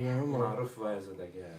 Маъруф вай задага.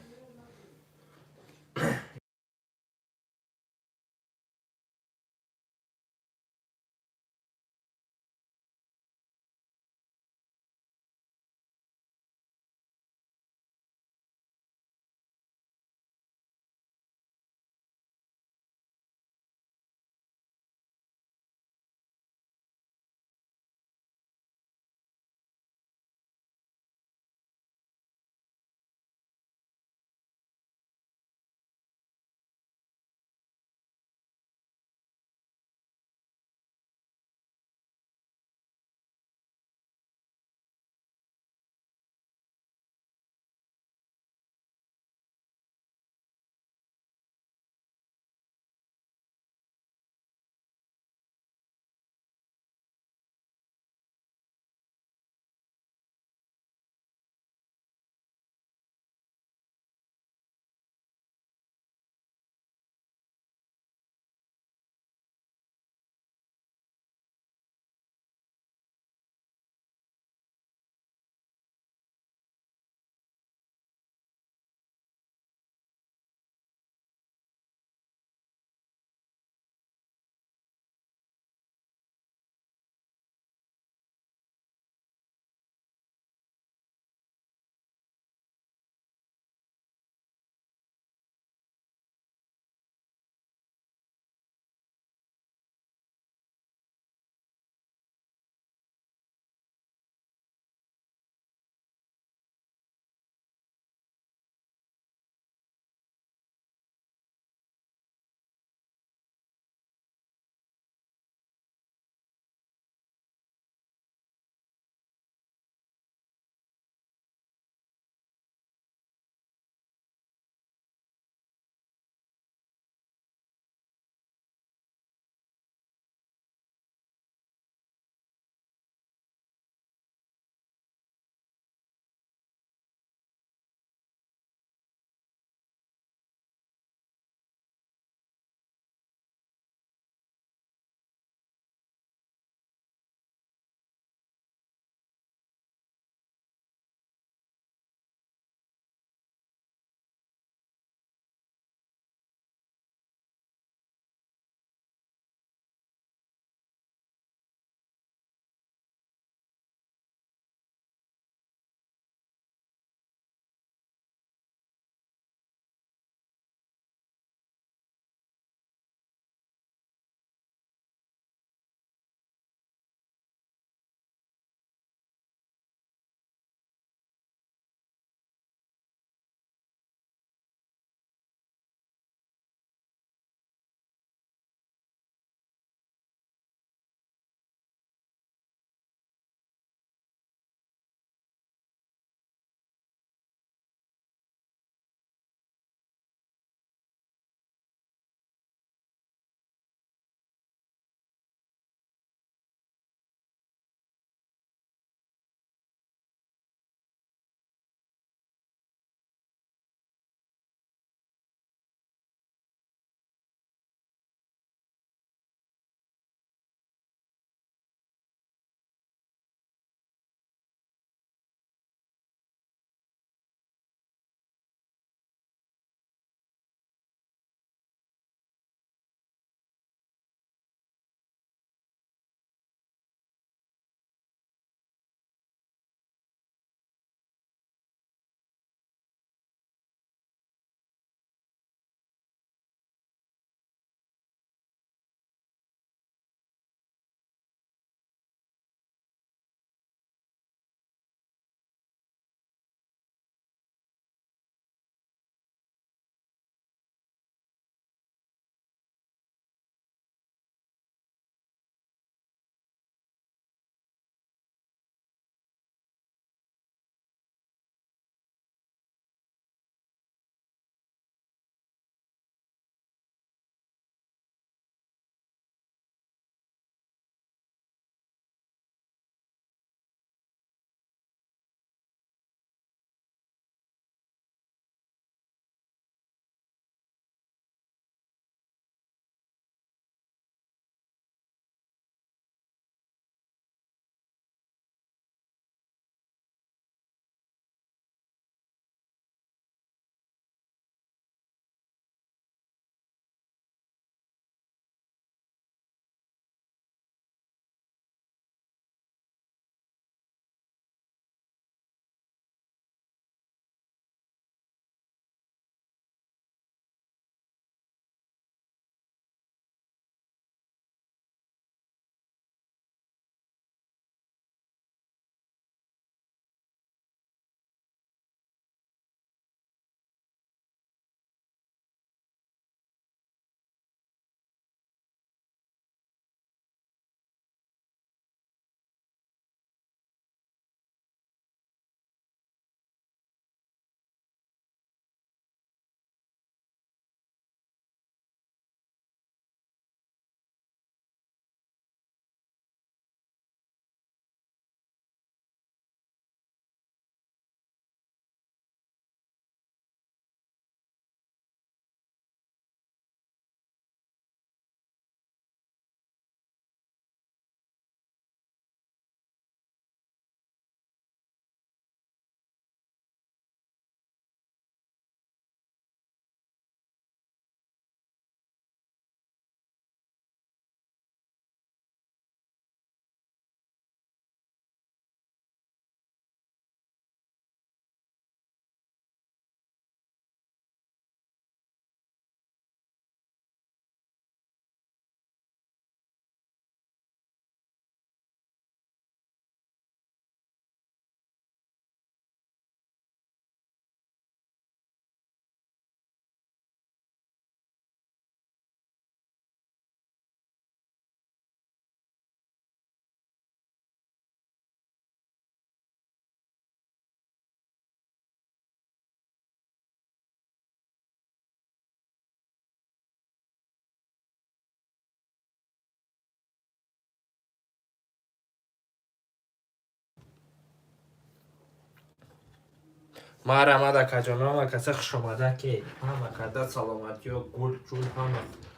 Марҳамат, акаҷон, ҳама каса хушомада, ки ҳама када саломатиё, гул чул,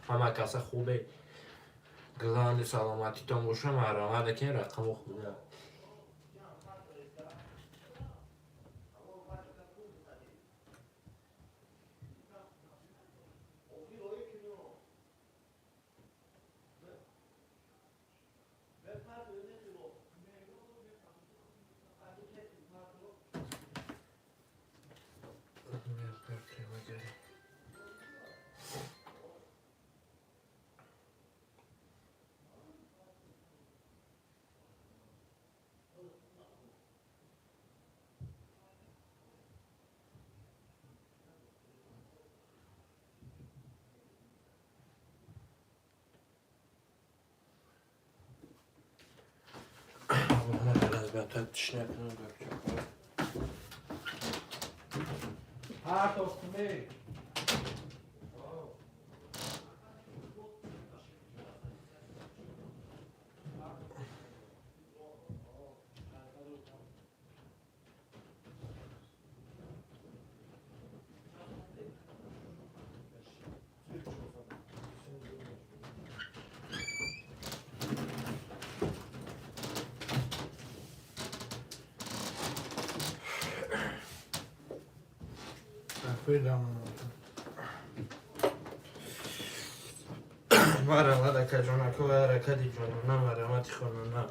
ҳама каса хубе, главный саломатитон боша. Марҳамат, аки, рақамо худа. Партохтме. Марҳамат, акаҷонако ва ҳаракати ҷонона, марҳамати хонона.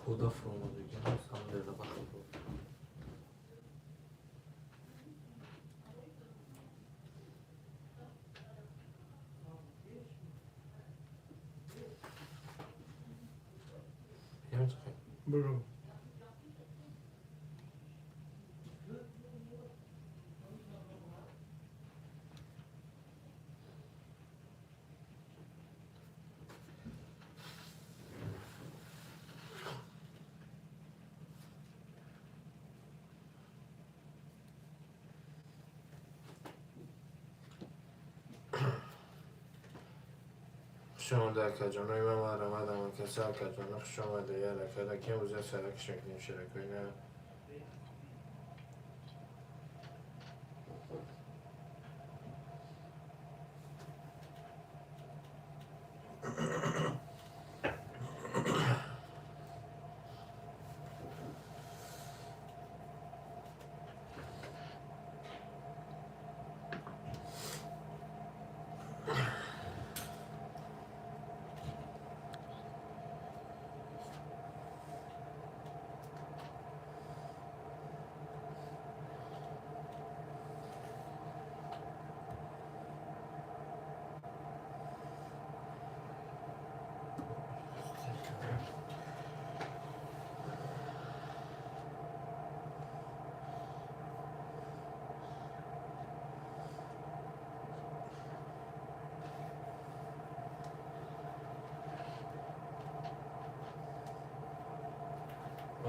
Худо фуромадагиам самом ба худо. Бро. Хуш омада, акаҷонои ман, марҳамат, ҳамакаса, акаҷоно, хуш омада. Я ракада ки уза сарак шакнем ширакоина.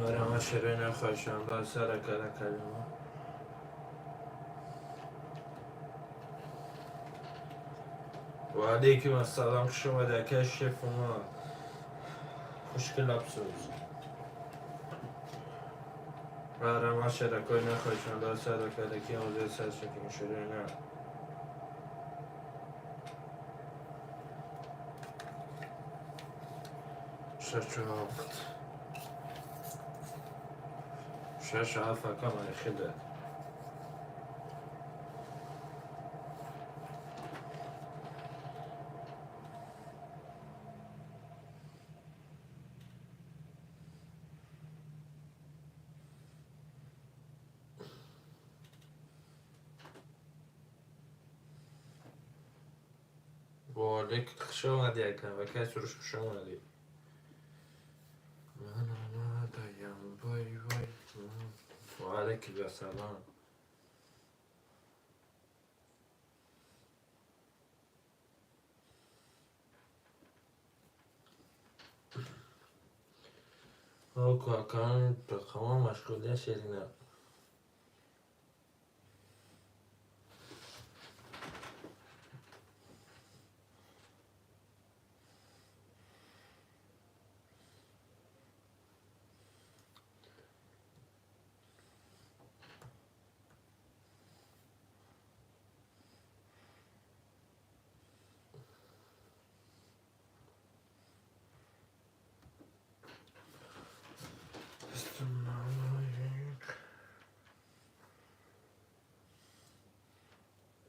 Марҳамат, ширина, хоҳишанда саракада калима. Ва алейкум ассалом, хуш омада, ака шефума. Хушкилабсуз. Марҳамат, ширакои нахоҳишанда саракада ки ҳозир сар шаким ширина. 6 7. 6 7, ака, марихида. Ва алейкум, хуш омадӣ, ака. Акай Суруш, хуш омадӣ. Ман омадаям, вай вай. Ва алейкум ассалом. Оку, акаон рақамон машғулия, Шерина.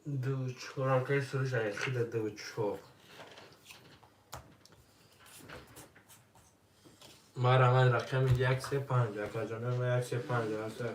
2-4, акай Суруш, айхида 2-4. Марҳамат, рақами 135, акаҷонои ма, 135 аста.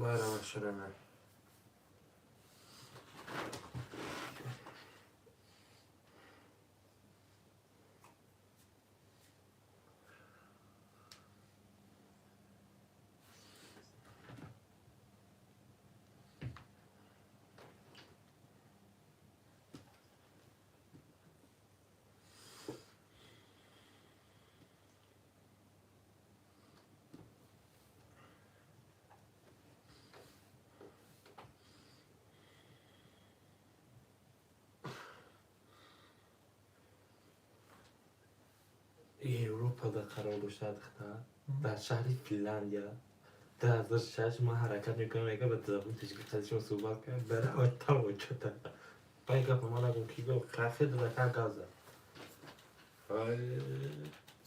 Марҳамат, Ширина. Европада қарор доштад духтар, дар шаҳри Финляндия, 2006. Ман ҳаракат мекунам, мега ба забони тоҷикӣ қадишон суҳбат кунам, баравад тамочота. Бай гапа ман нагум, ки гап хафе дадака гап зад. Ай,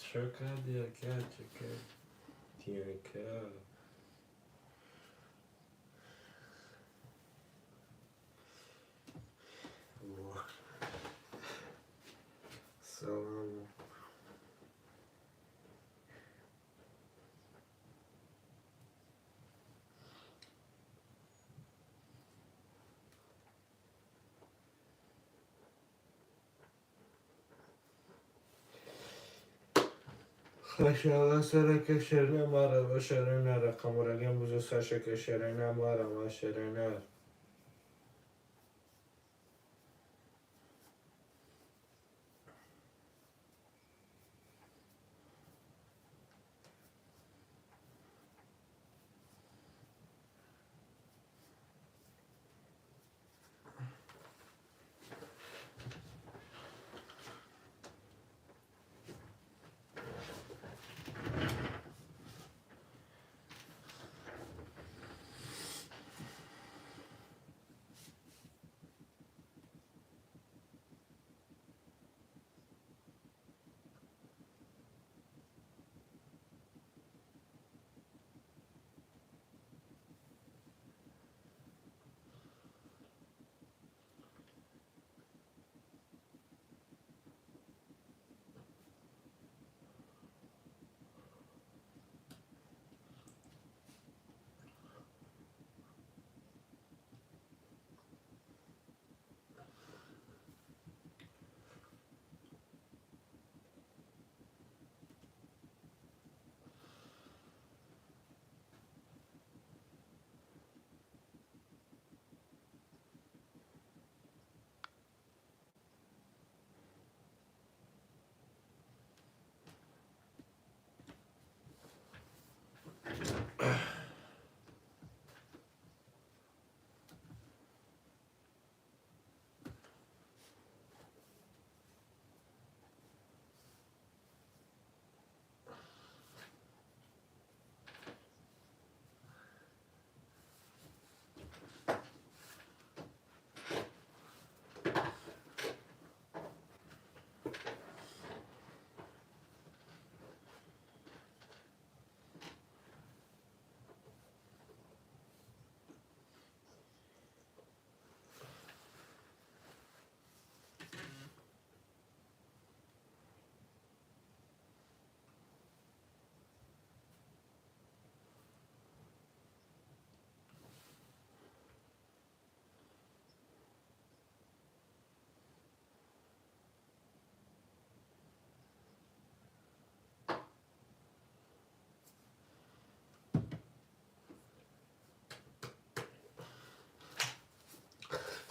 чо кардӣ, ака, чо кардӣ, ака? Салом. Хашала сарака шерина, марава шерина, рақамураган бузу сашака шерина, марава шерина.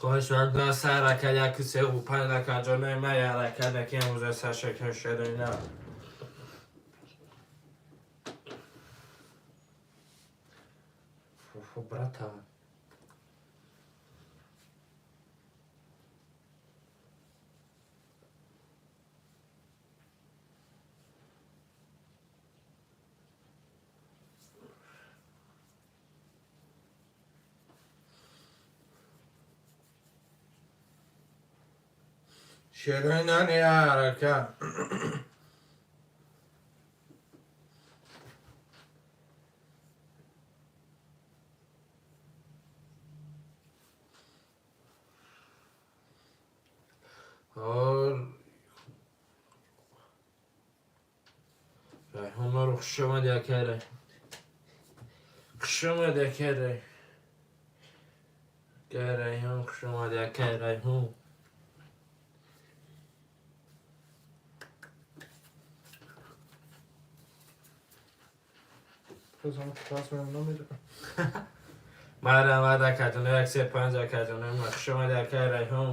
Хоҳишманд сар рака 1 3 5 рака ҷонои ма я рака даки амрӯза саршакар шероина. Фу, брата. Шероина не рака. Райҳонро хуш омадӣ, акай Райҳон. Хуш омадӣ, акай Райҳон. Акай Райҳон, хуш омадӣ, акай Райҳон. Марҳамат, акаҷоно, 1 3 5 акаҷоно, хуш омадӣ, акай Райҳон.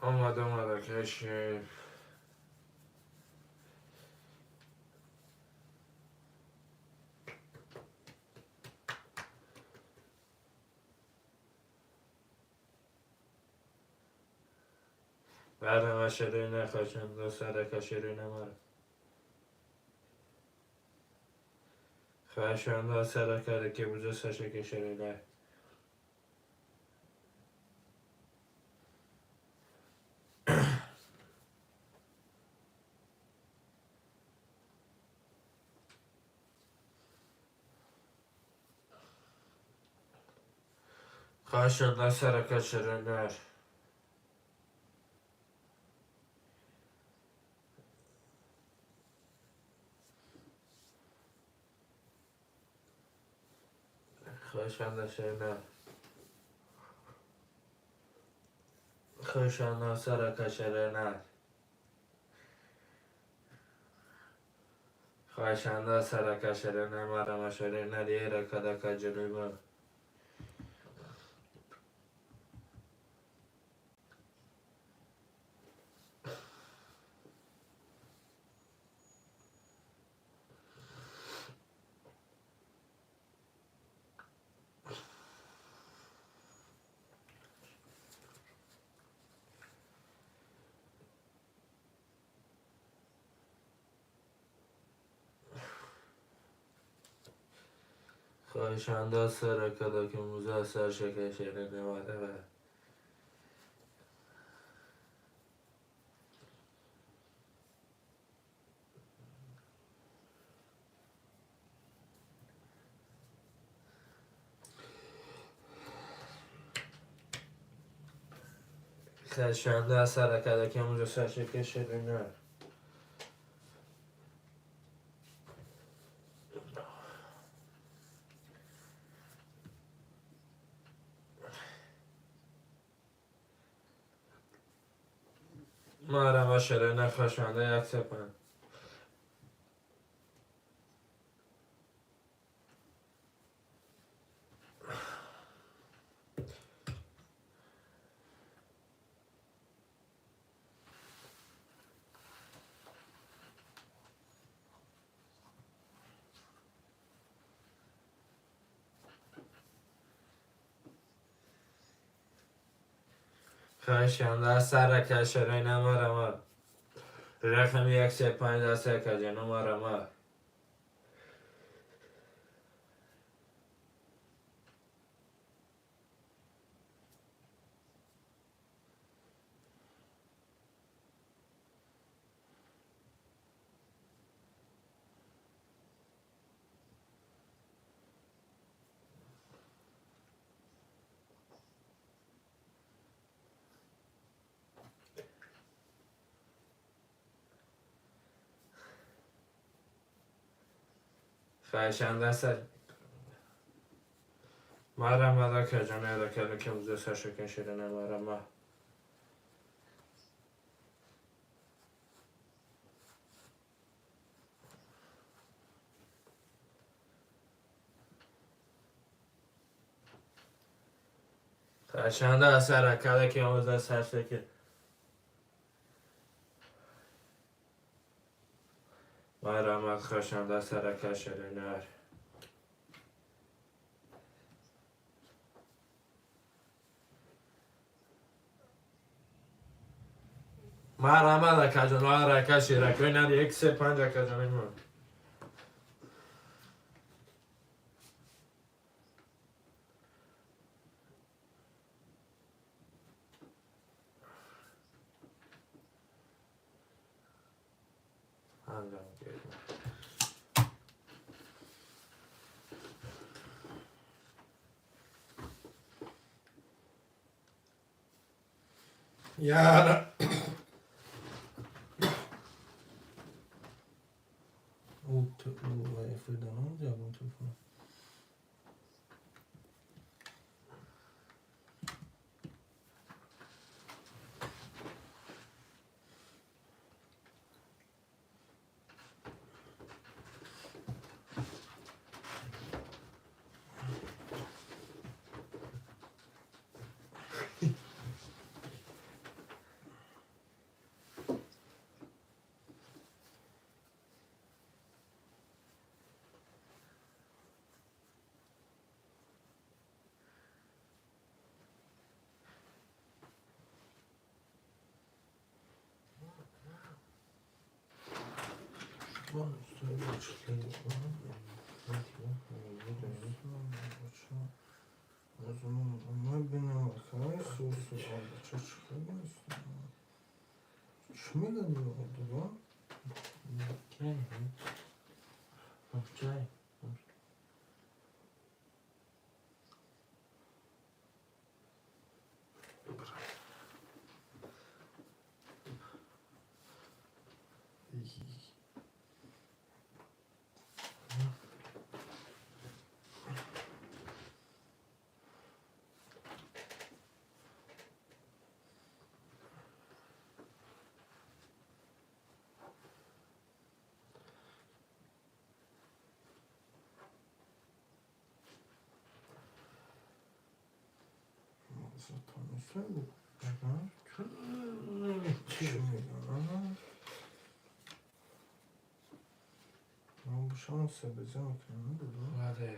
Омад, омад, акай шеф. Баъдам шероина хоҳишманд сарака шероина мара. Хоҳишманд сарака ки буҷа сашаки шероина. Хоҳишманд сарака шероина. Хоҳишманд шероина. Хоҳишманд сарака шероина. Хоҳишманд сарака шероина марама шероина риера кадака ҷануба. Хоҳишманд сарака даки муза саршака шероина марама. Хоҳишманд сарака даки муза саршака шероина. Марама шероина хоҳишманд 1 3 5. Хоҳишманд сарака шероина марама. Рақами 1 3 5 сарака ҷано марама. Хоҳишманд сар марама рака ҷано рака даки муза саршака шероина марама. Хашанда ҳараката ки омӯза сарша ки марҳамат, хашанда ҳаракат шеринар. Марҳамат, акаҷон, ҳаракат ширакои нар 1 3 5, акаҷони ман. Анҷом гирифт. Яра. Ягон телефон. Чӣ мегӯяд? Чай. Чӣ мегӯяд? Бушам себезе мекунем. Бале.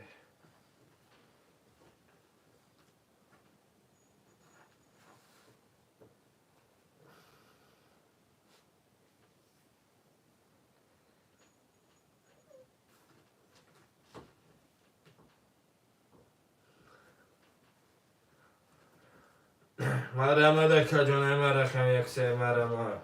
Марҳамат, акаҷон, марахам 1 3, марҳамат.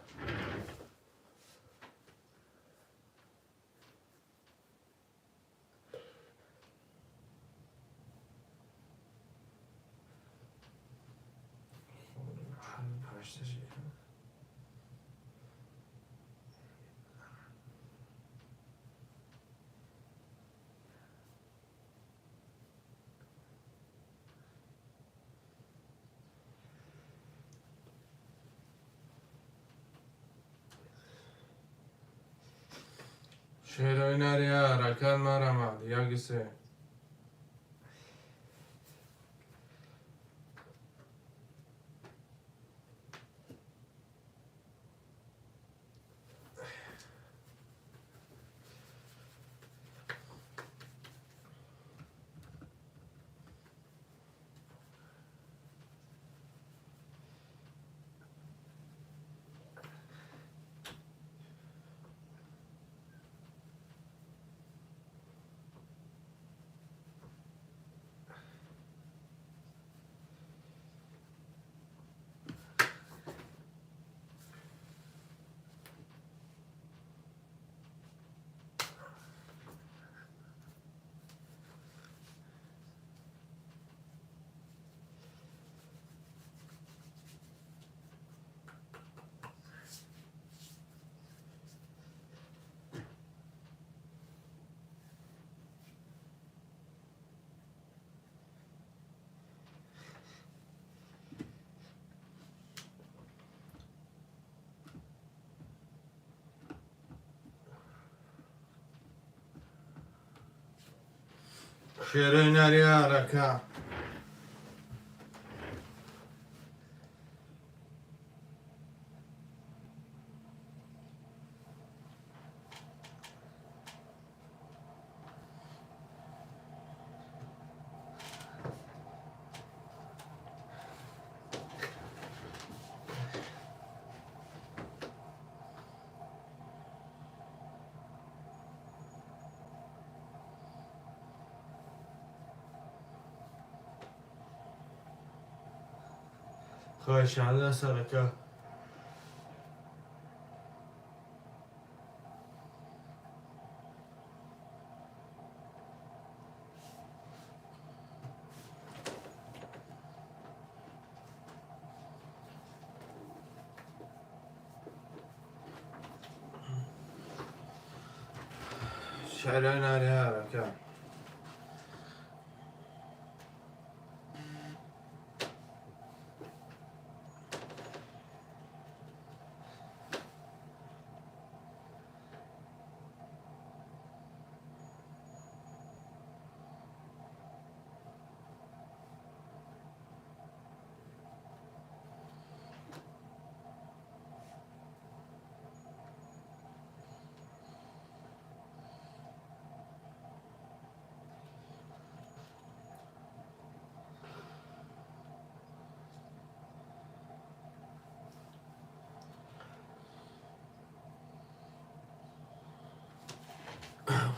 Шерои нари ҳаракат, марҳамат, 1 3. Шерои нари ҳаракат. Хоҳишанда сарака. Шерои нари ҳарака.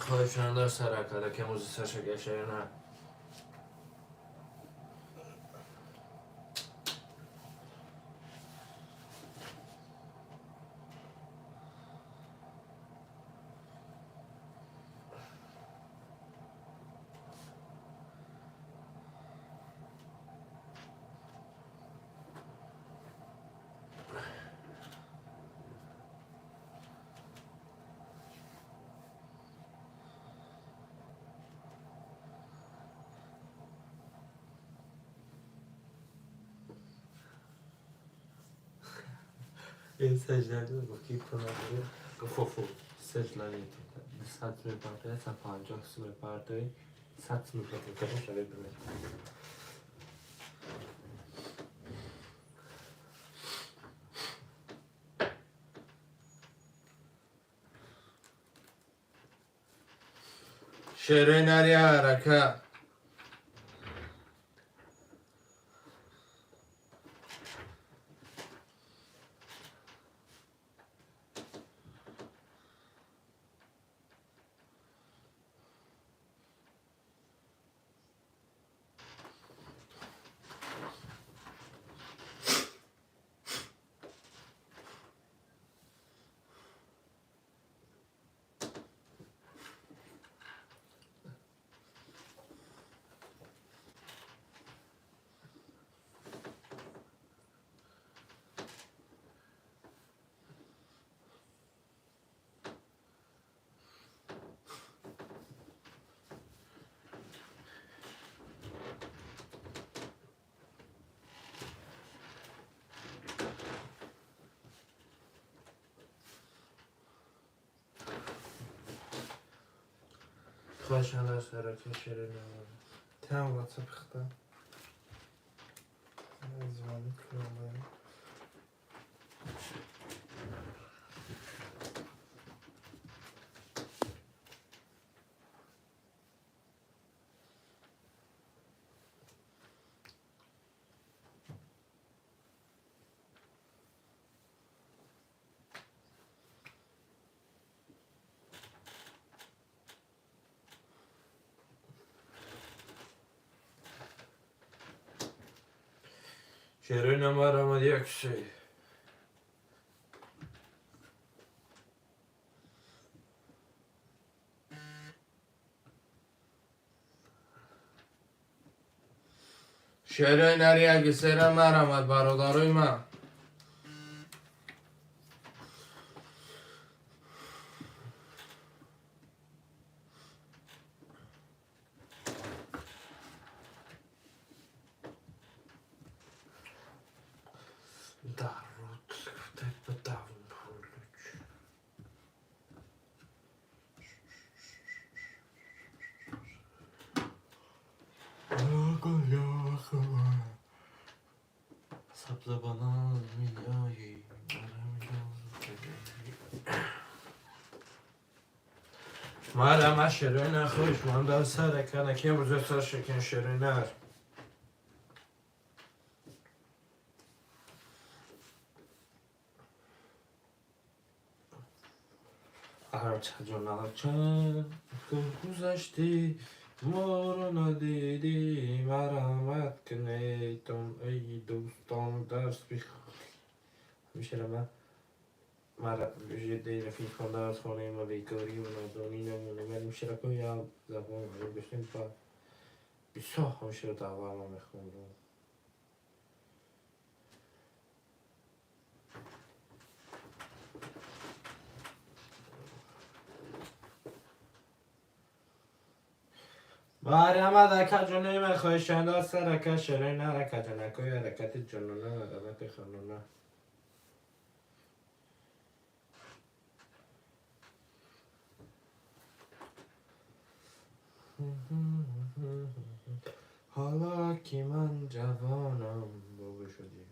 Хоҳишанда сарака, да кем узи сашака шерина. Ин саҷдаи гуфт ки пул надорӣ, гуфт фуфу саҷдаи 100 мепартои, 150 сум мепартои, 100 сум мепартои, кадом шавӣ бимир. Шерои нари ҳарака. Хоҳишанда сарака шерина. Там WhatsApp хта. Звонит кунам. Шерина марамад як се. Шерои нари яки сера марамад, бародарои ман. Дарут гуфтай ба давн пулуч. Сабза банан миёи. Марама шерина хуш манда сарака на кем рӯза сашакин шеринар. Арчаҷон, арча, ту гузаштӣ, моро надидӣ, марамат кунедон, эй дӯстон, дар ҳамишера ман рафиқ хонда аз хонаи ма бекорӣ ва нодонӣ намонем. Ман ҳамишера ку як забон маълум доштем ба бисёр ҳамишера даъва ма мехондам. Марҳамат ака ҷонои ман хоҳишанда сар ака шерои нар ака ҷонакои ҳаракати ҷонона марҳамати хонона. Ҳоло ки ман ҷавонам бобо шудӣ.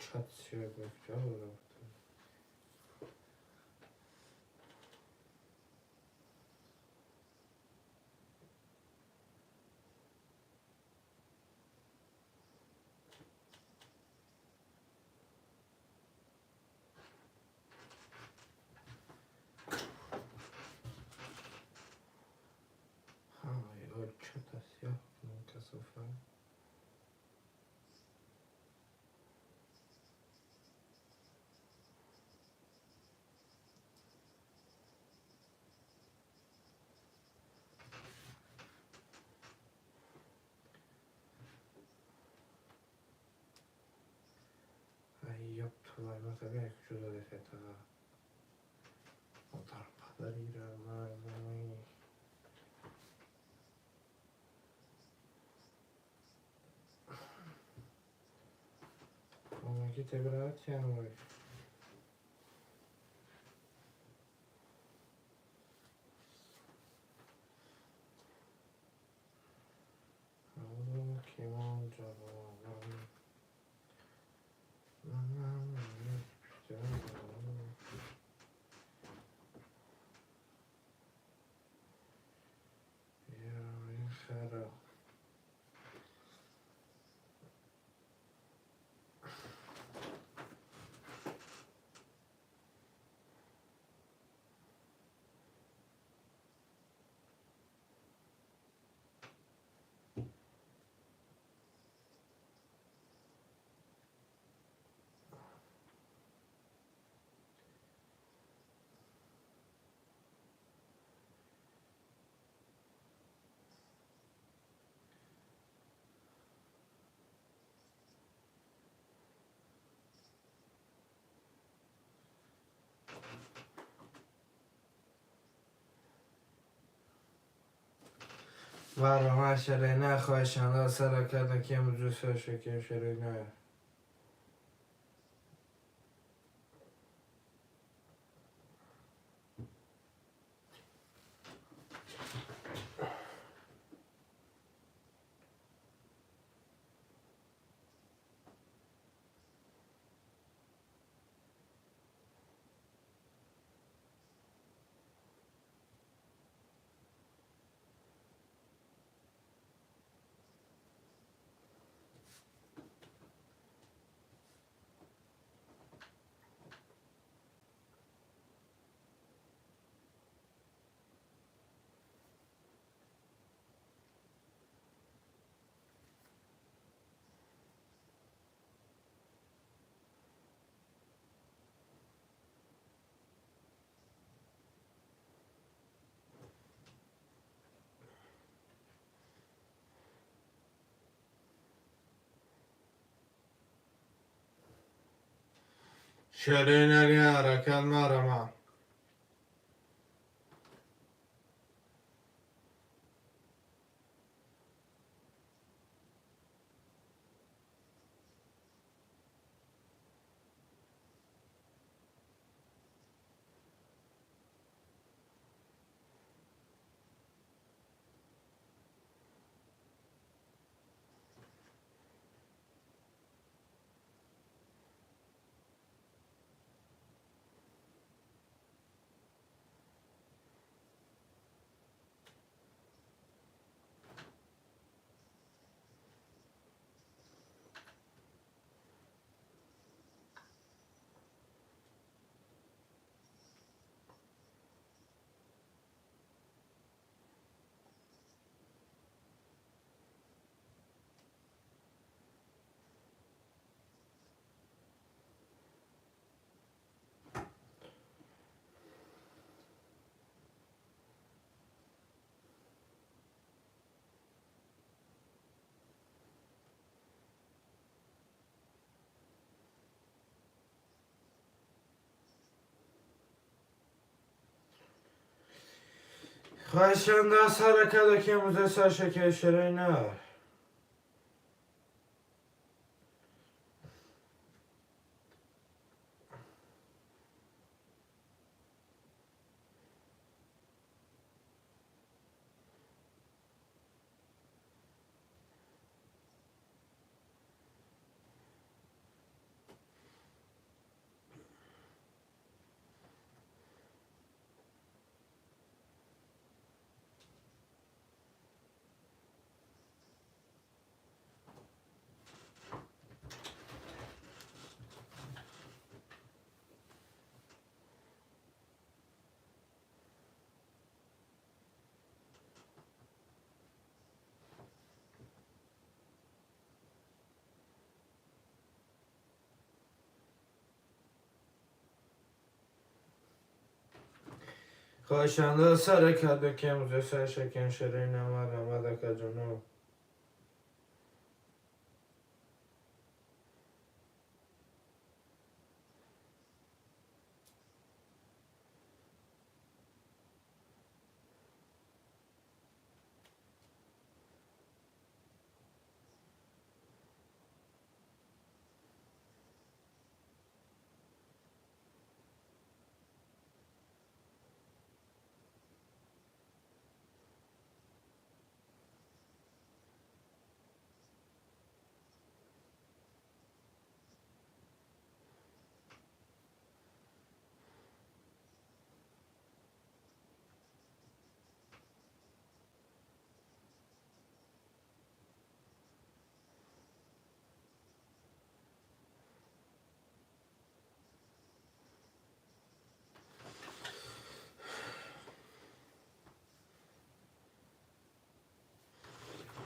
Чат сиёҳ куҷо рафт? Чата сиёҳ кунам касофа. Ёб твою мать, опять хочу задать это. Удар подари, родной. Помогите, братья мои. Марҳамат шерои хоҳишанда сар ака ки имрӯз сар шукем шерои нар. Шерои нари ҳаракат марҳамат. Хоҳишанда сара карда ки имрӯза сар шакар шерои нар. Хоҳишанда сара карда ки имрӯза сар шакар шерои намар рамад акаҷоно.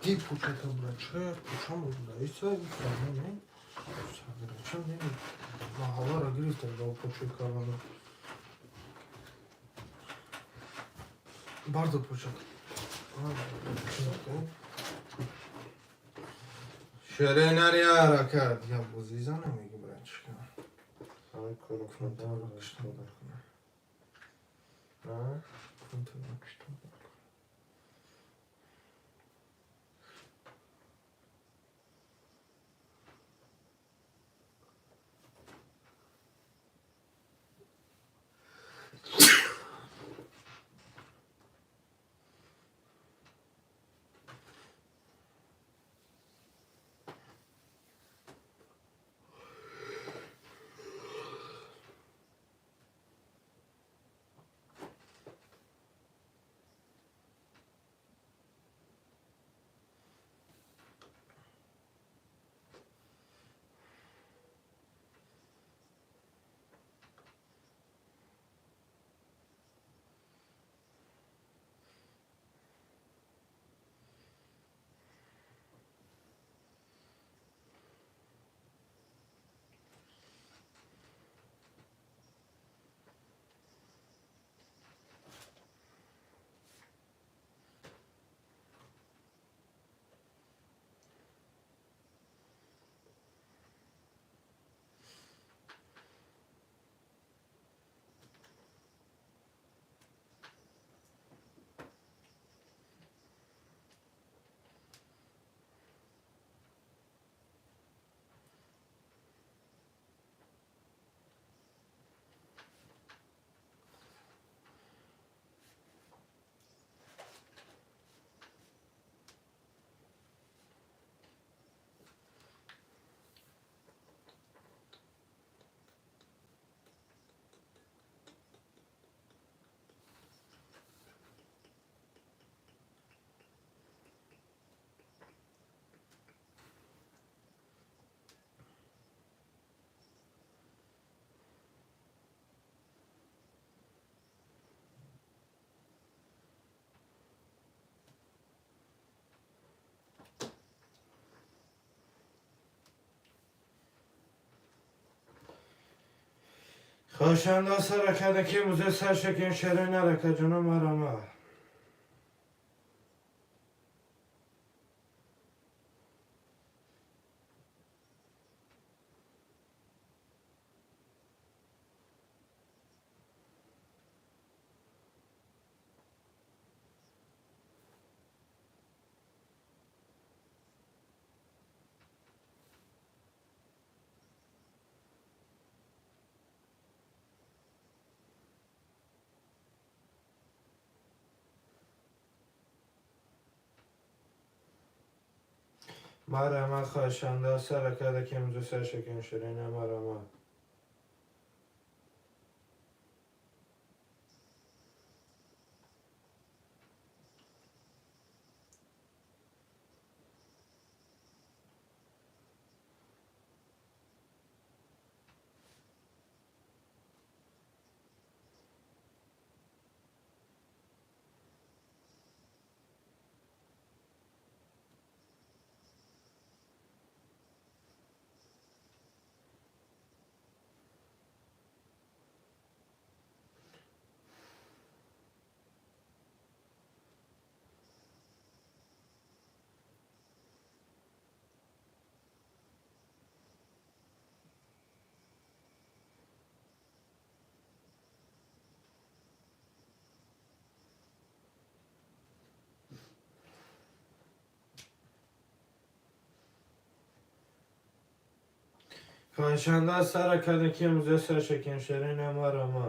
Ди пучата брача, пучам раиса, не, саграча не, маҳалларо гирифтем ба пучи калона. Бардо пучат. Шерои нар я ҳаракат. Я бозӣ зана меги братишка. Ҳамин корро Кунтаро киштам кунам. А? Кунтаро киштам. Хоҳишанда сара карда ки имрӯза сар шакар шерои нар акаҷоно марама. Марама хоҳишанда сара карда ки имрӯза сараша кем ширина марама. Хоҳишанда сара карда ки имрӯза сараша кем ширина марама.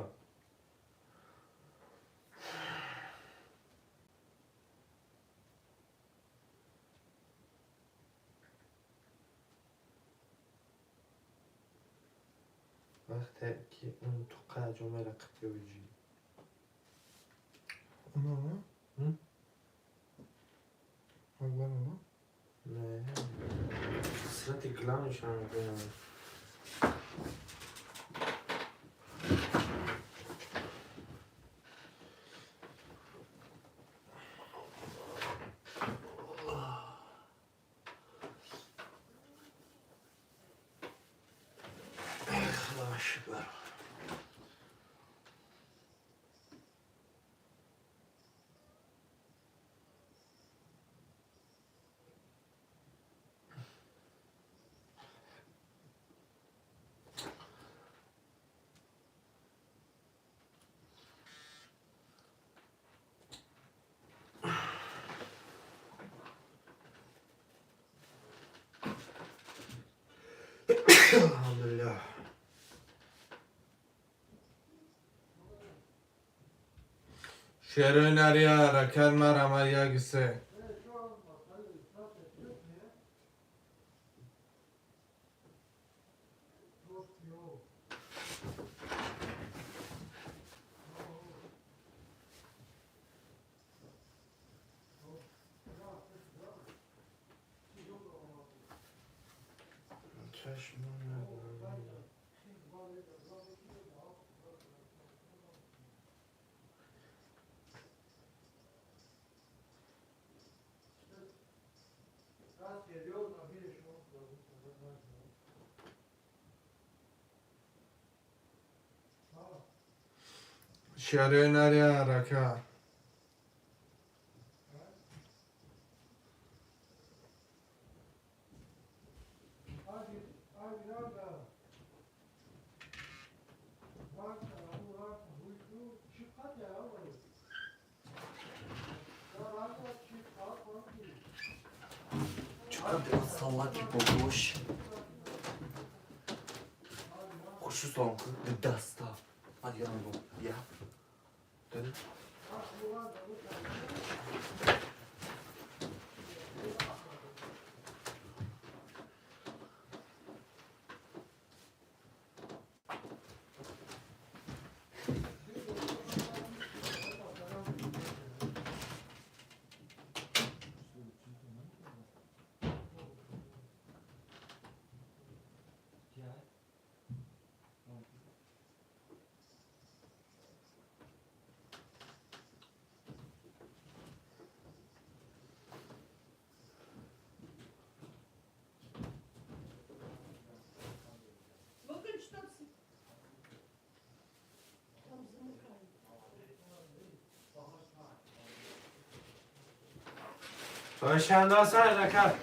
Вақте ки он туқа ҷомеро қитёҷӣ. Оно? М? Акбар оно? Не. Қисрати главнишам мекунам. Худо шукр. Алҳамдулиллаҳ. Шерои нария ҳаракат марама як се. Чашмон надорам. Шерои нария ҳаракат. Чақадр салаки бобош. Хушу салом даста. Ман дигар намегӯм. Я. Ду. Выключи там. Там замыкают. Хоҳишанда сар ҳаракат.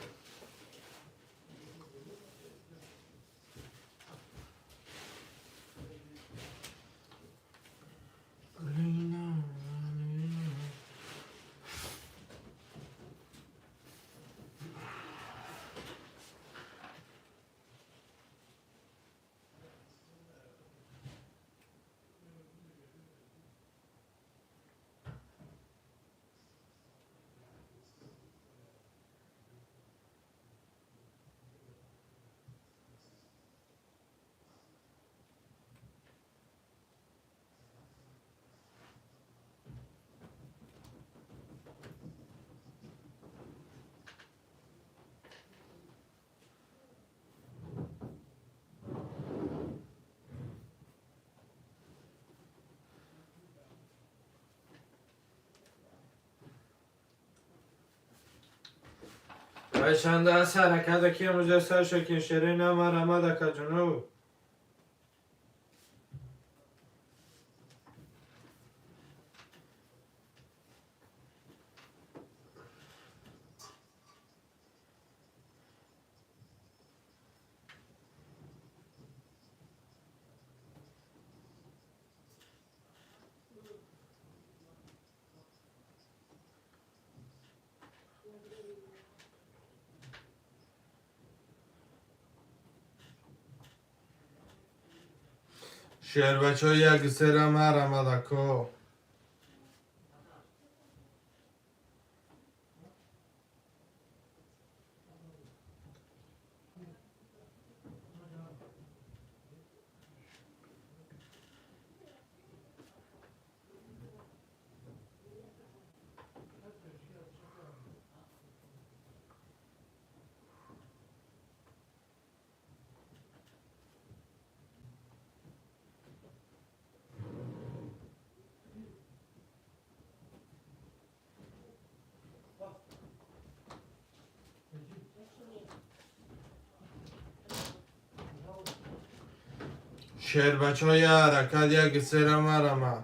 Хоҳишанда ҳараката ки имрӯза сар шакин шерои намарамад акаҷону. Шербачо як сера марамад ако. Шербачои ҳаракат як сера марамад.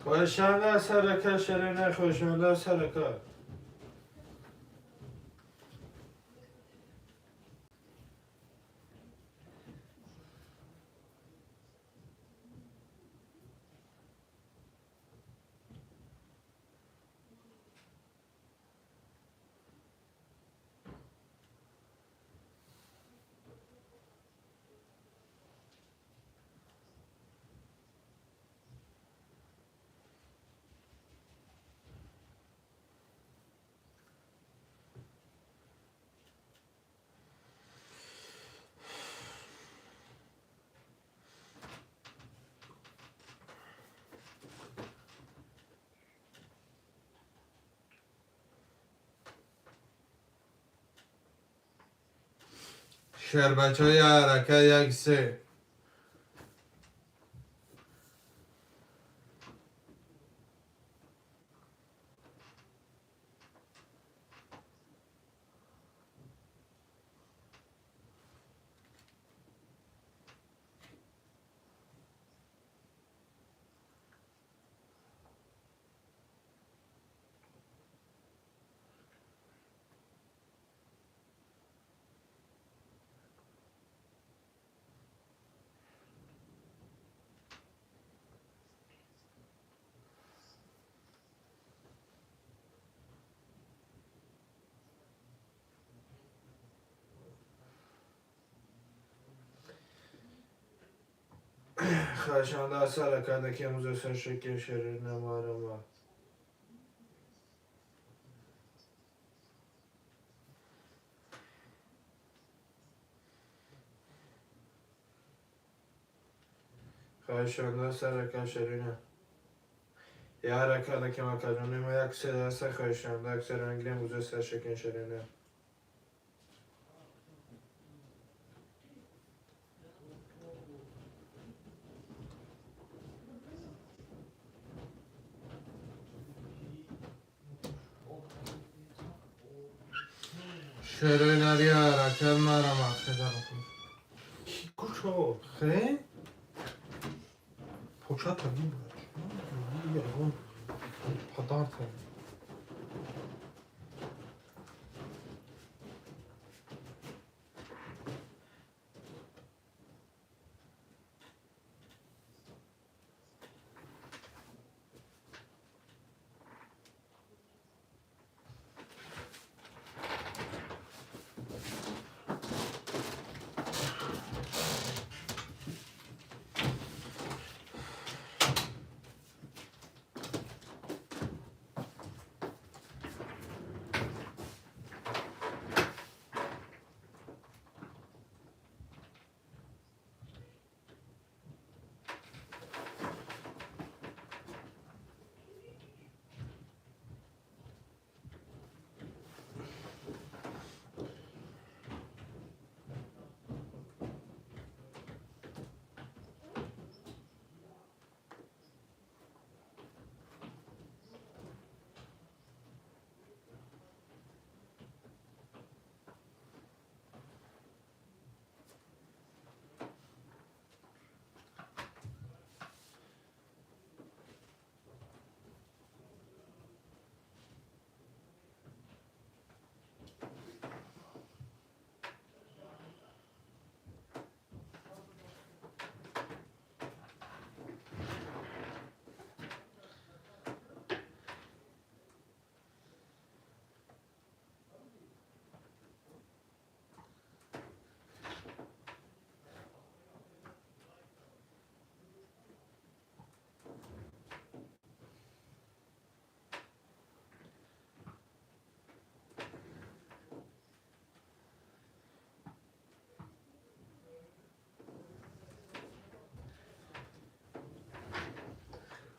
Хоҳишанда ҳарака шерои на хоҳишанда ҳарака. Шербачои ҳаракат як се. Хоҳишанда ҳараката ки имрӯза сар шакин шерои намарамад. Хоҳишанда ҳарака шерои на. Я ҳараката ки макаҷони ма як се даста хоҳишанда як сера мегирем имрӯза сар шакин шерои на. Шерои нари ҳаракат марамад хедаракун. Ки кушо? Хе? Почата гибач. Ягон подарка.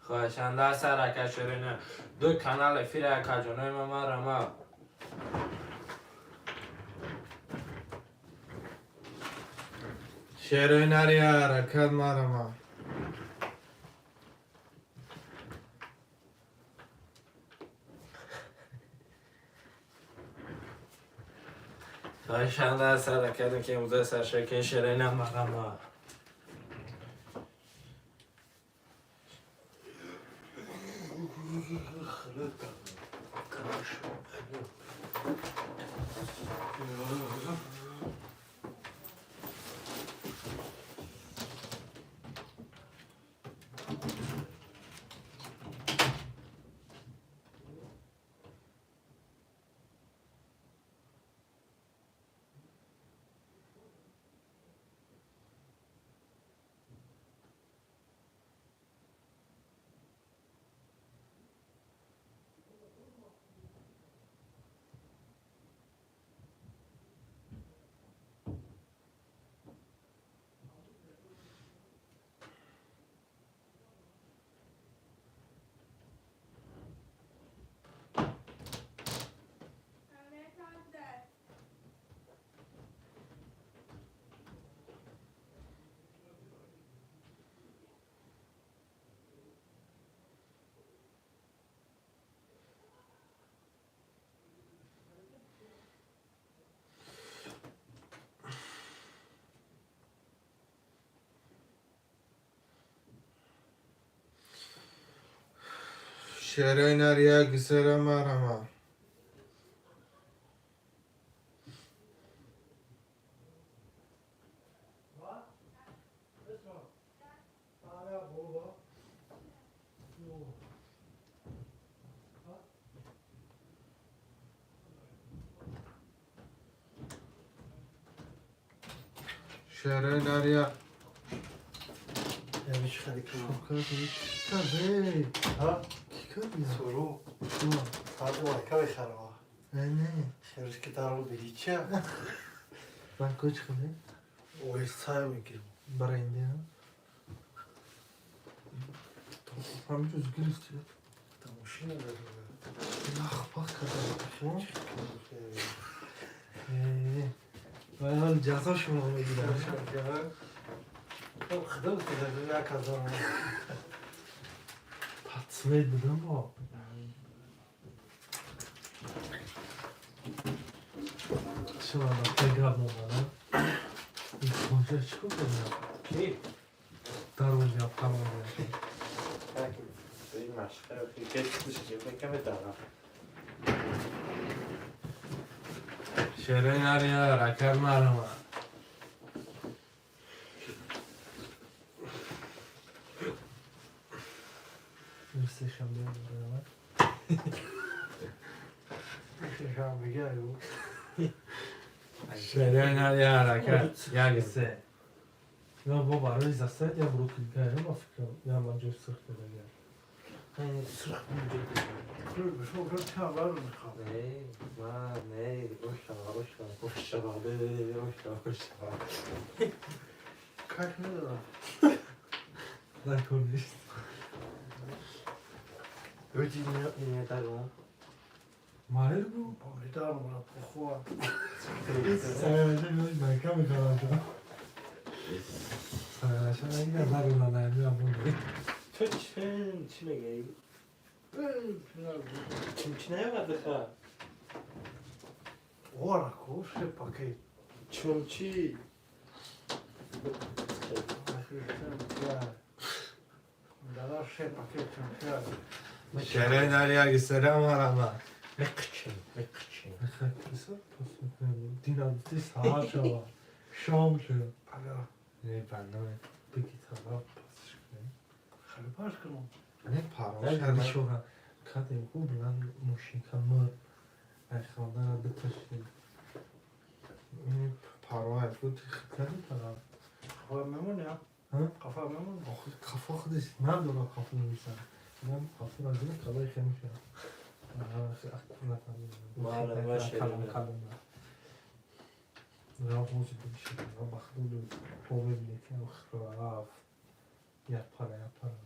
Хоҳишанда сар ака ширина. Ду канал эфир акаҷонои ма марама. Шерои нари ҳаракат марама. Хоҳишанда сар академ ки имрӯза саршакин ширина марама. Шерои нари як сера марама. Шерои нари як Суру. Ман куч хӯрдем? Барои ҳамҷуз гирифти. Нахпах кардам. Вай ҳол ҷазо шумо мегирам. Патсмет будам бо. Шумо гап мезанам. Инхоҷа чӣ кор кардам? Ки? Дар онҷа қарор додам. Шерои нари ҳаракат марама. Сешанбе барои Шерои нари ҳаракат. Як се. Я бо барои засад я брукилка я ба фикрам я ман ҷои сурх додагия. Накун нест. Маҳир бу? Сараша мекарам. Сараша нагира даруна наямиам бунди. تو چی میگی؟ چی نیومده خواه؟ چونچی شرای ناری اگه سرم آرama. مقچین مقچین. Дина ди саҳар шава. Шом шуд. Не бандаме. Бигӣ тава пасш кунем. Не парош Хали шуға кадем ку билан мошинка мыр. Ай хонара биташем. Не парош буд. Кадем тава. Охи қафо худаш надора қафо мебисан. Ман қафо ра гирифт калои хел мешавад. Маълум, Калон калон. Ра ҳозир бишед, ра ба худу пове мекунам рафт. Як пара, як пара.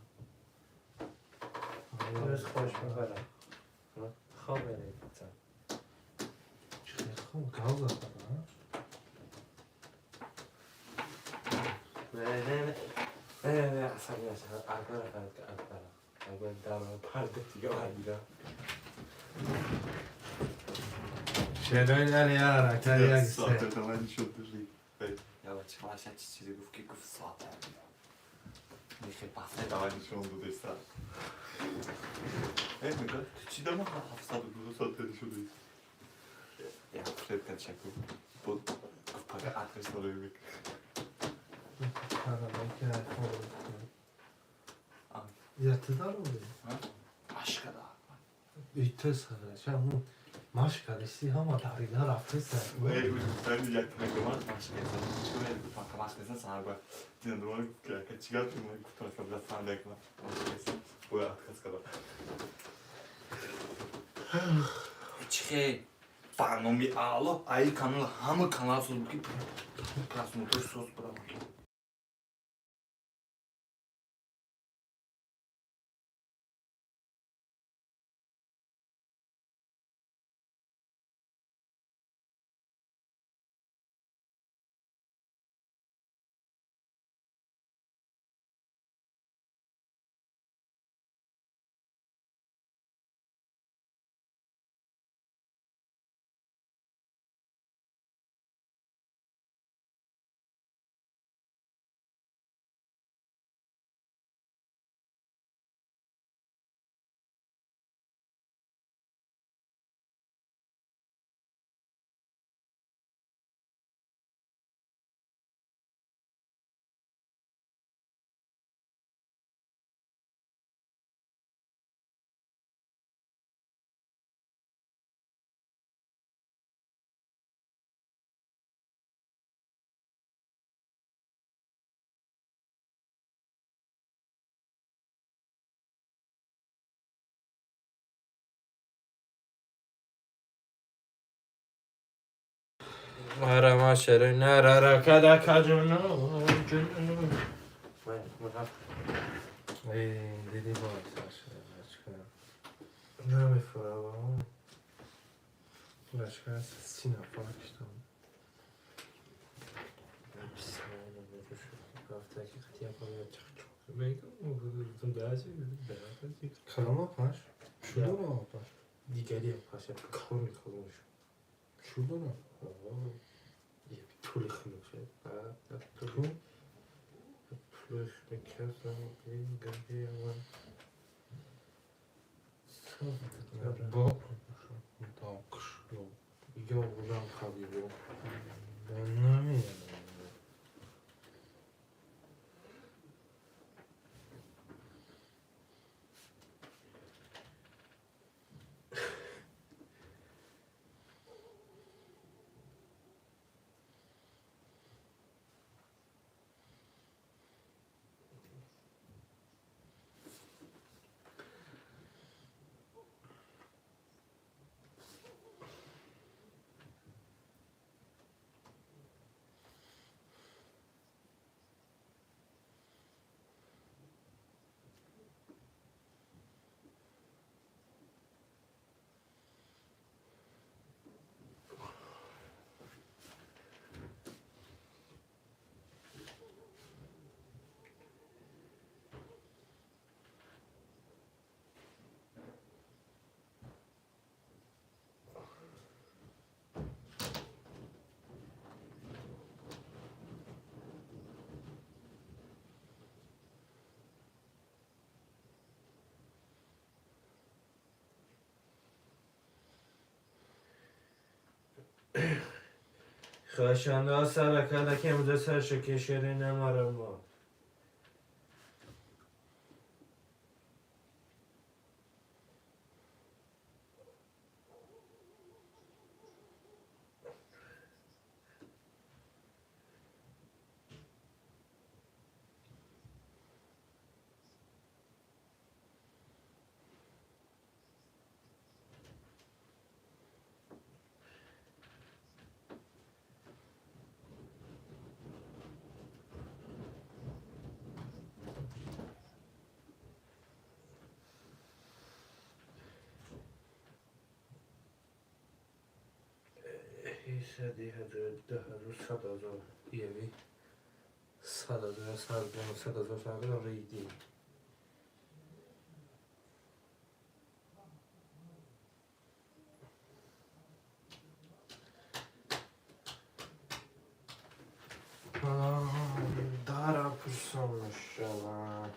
خواب برای خواب گاو زد. نه نه نه نه عصبی نشم. اکبر اکبر اکبر در پرده دیگه آهنگیرم. شنوی نری یار اکبر یک سه ساعت تمام شد دیگه. یا بچه خواهش چیزی گفت که گفت ساعت میخوای بسته تمام شد بوده ساعت. ای میگه چی دارم 702 ساعت شده. یا فلپ کرد شکو بود گفت پاک آدرس داره میگه. Yattılar mı? Başka da. Ütte sarı. Maşka desi ama darida rafte sar. Ey sen yaktın mı? Başka insan. Şöyle bir paka başka insan sana bak. Dinandım ki çıkarttım kutu biraz sana yakma. Başka insan. Bu atkas kadar. Çi барномаи аъло аи канал ҳама канал соз буд ки просмотр соз буда. آره ما شره نه را را کدا کجونو جنو ای دیدی باید سر نمیفهمم. لشکر 30 نفر کشتم. کلام پاش شو دارم پاش دیگری پاش کار میکنم شو دارم یه طول خنک شد. طول خنک با داکش یا بودم خبیبو نمیدونم. خواهشنده سر کرده که امروز سرش کشیره نمارم ما. Сади ҳазор, 10 000, 100 000. Яви 100 000 сар, 100 000 сар рейди. Дара пурсон мешавад.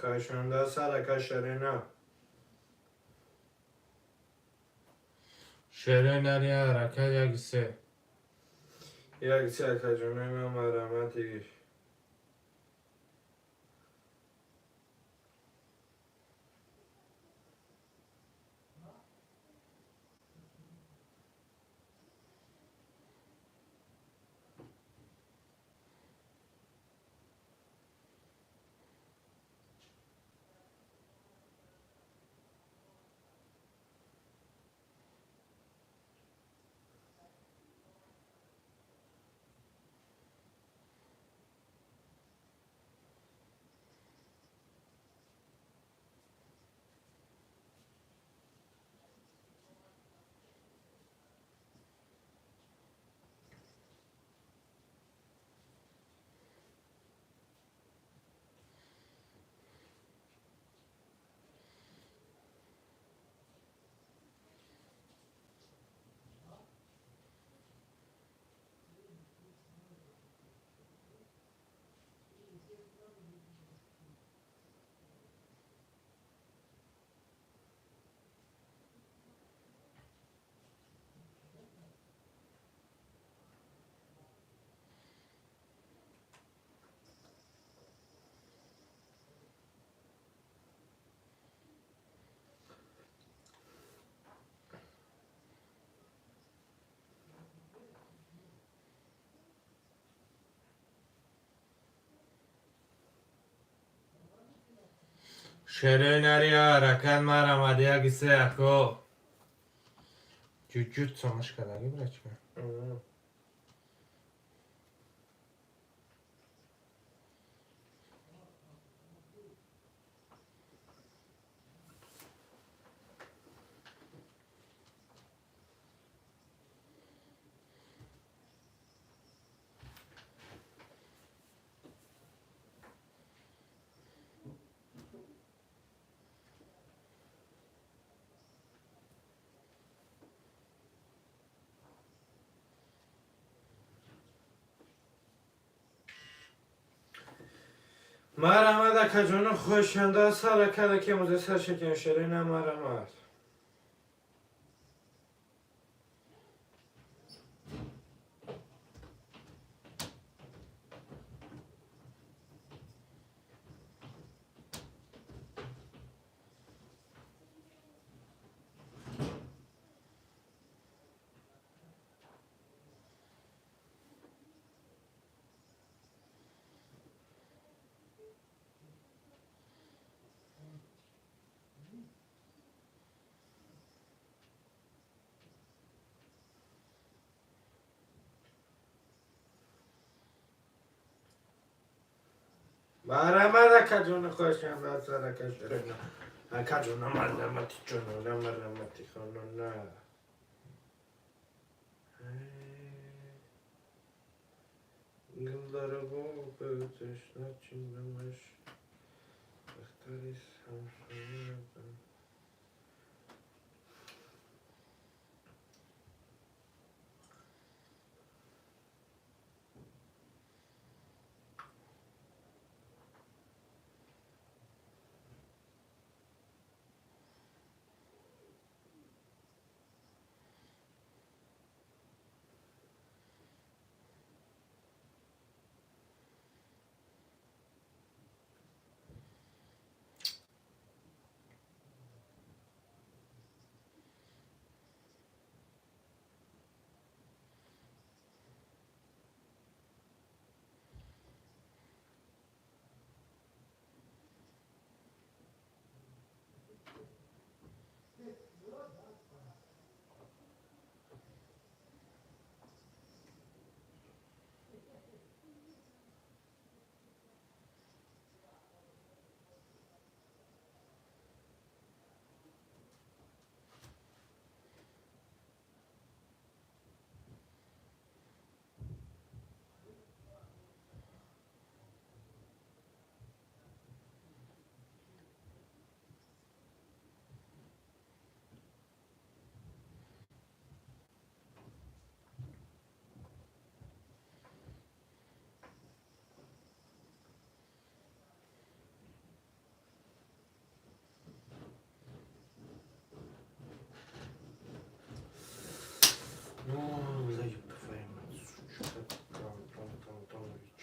Хоҳишманда сарака шерина. Шерои нари, ҳаракат, як се. Як се, акаҷонои ман, марҳамати. Шерои нари, ҳаракат, марҳамат, як се, ако. Чуть-чуть сомаш кадаги, брачка. Марҳамат, акаҷону хоҳишанда саракада ки муза сар шекем шерина, марҳамат. Марҳамат, акаҷони хоҳишам, сар ака ширина. Акаҷона, марҳамати ҷонона, марҳамати хонона. Гулдара боғ ташна чинамаш. Бахтари самсона. Ну, бля, ёб твою мать, сучка, Антон Антонович.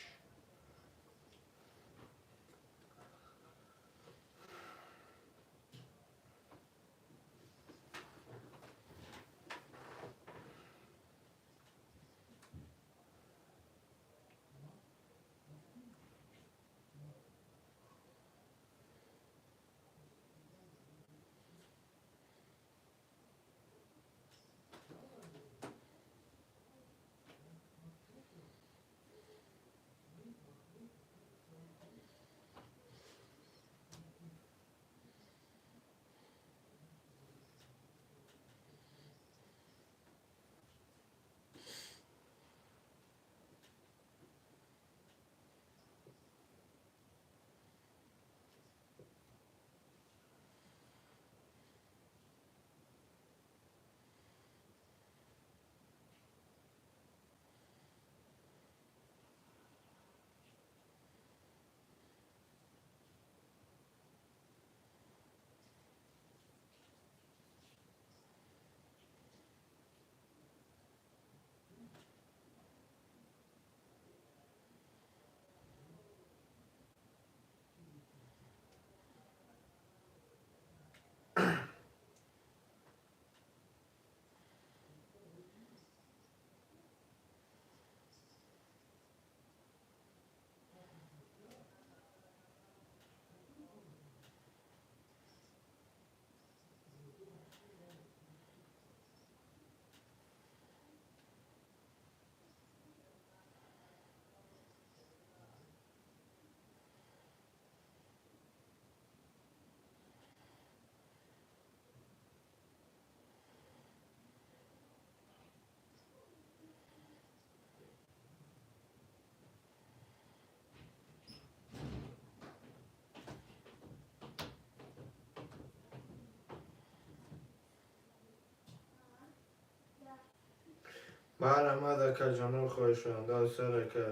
Марҳамат, акаҷоно хоҳишам, сар ака.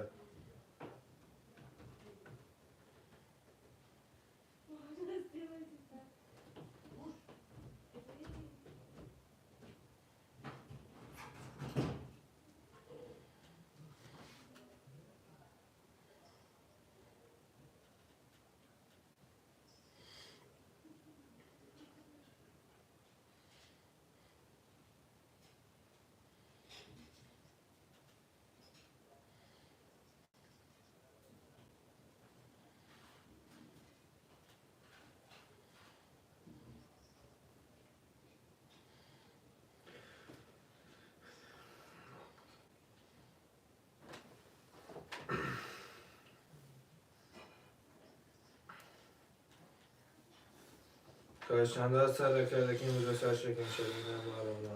Хоҳишанда сара карда ки имрӯза сар шакин шавина марома.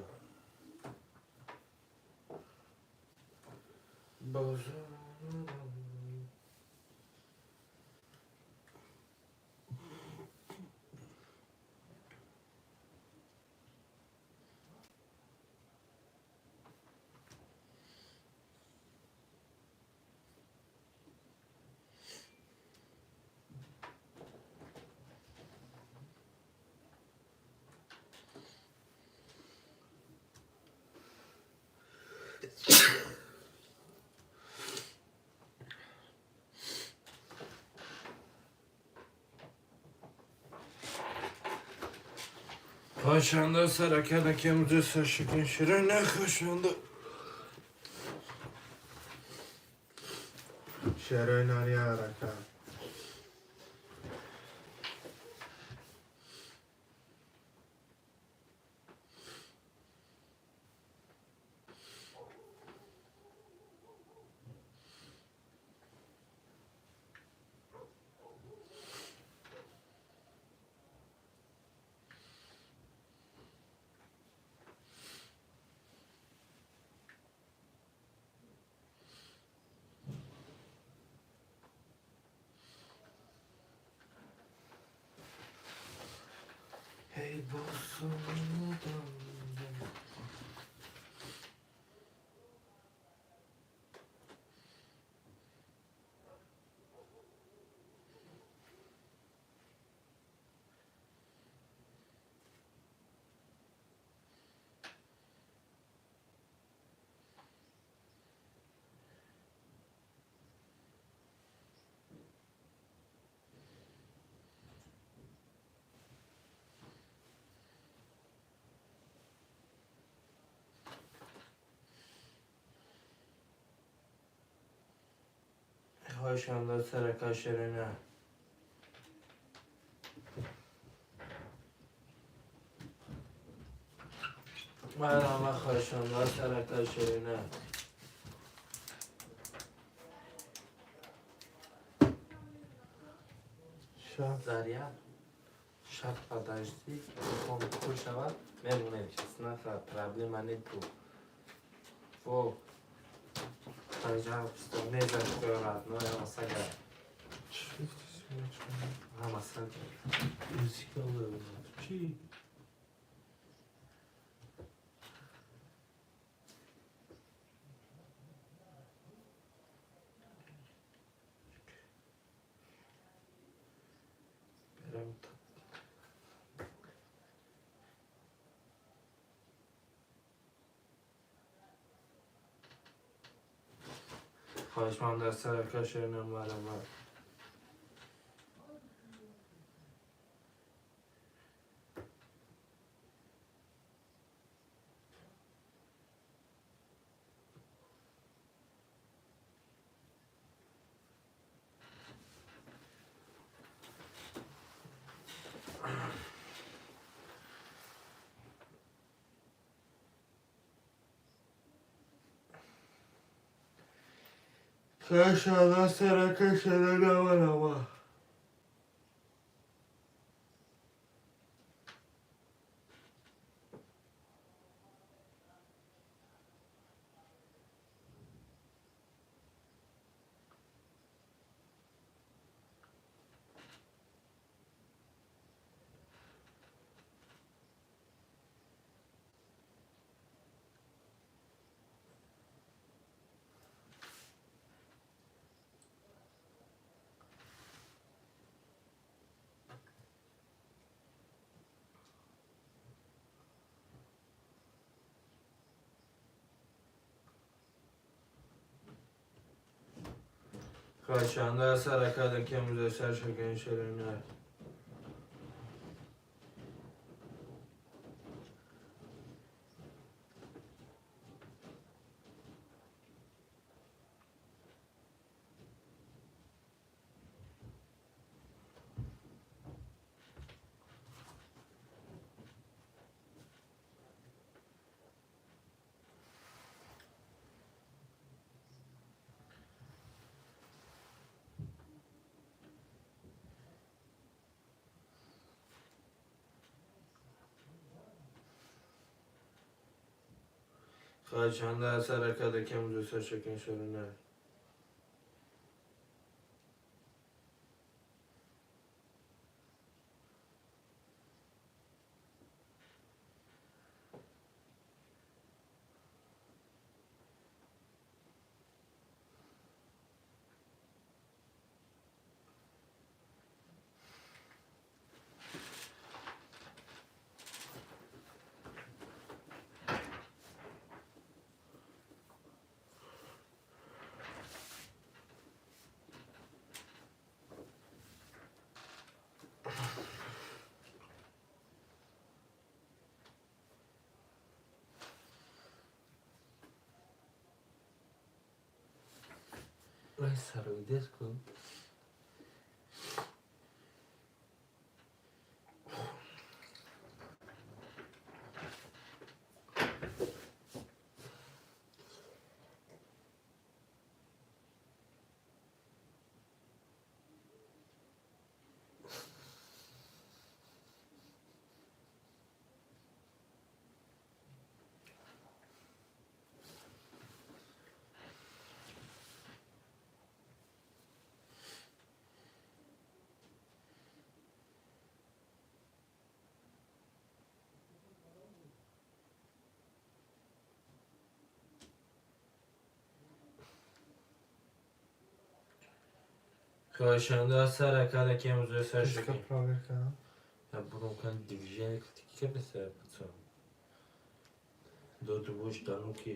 Бозор. Хоҳишанда сара карда ки имрӯза сар шакин ширина хоҳишанда. Шерои нари ҳарака. Hey bozulmadan. Хоҳишанда сарака ширина. Марама хоҳишанда сарака ширина. Шаб. Заря. Шаб подожди, телефон пур шавад, мемонем. Сейчас проблема нету. Во. Пожалуйста, не закрой родной, масага. Чӣ гуфти? Масага. Музыка чӣ? Берем. Хоҳишманд аз сарака ширина марама. Хоҳишанда сарака ширина марама. Хоҳишанда сарака ки имрӯза сар шакин ширина. Хоҳишанда ҳаракат кам ҷуса шакин шурина. Ой, сароидес ку. Хоҳишанда ҳаракат кам ҷуса Чиска шакин. проверка. Я бурум кан движение критики кардеса пацан. Доду бош дануки.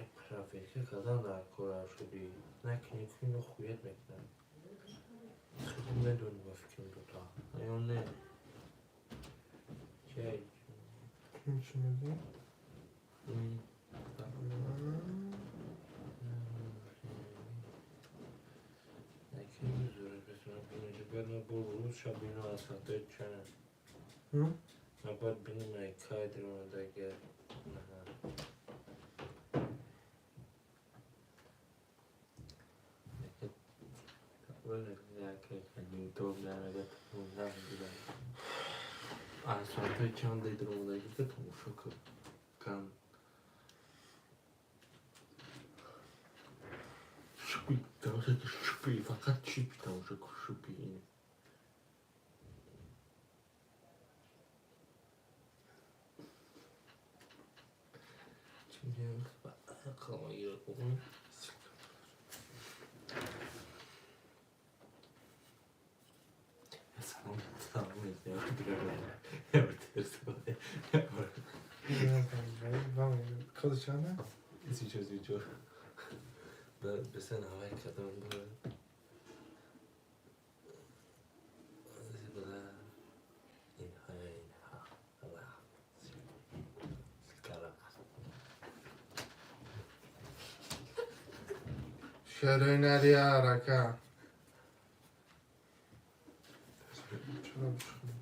Я проверка кардан дар кора шуди. Накунӣ куну хуят мекунам. Хеле медонӣ ба фикрам дута. Ё не? Чай. Ким чӣ мегӯ? Набад бинем ай кадр омадагар. Аз соатҳои чанд дидр омадагида тамошо кан. Шупи, тамошо шупи, фақат шупи тамошо кун, шупи ин. Салом, салом, Коди чанда? 34, 34. Бесен ҳавай кардам бура. Шерои нари ҳарака. Чаро бишхонем?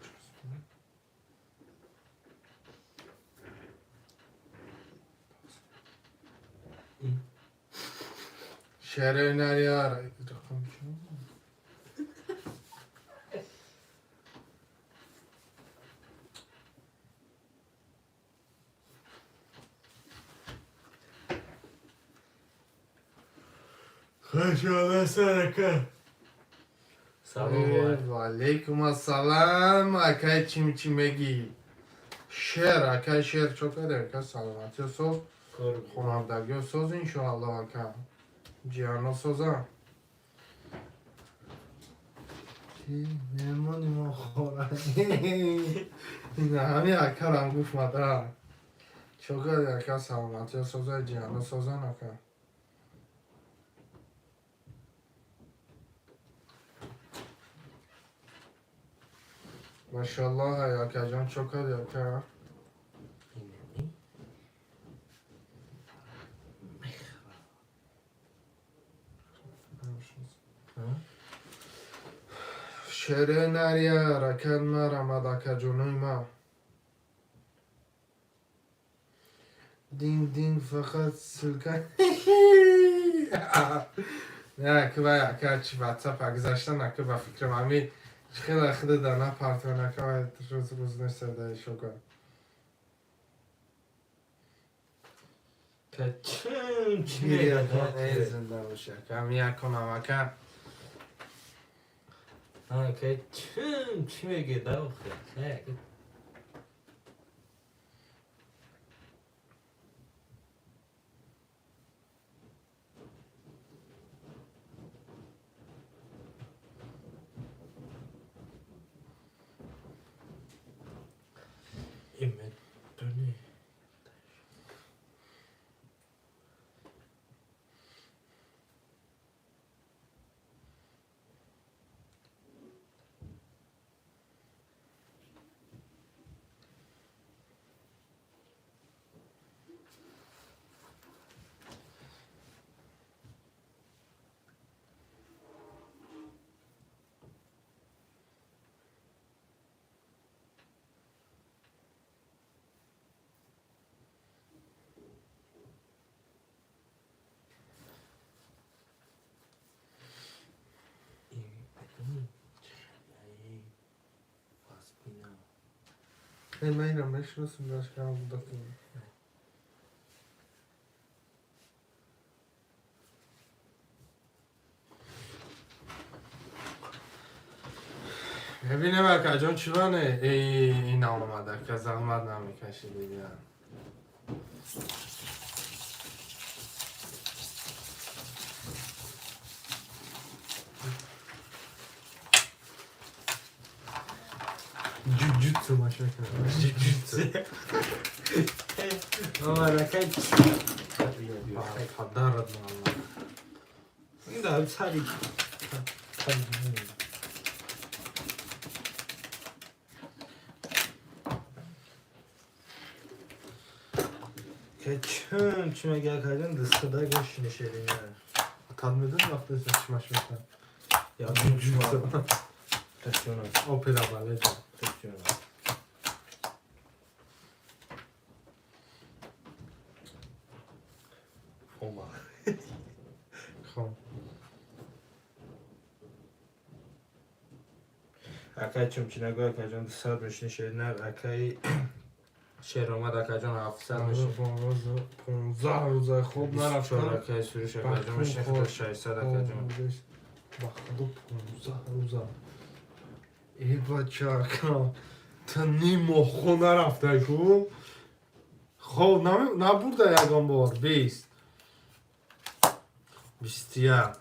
Шерои нари ҳарака. Рақам чанд? Хоҳишанда ҳарака. Салом. Ва алейкум ассалам, акай чим чӣ мегӣ? Шер, акай шер чо карда, ака саломатиё соз, хонандагиё соз иншоалло ака. Ҷиҳано соза. Чӣ? Меҳмони мо хора. Ина ҳамин акарам гуфт мада. Чо карда, ака саломатиё соза, ҷиҳано созан ака. Машаллоҳ, акаҷон чо карди ака? Шерои нари ҳаракат марамад акаҷонои ма. Динг динг фақат ссылка. Не, ки вай ака чи ватсап гузашта нака ба фикрам ҳами хела худа да напартва нака вай рӯз рӯз неста шога. Чим чи мегӯяд? Э, зинда боши ака, ҳами яконам ака. Ака, чим чи мегӯяд охи? Имедони. Э, ман инро мешиносам, дашкам буда. Бибинем акаҷон чӣ ване ин омад ака, заҳмат намекашӣ дигар. Ҷуҷутсу маша кардам. Ҷуҷутсу. Омад ака. Падарат ман. Да, сари. Чим чи мегӯяд акаҷон, дастхуда гӯш нишедина. Тад медонӣ вақте чӣ маша мекунам? Ҷуҷутсу. Тасёна. Опера балет. Тасёна. Ома. Хоб. Акай чим чи нагӯ акаҷон, 200 мешини шерина, акай шеромад акаҷон 700 мешини. 15 рӯза хоб нарафтам. Акай суруш акаҷон мешини худо 600 акаҷон. Ба худо 15 рӯза. Э бача ака, ту ним моҳ хоб нарафтай ку? Хоб набурда ягон бор. 20. 21.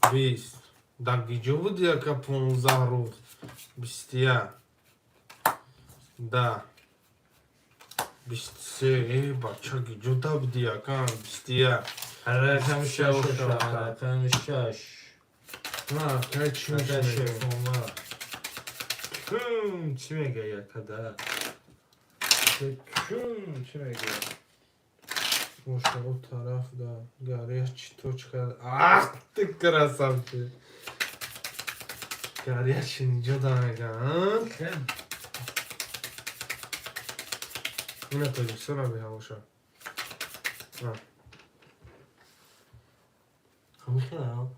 20. Дар гиҷо буди ака 15 рӯз? 21. Да. 23. Э бача гиҷо да буди ака? 21. Рақами шаш, рақами шаш. На, ака чӣ Ака мешавад? шефома. Чим чи мегӯяд акада? Чим чи мегӯяд? Боша, о тараф да горячий точка. Ах ты красавчик. Горячий ниҷо да мегӯянд. Ина Тоҷикистона беҳавоша. Ҳамихела.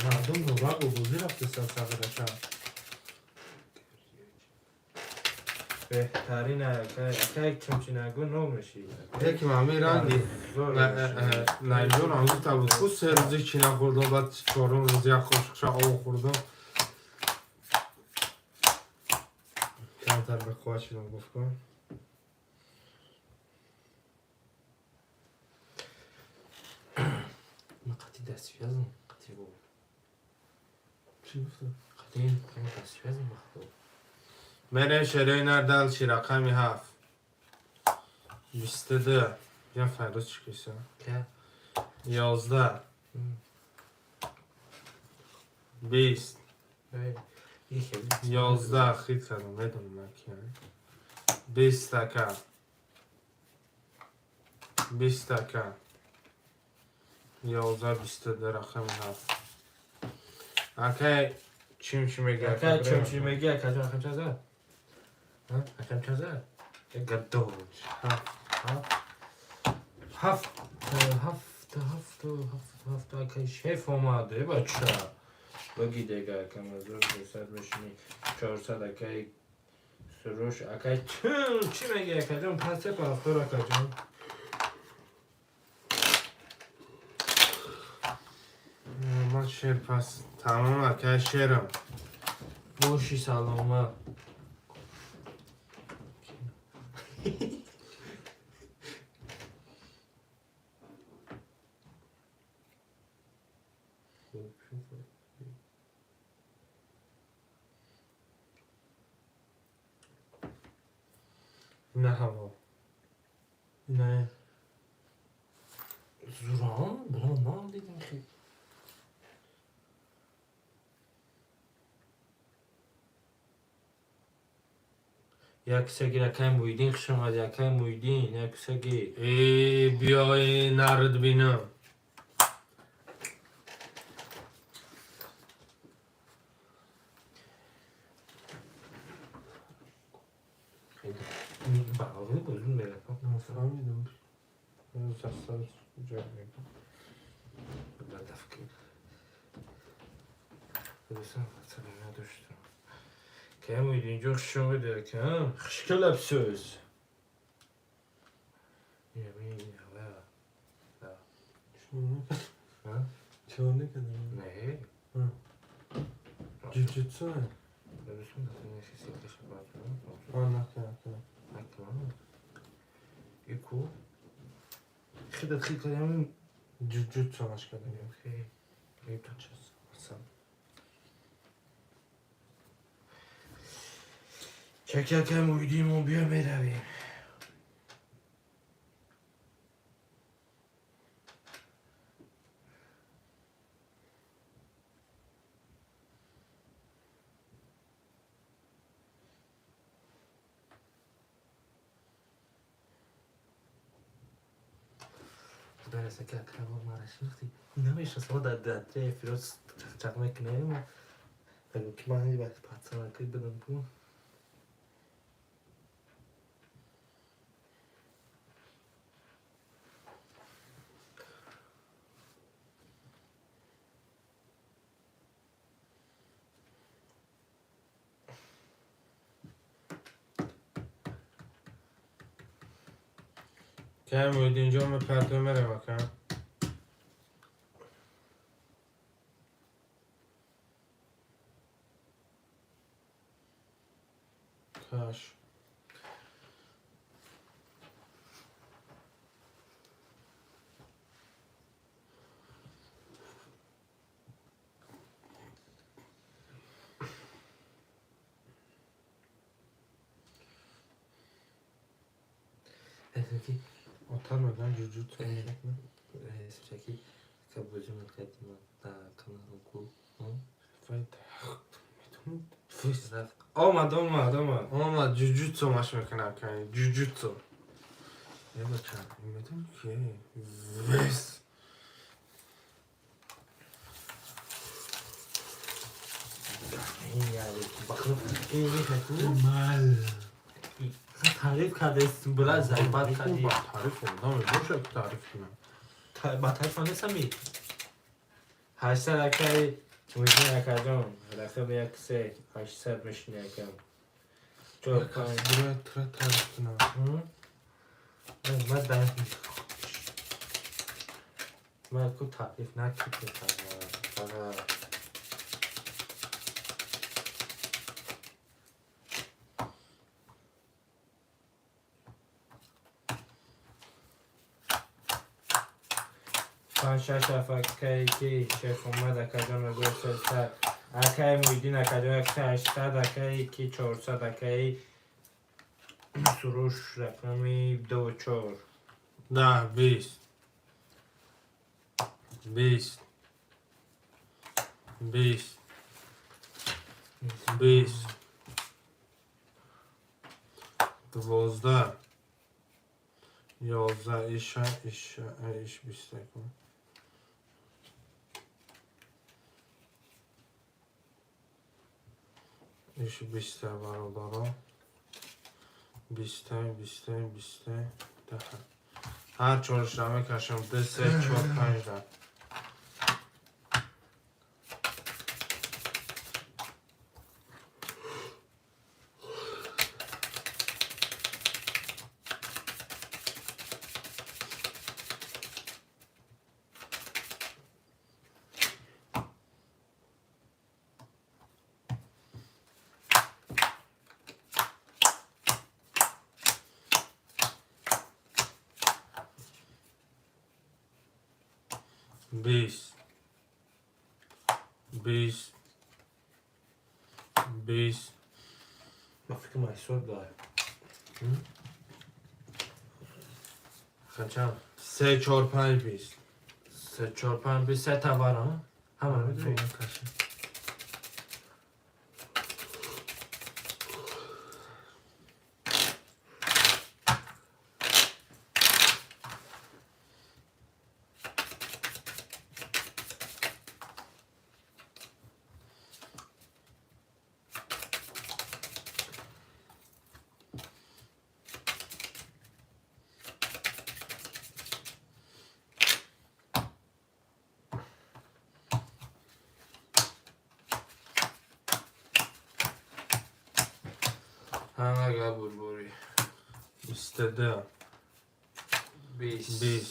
Мардум нобагу бозӣ рафтеста сағираша. Беҳтарин акай, акай чим чи нагӯ ноб мешӣ. Яки ҳамин ранги Зор Наилҷон ҳам гуфта буд ку се рӯзи чӣ нахӯрдам, баъд чорум рӯз як қошуқша об хӯрдам. Камтар ба қувват шудам гуфт ку. Ман қатъи дастсвязам, қатъи бо. Чӣ гуфта? Қатъи дастсвязам ба худо. Мерем шерои нардалчи рақами 7. 22. Я файроз чӣ киса? Ка? 11. 20. 11 хит кардам, медонам ман киям. 20 ака. 20 ака. 11 22 рақами 7. Акай чим чӣ мегӯяд? Акай чим чи мегӯяд акаҷон, рақам чанд зад? Рақам чанд зад? Як гадоч. 7. 7. Ҳафт, ҳафт, ҳафт, ҳафт. Акай шеф омад, э бача. Баги дега, акам 1300 мешини, 400 акай Суруш, акай чун чӣ меги, акаҷон? Пасе пафтор, акаҷон. Ман шер пас тамом, акай шерам. Боши саломат. На ҳаво. Не. Зуран, булан ман дидим ки. Як сеги акай Муиддин, хуш омадӣ, акай Муиддин, як сеги. Э, биёи нард бинам. Бағи бозун мерафт. Нафаҳмидам. Засад ҷо мегӯ. Бадафки. Дӯстон, надоштам. Акай Муиддин ҷо, хуш омадӣ, ака. Хуш келабсиз. Чиқор накардам? Не. Ҷуҷутсу? А, накард. Ику. Хидат хид кардам. Ҷуҷутсу маш кардам. Чак, акай Муиддин, мо биё меравем. Дараса ки акай мара шинохтӣ? Намешиносам, дар тре эфирот чақчақ мекунем. Бигӯ ки ман вақт пацанаки будам ку. Акай Муиддин ҷо, мепартои мерем, ака. Каш. Ки Отар мегӯянд ҷуҷутсу. Чаки ка бозӣ мекардим дар каналу ку. Омад, омад, омад. Омад, ҷуҷутсу маш мекунад, акай. Ҷуҷутсу. Е бача. Медонӣ ки вес. Ин яъне бахр ин мехаку. Мал. Таъриф кардест, була зарбат кардӣ. Ба таъриф одам бошад ки таъриф кунам. Ба таъриф нестами. 800, акай Муиддин, акаҷон, рақами як се 800 мешини, акам. Чор, панҷ. Бояд тура таъриф кунам. Ман дар ман ку таъриф накардем фақат. Панҷ, шаш, ҳафт, акай ки шеф омад, акаҷон, 1300, акай Муиддин, акаҷон, як се 800, акай ки 400, акай Суруш, рақами ду чор. 10, 20. 20. 20. 20. 12. 11. Иша, иша, иш биста кун. Иш биста, бародаро. Биста, биста, биста, даҳ. Ҳар чорашра мекашам. Ду, се, чор, панҷ да. 20, 20, 20. Ма фикр ма ҳисоб дорам. Чанд? Се, чор, панҷ, 20. Се, чор, панҷ, 20, се тавар, а? Ҳама медонӣ? Кашем. Ҳамага бурбурӣ. 22. 20. 20.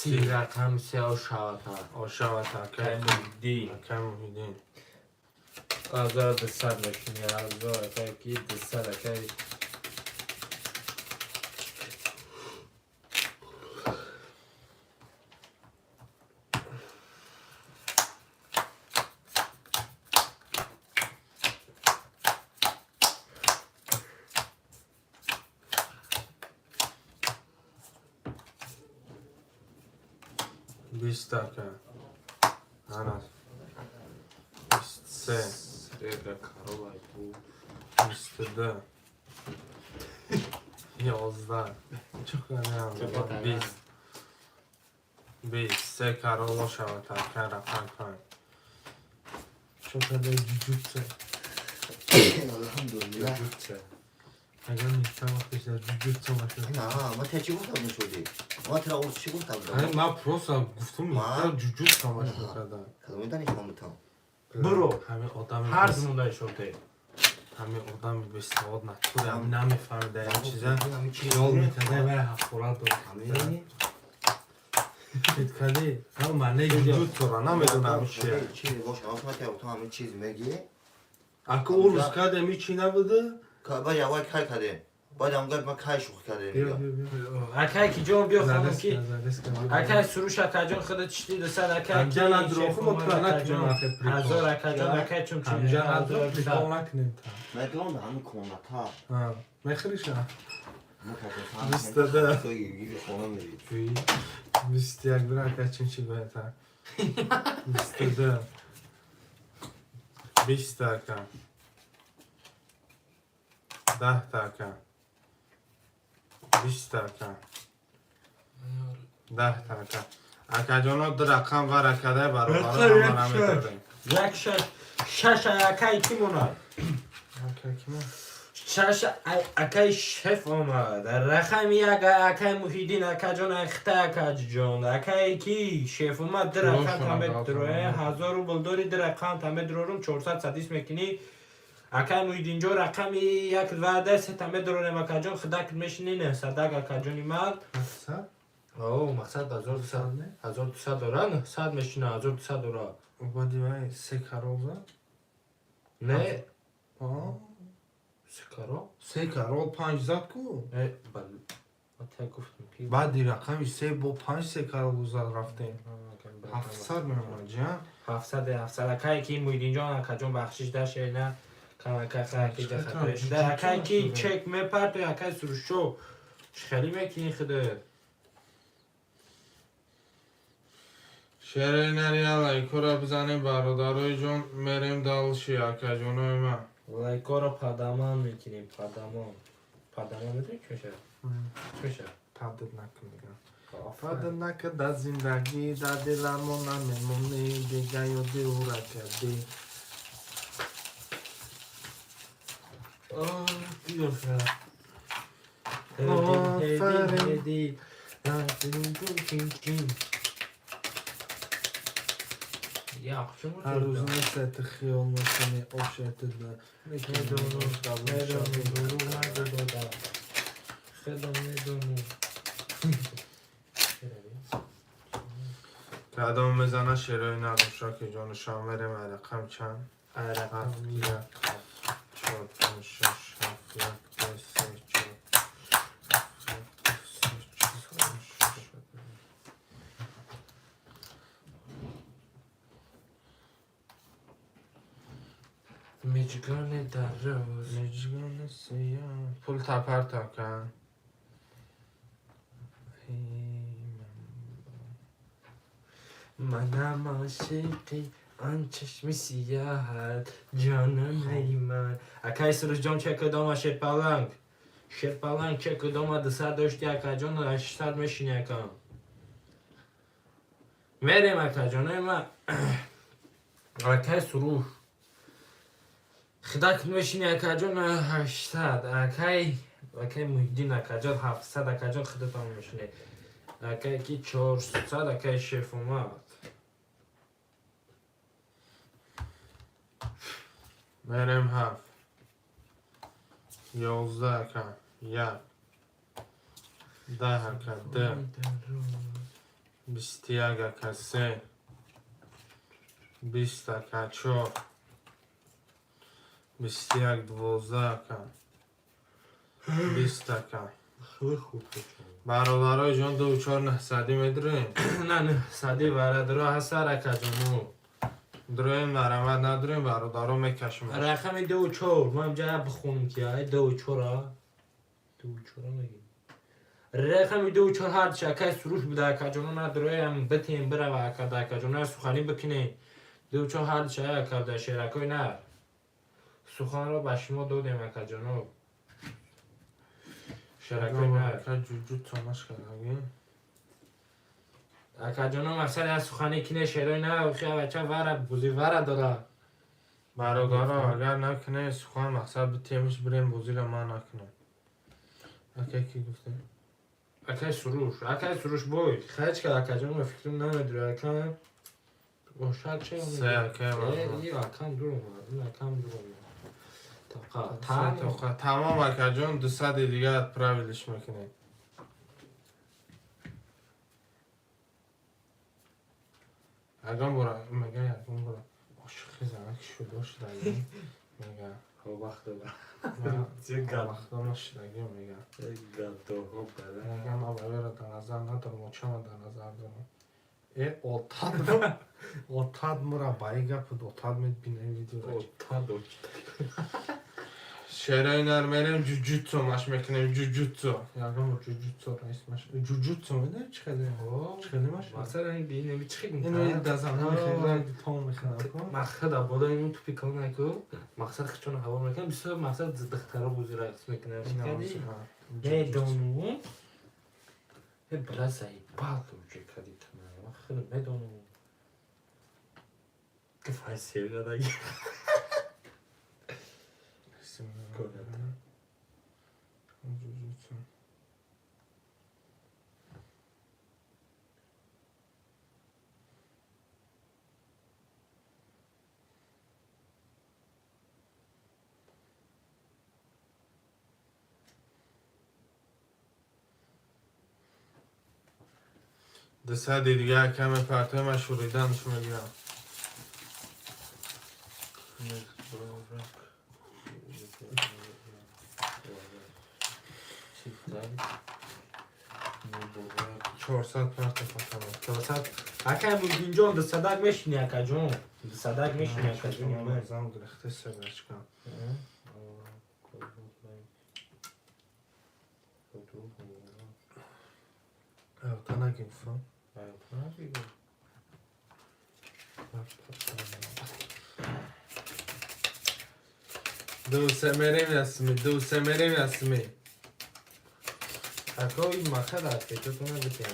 30 рақам се ошавата. Ошавата, акай. Акай Муҳиддин. Акай Муҳиддин. 1200 мекунӣ, ҳазор акай ки 200 акай. 20, ака. Ана. 23. Среда королай бу. 22. 11. Чӣ Чӣ 20. 20. Се корол ошавата, акай, рақам панҷ. Чокадай ҷуҷутса. Алҳамдулиллаҳ. Ҷуҷутса. Агар мехта вақтиш дар ҷуҷутса бошад. На, ма те чӣ гуфтам нишудӣ? Ма тира урс чӣ гуфтам? Ай, ман просто гуфтум, Ма? ҷуҷут тамошо кардам. Кадом даниш ман бутам? Буро. Ҳамин одами Ҳар зумудаи шоте. Ҳамин одами бесавод натур, ҳамин намефаҳмида ин чиза. Ҳамин чиз. Хиёл мекарда. Вай ҳақорат дорад. Ҳамин. Фикр кардӣ? Ҳам маънаи ҷуҷутсора намедонам чия. Чиз бош, ама те ту ҳамин чиз мегӣ? Ака ӯ рӯз кардем, ҳичи набуда? Баъд аввал кай кардем? Баъд ам гап ма кай шӯхӣ кардем? Биё, биё, биё. Акай ки ҷон биё хонум ки Залез кун. акай Суруш акаҷон худат чишти 200 акай Ҳамҷа надроху мо тура накунем ахи прикол. 1000 акаҷон акай чун чи Ҳамҷа надро прикол накунем та. Мегӯям ҳамин комната. Ҳа, мехӯриша? Ма кардем. 22. Хона мерӣ. 21 бира ака чимчи боята. 22. 20 ака. 10 ака. 20 ака. 10 ака. Акаҷоно ду рақам ва ракадай баробаро ҳамара медорем. Як шаш шаш акай ки монад? Ака кима? Шаш акай шеф омад. Рақами як акай Муҳиддин акаҷон ахта акаҷон. Акай ки шеф омад ду рақам Рошона таме дод. дроe 1000 рубл дори ду рақам таме дрорум 400 садис мекунӣ. Акай Муҳиддинҷон рақами як ваъда се таме дорорем акаҷон худак мешинӣ 900 акаҷони ман. 700? О, мақсад 1200 1200 дора 900 мешина 1200 дора. Баъди вай се корол зад? Не, А? се каро? Се корол панҷ зад ку? Не, бал. Ма та гуфтам ки Баъди рақами се бо панҷ се корол зад рафтем. 700 мемонад, ҷа? 700 700 акай ки Муҳиддинҷон акаҷон бахшиш даше на камака хаки ҷахатош. Да акай ки чек мепартои акай Сурушо. Чӣ хеле мекунӣ худат? Шере нария лайкора бизанем бародарои ҷон, мерем дальше акаҷонои ман. Лайкоро падаман мекунем, падаман. Падаман медонӣ чӣ мешавад? Чӣ мешавад? Падид накун мегам. Падид накун дар зиндагӣ, дар диламо намемонӣ, дига ёди ӯра кардӣ. Офарин. Ҳар рӯз нестати хиёл мекунӣ, ошетида Медонам, медонам, дурӯғ нагӯ, дода. Хело медонам. Кадом мезана шерои нароша ки ҷонушон мерем рақам чанд? Рақам ҳафт, як, чор, панҷ, шаш, ҳафт, як, ду, се, чор, ҳафт, як, ду, се, чор, панҷ, шаш, ҳафт. Миҷгони дароз. Миҷгони сиёҳ. Пул тапар та кан. Манам ошиқи он чашми сиёҳат, ҷононаи ман. Акай Сурӯшҷон, че кудома шерпаланг? Шерпаланг, че кудома 200 дошти, акаҷон, 800 мешини, акам. Мерем, акаҷонои ма. Акай Суруш. Хидак мешини, акаҷон, 800. Акай Муҳиддин акаҷон, 700, акаҷон, худатон мешини. Акай ки 400, акай шеф омад. Мерем ҳафт. 11, ака. Як. 10, ака. Ду. 21, ака. Се. 20, ака. Чор. 21, 12, ака. 20, ака. Хеле хуб. Бародарои ҷон, ду чор наҳсадӣ медурем. На, нӯҳсадӣ бародаро ҳастар, акаҷону. Дуроем, нарамад надурем, бародаро, мекашем. Рақами ду чор ман ҷа бихонам ки ай ду чора ду чора мегим. Рақами ду чор ҳарчи акай Суруш буда, акаҷоно, надуроям битем бирава, акада, акаҷоно, суханӣ бикунем. Ду чор ҳарчи ай акада шеракои нар. Суханро ба шумо додем, акаҷоно. Шеракои нар. Ака, ҷуҷу томаш кардагӣ. Акаҷоно, мақсад аз суханӣ кине шерои нар, бача вара бузи вара дора. Бародаро, агар накунем сухан, мақсад битемиш бирем бозиро ман накунам. Ака, ки гуфтем? Акай Суруш, акай Суруш бой. Хач ка, акаҷон, ма фикрам намедури, ака. Бошад че? Се, акай, Э, и акам дур омад, ин акам дур омад. Тақа, та. Тоқа. Тамом, акаҷон, 200-и дига отправилиш мекунем. Ягон бора мега, ягон бора ошиқи занак шудо шудагӣ мега. Вақт дора. Вақто нашудагӣ мега. Гадоҳо бара. Мега, ман барояро дар назар надорам, очама дар назар дорам. Э, отад, отад мура ба и гапу отад медбина видео. Ота дошт. Шерои нар мерем, ҷуҷутсо маш мекунем, ҷуҷутсо. Ягон бор ҷуҷутсо раис маш. Ҷуҷутсо медонӣ чӣ хеле? Чӣ хеле маш? Мақсад ин бинем чӣ Ино дазана мехӯрам, том мехӯрам. Мақсад болои ин тупи калон ку мақсад хичона ҳаво мекунам, бисёр мақсад духтаро бузи рақс мекунам. Медонум. Э, бра, заебал уже кади тана. Ман хеле медонум. Ки файсел надаги. Кунад. Ҷуҷутсо. 200-и дига каме партои ман шуриданш мегирам. Муборак. Читай. Муборак. 400 парта фатама. 400. Акай Муҳиддинҷон, дусадак мешини, акаҷон. Дусадак мешини, акаҷон. Зам гирехте себачка. Та нагирифтам. Ду се мерем ясми, ду се мерем ясми. Ако ин мақсад аст, печотона битем.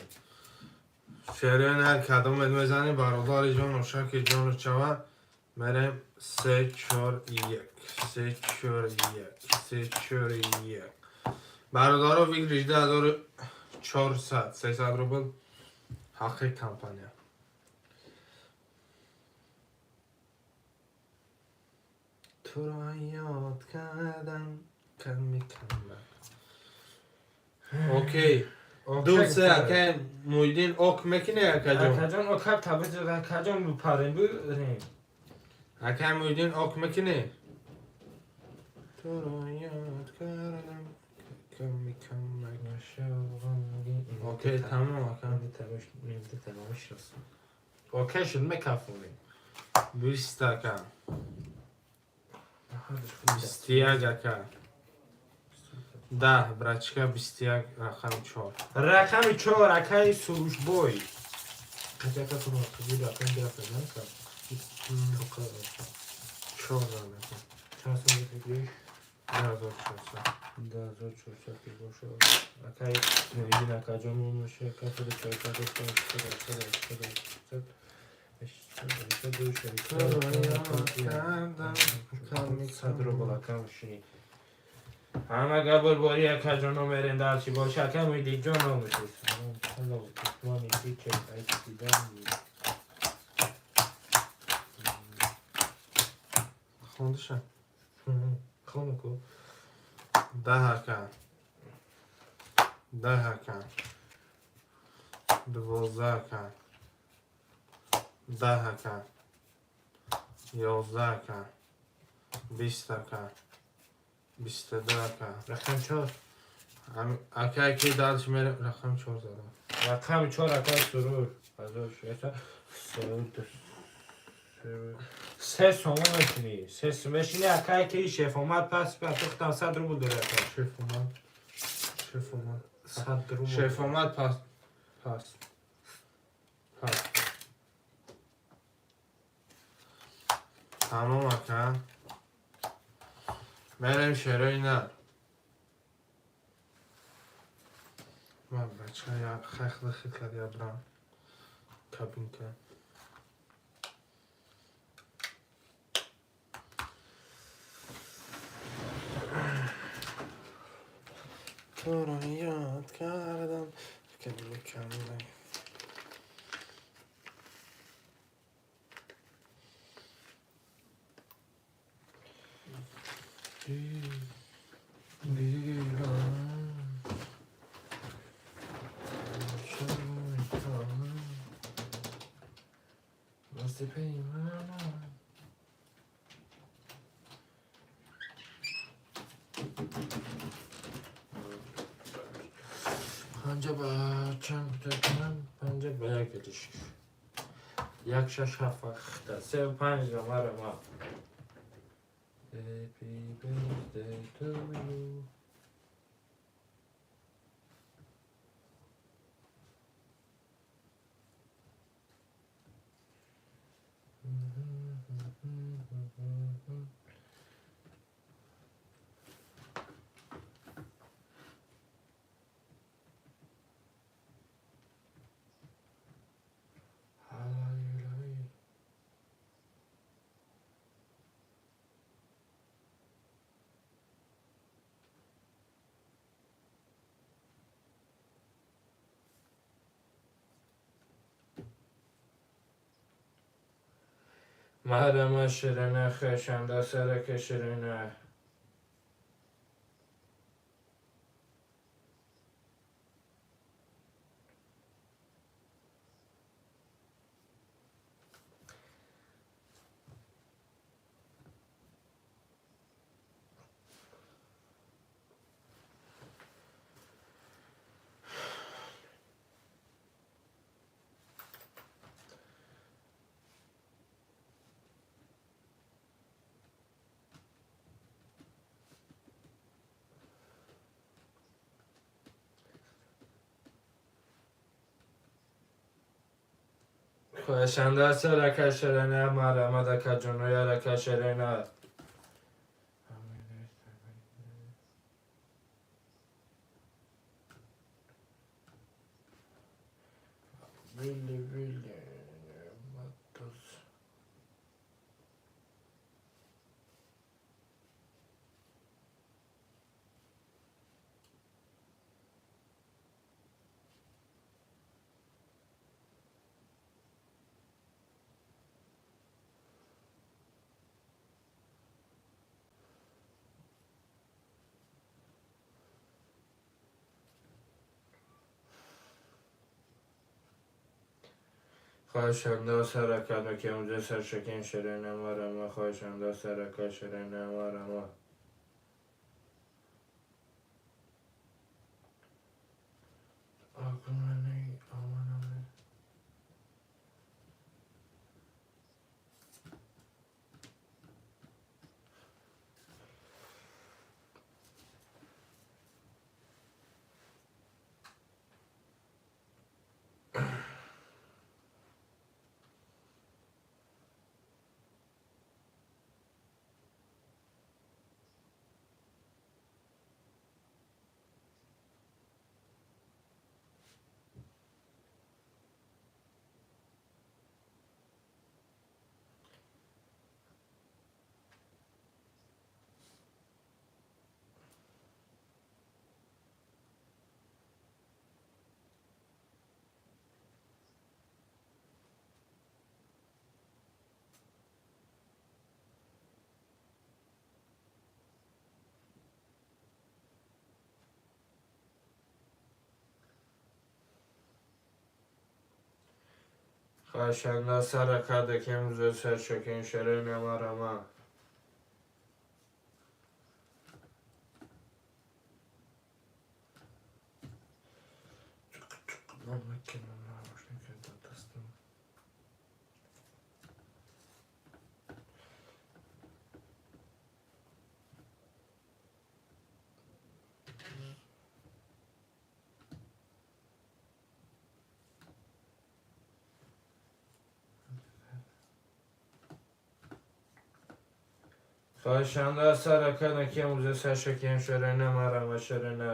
Шерои нар кадомет мезанӣ, бародари ҷону шаки ҷону чава, мерем се, чор, як, се, чор, як, се, чор, як. Бародаро, выигрыш 2400, 300 рубл ҳаққи компания. Туро ёд кардам ками кама. Окей. Ду се, акай Муҳиддин, ок мекунӣ, акаҷон? Акаҷон, окаб табиз, акаҷон, бупарем бурем. Акай Муҳиддин, ок мекунӣ? Туро ёд кардам ками кама. Окей, тамом, ака. Окей шуд, мекафонем. 20, ака. 21, ака. 10, брачка, 21, рақами чор. Рақами чор, акаи Сурушбой. Чор зад, ака. Чанд сом гирифтӣ? 2400. 2400 ки бошад. Акаи Муҳиддин, акаҷон, моша кафеда 400, 400, 400, 800, 100 рубл, ака, мошини. Ҳама габр бори, акаҷоно, мерем дарчи боша, ака Муҳиддинҷон, номуши. Салом, салом, усмони кичек, айсидан. Хондиша. Хону ку. 10, ака. 10, ака. 12, ака. 10, ака. 11, ака. 20, ака. 22, ака. Рақам чор. Акай ки дальше мерем, рақами чор задам. Рақами чор, акай Сурур. Се сомон мешинӣ. Се мешинӣ, акай, ки шеф омад, пас пахтам 100 рубл дора, акай. Шеф омад. Шеф омад. 100 рубл. Шеф омад, пас. Пас. Пас. Тамом, ака. Мерем шерои нар. Ман бача я хайхла хит кад я брам. Кабинка. Туро ёд кардам ками ками. Панҷа ба чанд кунам? Панҷа ба як элиш. Як, шаш, ҳафт, ҳашта, се, панҷ омара ма. Happy birthday to you. Марама ширина, хешанда сарака ширина. Хоҳишанда сарака ширина, марамадака ҷуноярака ширина. Вилли, вилли, матус. Хоҳишанда сарака ки имрӯза саршакин ширина марама, хоҳишанда сарака ширина марама. Хоҳишанда сарака ки имрӯза саршакин ширина марама. Хоҳишанда сарака ки имрӯза саршакин ширина марама ширина.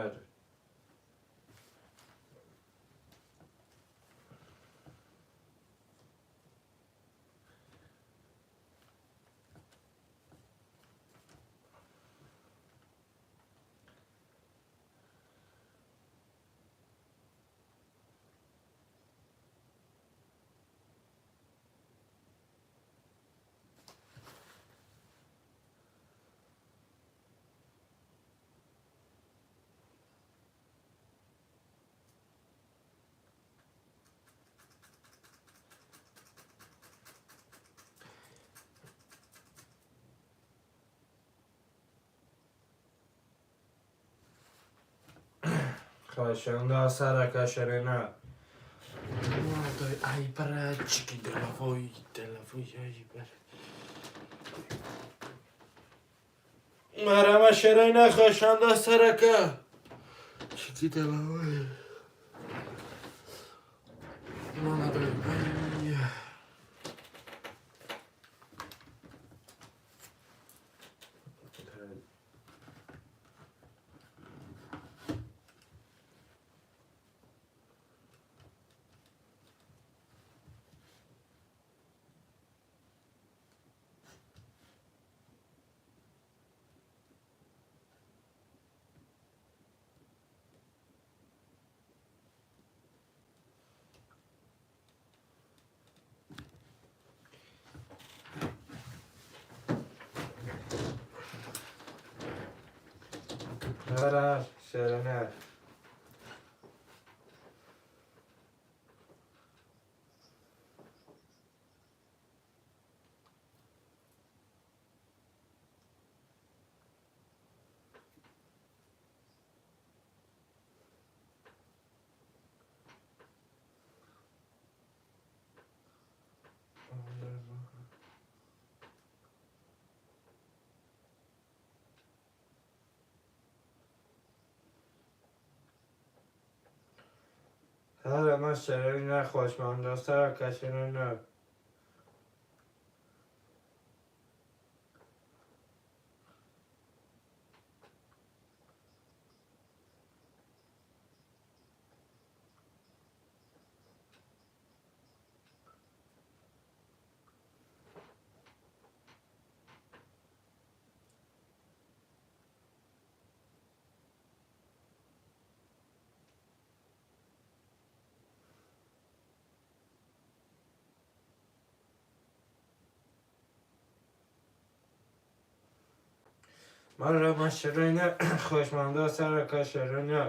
Хоҳишанда сарака ширина. Ай брат, деловой, деловой, ай брат. Марама ширина, хоҳишанда сарака. Чики деловой. Молодой, ай. Нара ширина. Ҳарама ширина, хоҳишманда сарака ширина. Марама ширина, хоҳишманда сарака ширина.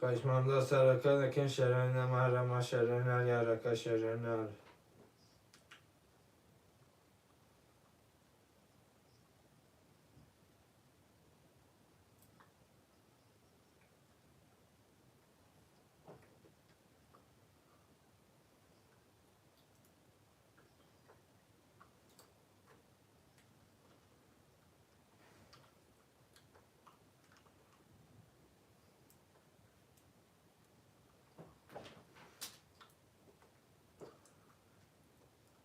Хоҳишманда сарака накин шерена маҳрама шерена ярака шерена.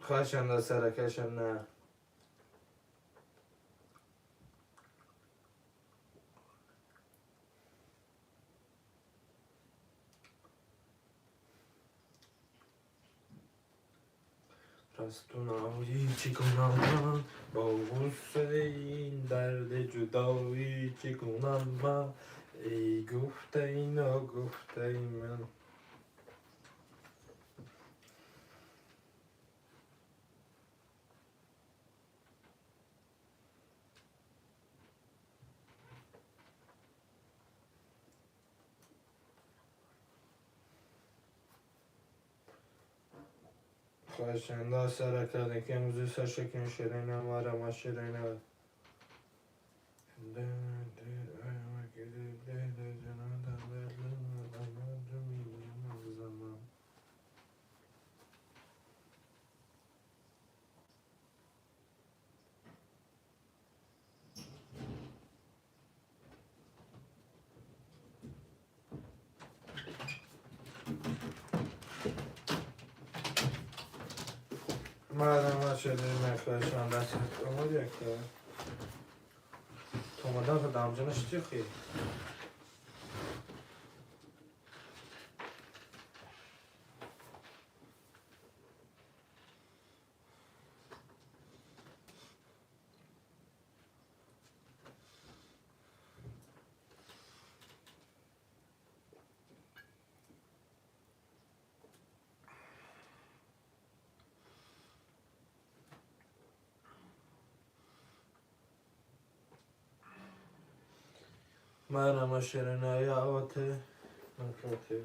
Хоҳишанда саракашам на. Растунаи чӣ кунам ман бо ғуссаи ин дарди ҷудоӣ, чӣ кунам ман, эй гуфтаи ногуфтаи ман. Хоҳишанда сарака ки имрӯзи саршакин ширина марама ширина. Мардама ширина, хоҳишанда омад якта. Томадан дамҷана шитихи. Марама ширина яоте. Накоте.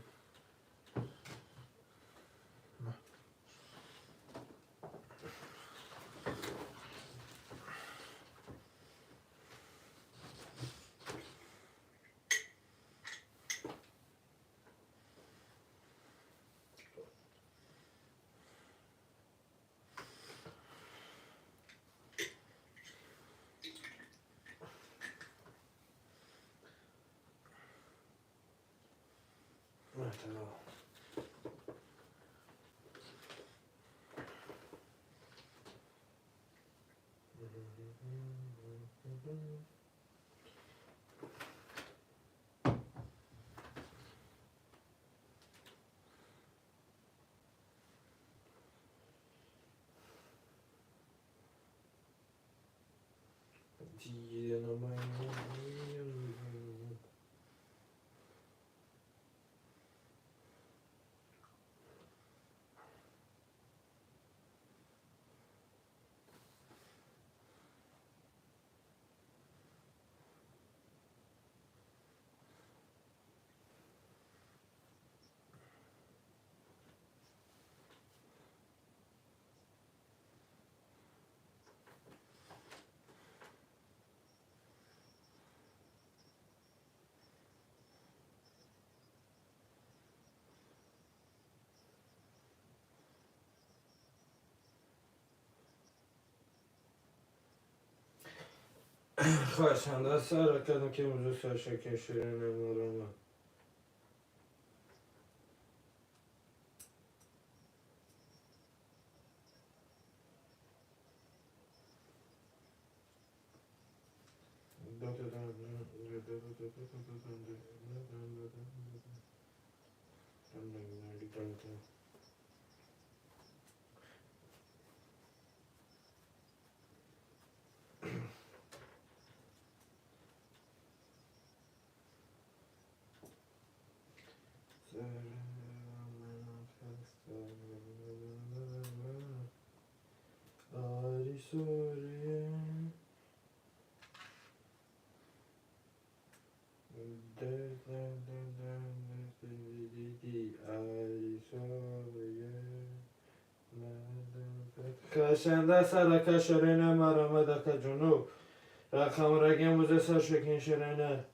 Хоҳишанда сарака ки имрӯзи саршакин ширина марама. Хашанда сарака ширина марамадака ҷунуб. Рақамрагим буза сар шукин ширина.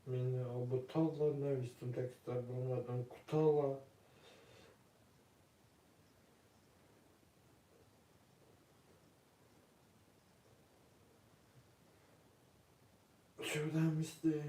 Meni obutalla навистум текста булмадым кутала. Şuradan misli.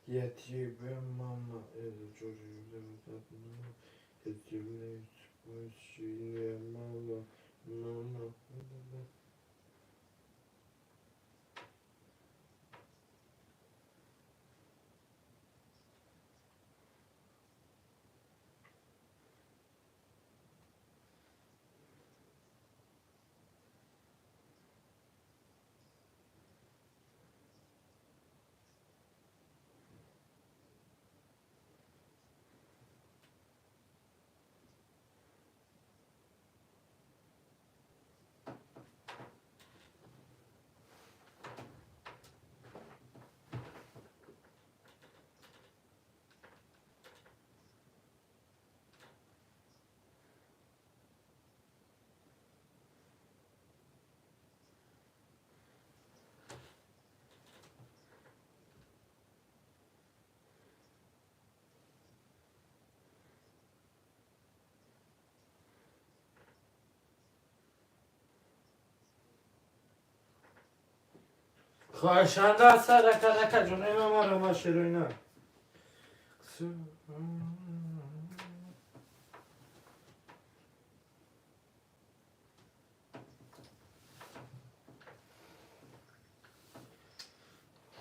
Yetibe mama mama. Хоҳишанда сарака рака ҷонаи ма широина.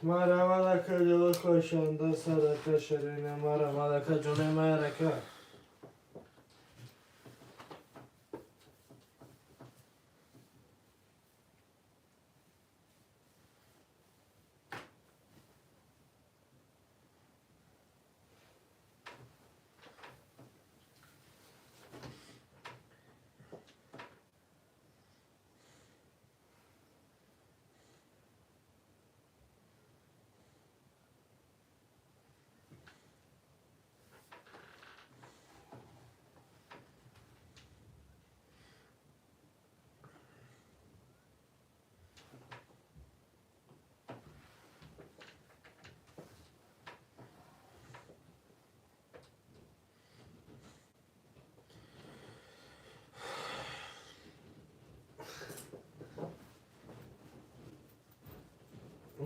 Марамадака ҷоло хоҳишанда сарака широина марамадака ҷонаи ма рака.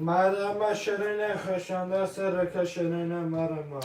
Марама ширина хашанда сарака ширина марама.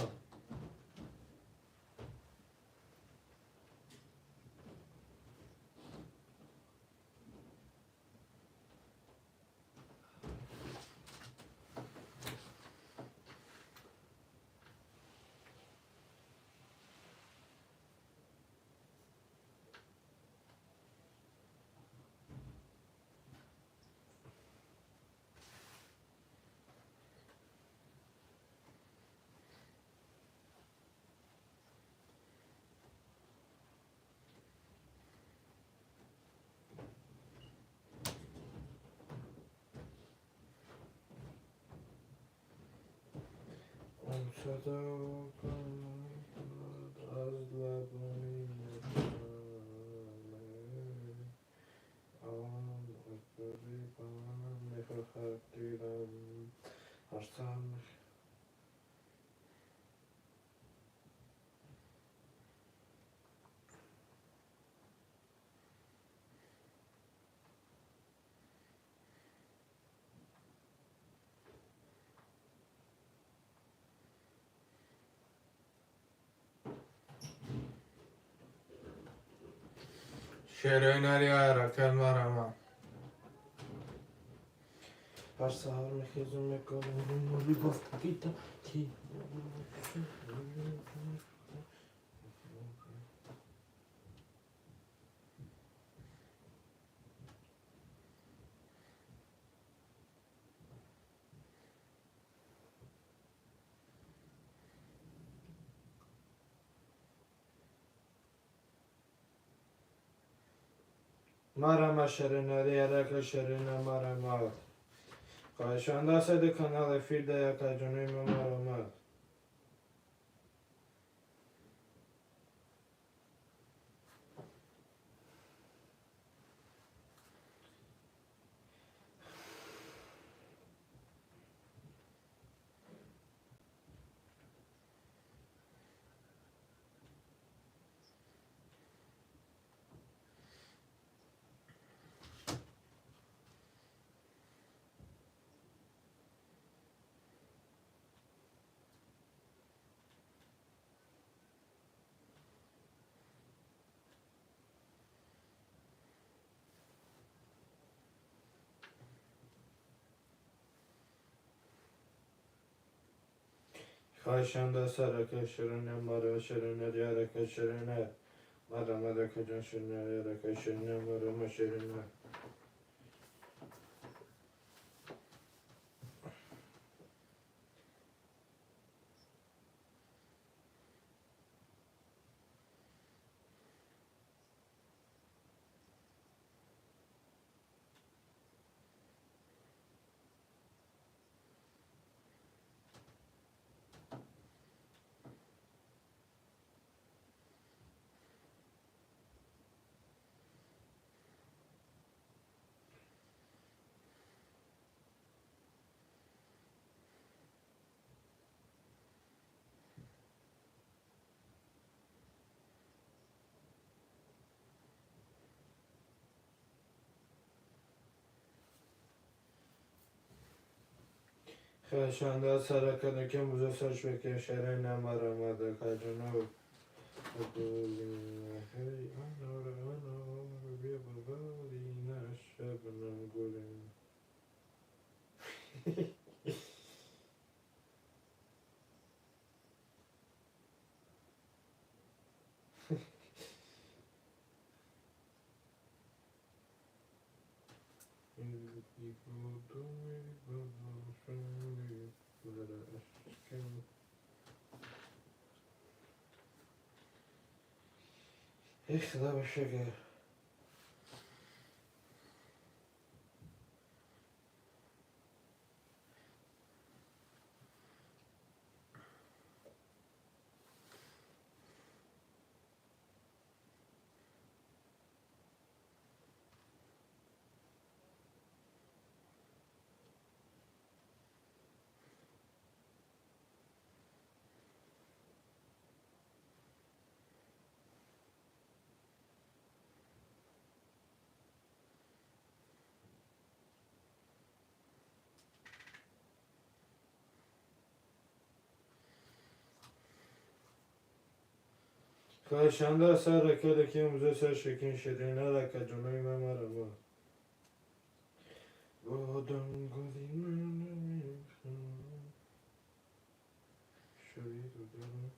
Шероинари ҳаракат марама. Ҳар саҳар мехезум мекунам бофтагита ки. Марама ширина ярака ширина марамат. Хоҳишанда ҳастед канал эфир да якаҷонои ма марамат. Хоҳишанда сарака ширина мара ширина ярака ширина марама ракаҷон ширина ярака ширина марама ширина. Хоҳишанда сарака дакем буза сарш беке ширина марама дакаҷоно. Эх, худо ба шукр. Хоҳишанда сарака дакем буза сар шекин ширина ракаҷонои ма марама. Бодам гули шурид ударам.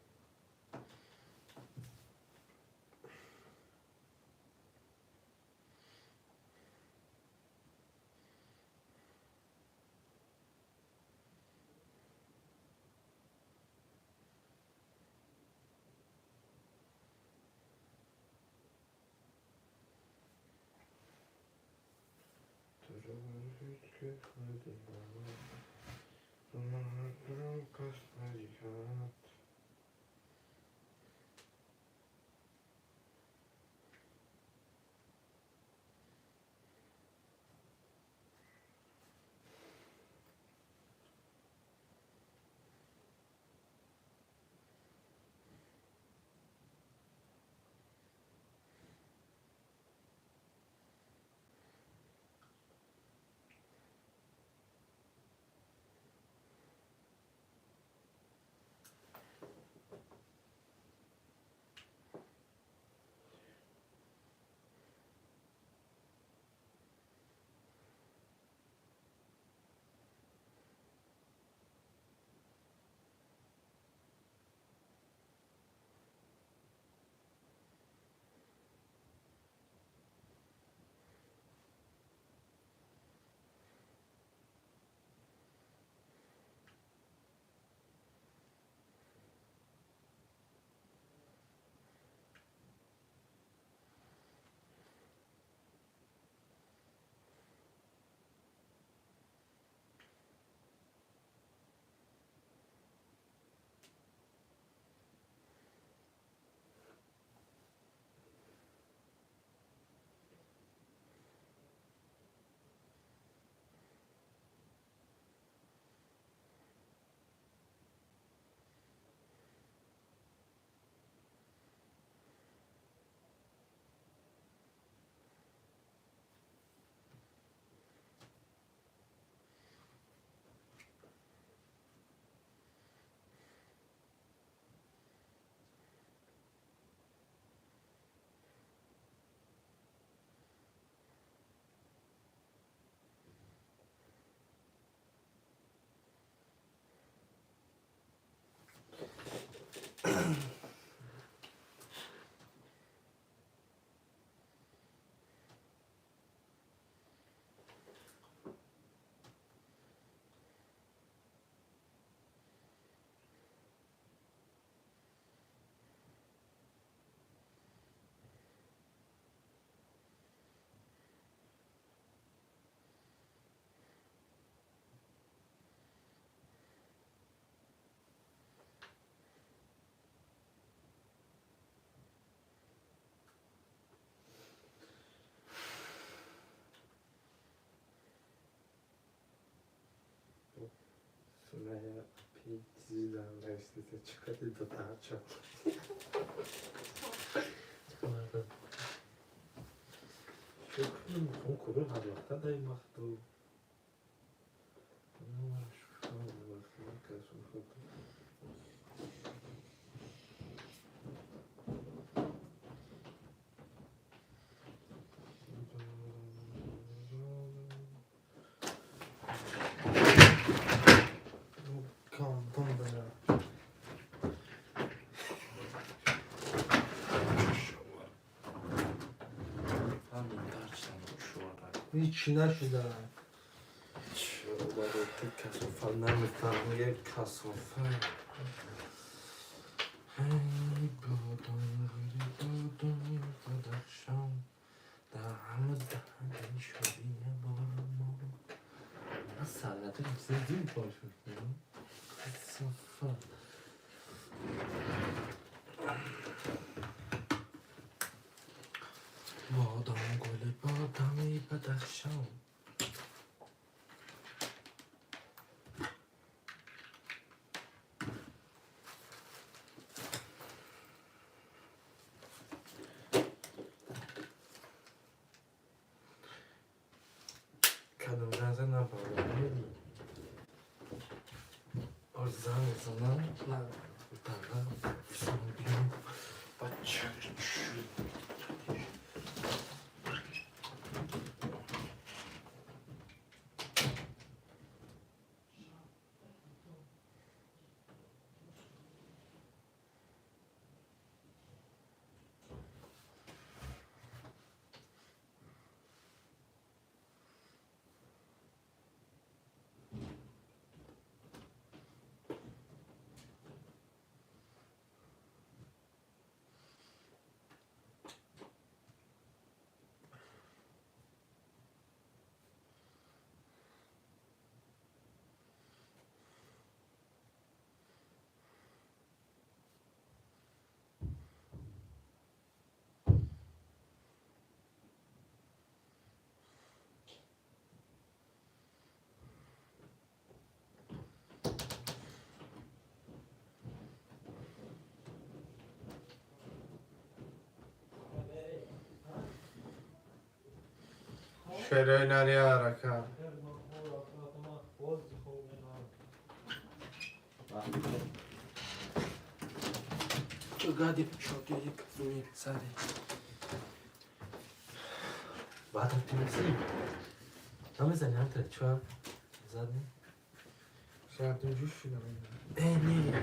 Чизи навиштиса чӣ кади дотаача. Куру ҳар вақта дай махту. Гандон бля. Ҳичи нашуда. Касофа намефаҳм, як касофа. Эй бодом, бодоми Бадахшон, дар ҳама даҳани шодия бормо. Ман санъати чизи бошад. Касофа. Бодом гули бодоми Бадахшон. Кадом ранза набарам. Зан мезанам. Дага фисондим. Бача. Шерои нариар ака. Чугади шокери казуи сари. Баъдам ти мисли? Намезани ҳамта чуа? Задни? Задни ҷӯш шуда. Э, не. Не.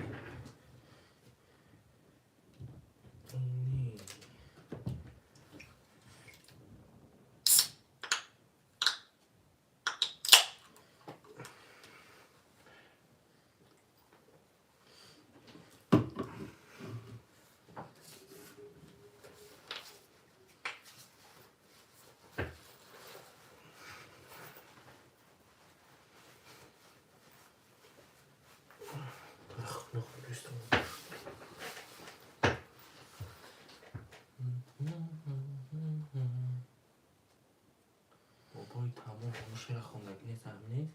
Бобои тамом ҳамун шеъра хондагӣ нест, ҳам нест?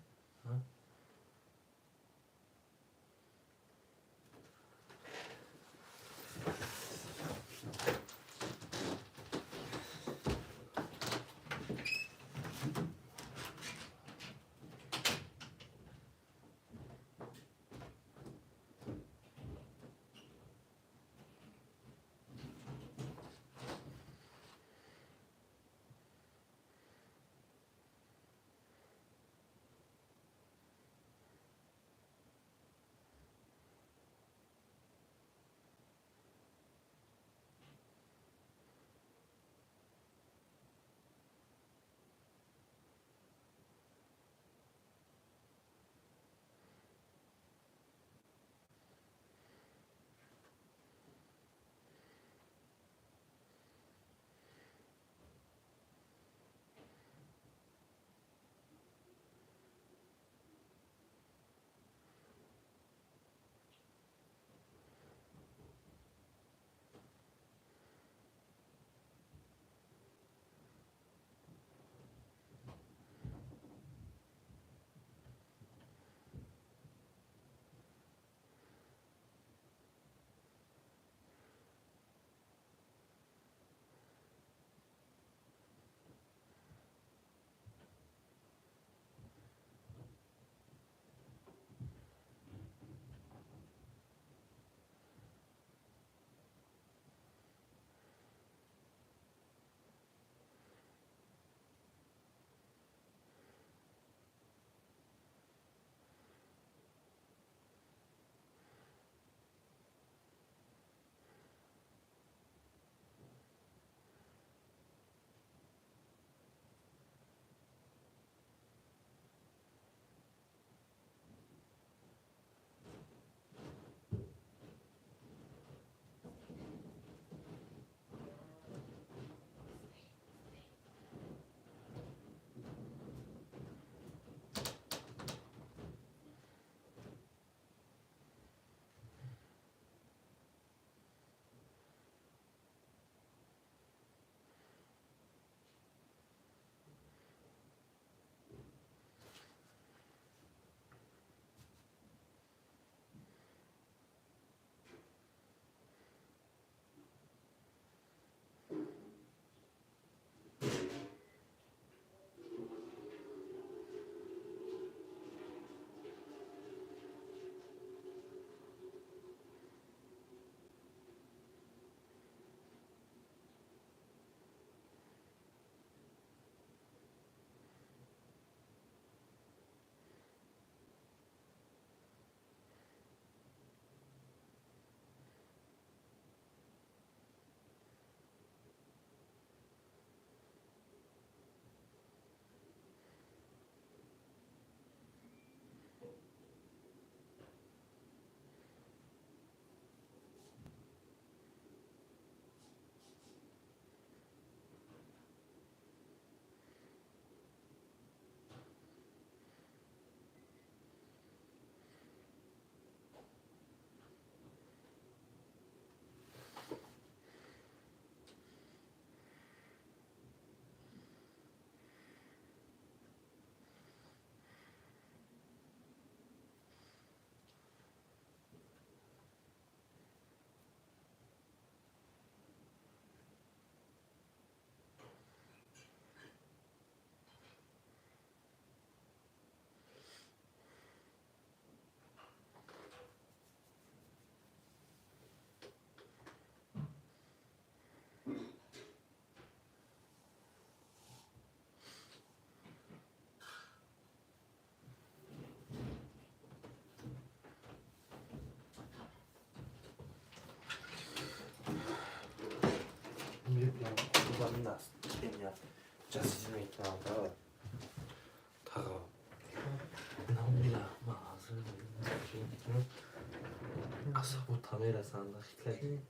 мерасанд. Хитлаки.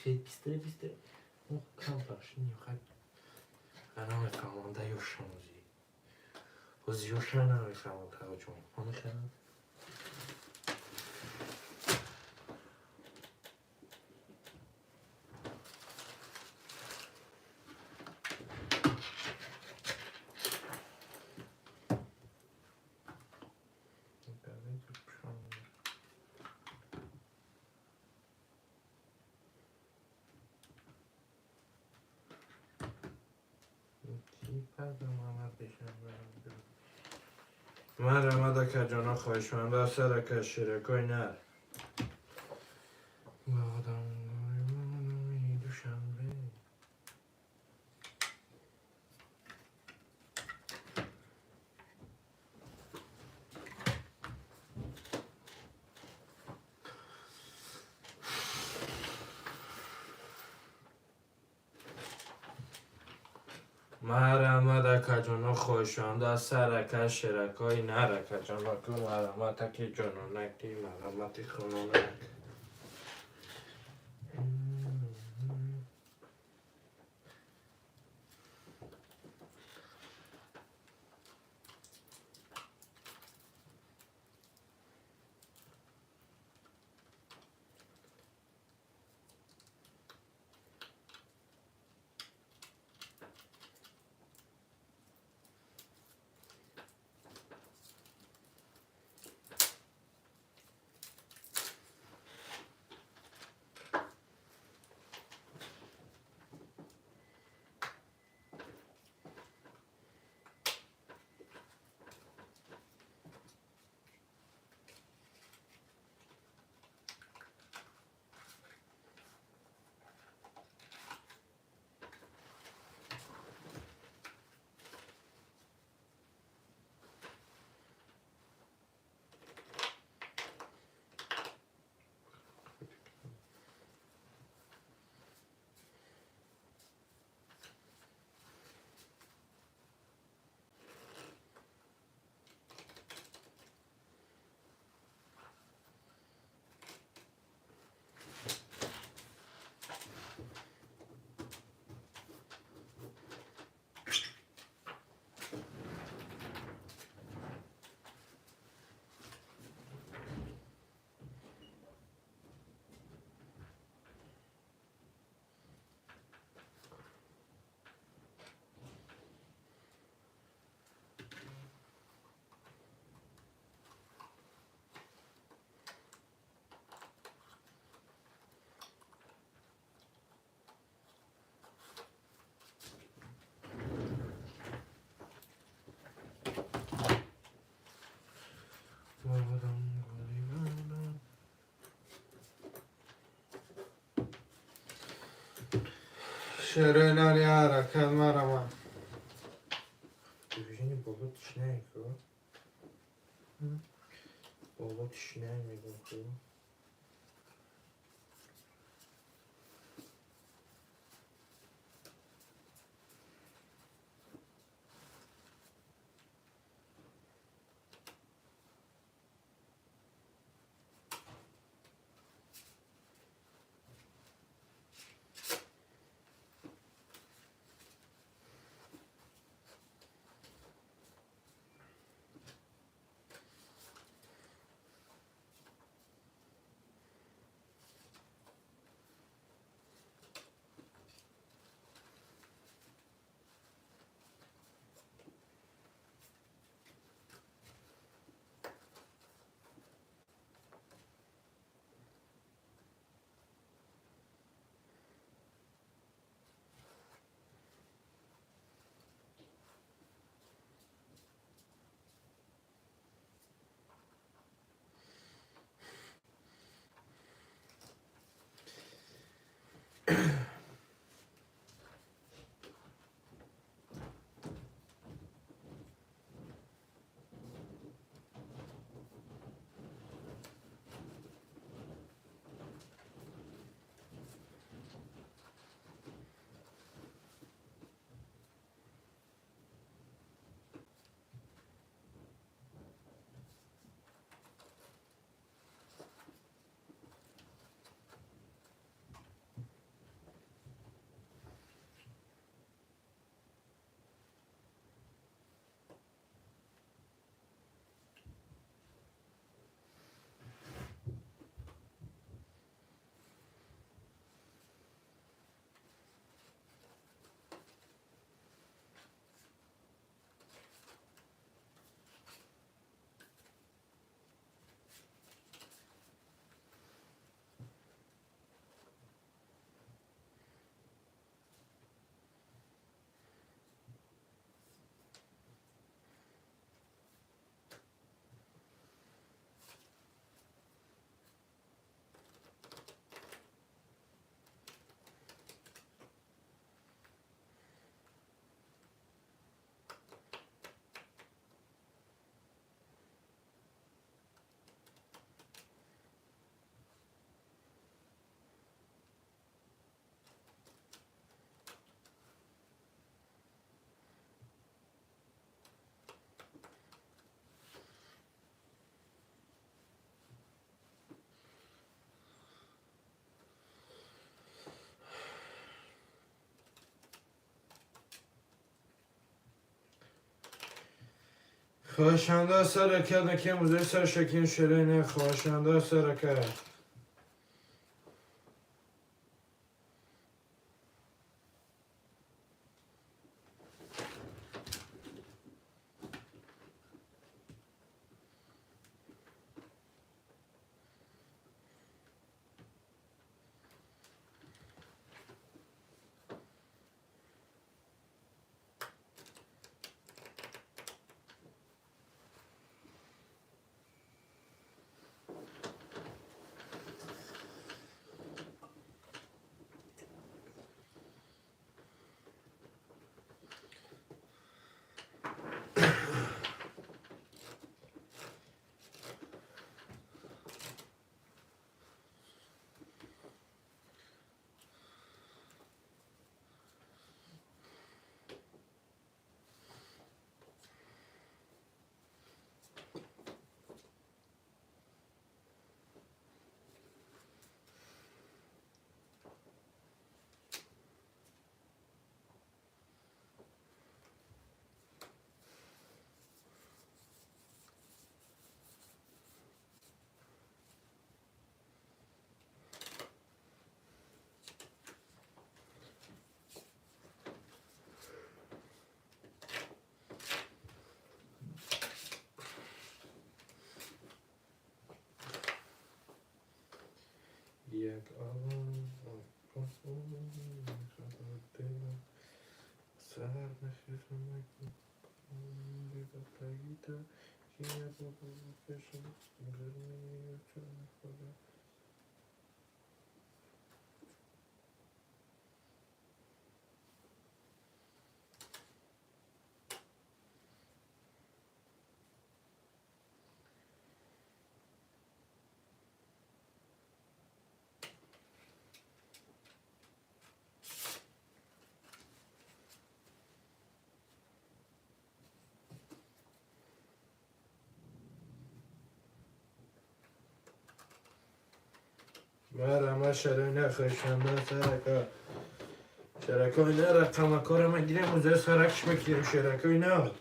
Хеле бистре бистре. Кам пашни хай. Ана мефаҳмам да ёшам ози. Ози ёша намефаҳмам тағоҷон. Ҳамихелам. من رمد کجانا خواهش من بر سر کشیرکای نر با آدم دوشنبه марама дакаҷоно хоҳишонда сарака шеракои наракаҷоноку мараматаки ҷононаки марамати хунонак. Шерои нари ҳаракат марама. Движение боло тишнае ку. Боло тишнае мегум ку. Хоҳишанда сарака накем узай сар шакин шерене хоҳишанда сарака. Як алам сар Мара шарина хашанда сарака. Шарака ина рақамакора ма гирем уза саракш бекирем шарака ина.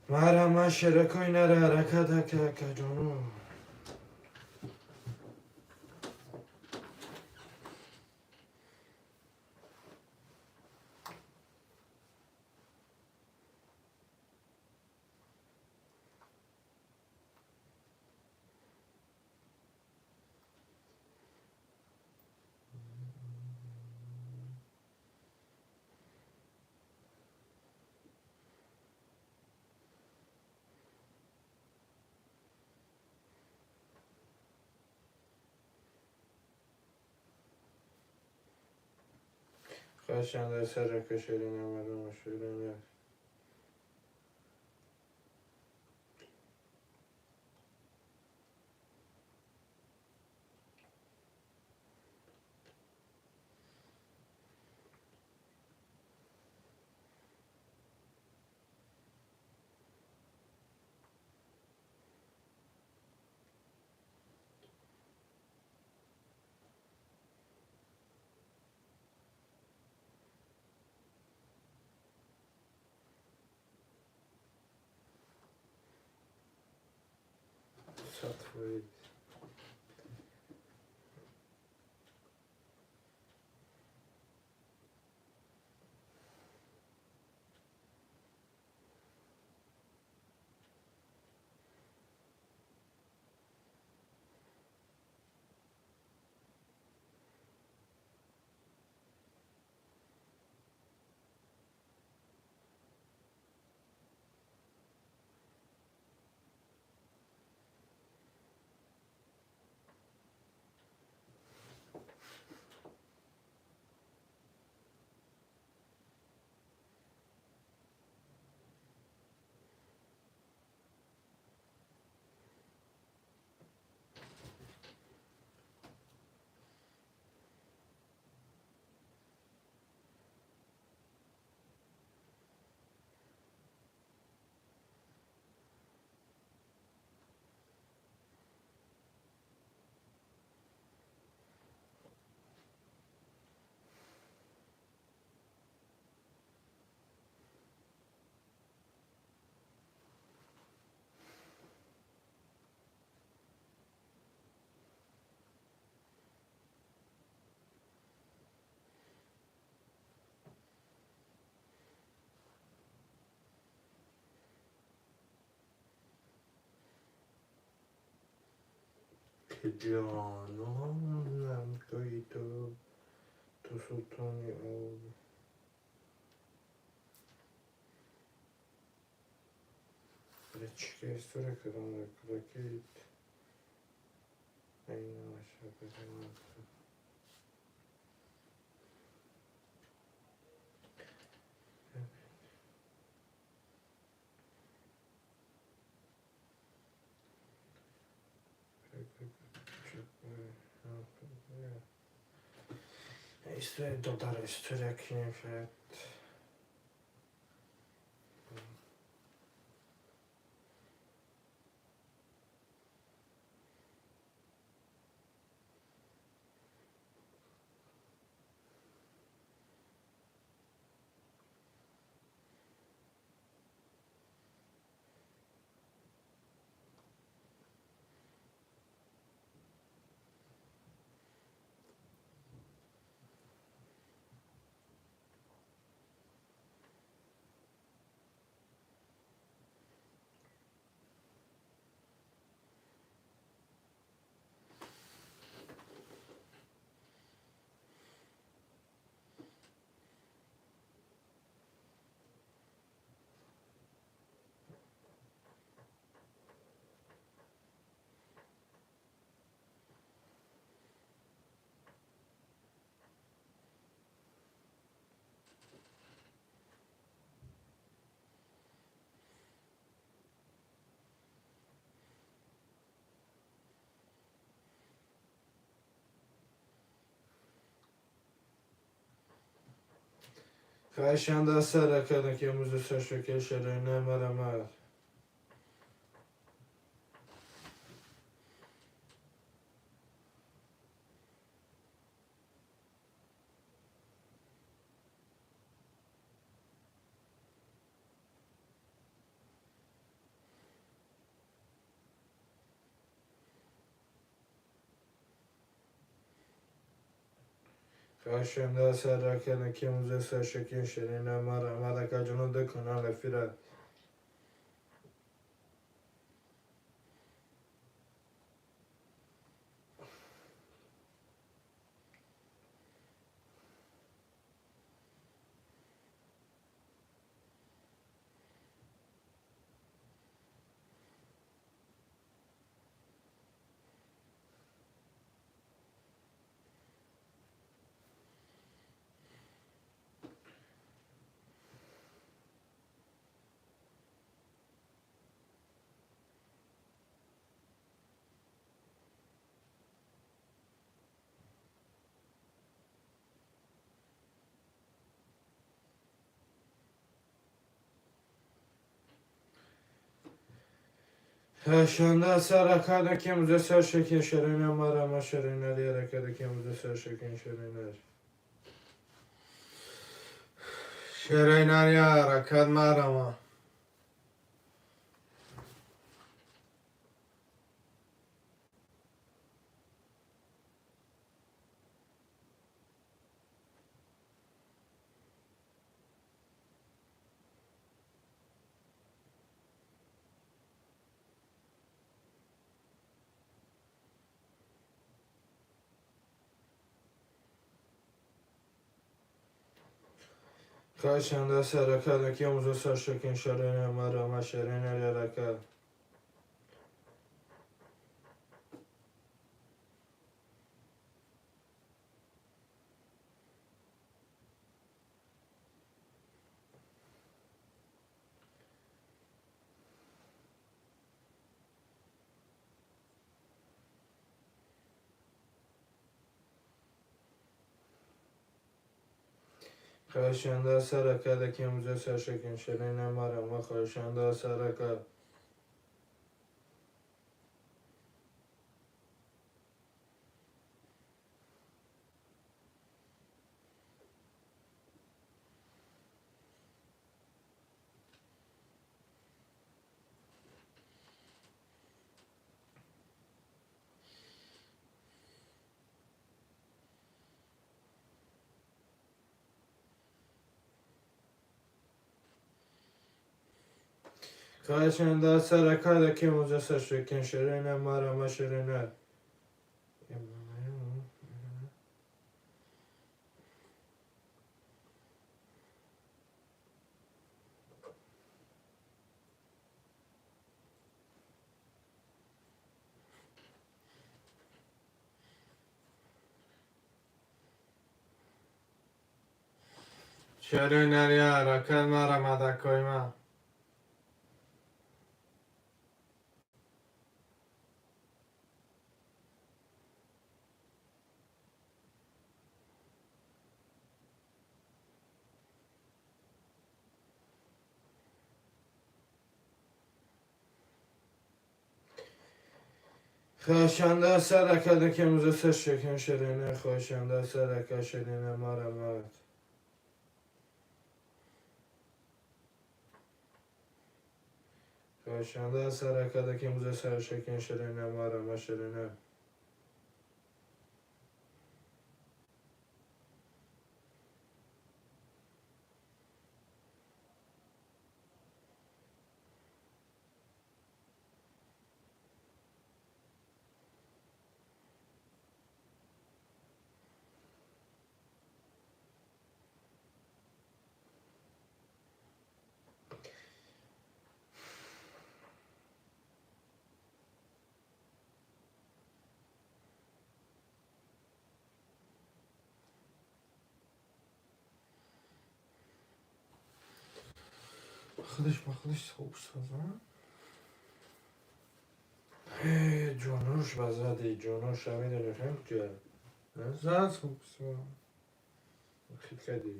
Мара шарака ина ҳаракат ака ҷону. Хашанда сарака шерина марама шерина. Сад фоиз. Ҷононам туи ту, ту султони об. Чика история кардам дар кӯдакӣ? История додар история кинем шояд. Хоҳишанда сара кардам ки имрӯз саршокер шерина марамад. Хоҳишанда сара кардам ки имрӯз саршокер шерина марамад. Акаҷоно ду канал эфира. Хашанда саракада кемузе сар шекин шерина марама шерина яракада кемузе сар шекин шерина. Шерина яракад марама. Хашанда саракада кемузе сар шекин шерина марама шерина яракад. Хашанда саракада кемузе сар шекин шерина марама хашанда сарака. Хашанда саракада кемузе сар шекин шерина марама шерина. Шерина яракад марама дакойма. Хашанда саракада кемузе сар шекин шерина хашанда сарака шерина марамат. Хашанда саракада кемузе сар шекин шерина марама шерина. Худаш ба худаш савоб соза. Ҷонуш ба зади ҷонуш намедонӣ ҳам куҷо? Зад савоб соза. Хит кардӣ.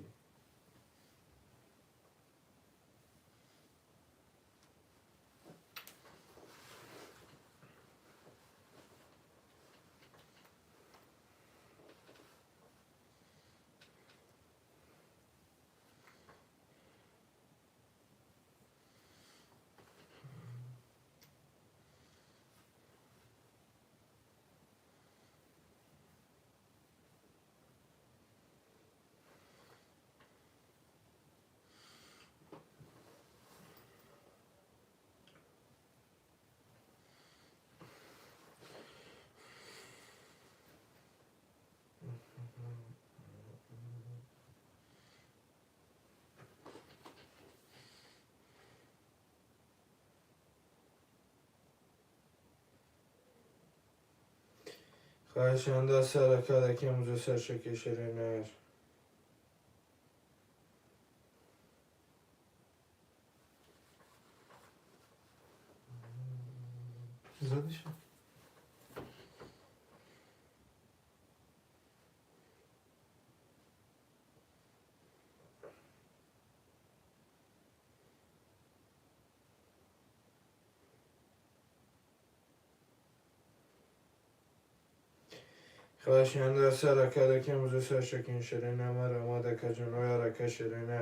Хашанда саракада кемузе сар шекин шерина. Задиша. Хоҳишанда сарака ки имрӯз саршакин ширина мар омада ка ҷоноя рака ширина.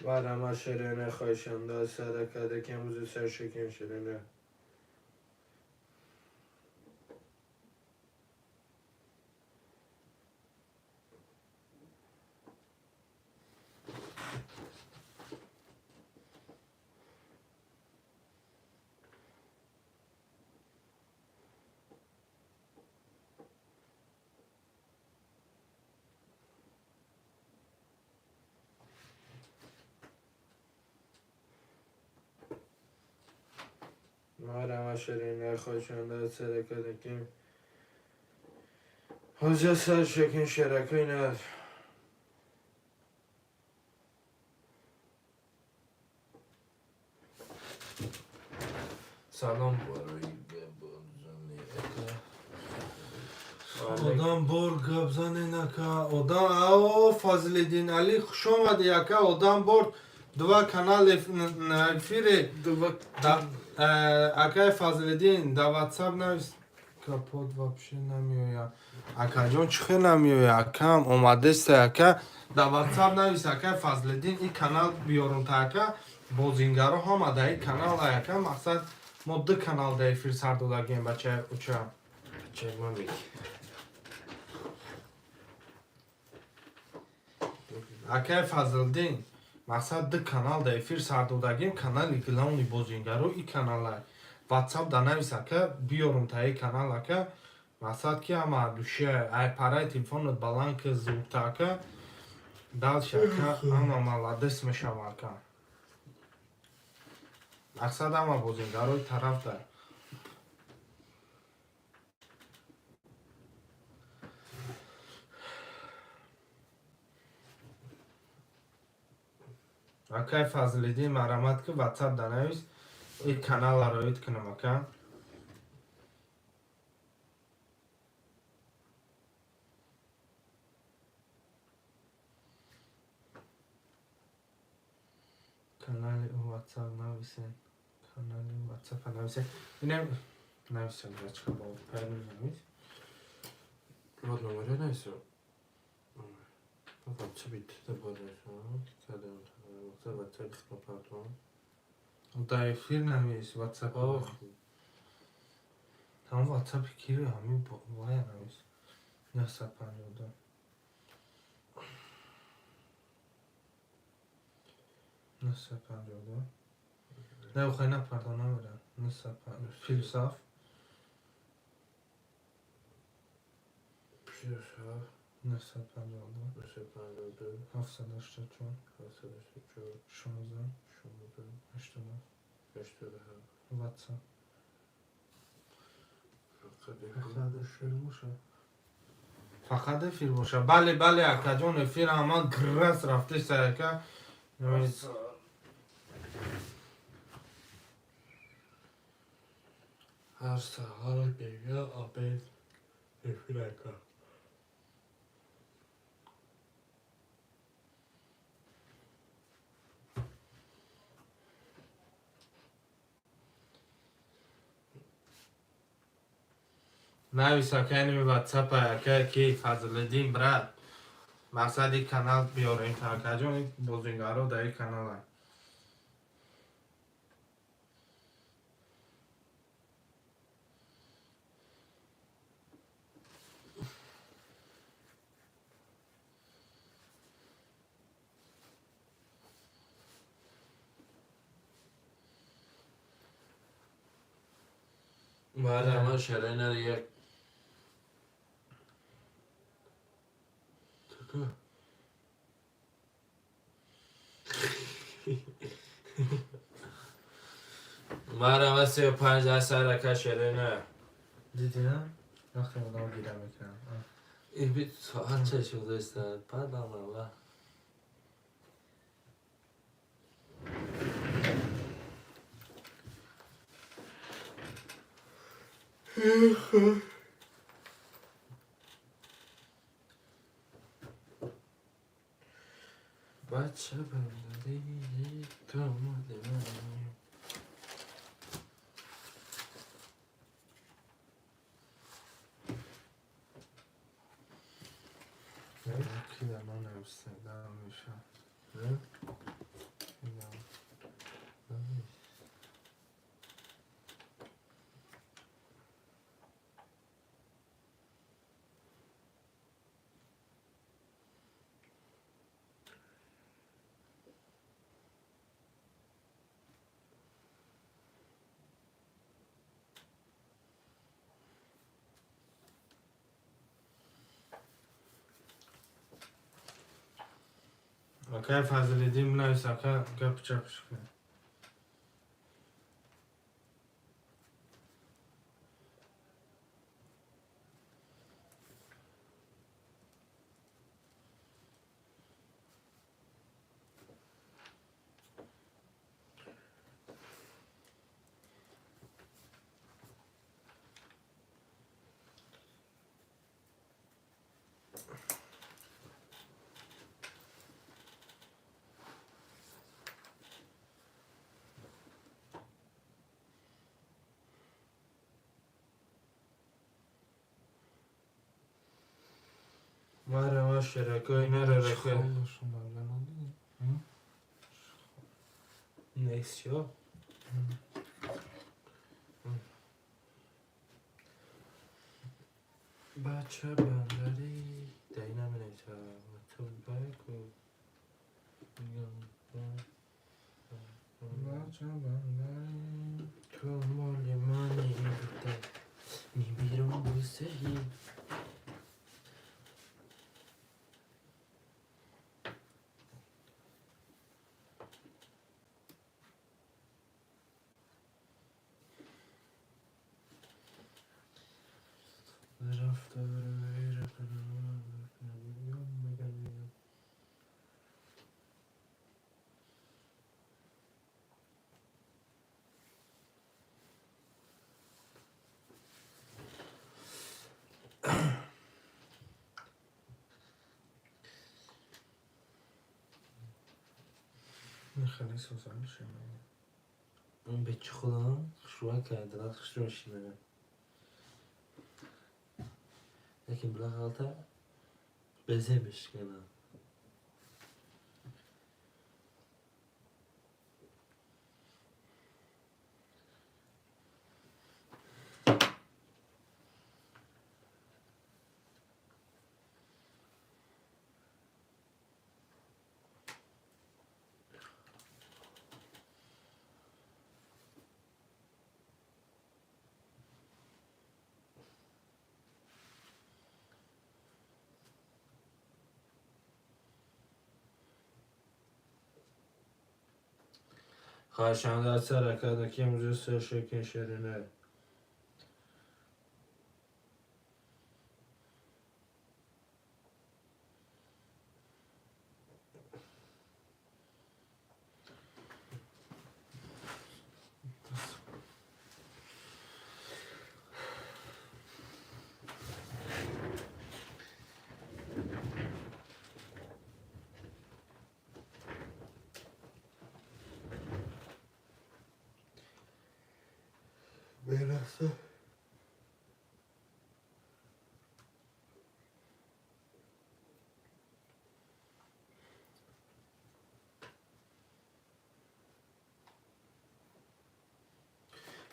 Барама ширина хоҳишанда сарака ки имрӯз саршакин ширина. Марама ширина хоҳишанда сарака ки ҳозир саршакин ширакина. Салом барои гапзани ака. Одам бор гап занен ака. Одам ао Фазлиддин Али хуш омадӣ ака. Одам бор два канал эфире. Акай Фазлиддин да WhatsApp навис капот вообще намеояд. Акаҷон чӣ хел намеояд? Акам омадеста ака. Да WhatsApp навис акай Фазлиддин и канал биёрунта ака. Бозингаро ҳама да и канал ака. Мақсад мо ду канал да эфир сар додагем бача уча. Бачаи ман беги. Акай Фазлиддин мақсад ду канал да эфир сар додагем. Канали главни бозингаро и канала. WhatsApp да навис ака биёрум та и канал ака. Мақсад ки ҳама душе ай параи телефонат баланд ки звукта ака. Дальше ака ҳама молодец мешава ака. Мақсад ҳама бозингарои тараф дар. Акай Фазлиддин марамат ки WhatsApp да навис и канала роид кунам ака. Канали WhatsApp нависен. Канали WhatsApp нависен. Инем нависен бачка бо пайру навис. Вот номере нависем. WhatsApp итта бор нависем. Кадам мақсад WhatsApp хитма партон. Да эфир навис WhatsApp. Ох. Ҳам WhatsApp киро ҳами вая навис. 952. 952. Не, охай на, пардон, намера. 950. Плюс 7. Плюс 7. 952. 952. 784. 784. 16. 16. 87. 87. WhatsApp. Хадр шермуша. Фақат эфир боша. Бале, бале, акаҷон, эфир ҳама грас рафтеса, ака. Ҳар саҳар бега обед эфир, ака. Навис, ака, инами ватсапа, ака, ки Фазлиддин, брат. Мақсади канал биёрем, акаҷон, бозингаро дар ин канала. Бале, ман шараи як Тука. Мара 35 дарсад, ака, шараи. Дидӣ, на? Вақте одам гира мекунад. Ин бит соат ча шуда баъдам алла. Бача бандари ту омади. Ки дар ман нависта меша? Акай Фазлиддин, навис, ака, гап чапш кун. Мара ма шаракои нараракои. Нест чё? Бача бандари дар ин наменависа. Баку. Бача бандари. Ту моли мани мебирам бусаи. Хеле соза мешавад. Он бечи худам хушрӯа карда, хушрӯ шинава. Лекин била ғалта безе мешканам. Хоҳишанда сар карда, ки имрӯз се шекин ширина. Лаҳза.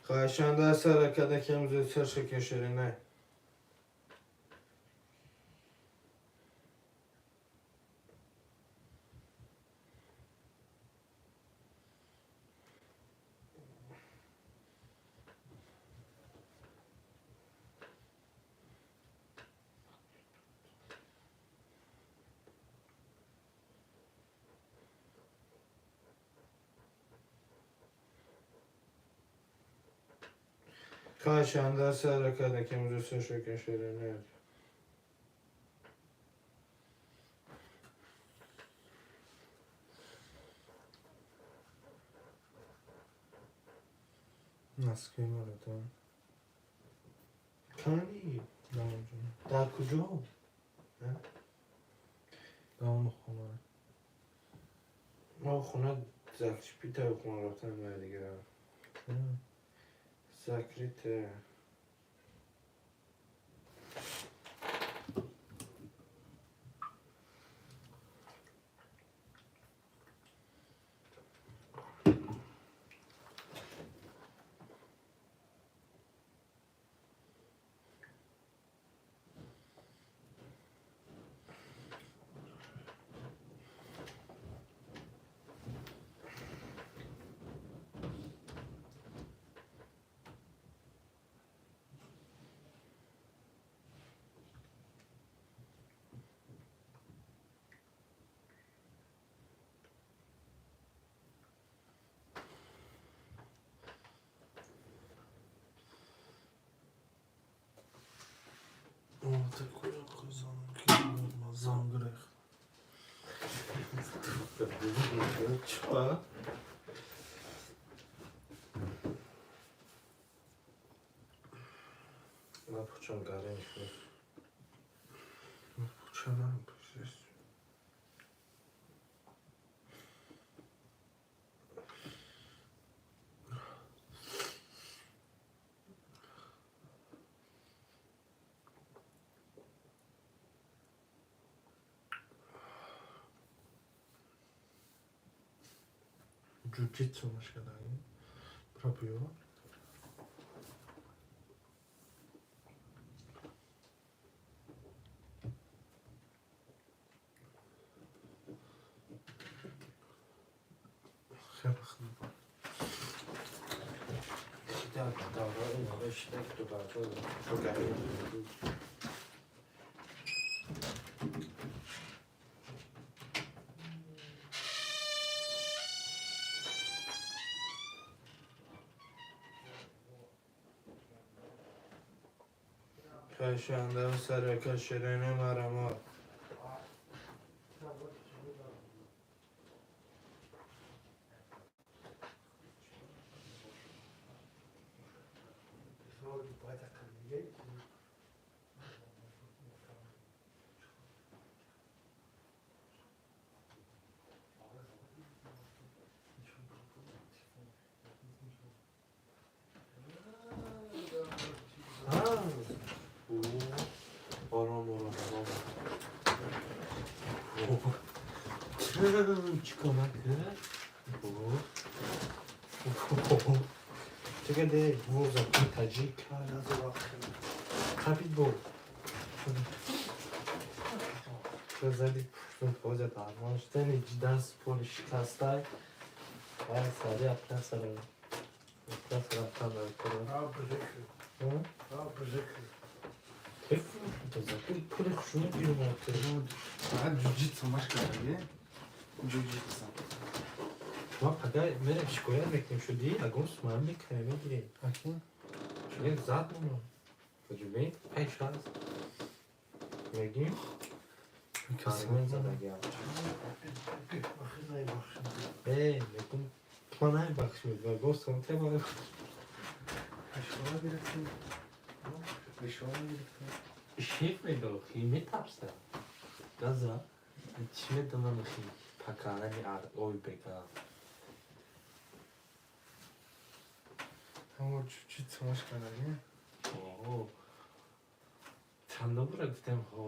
Хоҳишан даст сара када, ки ҳам зудтар шакашерина. Хоҳишан даст сара када, ки ҳам зудтар шакашерина. Носки маратон. Кани? Даонҷо. Дар куҷо? Даону хона. Ма хона закшпита, хона рафтан мая дига. Закрыто. Зан гирехт. Чё? Ма пучон гарем шуд. Пуча намепӯшиш. Ҷуҷитсу машкадаги пробиё. Хеле хуб. Дар давраи навишта ду бача гарем. Кашанда сарака ширини марамот. Ором, ором, ором. Чӣ кӯмак? Чакаде воза таҷик қабид бо зади пуштун поза дармон шудани даст поли шикастай вай сари апрасара рафтан дар кора. Пули хушуни биёмад. Фақат ҷуҷитсу машкадаги. Ҷуҷитсу. Ма пага мерем, шикоят мекунем, шудӣ ягон суман мекунем, мегирем. Акин? Шудем зад мемон. Ҷубе пеш аст. Мегим. Кармен задагиам. Э, мегум ма намебахшем, гостам те ма. Бешова гирифтем. Бешова гирифтем. Шеф мегӯ, хи метарса. Газа. Чӣ медонам, хи паканани ой бега. Ҳамо чуть-чуть тамош кардагӣ. О, чанда бора гуфтем ҳо.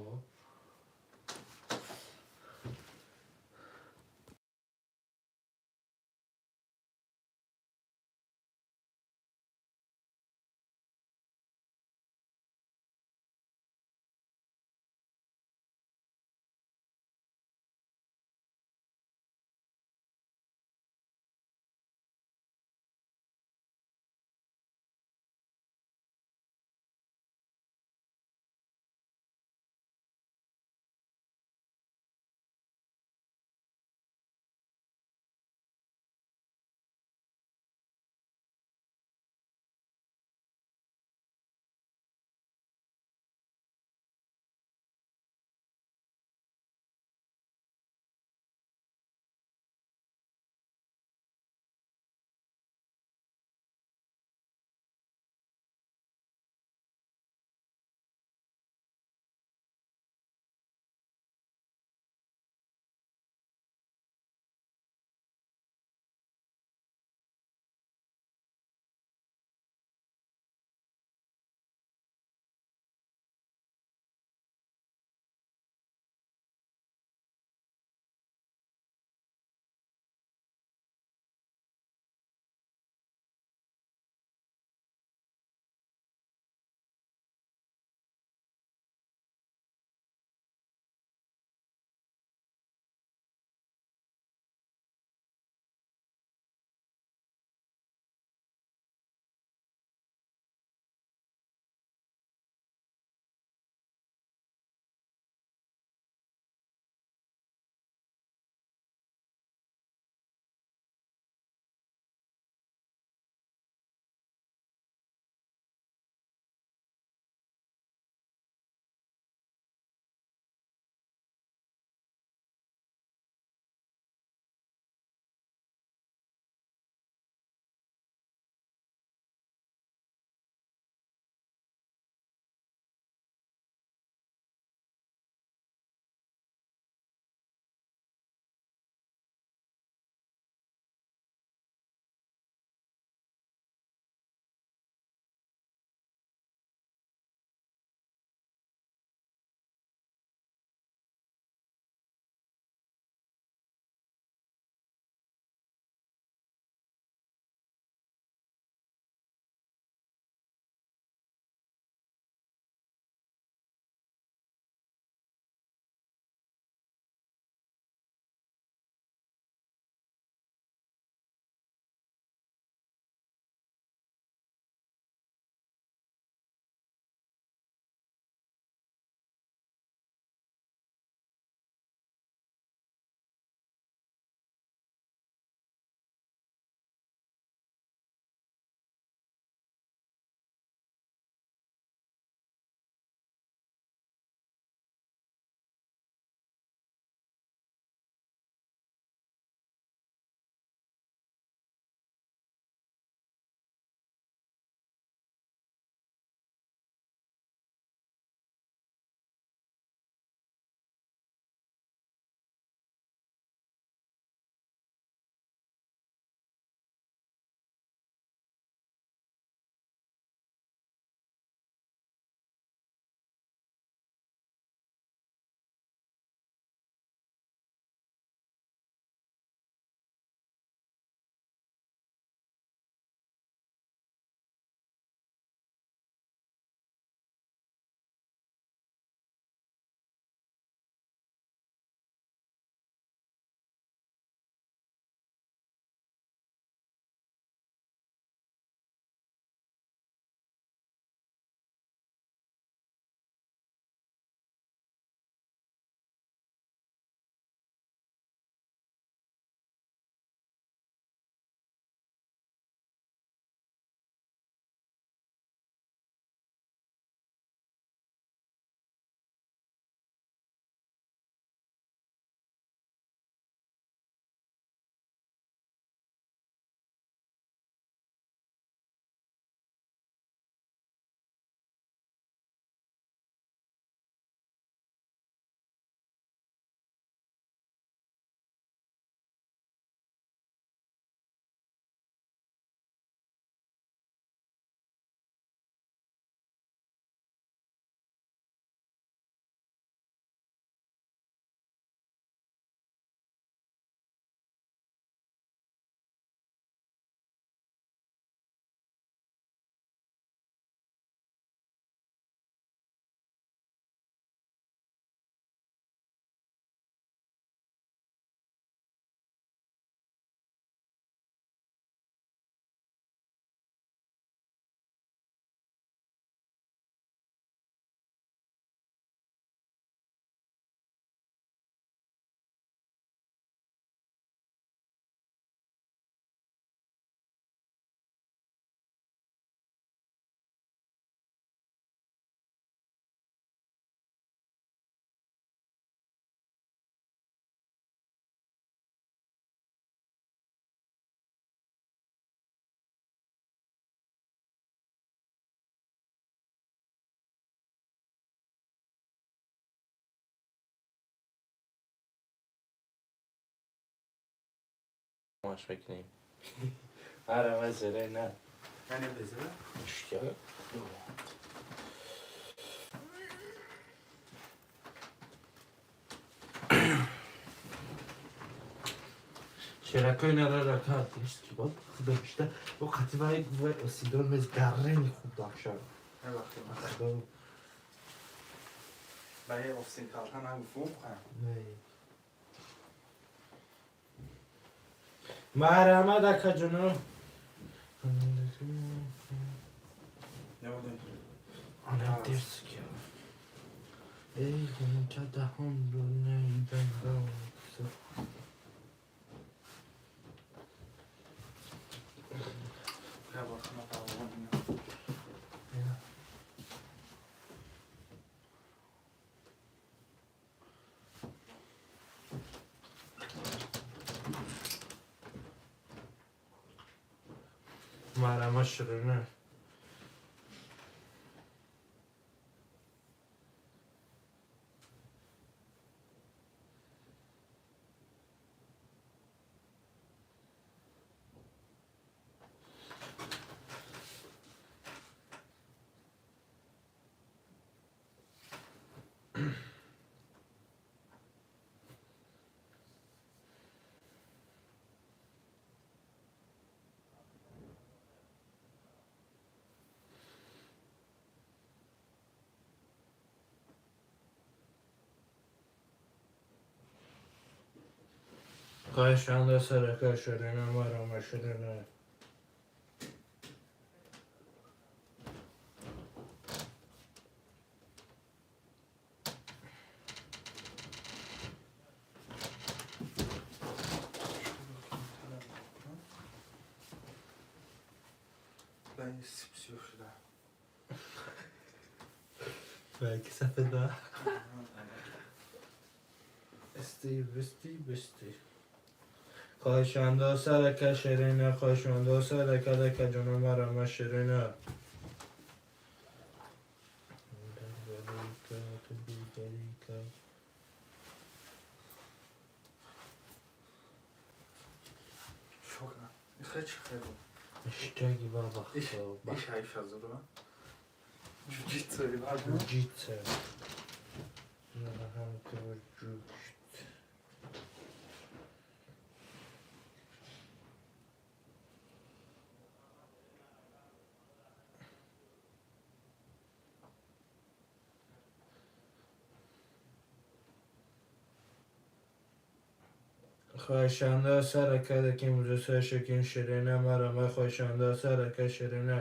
Тамош мекунем. Ара мазера на. Яъне безера? Что? Широкой нарара ки бод худо бишта о қативай вай осидон мез гаррени хуб дакша. Худо. Барои офсин калтан ҳам гуфтум. Марҳамат, акаҷоно. Ана дерс ки. Эй, ча даҳон даҳон. Марама ширина. Хоҳишанда сарака ширина, марама ширина. Belki sefeda. Esti, bisti, bisti. Хоҳишанда сарака ширина, хоҳишанда сарака дака ҷоно, марама ширина. Иштаги баба. Иш ҳайф азура. Ҷуҷитсу. Ҷуҷитсу. Хоҳишанда сарака даки муҷаса шекин ширина, марама хоҳишанда сарака ширина.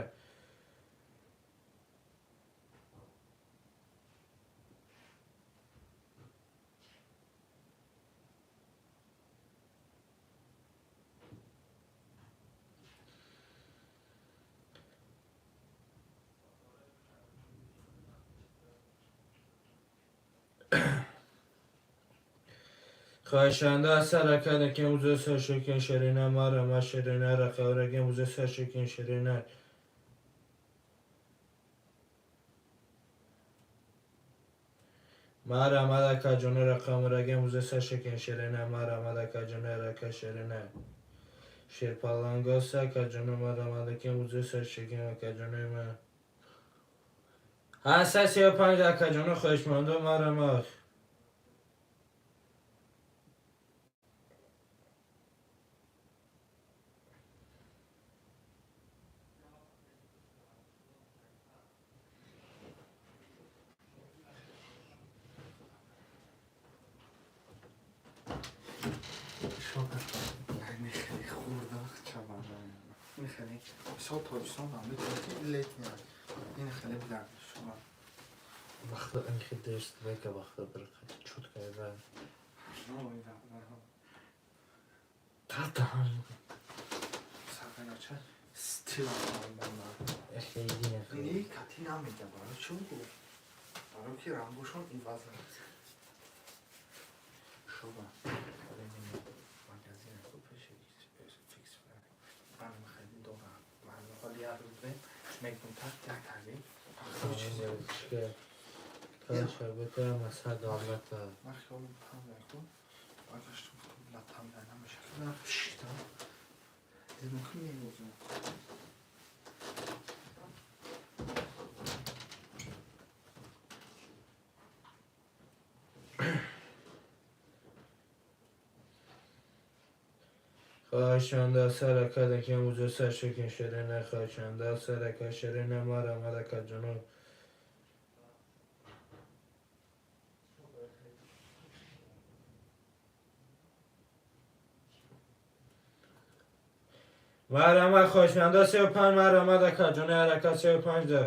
Хоҳишанда сарака даки муҷаса шекин ширина, марама ширина, рақавраги муҷаса шекин ширина. Марама дака ҷоно рақамраги муҷаса шекин ширина, марама дака ҷоно рака ширина. Шерпалангоса каҷоно марама даки муҷаса шекин акаҷоно ма. Ҳаса 35 акаҷоно хоҳишмандо марама. Мисол, тобистон ҳам метавонад ки летний ин хеле бидард шумо. Вақта ин дерст века вақта бір чутка ва. Тата. Сағирача стил Хеле ни кати намеда, барои чӣ гуфт? Барои ки рангошон иваз намешавад. Шуба магазин пеши фикс ман хеле дорам. Ман ҳоли як рӯз мегӯм так як таги. Шабата масад албатта. Ман хиёлам там якун баргаштам, гуфтам латам намешавад. Шиштам. Меозам. Хоҳишанда сарака ки муза сар шекин шерена, хоҳишанда сарака шерена, марама дака ҷоно. Марама, хоҳишанда 35, марама дака ҷоно, ҳаракат 35 да.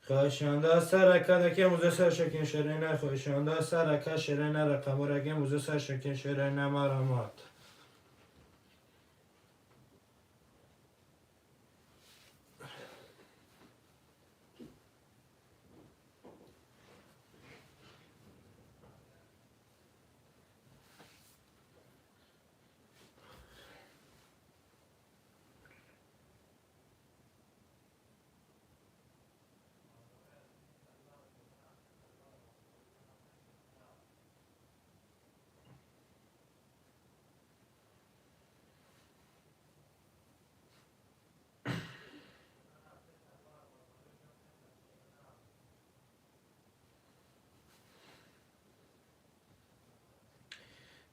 Хоҳишанда сарака даки муза сар шекин шерена, хоҳишанда сарака шерена, рақамораги муза сар шекин шерена, марамат.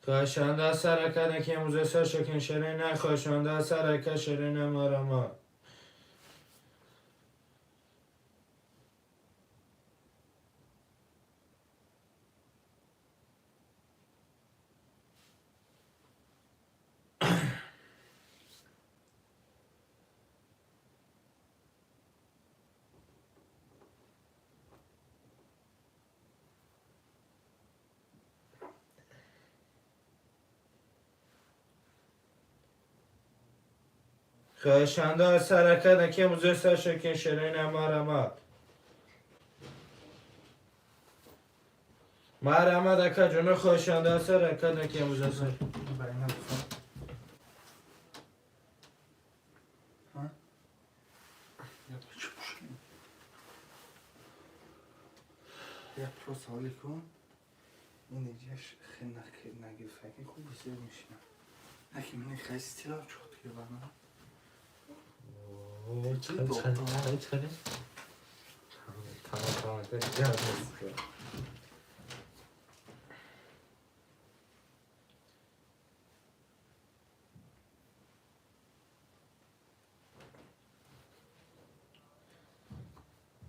Хоҳишанда сарака даки муза сар шекин шерена, хоҳишанда сарака шерена, марама. Хоҳишанда сарака даки муза сар шекин шерена, марамат. Марама дака ҷоно, хоҳишанда сарака даки муза сар. Ба ина гуфтам. Ҳа? Чӣ пушкин? Як просто ҳоли кун. Ин иҷаш хел нагирифтаки хуб зер мешинам. Наки мани хай стила чотки бана. Чӣ чӣ? Тамом, тамом, тамом.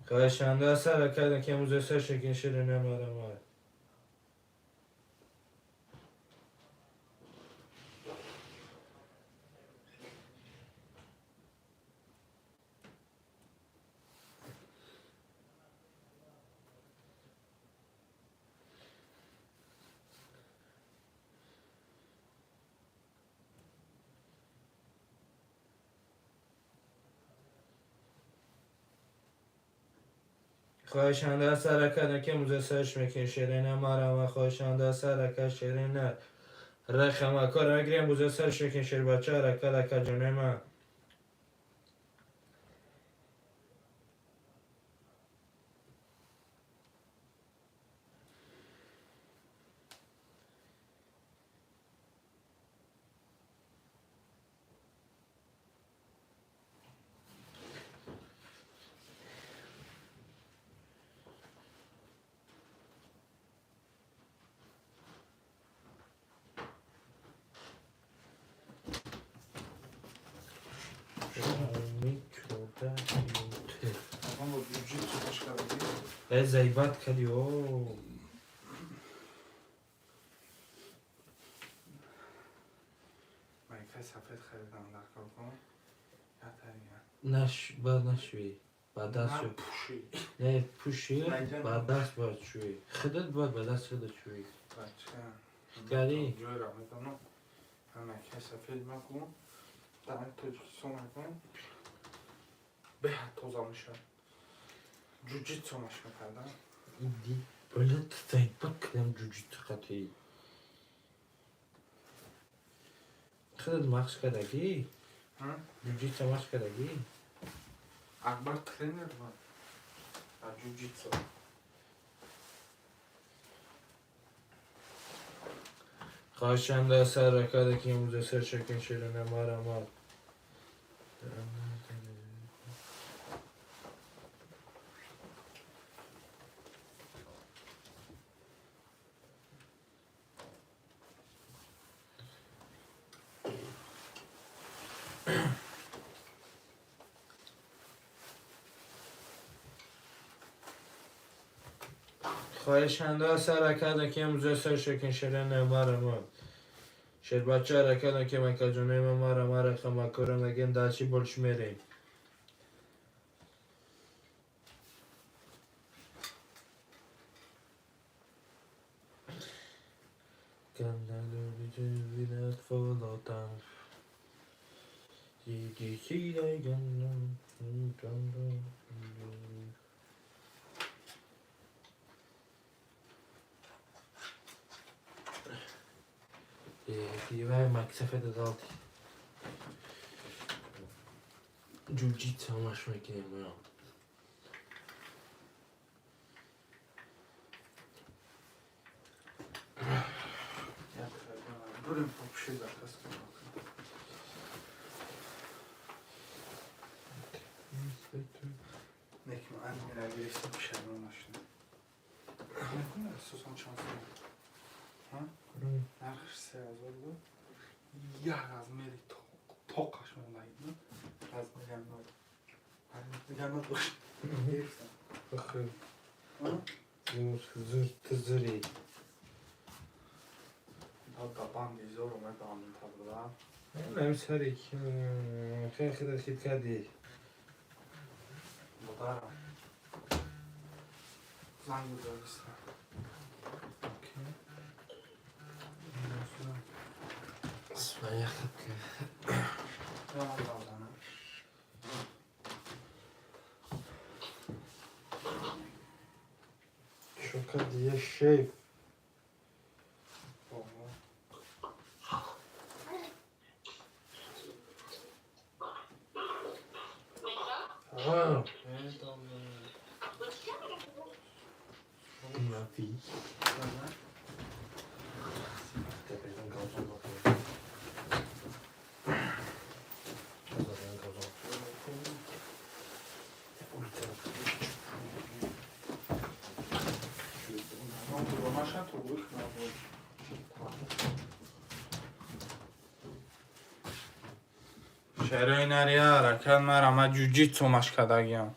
Хоҳишанда сарака даки муза сар шекин шерена, марама. Хоҳишанда сарака даки муза сар шекин шерена, марама, хоҳишанда сарака шерена. Рахама кор мегирем, муза сар шекин шербача, ҳарака дака ҷонои ман. Ман бо бюджет чӣ кардагӣ? Э, заебать кади, о. Наш, бояд нашӯӣ. Ба даст шӯ. Пуши. Не, пуши, Найҷа. ба даст бояд шӯӣ. Худат бояд ба даст худат шӯӣ. Бача. Гари. Ҷойра медонам. Ҳамаки сафед макун. Дар Тоҷикистон макун. Беҳад тоза мешавад. Ҷуҷитсу маш мекардам. Иди, блядь, заебать кардам ҷуҷитсу қатъи. Худат машқ кардагӣ? Ҷуҷитсу машқ кардагӣ? Акбар тренер буд. Дар ҷуҷитсу. Хоҳишанда сар карда ки имрӯза сер шакин ширина марамад. Хоҳишанда сар карда ки имрӯза сер шакин ширина марамад. Шербача ҳаракат ки макаҷонои ма мара мара хамакора мегем дальше больше мерем. Дивай максафеда далти. Ҷуҷитсу маш мекунем ё. Бурем попши заказ кунем. Неки ман мера гирифтам, пушаймон нашудам. Мекунӣ асосан чанд сом? Ҳа? Нархаш 3000 буд. Як размери тоқаш мондаги буд. Размери ҳам дигар надошт. Гирифтам. Ҳа? Зур тузури. Да банди зор омад ба амин табуда. Нам сари хеле хеле хит кардӣ. Модарам. Занг гузоштам. Окей. Своя хатка. Яман давлана. Чо кардӣ я шеф? Ого. А, Мафи. Ага. Tepeden kalacağım bakayım. Tepeden kalacağım. Маша туғри кунад. Шерои нария ҳаракат мара ма ҷуҷитсу машқ кардагиам.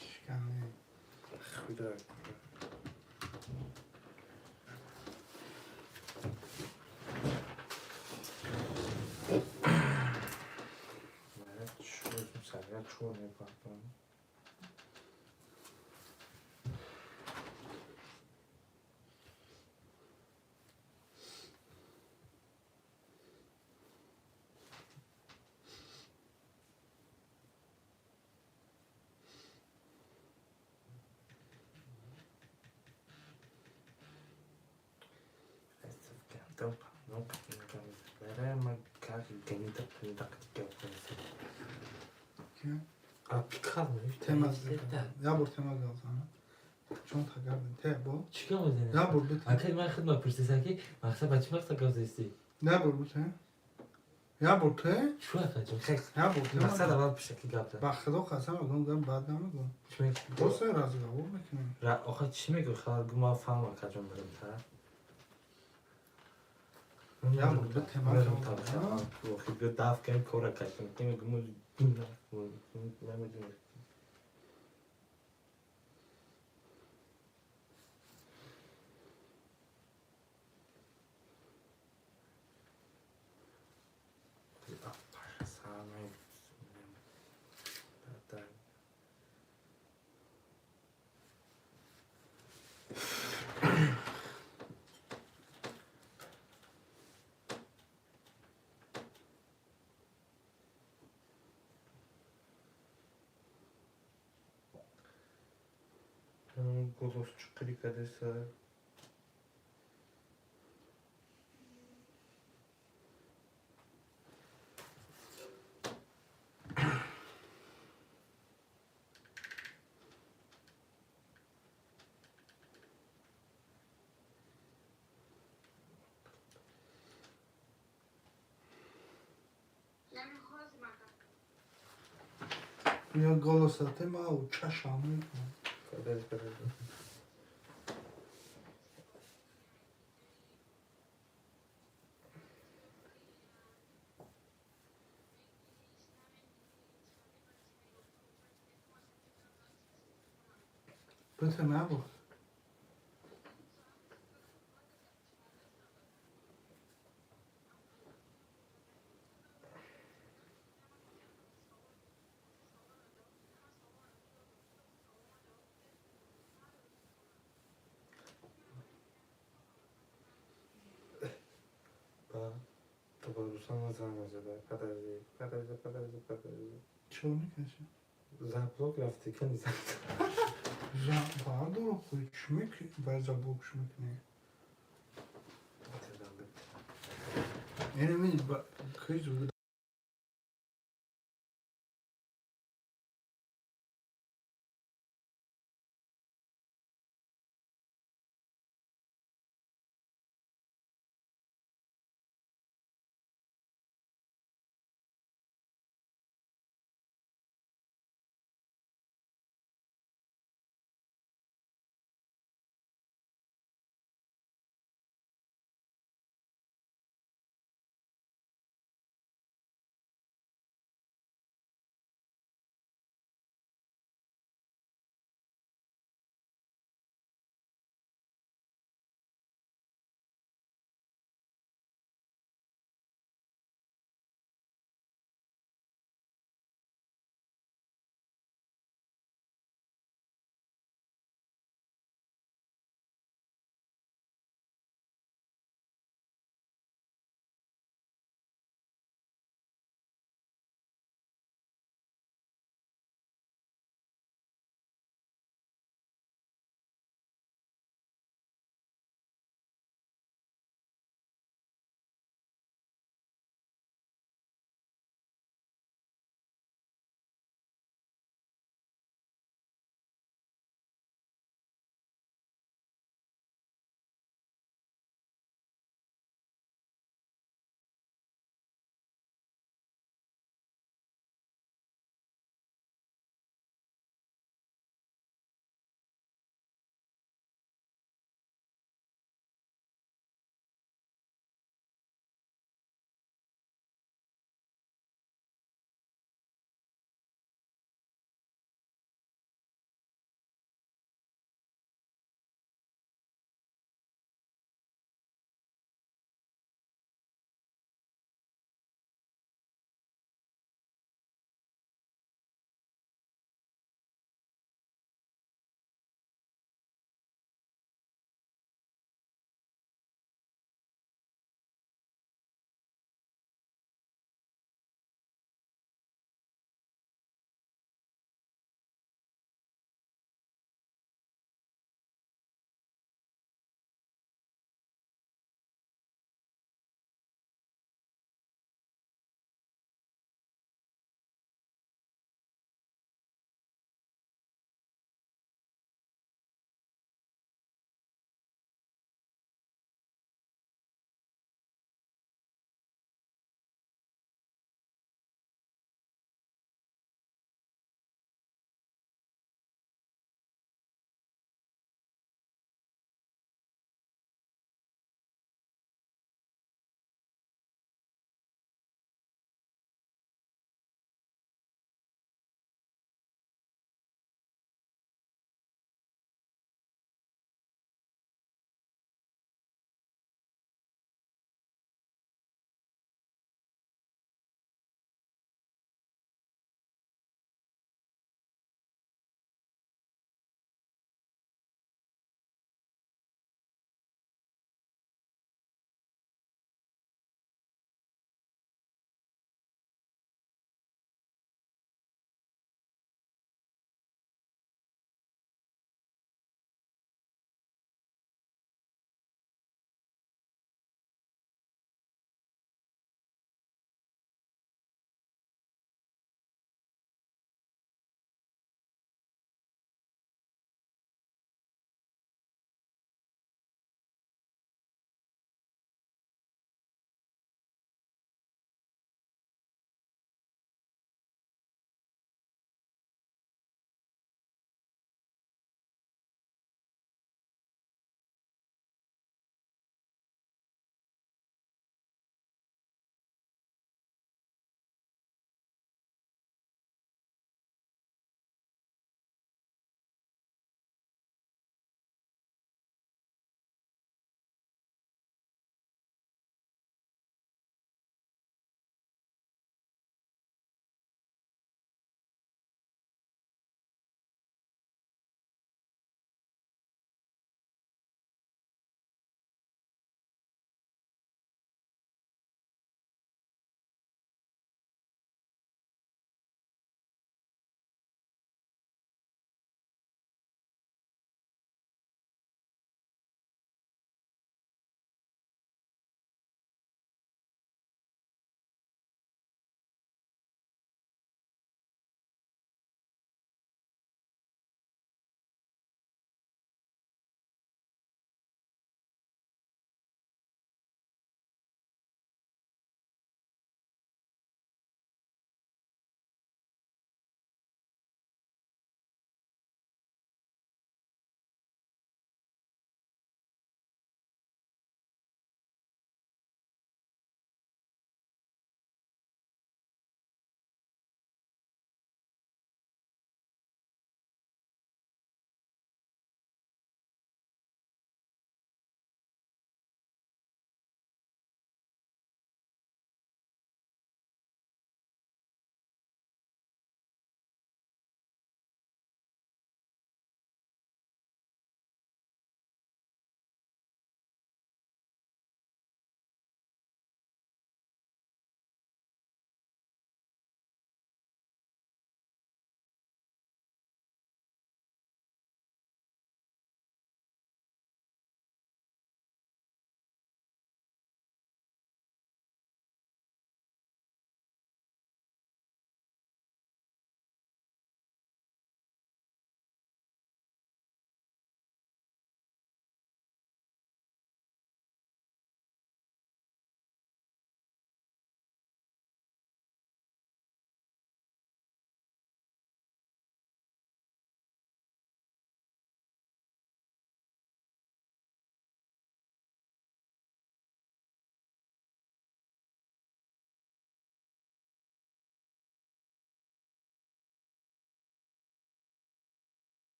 Шикане. Худо. Тема я бор тема гап чон тагардин те бо Чӣ гап мезанӣ? Я бор бите. Акай, ман худ мапурсисам ки мақсад ба чӣ мақсад гап застӣ? Я бор бите. Я бор те. Чӯ акаҷон? Хай. Я бор те. Мақсад аввал пешакӣ гап зад. Ба худо қасам мегӯям, гап бад намегӯям. Чӣ мегӯ? Просто разговор мекунем. Охо, чӣ мегӯ? Хабар гӯ, ман фаҳмам, акаҷон, барам та. Я бор бите, ман фаҳмам. Охи, биё даф кунем кора кашем. Ки мегӯ, намедонем. Голос чуқирӣ кардеса. Я голоса тема чашам мекунам. Подожди, подожди. Бите набуд. Подожди, подожди, подожди, подожди. Чё мекаши? Заблок рафти, кани зад. Бардор, хуй чӣ мекунӣ? Бар заблок чӣ мекунӣ? Яъне ми кай зуд.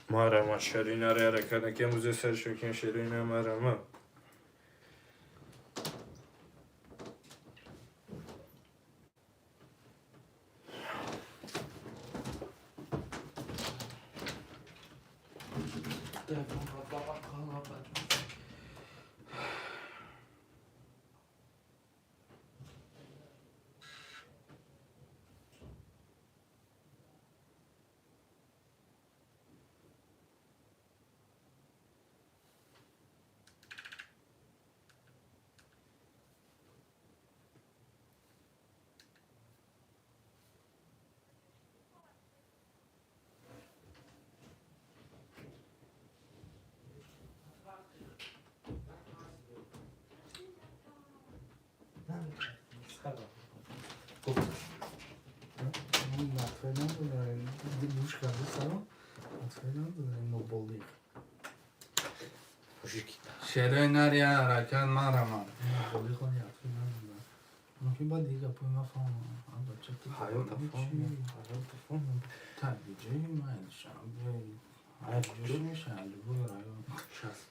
Марама шеринаре ҳаракат накем бузе сар шокин шерина марама. Шерои нария ҳаракат марама. Мумкин баъд дига гапои ма фаҳмам. Ҳаёта фаҳмам, ҳаёта фаҳмам. Табиҷаи ман шанбе. Ҳар ҷо мешавад, любой район. Шаст.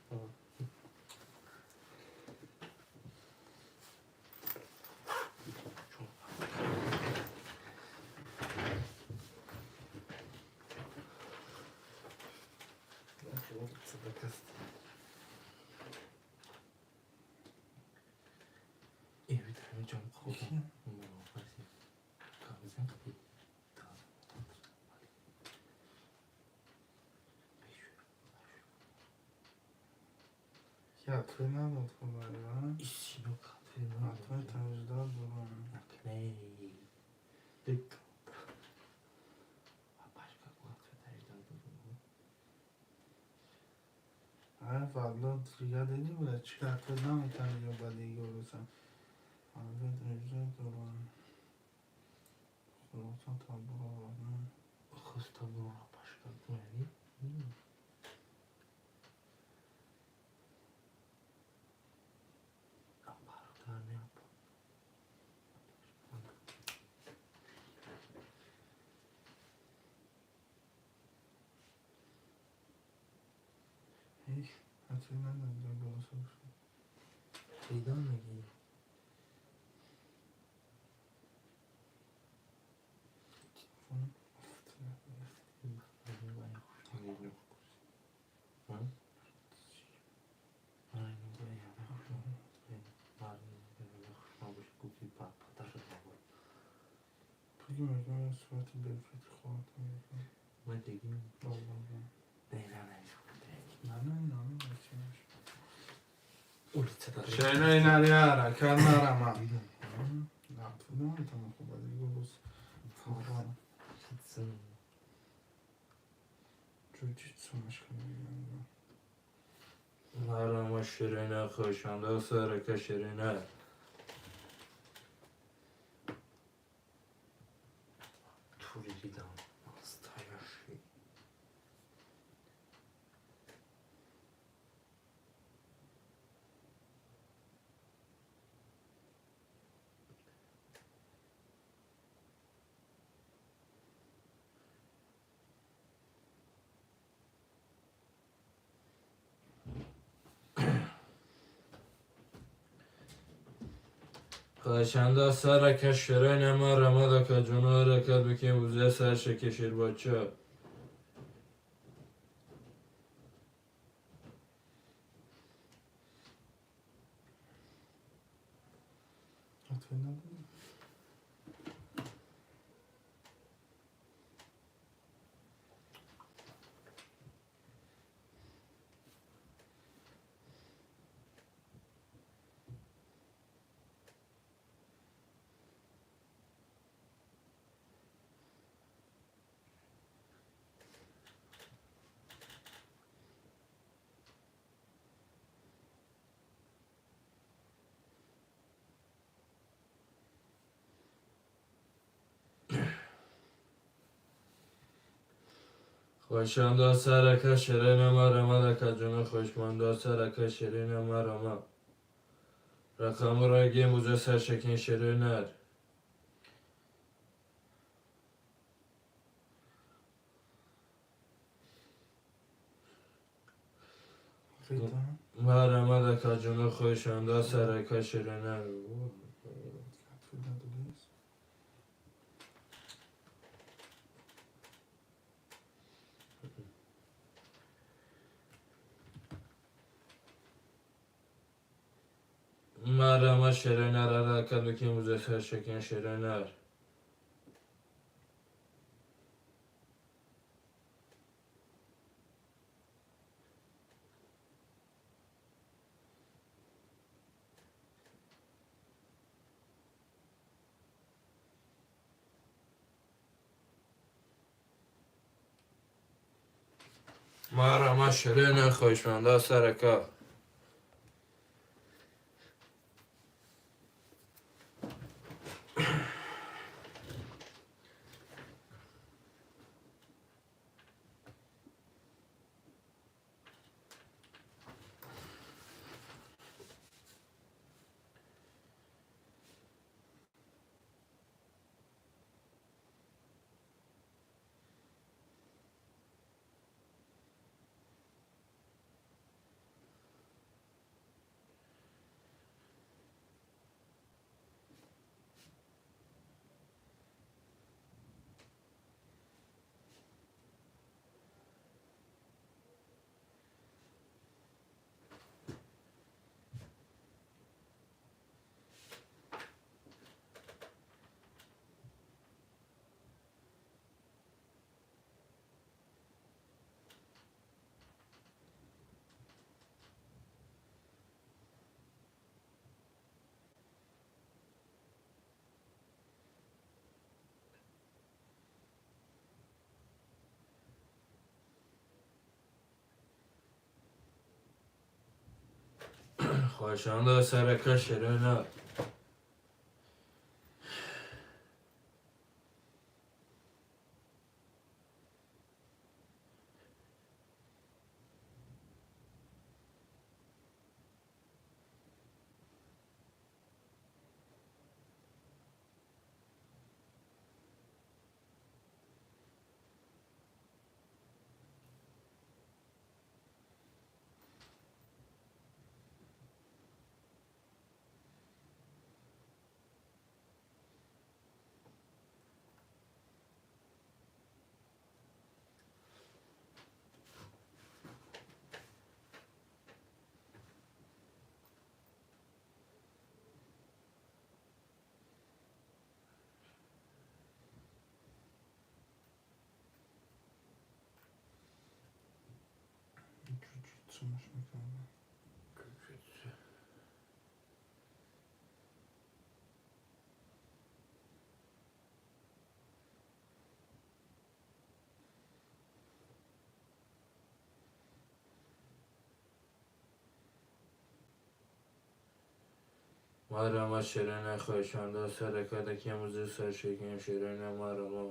Ятве надод хубари, Атве тажда дорам. Ай фарда дига диди буда чӣ атве наметани ё ба дига рӯза. Атве тажда дорам. Хулоса табуро. Атве надод ё голоса. پیدا میگی. Пуги мегӯям сурати бефитри хоҳад. من دیگه نه نه На на на на чӣ Шеринаи нария ҳаракат марама. Атве наметавонам хуб дига рӯз. Фаҳмам. Ҷуҷитсу мешкан мегӯям. Марама ширина хушанда сарака ширина. توری دیدم настоящий. Хоҳишанда сарака ширина марама дака ҷуно ҳаракат бикин бузе сар шаки ширбача. Атве надод. Хоҳишанда сарака ширина марама дака ҷуно хоҳишманда сарака ширина марама. Рақамро гим бузе сар шакин ширинар. Марама акаҷоно, хоҳишанда сарака ширина. Марама ширинар арака дуким музаффар шекин ширинар. Марама ширина хоҳишманда сарака. Хоҳишанда сарака ширина. Марама ширина хоҳишанда сарака даким музаффар шекин ширина марама.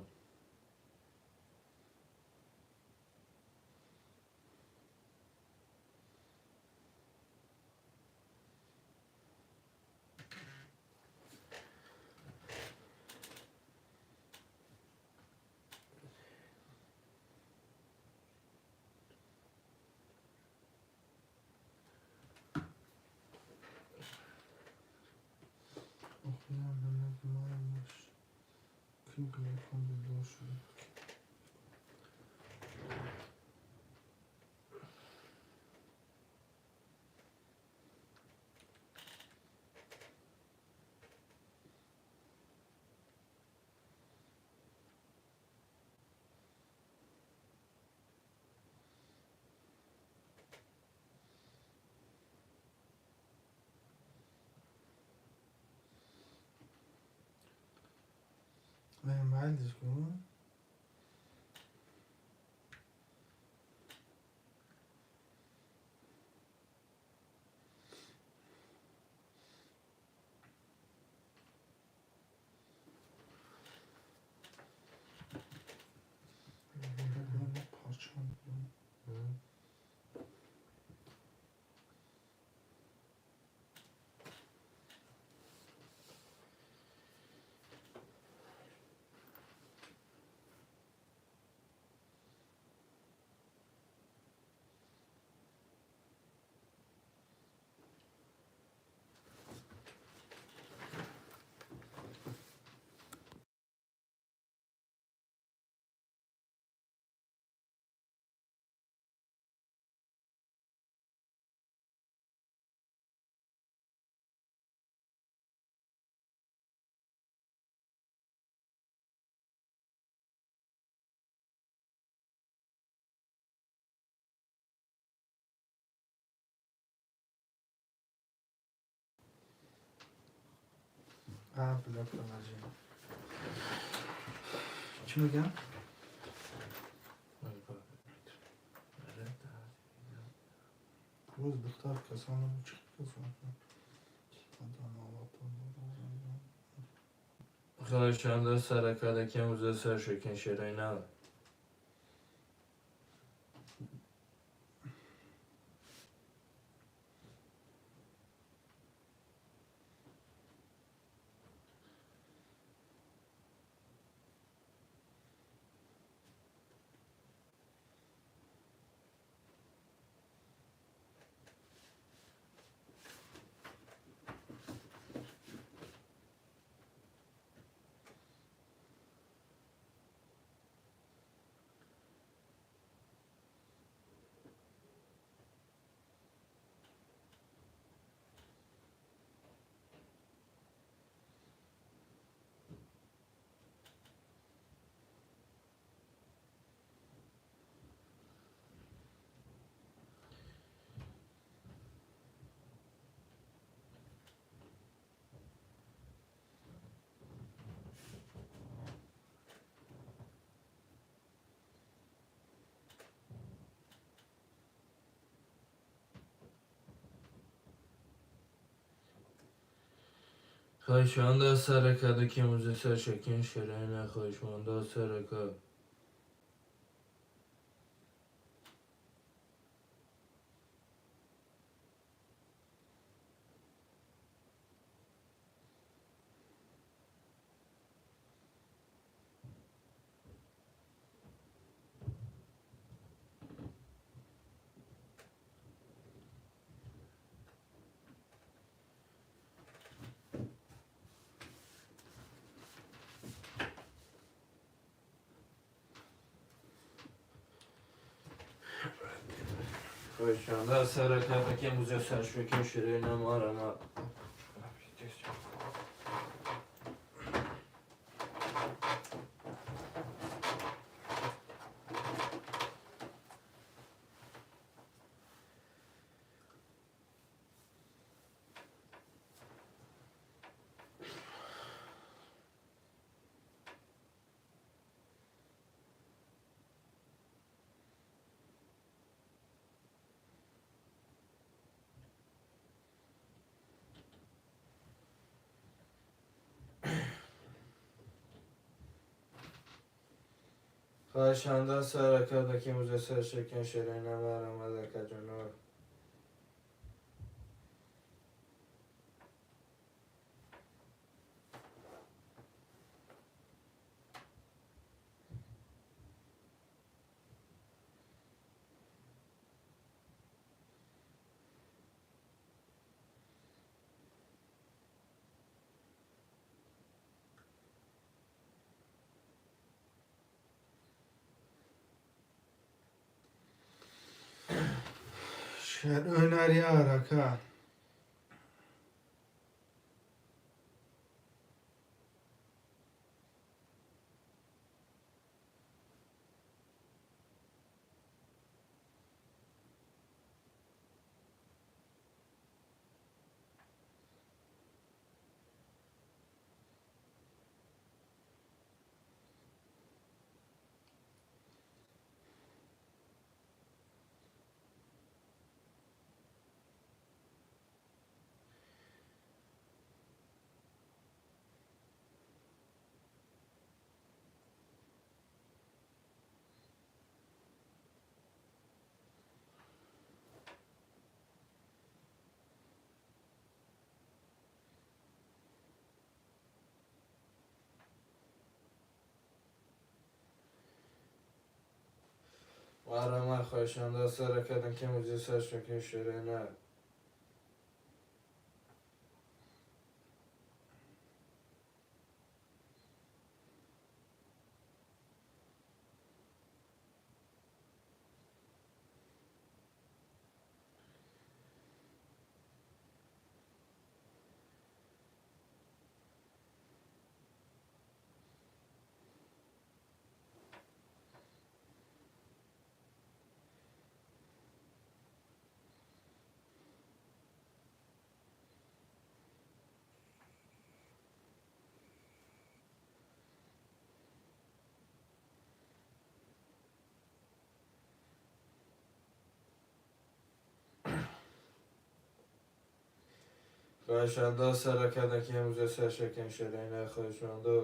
Майдиш ку. А, бля, положи. Чӣ мегам? Боз духтар касоно чӣ касон? Хоҳишанда саракада ки имрӯза сар шокин шерои нав. Хоҳишанда саракада ки имрӯза сар шокин шерои нав. Хоҳишманда сарака. Хоҳишанда саракада ки имрӯза сар шокин шерои нав марама. Хоҳишанда саракада ки имрӯза сар шокин шерои нав марама акаҷоно. Шерои наряр, ака. Марама хоҳишанда саракада ки имрӯза сар шокин шерои нав. خواهشنده سر کردن که امروز سرشکن شده این خواهشنده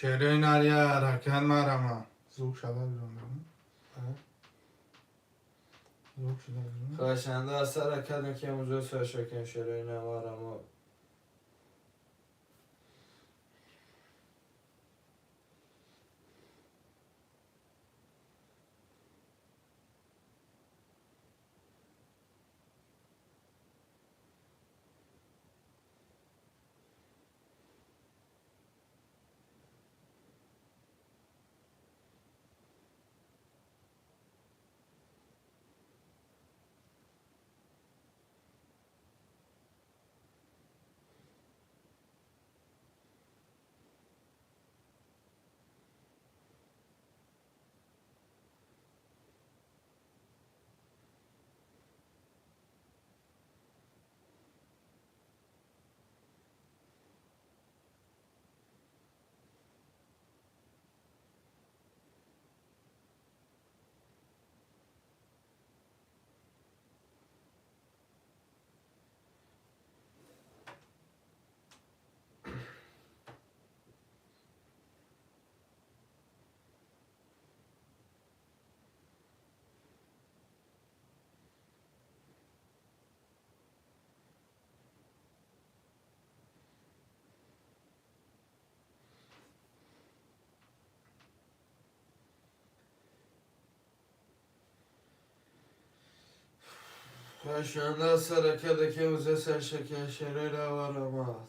شعرهای نریه حرکت مرمم زوگ شده بیرون. زوگ شده بیرون. خواهشنده از سر کردن که امروز سرشکن شعرهای نمارم. خواهشنده سر کرده که امروز سرشکن شعرهای نمارم.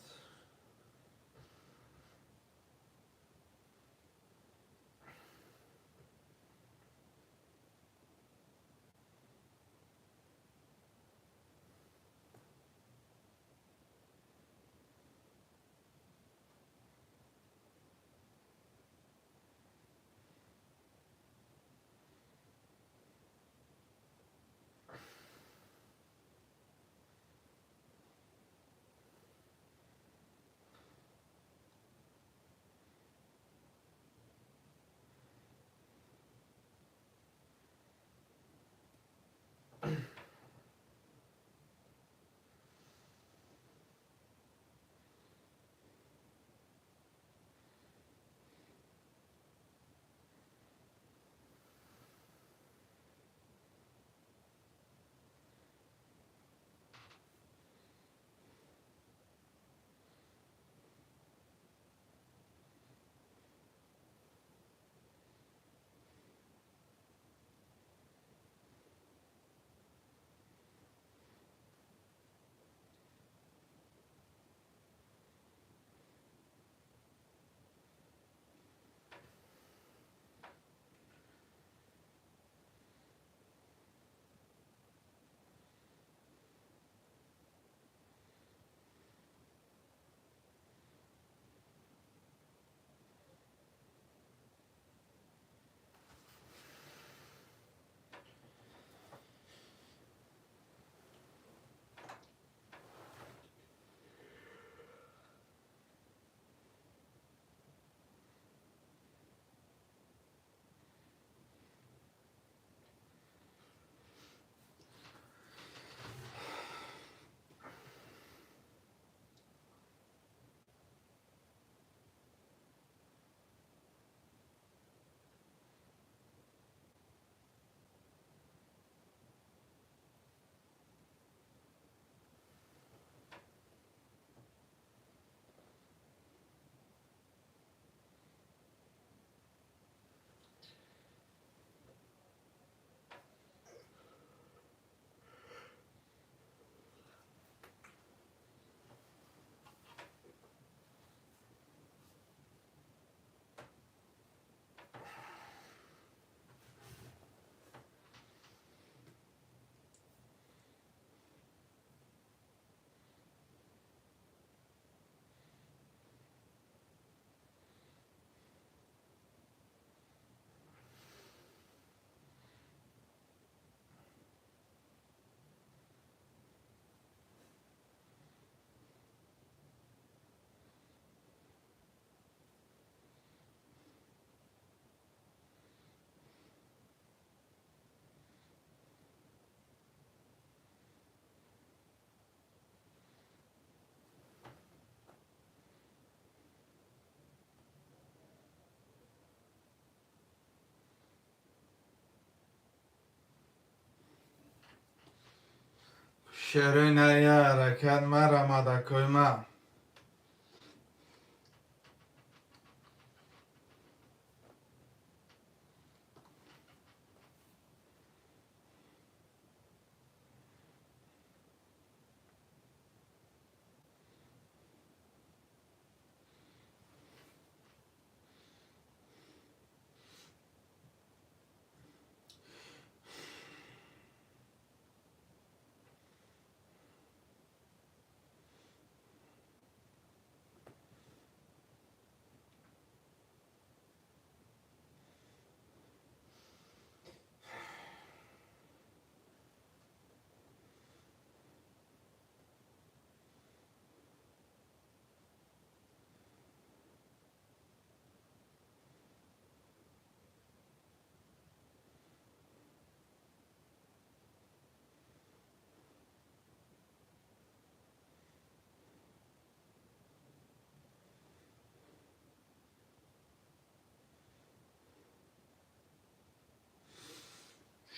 Шерои ная ҳаракат марамад, акои ма.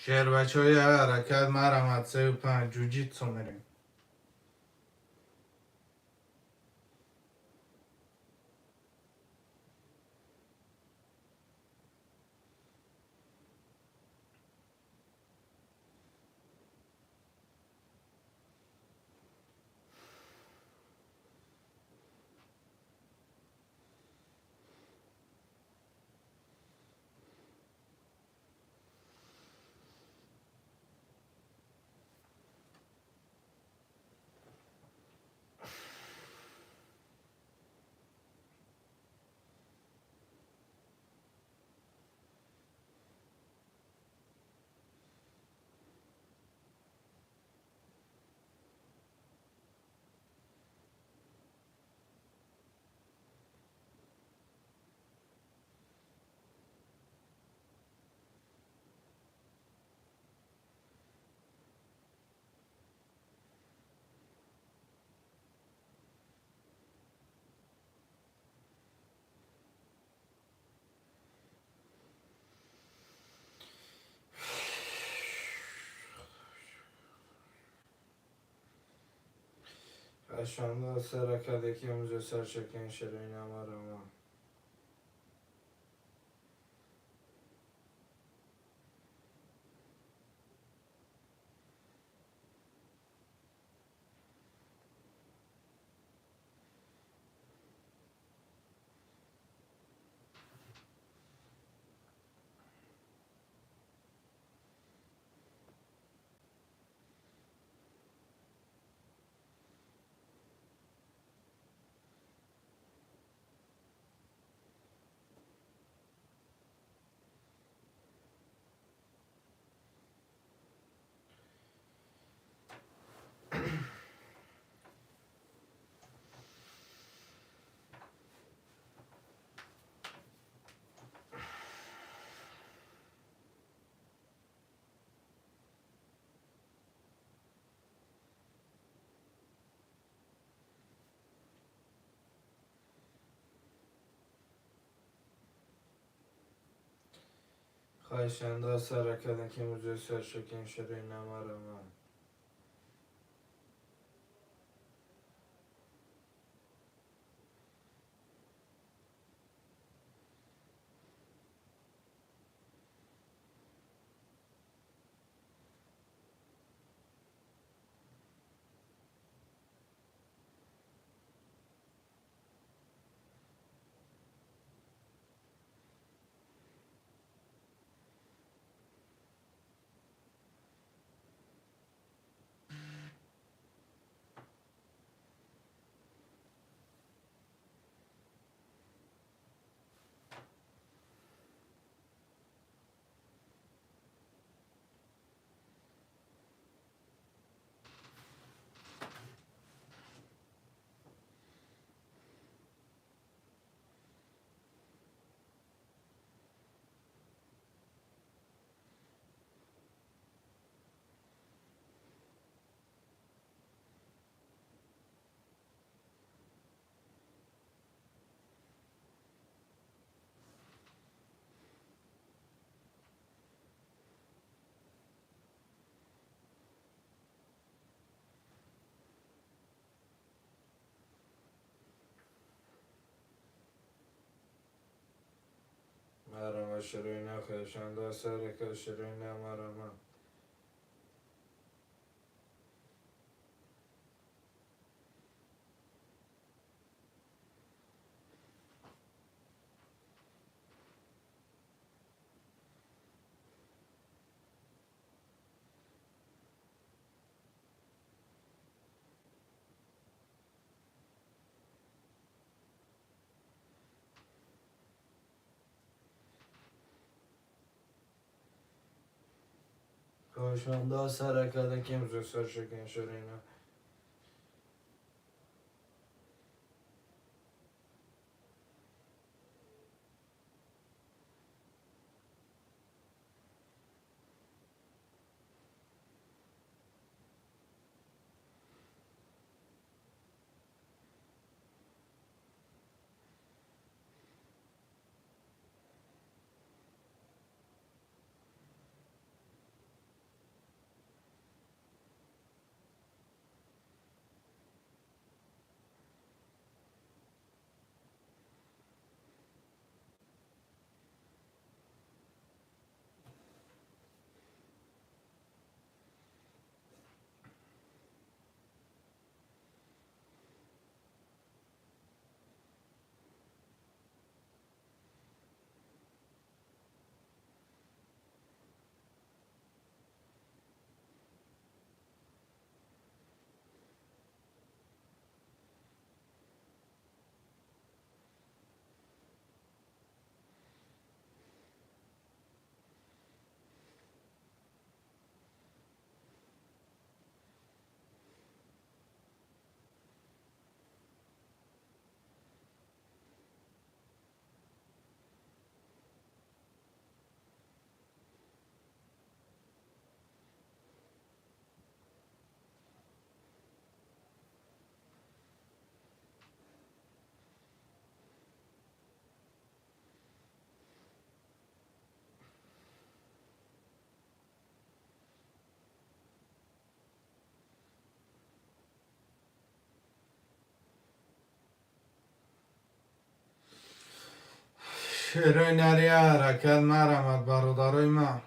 Шербачҳои ҳаракат марамад, 3-5 ҷуҷитсу мерем. Хашанда саракаде ки имрӯз саршакан шерои намарама. Хоҳишанда саракаде ки имрӯз саршакан шерои намарама. шерои на хоҳишанда сарака шерои на марама. Хоҳишанда саракада ки имрӯз шукен шерои на. Шерои нари ҳаракат марамад бародарои ман.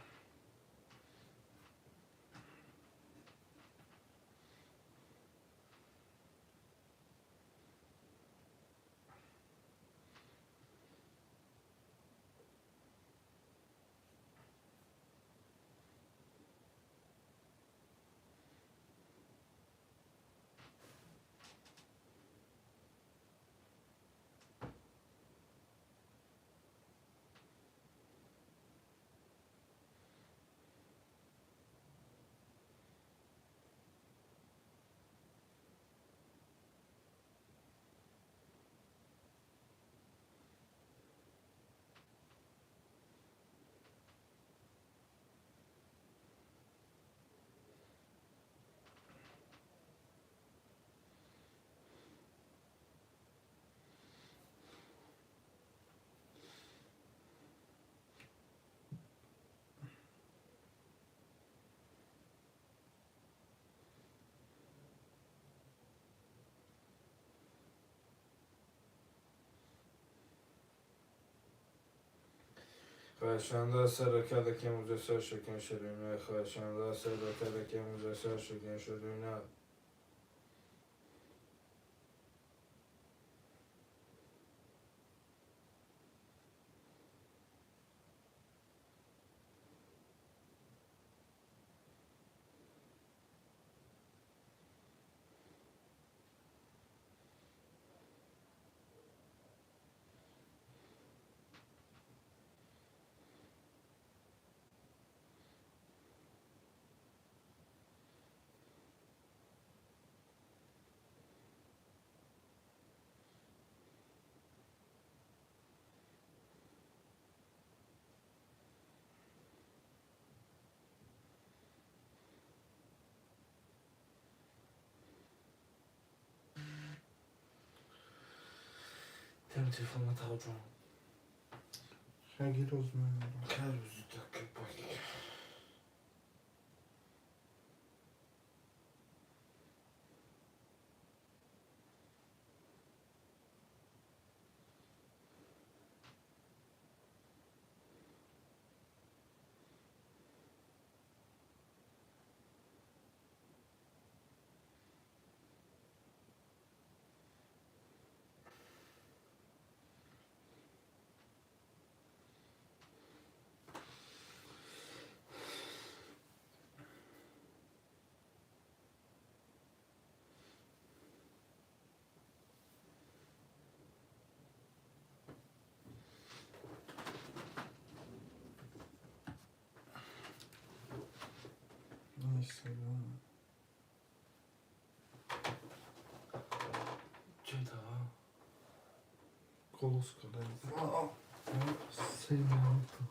Хоҳишанда саракада ки имрӯз шукен шерои на. Хоҳишанда саракада ки имрӯз шукен шерои на. Телефон тавҷон. Хаги рӯз меорам. Кай рӯзи таки пак. Инстаграм. Чё-то? Голос када. 3 минута.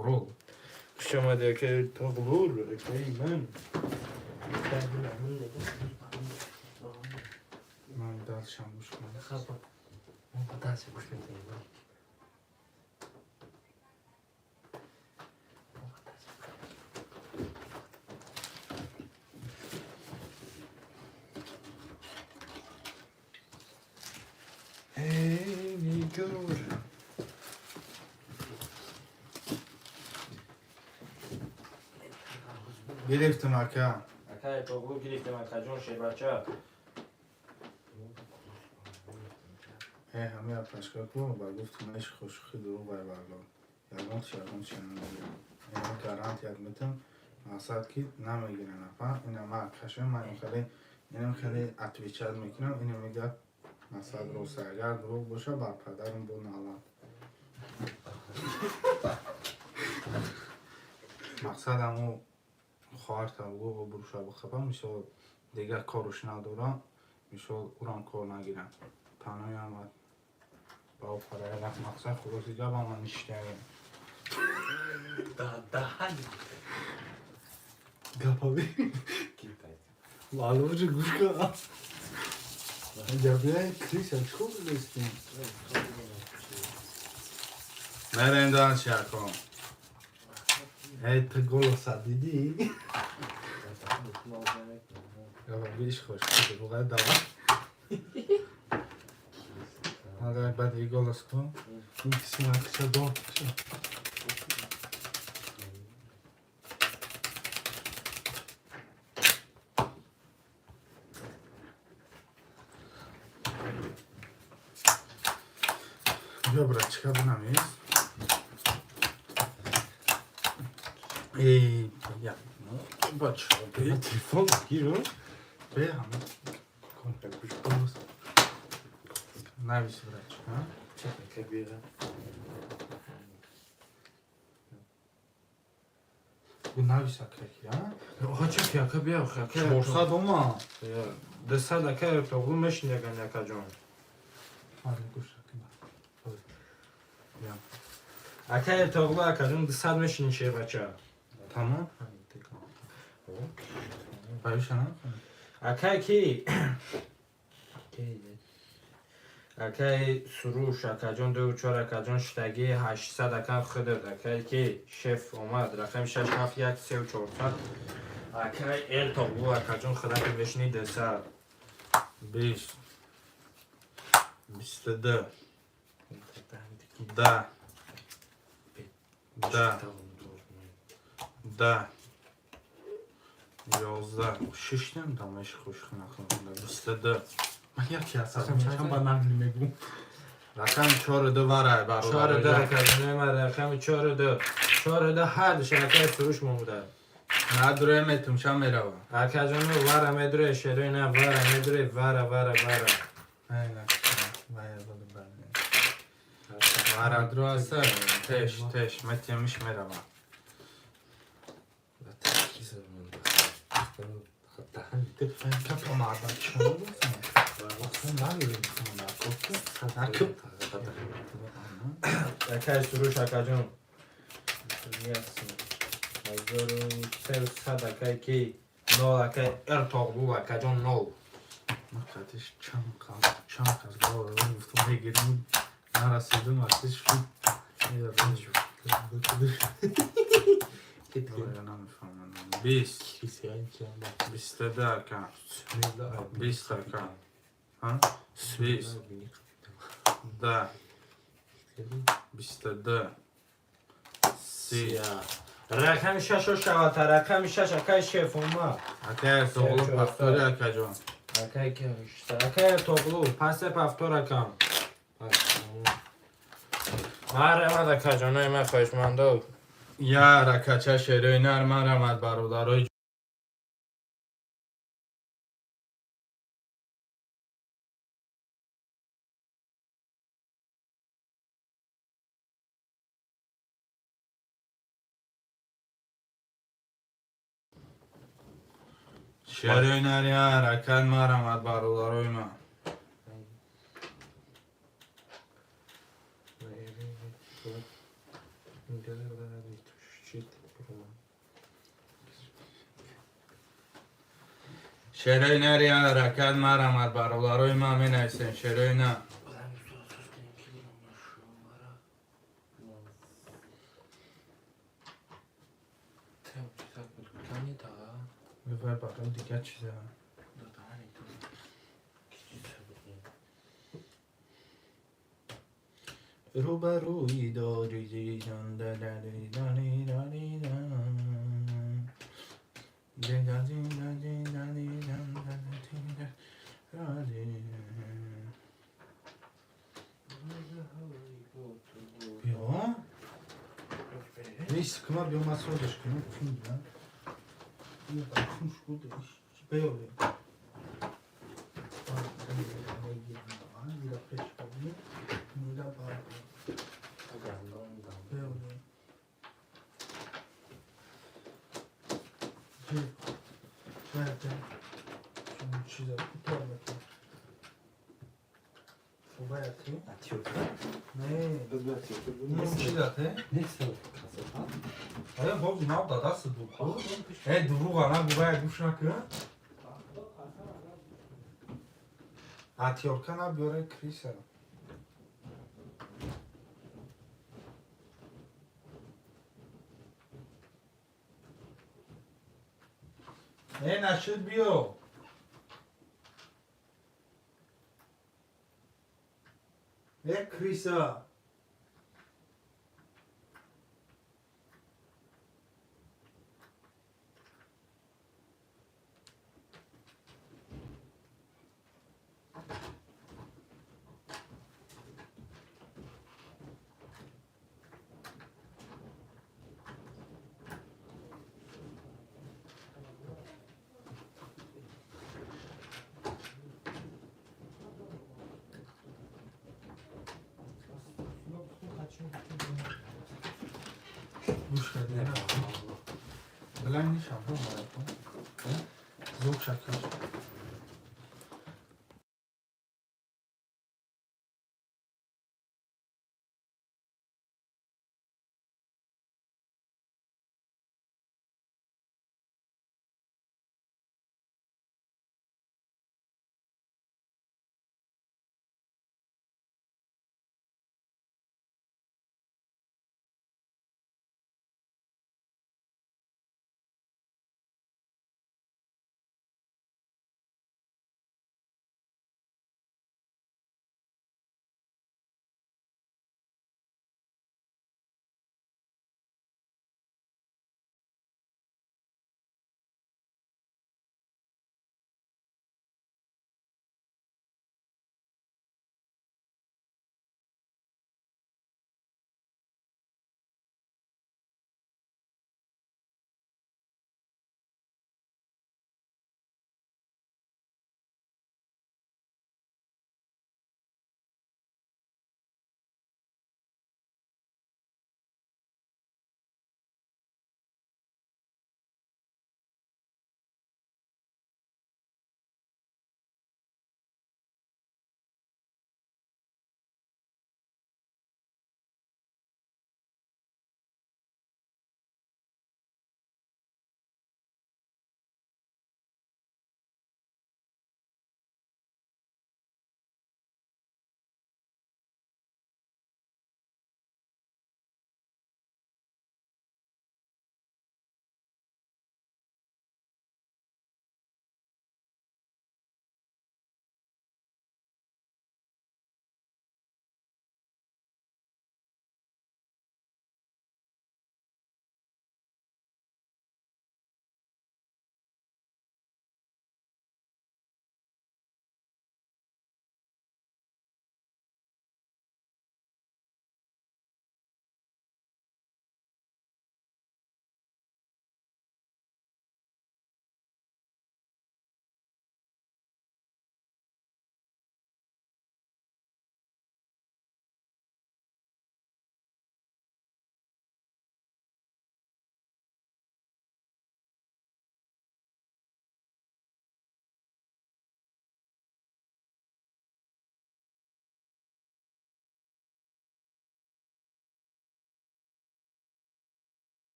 Туғрул. Хуш омадӣ, акаи Тоғлур, акаи ман. Ман дальшам гӯш кунам. Дальше гӯш мекунем. Эй, нигор. Гирифтам, ака. Акаи Тоғлур гирифтем, акаҷон, шербача. Э, ҳами апашка ку ба гуфтам, иш хушхи дурӯғ ай валло. Ягон чи, ягон чи намегирам. Ина гарантият метам, мақсад ки намегиран, апа. Ина ма акашам, ман хеле инам хеле отвечать мекунам, ина мега мақсад рост, агар дурӯғ боша, бар падарам бо налат. Мақсад ҳамо хоҳарта бугӯ буруша бихапа, мисол дигар коруш надорам, мисол урам кор нагирам. Панои омад ба ӯ парая рафт, мақсад хулоси гап ама ништагем. Даҳан. Гапаби. Маълум же гӯш кун. Гапи Криса чӣ хуб дастем? Мерем дальше, ако. Эй, ты голоса дидӣ? Гапаби иш хош. Ругай давай. Надо баъд и голос кун. Ин киси макша дор. Биё, братчика, бинамис. Эй, я. Ну, бача, бе. Телефон гиру. Бе, ҳама. Кун, гӯш голос. Навис, братчика. Чака бира. Бу навис, акаки, а? Оха, чака, ака, бия, ака. 400 ома. 200, ака Тоғлур мешин яган, акаҷон. Ҳали гӯш ака. Я. Ака Тоғлур, акаҷон, 200 мешини, шербача. Тамом? Баюша на? Акай ки? Акай Суруш, акаҷон, ду чор, акаҷон, штаги 800, ака худат, акай ки шеф омад, рақами 6 7 1 3 400. Акай Эл Тоғлур, акаҷон, худат мешини 200. 20. 22. Да. Да. Да. 11. Шиштем дамаш хуш нахӯрда. 22. Ман яке асаб мешам, ба нағли мегӯм. Рақами 4 ду варай, 4 бародар. 2, акаҷон, ман рақами 4 2. 4 2 ҳар душ акай Суруш момуда. Надуре метум ча мерава. Акаҷон, вара медуре, шерои на вара медуре, вара, вара, вара. Айна. Вая буду бале. Вара дру аста. Теш, теш, метемиш мерава. Капа марда чо? Накып. Акай Суруш, акаҷон. 1300, акай ки нол, акай Эртоғлу, акаҷон, нол. Ман қатиш чанд қаз, чанд қаз гаварам, гуфтам мегирим, нарасидим, вақтиш шуд. Намефаҳмам. 20. 22, ака. 20, ака. Ҳа? 20. Да. 22. 30. Рақами шашо шавата, рақами шаш, акай шеф омад. Ака Эртоғлу, повтори, акаҷон. Акай ки, акай Эртоғлу, пасе повтор, акам. Марҳамат, акаҷонои ман хоҳишмандо. Я ракача шерои нар марамад, бародарои. Шерои нар я ҳаракат марамад, бародарои ман. Шерои нари ҳаракат марамад, бародарои ман менависем шерои на. Вай барои дигар чиза. Рӯбарӯи дори дидан биё нест кума биё ман созаш кунам биё Атёрка набиёре криса. Э, нашуд биё. Э, криса. Гӯш кардӣ? Билан нишам, звук шакаш.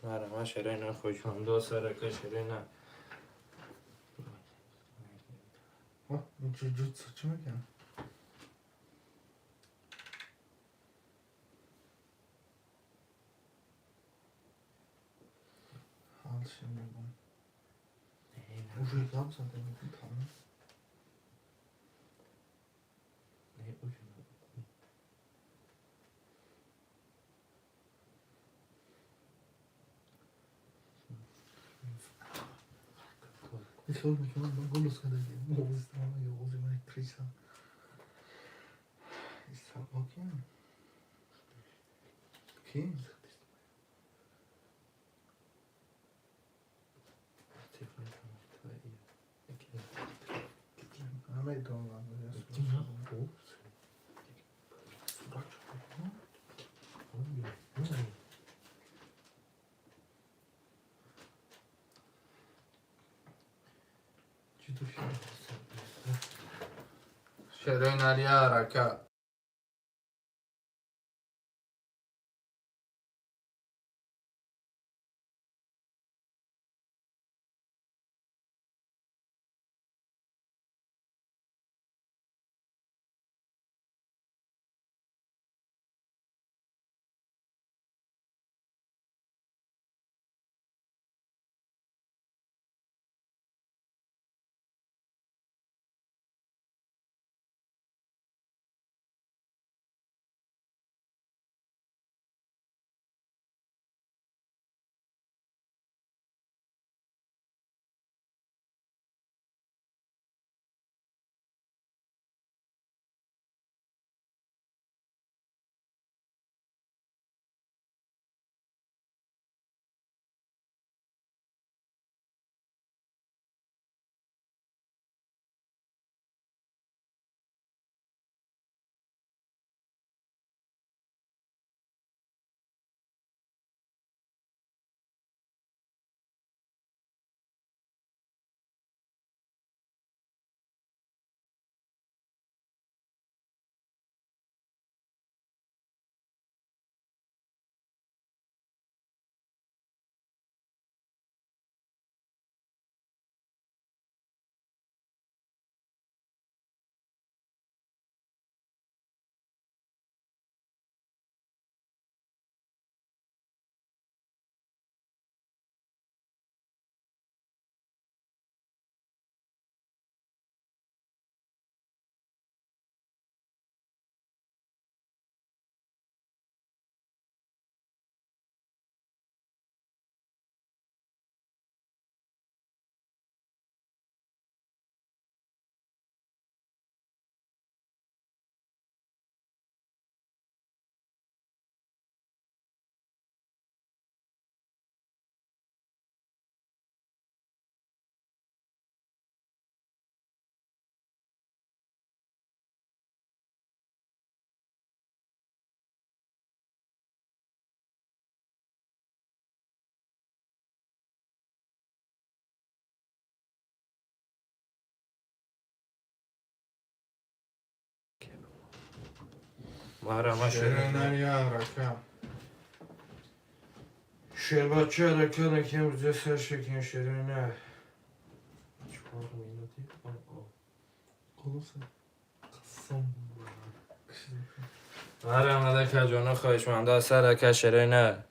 Марама шерена хушмандо сарака шерена. Ин ҷуҷутсу чӣ мекунад? Ҳалши мегум. Уже гап зада будем, тамом. Хиёл мекунам ман голос кардагим. Овози ман ё овози ман актриса. Исако киам? Ки? Намедонам. Шерои нарияр ака. Марама Шерои шерена. нарияр ака. Шербача рака накем зе сар шекем шерена. 4 минути. Голоса. Қасам. Марама дака ҷоно хоҳишманда сарака шерена.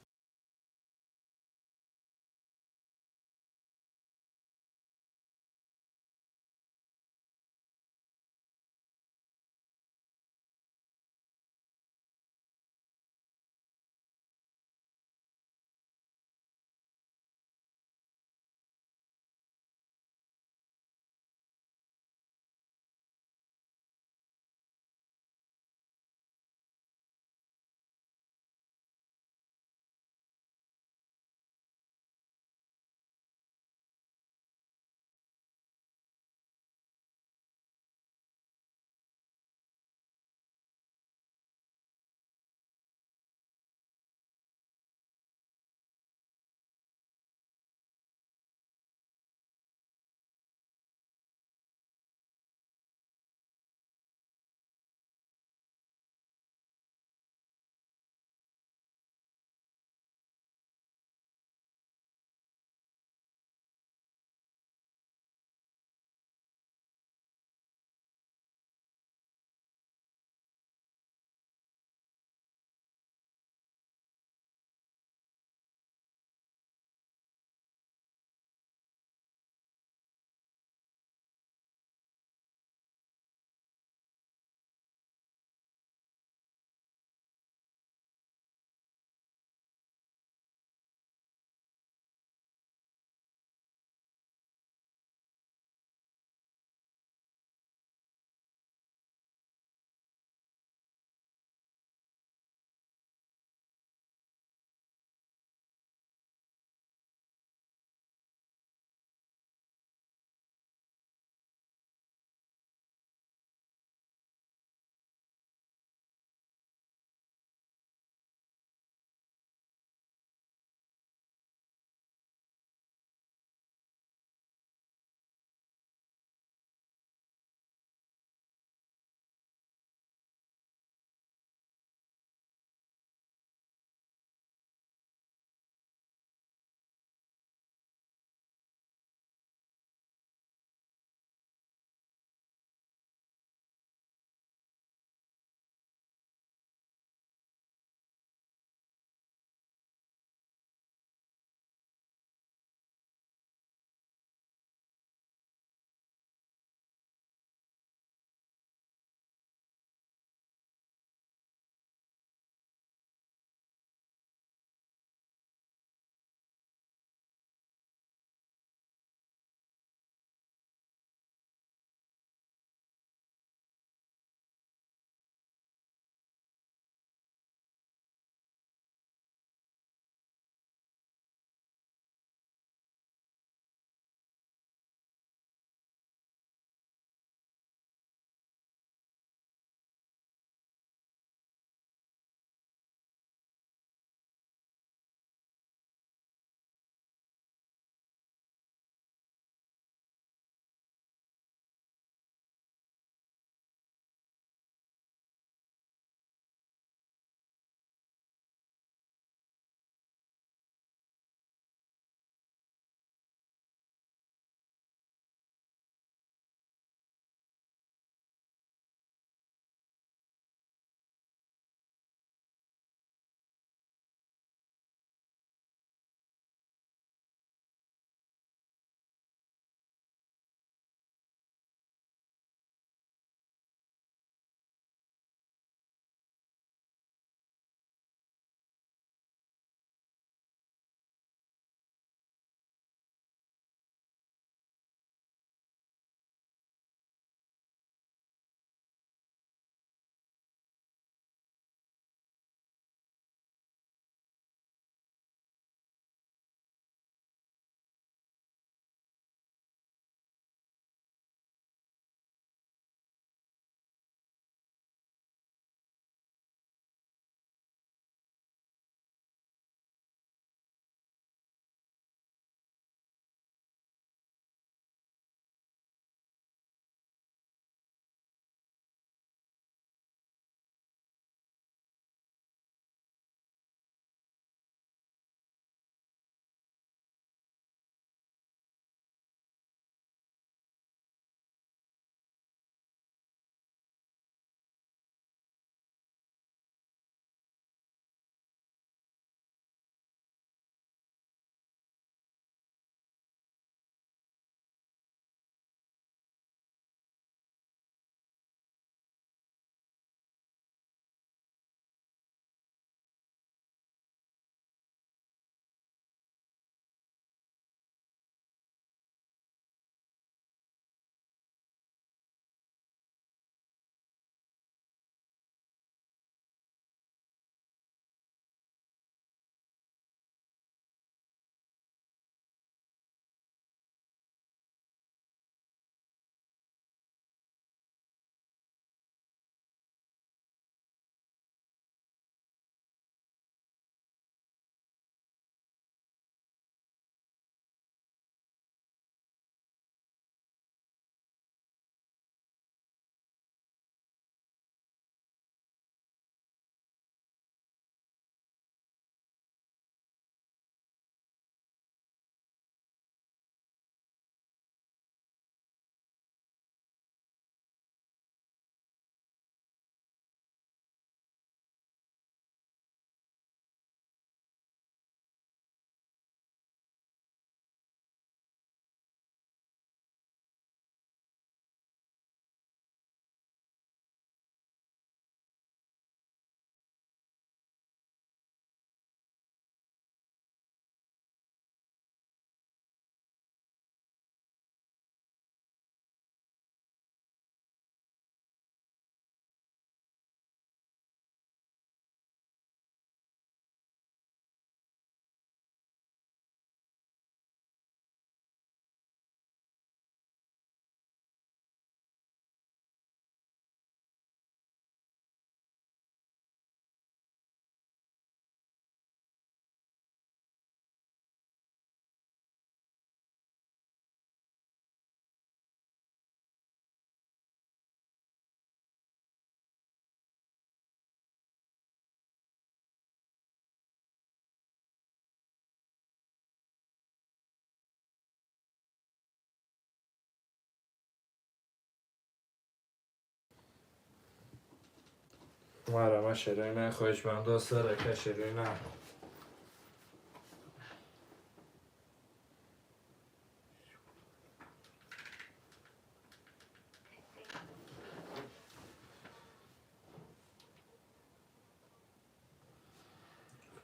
Мара, ма шероина, хоҳишмандо сарака шероина.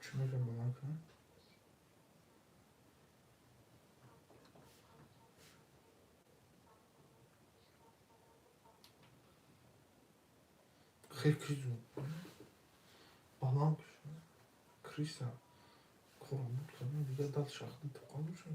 Чӣ мегам, баланд кунам? Хеле кризу баланд криса корам буд кардам, дигар дал шахди тоқал бошам.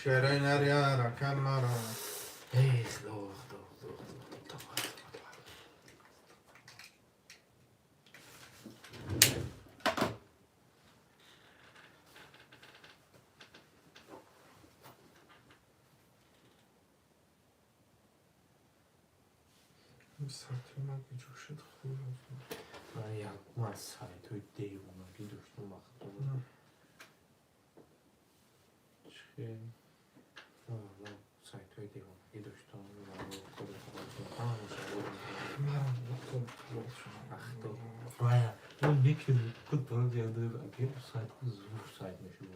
Шерои наря ракан мара. Эй, худо, худо, худо, худо, худо. Сатима ки ҷӯшид хуб. Ман як ман сайтҳои девонагӣ доштам вақто. Чи сайтҳои девонагӣ доштам. Сайт зур сайт мешуд.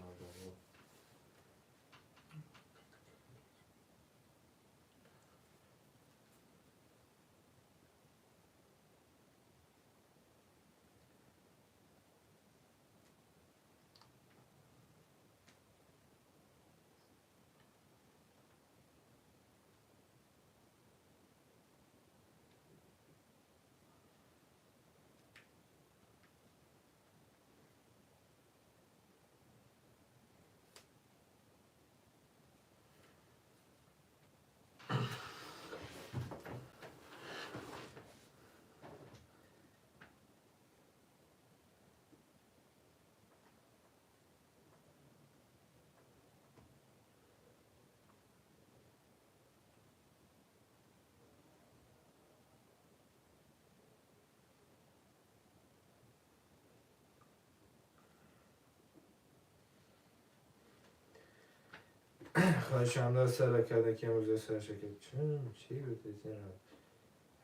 خواهشم سر کرده که امروز سر شکل چون چی بود زیرا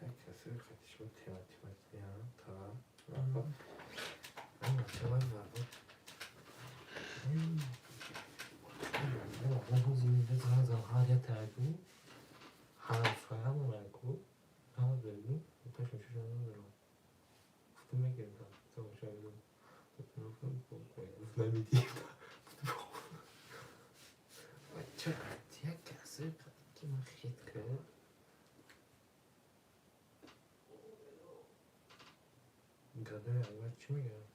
کسی خطیش بود تیمت تیمت تا Ман хит кард. Гадои аввал чӣ мегӯяд?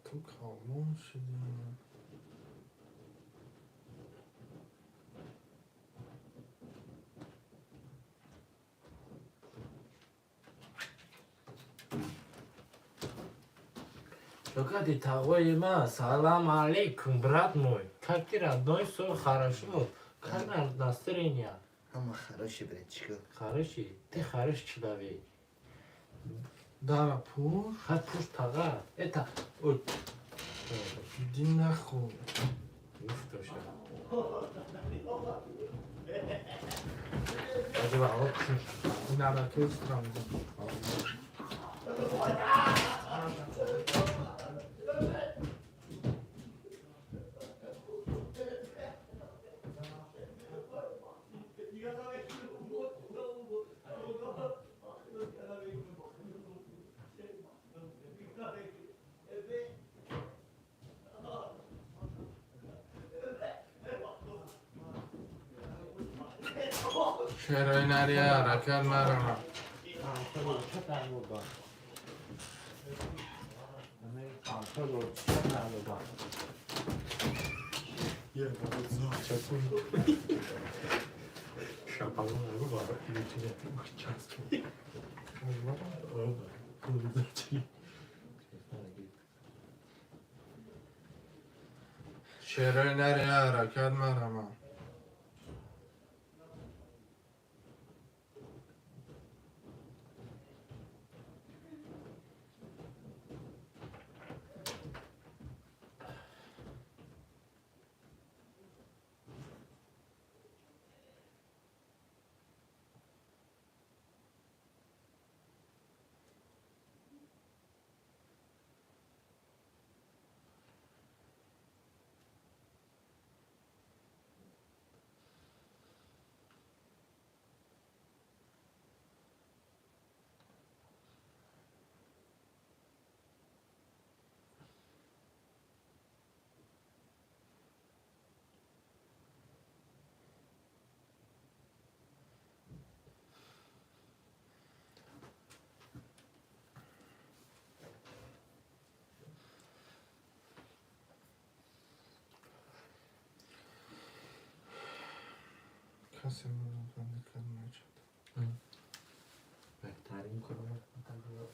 Ту калон шудӣ. Шокати тағои ман, салам алейкум, брат мой. Как ты, родной, всё хорошо? Как настроение? Ҳама хороший, братчико. Хороший? Ты хороший человек. Дара пуш. Ха пуш тага. Это ой. Иди нахуй. Гуфтоша. Аҷаба, ало пуш. Нараки страм. Шерои нария ҳаракат марама. Шерои нария ҳаракат марама. Касе банда кард мечад. Беҳтарин кор. Раймонд қарздор.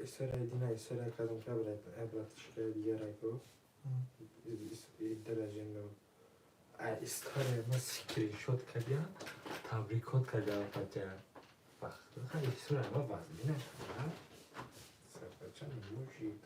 История дина история кадом кабра братишка дигарако дараҷа история ма скриншот кардям, табрикот кардям бача. Вақт история ма вазмина шуда. Сарбача мушид.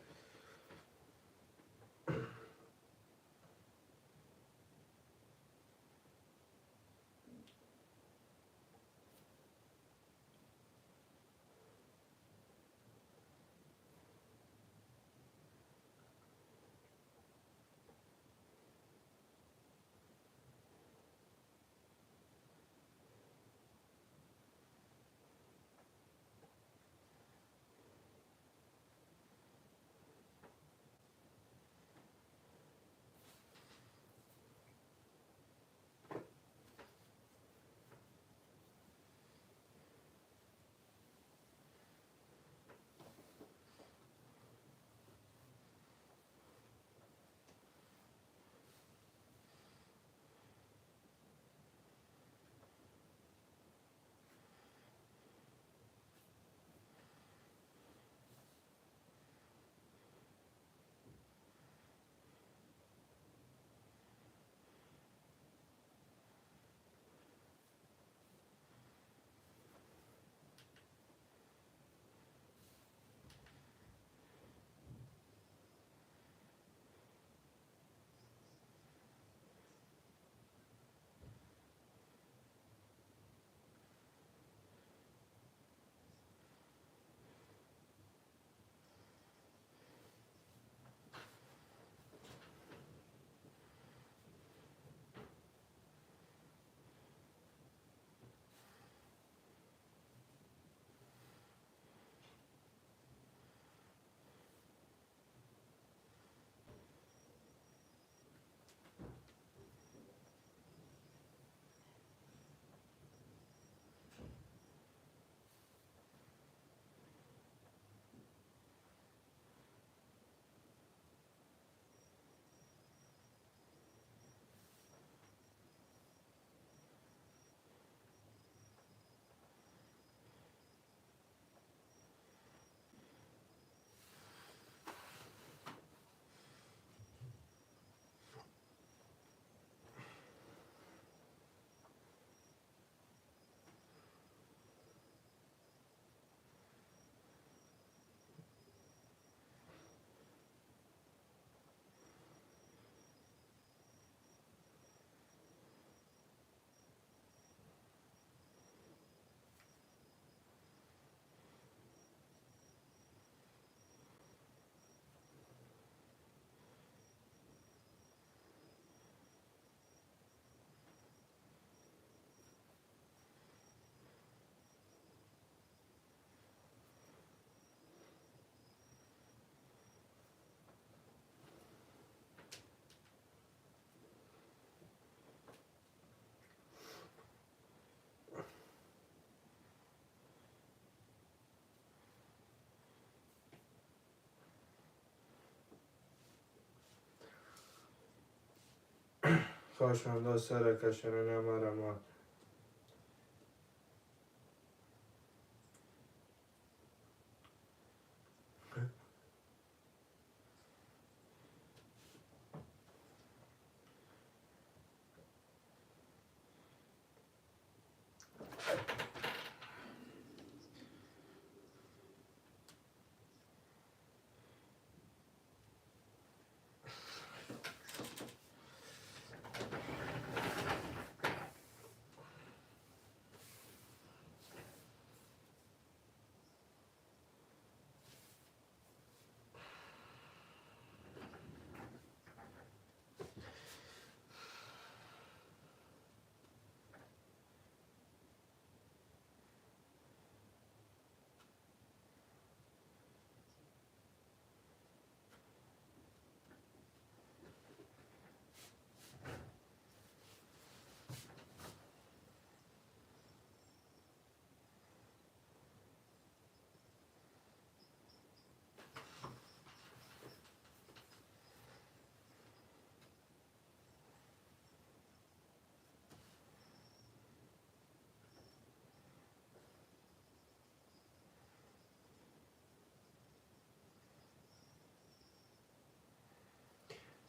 Хоҳишмандо сарака ширина марамат.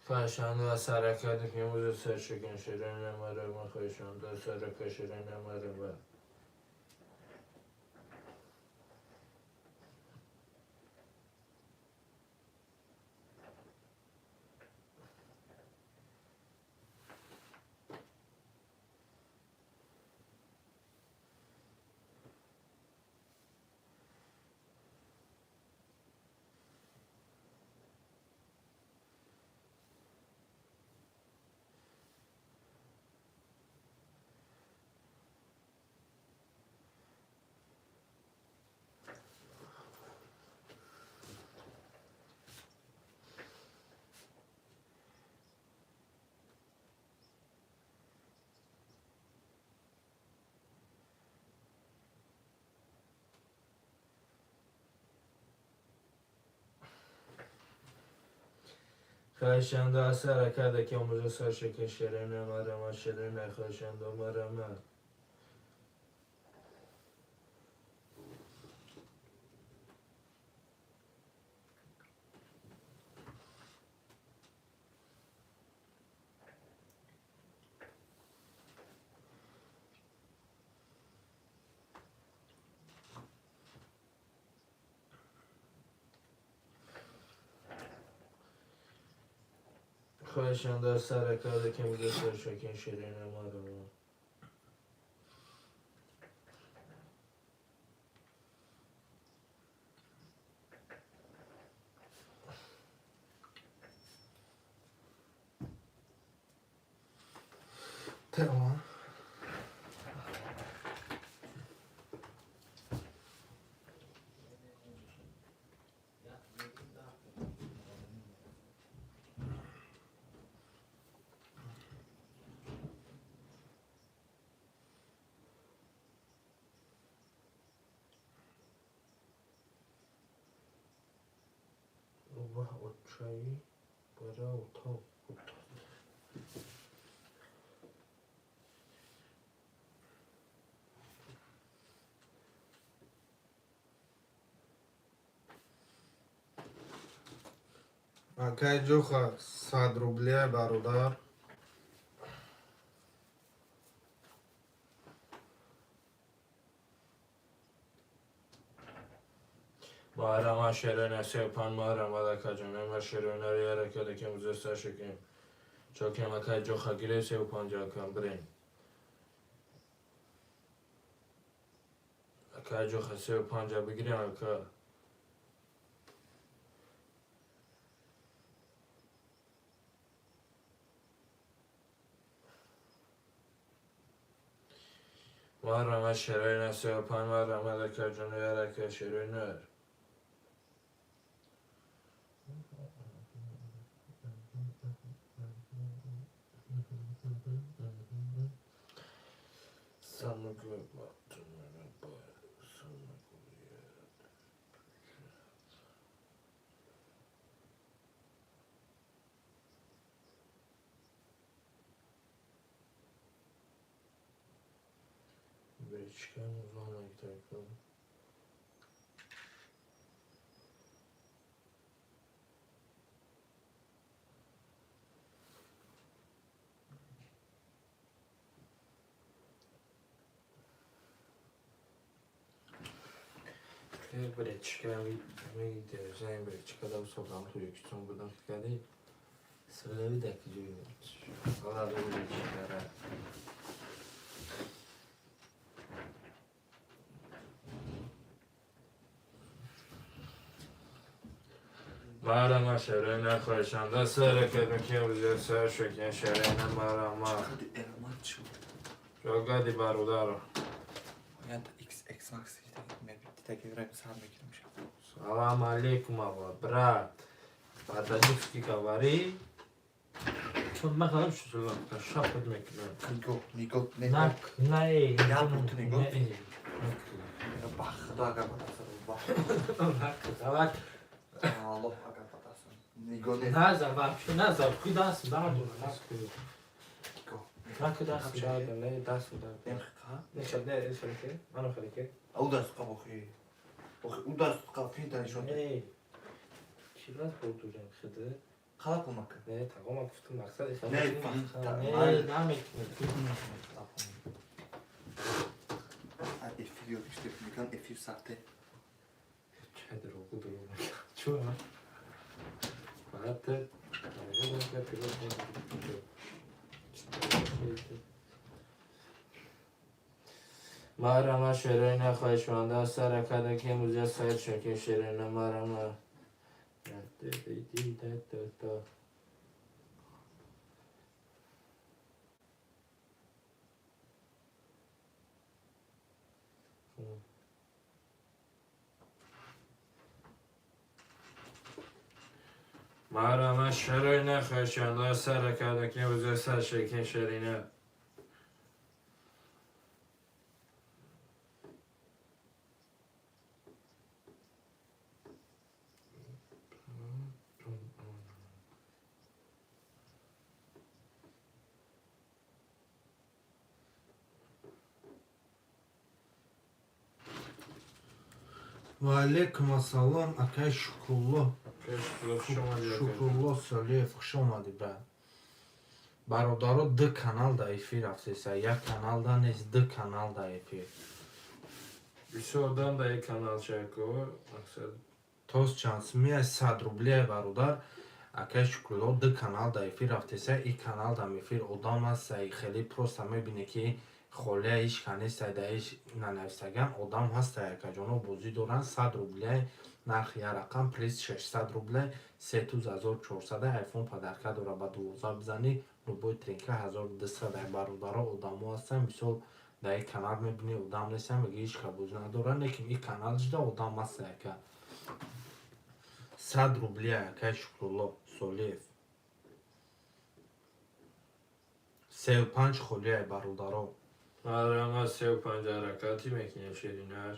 خواهشانده سرکت که امروز سرشکن شیرین مرمه. خواهشانده سرکت شیرین مرمه. خواهشانده سرکت که امروز سرشکن شیرین مرمه. شیرین خواهشانده مرمه. خواهشانده سرکت که امروز سرشکن شیرین مرمه. Tamam. Вах очаи бара утав. Акай ҷоха 100 рублия бародар. Муҳаррама шерина сепан муҳаррама лакаҷон шерина яракада ки имрӯз саршакем чокем акай ҷоха гире 35 кам бирем. Акай ҷоха 35 бигирем ака. Муҳаррама шерина 35 муҳаррама лакаҷон ярака шерина. Бречка нужна. Бречка ми бречка да усобам тоҷикистон будам кади силави даки ҷой бречкара. Марама шерена хоҳишанда сара кардем ки имрӯз сар шокин шерена марама. Чӣ эромад чӣ? Шогади бародаро. Янта XX Max дитаги сар мекунам. Салам алейкум, ава, брат. По-таджикски говори. Чун ман хадам шусулам, шапот мекунам. Нигоҳ, нигоҳ, не. На, на, эй. Я буд ту нигоҳ. Не, Ба худо агар ба дастам, ба Давай. Аллоҳ агар ба дастам. Нигоҳ не. Наза, вообще наза, куда даст дарду, на Нигоҳ. На куда даст дарду, не даст дарду. Немхи қа? Не, шад, не, шад, ману халике. Ӯ даст қа бохи. Охи ӯ даст қа финта нишон. Не. Чӣ бас бурдурем хиды? Қала кӯмак. Не, тагома гуфтум мақсад Не, финта. Не, намекунем. Эфир ёд гирифт, мегӯянд эфир сарте. Ча дурӯғу дурӯғ мекунам. Чӯ? Фақат пилот. Марама шерена хоҳишманда сара кардем ки имрӯз сайр шокин шерена марама. Марама шерена хоҳишманда сара кардем ки имрӯз сайр шокин шерена. Ва алейкум ассалом, акай Шукрулло. Шукрулло Солиев, хуш омадӣ, брат. Бародаро, ду канал да эфир рафтеса, як канал да нест, ду канал да эфир. Бисёр одам да як канал шако, мақсад. Тоз чанд сумия? 100 рублия, бародар. Акай Шукрулло, ду канал да эфир рафтеса, и канал дам эфир одам аст, хеле просто мебине ки холия ҳеч ка нестай, да ҳеч нанависаган одам ҳастай, акаҷоно, бозӣ доранд. 100 рублия нархи як рақам, приз 600 рублия, се туз 1400, айфон подарка дора, ба 12 бизанӣ, любой тринка 1200. Бародаро, одамо ҳастанд, мисол, дар ин канал мебинӣ, одам нестан, меги ҳеч ка бозӣ надорад, лекин ин канал жида одам ҳастай, ака. 100 рублия, акай Шукрулло Солиев, 35 холия, бародаро. Марама 35 ҳаракати мекунем ширинар.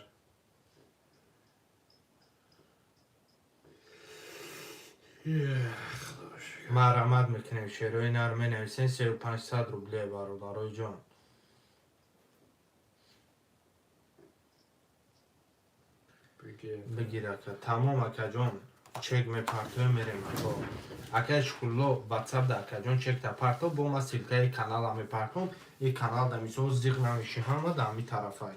Марҳамат мекунем, шерои нар менависем, 35 рублия, бародарои ҷон. Бигир, ака, тамом, акаҷон, чек мепартоем, мерем, ако. Акай Шукрулло, ватсап да, акаҷон, чекта парто, бо ма ссылкаи канала мепартом, и канал да мисол зиқ намеши, ҳама да ҳами тарафай.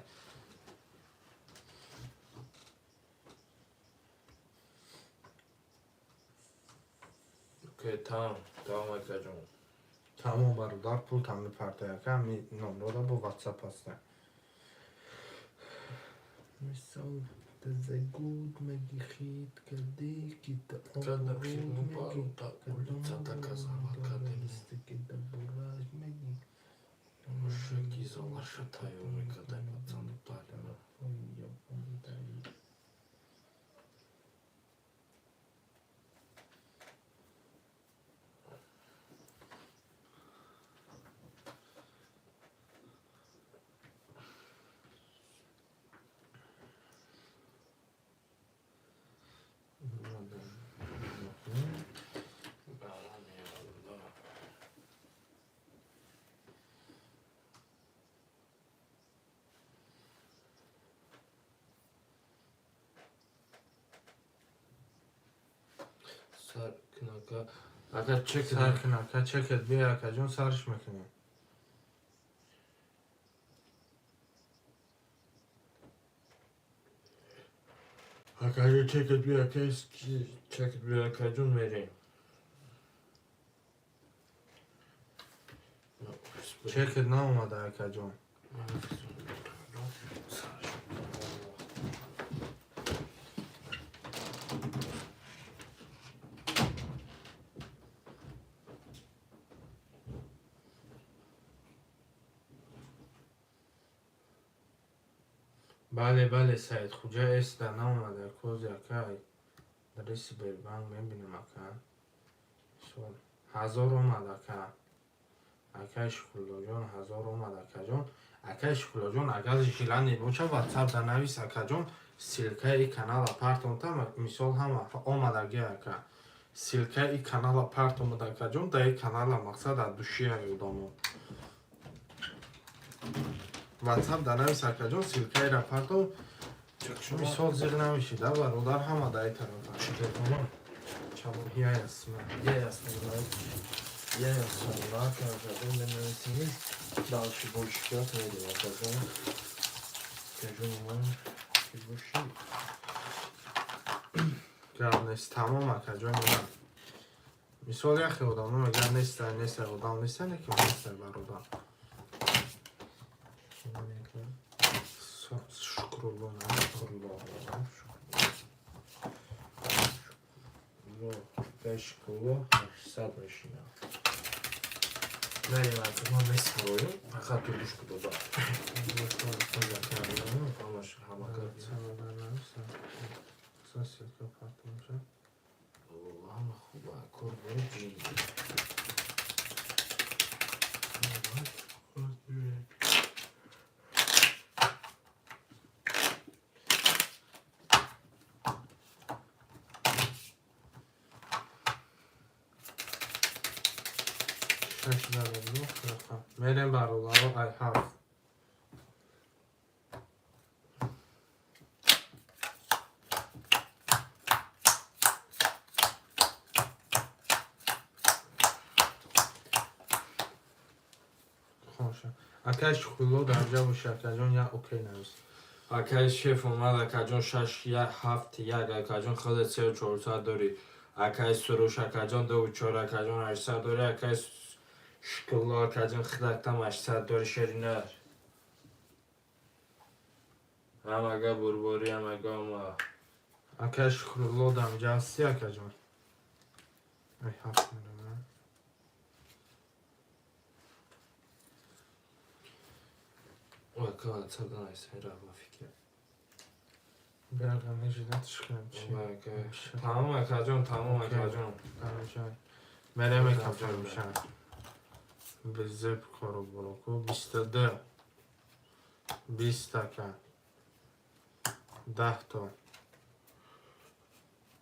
Окей, тамом, тамом, акаҷон. Тамом, бародар, пул там мепартой, ака, ҳами номрода бо ватсап ҳаста. Мисол тазагуд меги хит кади ки Кадам хит ну пару та улица доказала кадем. Меги. Мужики залашатаю мекадай пацаны парим. Ака, ака, чек. Сар кун, ака, чекет бия, акаҷон, сарш мекунем. Акаҷон, чекет бия, ака. Чекет бия, акаҷон, мерем. Чекет наомада, акаҷон. Бале, бале, Саид Хуҷа эсда наомада кози, ака. Дари Сбербанк мебинам, ака. Мисол, 1000 омад, ака. Акаи Шукруллоҷон, 1000 омад, акаҷон. Акаи Шукруллоҷон, агар желание боша, ватсап да навис, акаҷон, ссылкаи канала партонта. Мисол, ҳама омадаги, ака. Ссылкаи канала партомада, акаҷон, дар и канала мақсад аз душияи одамо. Ватсап да навис, акаҷон, ссылкаира партом. Мисол, зиқ намеши да, бародар, ҳама дар и тарафа. Я ясма. Я ясма. Я ясма. Акаҷон, менависем. Дальше больше гап медем, акаҷон. Акаҷон, ман ки боши. Гап нест, тамом, акаҷон, ман. Мисол, яхе одамо мегӯянд нестай, нестай, одам нестай, не ки нестай, бародар. Шукрулло, Шукрулло. Шукрулло, 800 мешинам. Мерем, ака, ман месароем, фақат ту гӯш кун, дода. Ҳамаш ҳама гап. Ссылка партомша. Ҳама хуба, кор бояд ҷин. Шаш дараҷо мерем, бародаро, ай ҳафт. Хоша. Акай Шукрулло дар ҷа боши, акаҷон, я окей навис. Акай шеф омад, акаҷон, шаш як ҳафт як, акаҷон, худат сеу 400 дорӣ. Акай Суруш, акаҷон, дуву чор, акаҷон, 800 дорӣ. Акай Шукрулло, акаҷон, худатам 800 дорӣ, шеринар. Ҳамага бурборӣ, ҳамага ома. Акай Шукрулло дар ҷа ҳасти, акаҷон? Ай ҳафт мерам. Ака, ватсап нависем, рафт фикр. Бирага нежидатш кунам чи? Тамом, акаҷон, тамом, акаҷон. Мерем, акаҷон, мешан. Безеб кору буроку 22 20, ака. 10 то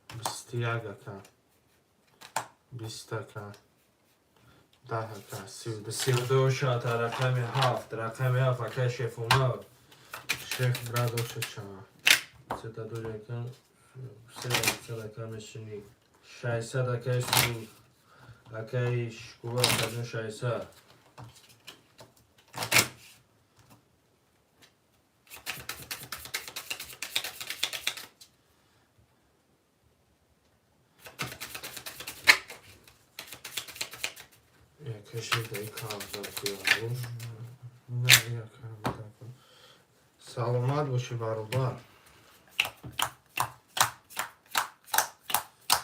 21, ака. 20, ака. 10, ака. 32. 32 шата, рақами ҳафт, рақами ҳафт, акай шеф омад. Шеф брадоша чава. Сета дори, ака, се 800, ака, мешини. 600, акай Суруш. Акай Шукрулло, акаҷон, 600. Акай шеф даи кавза куяруш. Не, ака, саломат бошӣ, бародар.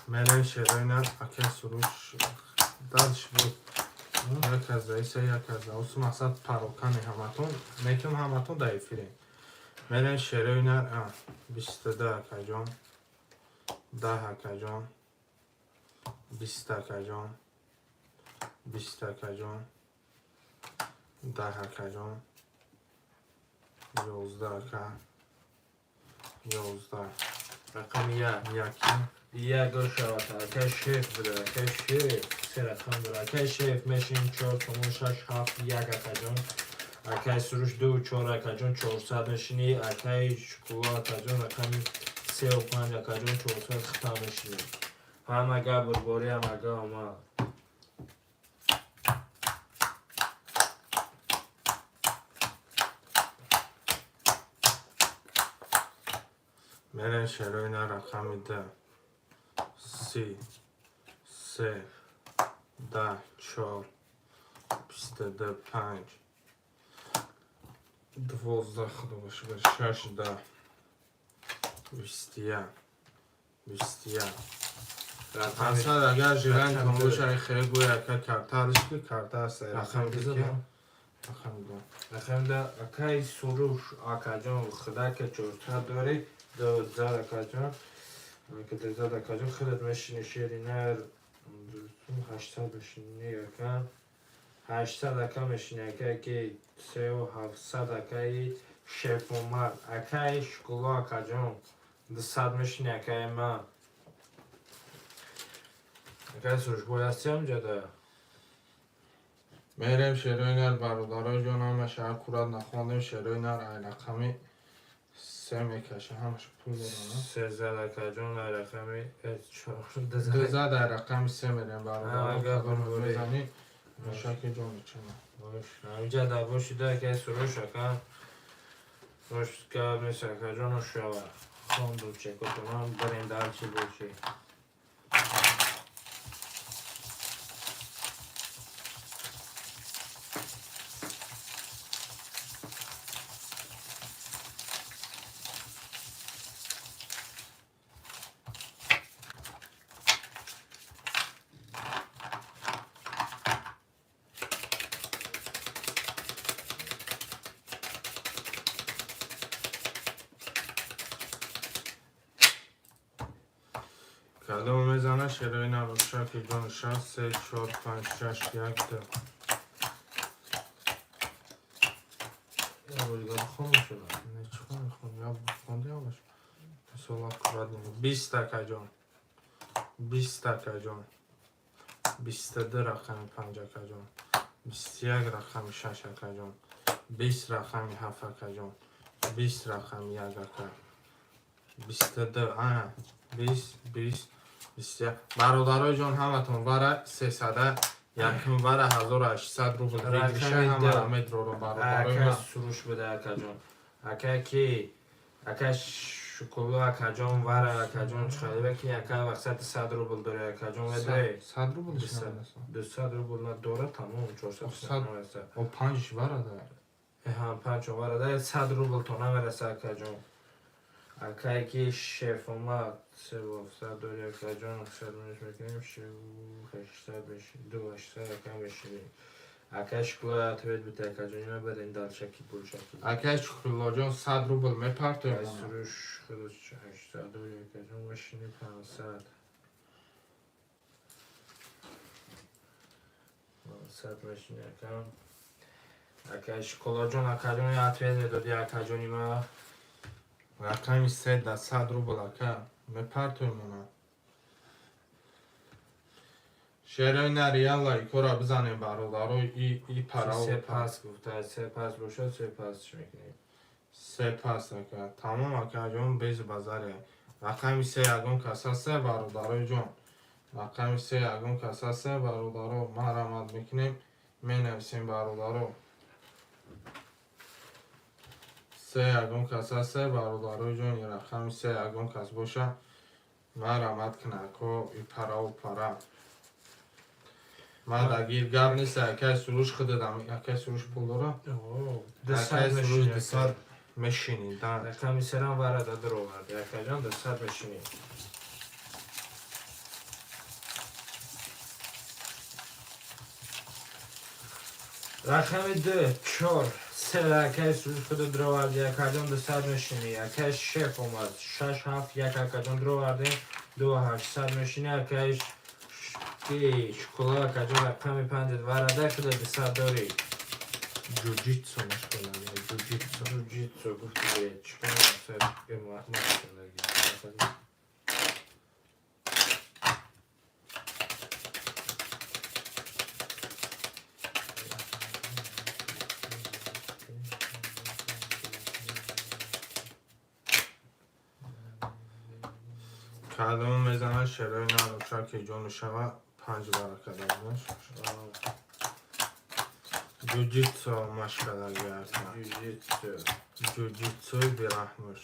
Мерем шероина, акай Суруш дальше буд. Як аз иса, як аз усу мақсад парокани ҳаматон мекунам, ҳаматон дар эфирем. Мерем шероина, 22, акаҷон, 10, акаҷон, 20, акаҷон, 20, акаҷон, 10, акаҷон, 11, ака, 11. Рақами як. Яки. Як шавад, акай шеф буда, акай шеф се рақам дора. Акай шеф мешин чор сомон, шаш ҳафт як, акаҷон. Акай Суруш ду чор, акаҷон, 400 мешинӣ. Акай Шукрулло, акаҷон, рақами сеу панҷ, акаҷон, 400 хита мешинӣ. Ҳамага бурборӣ, ҳамага омад. Мерем, шерои на рақами д, си, се, 10, чор, 22, панҷ, 12, худо бошад, шаш, 10, 21, 21. Асад, агар желание боша, хеле гӯя, ака, карта ки карта аст. Рақами ду. Рақами ду. Рақами ду, акаи Суруш, акаҷон, худа ки чорсад дорӣ, 12, акаҷон. Ака, 12, акаҷон, худат мешини, шери нар, 800 мешини, ака. 800, ака, мешини, ака, ки сеу ҳафтсад, акаи Шефомар, акаи Шукулло, акаҷон, 200 мешини, акаи ман. Акаи Суруш, бой ҳасти ҳамҷода? Мерем, шерои нар, бародаро ҷон, ҳамаша аккурат нахондем. Шерои нар ай рақами се мекаша, ҳамаша пул дорам. Сезад, акаҷон, ай рақами чор. Дузад, ай рақами се мерем, бародаро. Ага. Кадом Бурборӣ. мезанӣ, мошаки ҷоничана. Бош, ҳамҷа да бошида, акаи Суруш, ака. Бош, гап нест, акаҷон, шава. Хонду чекотонам, барем дар чӣ бошӣ. Кадом мезана, шерои нар, мошаки ҷониша? Се, чор, панҷ, шаш, як, ду. Хомӯш шуда. Не, чӣ хон, я хонди ҳамаш. Мисол, аккурат не. 20, акаҷон. 20, акаҷон. 22, рақами панҷ, акаҷон. 21, рақами шаш, акаҷон. 20, рақами ҳафт, акаҷон. 20, рақами як, ака. 22, ана. 20, 20, 21. Бародарои ҷон, ҳаматон вара сесада якум вара 1800 рубл выигрыша. Рақами ҳамара ду. медрором, бародарои Ака ман. Суруш буда, акаҷон. Ака ки ака Шукулло, акаҷон, вара, акаҷон, чиқадиба ки, ака, вақсати 100 рубл дори, акаҷон, ведре. 100 рубл. 200 рубл дора, тамом, 400 Сад. намераса. О, панҷ вара да. Ҳам панҷ вара да, 100 рубл то намераса, акаҷон. Акае ки шеф омад, севу ҳафтсад дори, акаҷон, сад минус мекунем, шеву ҳаштсад меши, ду ҳаштсад, ака, мешинем. Акай Шукулло, ответ бите, акаҷон, има барем дальше ки булшаки. Акай Шукруллоҷон, 100 рубл мепартоем. Акай Суруш, худаш 800 дори, акаҷон, мешини 500. 500 мешини, ака. Акай Шукуллоҷон, акаҷон, ответ медоди, акаҷони ма. Рақами се да 100 рубл, ака, мепартоем она. Шерои нари, ялла, икора бизанем, бародаро, и парао. Се пас гуфта, се пас бошад, се пас чӣ мекунем? Се пас, ака, тамом, акаҷон, без базаре. Рақами се ягон кас ҳаста, бародарои ҷон? Рақами се ягон кас ҳаста, бародаро? Марҳамат мекунем, менависем, бародаро. Се ягон кас ҳаста, бародарои ҷон? Рақами се ягон кас боша, марҳамат кина, ако, и парау пара. Ман дагир гап нест, акай Суруш, худадам, акай Суруш пул дора. Акай Суруш, 200 мешинӣ да. Рақами серам варада даровард, акаҷон, 200 мешинӣ. Рақами ду, чор, се, акай Суруш, худо дароварди, акаҷон, 200 мешинӣ. Акай шеф омад, шаш, ҳафт, як, акаҷон, даровардем, ду ҳаштсад мешинӣ. Акай ки Шукулло, акаҷон, рақами панҷат варада, худо 200 дорӣ. Ҷуҷитсу машғулам, ҷуҷитсу. Ҷуҷитсу гуфти, чикор? Кадом мезанад, шерои нароша, ки ҷону шава, панҷ барака дадаш. Ҷуҷитсо машкадаги ака. Ҷуҷитсу. Ҷуҷитсои бераҳмаш.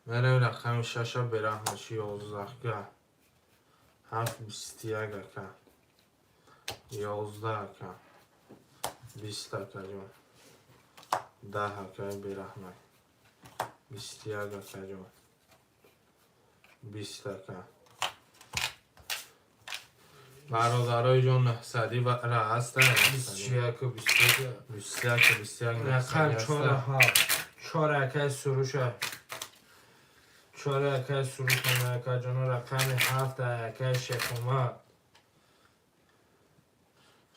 Мерем рақами шаша, бераҳмаш, 11-га. Ҳафт, 21, ака. 11, ака. 20, акаҷон. 10, акаи бераҳмай. 21, акаҷон. 20, ака. Бародарои ҷон, нӯҳсадӣ ра ҳаста? 21-у 21. 21-у 21. Рақам чора, ҳафт, чор, акаи Суруша. Чор, акаи Суруш, акаҷоно. Рақами ҳафт, акаи Шефома.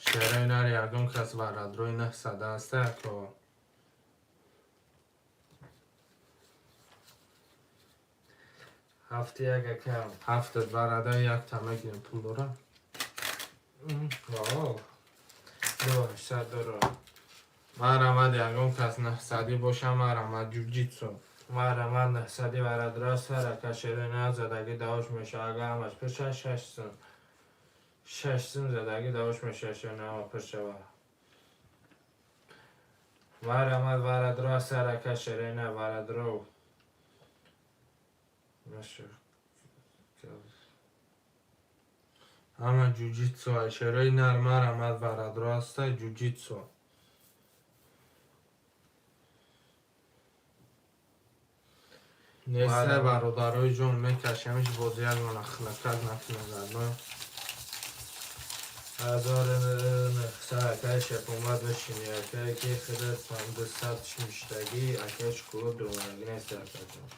Шерои нари, ягон кас варадрои нӯҳсада ҳаста, ако? Ҳафти як, ака. Ҳафтат варада, якта мегирем, пул дора? 2800 дора. Марамад, ягон кас нӯҳсадӣ боша, марамад, ҷуҷитсу. Марамад, нӯҳсади варадра сар, ака, шерои задаги давош меша. Ага ҳамаш пирша, шаш сум, шаш сум задаги давош меша, шерои ҳама пир шава. Марамад, варадро сар, ака, шерои варадро наша. Ҳама ҷуҷитсу, шерои нар, марамад, варадро ҳаста, ҷуҷитсу. Неста, бародарои ҷон, мекашемиш, боз ягона хилакак накунагардон. 1900, акай Шефомад, мешини, акай, ки худат 200 шимиштагӣ, акай, школа дуромадагӣ нест, акаҷон.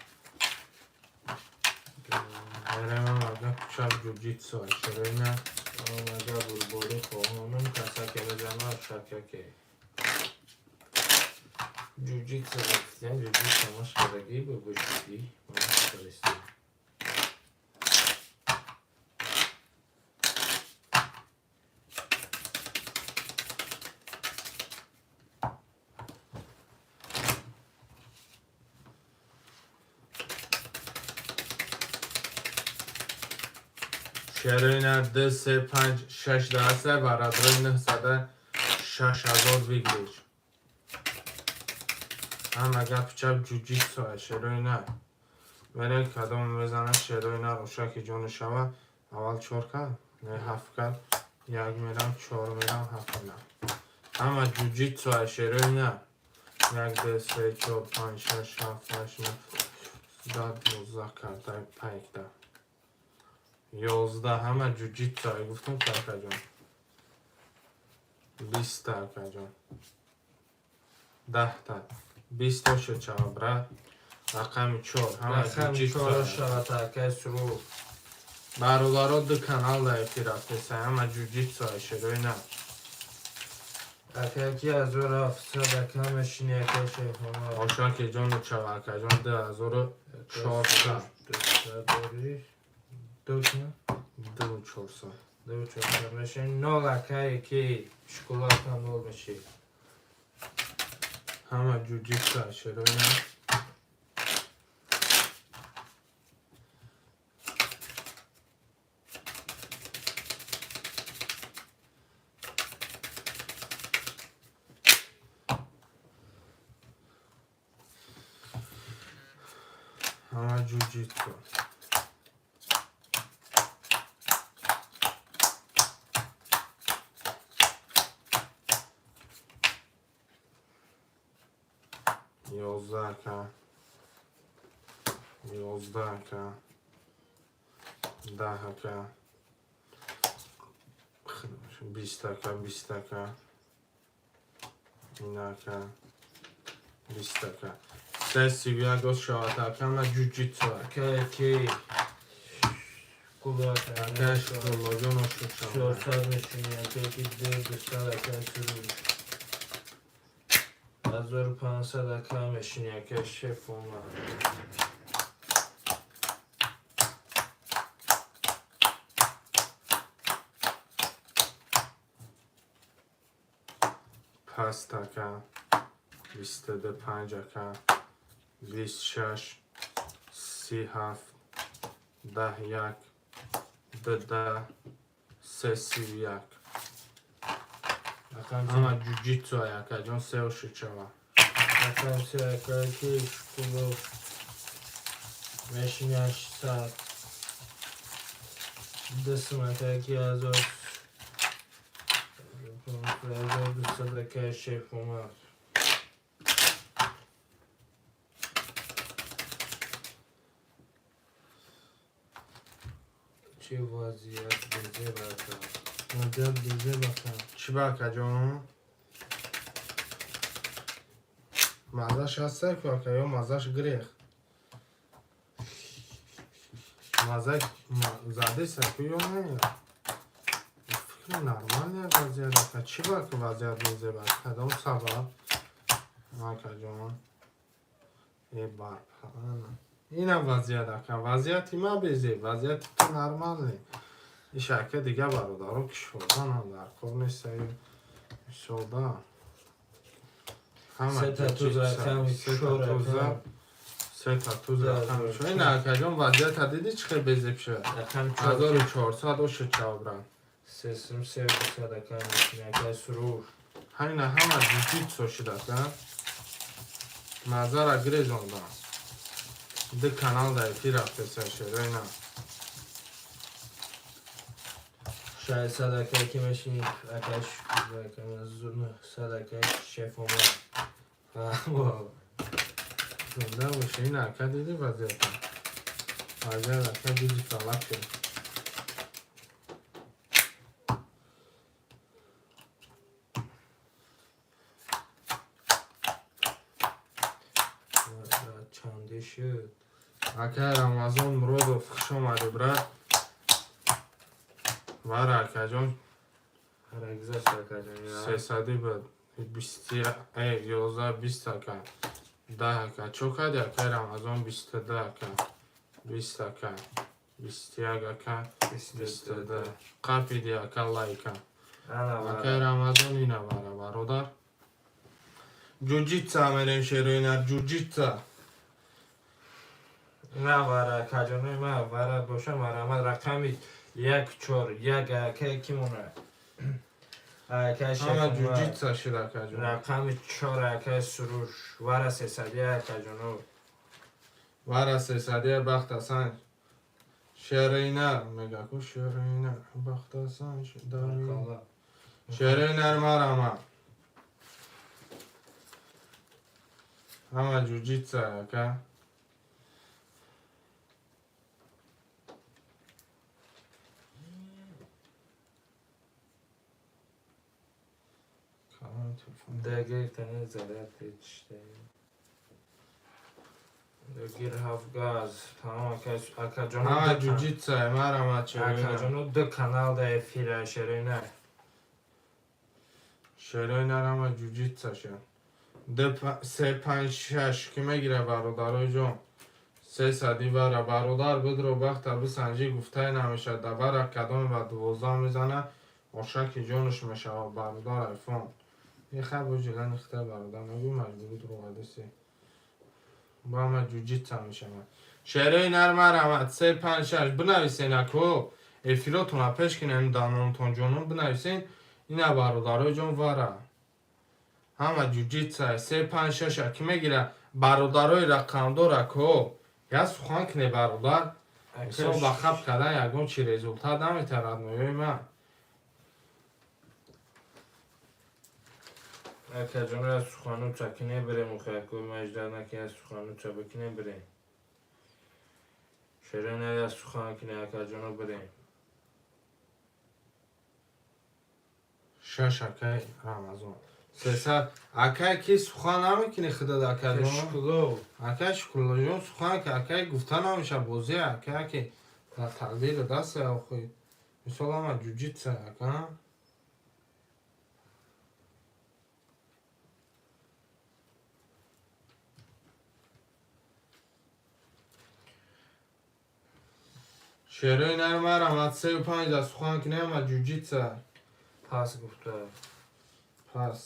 Меремам, ага, кучак ҷуҷитсу, шерои нар. Омада бурборӣ хоҳонум, касаке мезанад, шакаке. Ҷуҷитсу рафтиям, ҷуҷитсу машқадагӣ бо бошидӣ машқадастӣ. Шерои нар, ду, се, панҷ, шаш даҳаста, варадрои нӯҳсада, 6000 выигрыш. Ҳама гапи чап, ҷуҷитсу, шерои нар. Мерем, кадом мезанад, шерои нар, ошаки ҷону шава. Аввал чор кард, не, ҳафт кард. Як мерам, чор мерам, ҳафт мерам. Ҳама ҷуҷитсу, шерои нар. Як, ду, се, чор, панҷ, шаш, ҳафт, ҳашт, нӯҳ, 10, 12 карта, панҷта. 11, ҳама ҷуҷитсу, гуфтам, акаҷон. 20-та, акаҷон. 10-та. 20-то шуд, чава, брат. Рақами чор. Ҳама Рақами ҷуҷитсу. чор шавад, акай Суруш. Бародаро, ду канал дар эфир рафтеса, ҳама ҷуҷитсу, шерои нар. Акай, ки 1700, ака, мешини, акай Шефома. Ошаки ҷону чава, акаҷон, 2400. 200 дорӣ, ду кна? 2400. Ду чорсад мешини, нол, акай, ки школа, ака, нол меши. Ҳама ҷуҷитсу, шерои нар. Ҳама ҷуҷитсу. 11, ака. 11, ака. 10, ака. 20, ака, 20, ака. Ин, ака. 20, ака. 331 оз шавад, ака, ҳама ҷуҷитсу. Акай, ки кула. Ака, шукруллоҷон, ошур шавад. 400 мешини, акай, ки ду 200, акай Суруш. 1500, ака, мешини, акай Шефома. Паст, ака. 22 панҷ, ака. 26, 37. 10 1 2 10 3 31. Ама ҷуҷитсу, акаҷон, сеоши чава. Рақам се, акай ки Шукулов мешини, 800 дусум, акай ки 1200, акай Шеф Умар. Чӣ вазъият безеб, ака? Вазъият безеб, ака. Чӣ ба, акаҷон? Маззаш ҳаста ку, ака, ё маззаш гирех? Мазза задеса ку ё не? Фикри нормальная вазъият, ака. Чӣ ба ку вазъият безеб, ака? Кадом сабаб, акаҷон? Э, барпана ина вазъият, ака. Вазъияти ма безеб, вазъияти ту нормальный. Иш, ака, дига бародаро кишворданам дар кор нестаю, мисолда. Сета туз рақами чор, ака. Сета туз рақами чор. Ина, акаҷон, вазъията дидӣ, чӣ хел безеб шуд? Рақами чор. 1400 ошуд чавбра. Сесум 300, ака, мешини, акай Суруш. Ҳамина ҳама ҷуҷитсо шуд, ака. Мазара гирезондам. Ду канал дар эфир рафтеса, шеро, ина. 600, акай ки мешини, акай Шукулов, акай 900, акай Шеф Умар. Зинда боша. Ина, ака, дидӣ вазъията? Вазъият, ака, диди, фалак шуд. Чанде шуд? Акай Рамазон Муродов, хуш омадӣ, брат. Вара, акаҷон. Ҳарагизашт, акаҷон. Сесадӣ буд, бисти 11 20, ака, 10, ака. Чо кардӣ, акай Рамазон? 22, ака, 20, ака, 21, ака, 22 қапиди, ака, лайка. Акай Рамазон, ина вара, бародар, ҷуҷитса мерем, шероина, ҷуҷитса. На вара, акаҷонои ма, вара боша, марҳамат. Рақами як чор як, акай ки мона, акай Ҳама Шеф Умар. ҷуҷитса шуд, акаҷон. Рақами чор, акай Суруш, вара 301, акаҷоно. Вара сесадия, бахтасан, шеринар мега ку, шеринар, бахтасан. Шеринар, марама, ҳама ҷуҷитса, ака. Калон телефон. Дагиртани заряд чишта. Гир ҳафт газ тамом, акаҷоно. Ҳама ҷуҷитса, марама, шеринар. Акаҷоно, ду канал да эфира, шерина. Шеринар, ҳама ҷуҷитса шуд. Ду се панҷ шаш ки мегира, бародарои ҷон? Сесади вара, бародар, бидро бахта бисанҷӣ, гуфтае намешавад. Да вара кадоме ба 12 мезана, ошаки ҷонаш мешавад, бародар. Айфон ихай бо жилани хитай, бародар, нагӯ маҷбури дуруғадиси бо ҳама ҷуҷитса мешавад. Шерои нармарамад, се панҷ шаш бинависен, ако эфиротона пеш кинем, данонтон ҷонон, бинависен. Ина, бародарои ҷон, вара ҳама ҷуҷитса. Се панҷ шаша ки мегира, бародарои рақамдор, ако як сухан кине, бародар. Мисол, ба хаб кардан ягон чи результат наметарад, ноёи ман. Акаҷоно, аз сухану чакине бирем, ухаку маҷда наки, аз сухану чабакине бирем. Шерина, аз сухан кине, акаҷоно, бирем. Шаш, акай Рамазон, сесад. Акай, ки сухан намекунӣ худат, акаҷон? Шукулов. Акай Шукуллоҷон, сухан ки, акай, гуфта намеша. Бозӣ, акай, ки дар тақдири даст, охи. Мисол, ҳама ҷуҷитса, ака. Шерои нармарамад, сею панҷ да сухан кунӣ, ҳама ҷуҷитса. Пас гуфта. Пас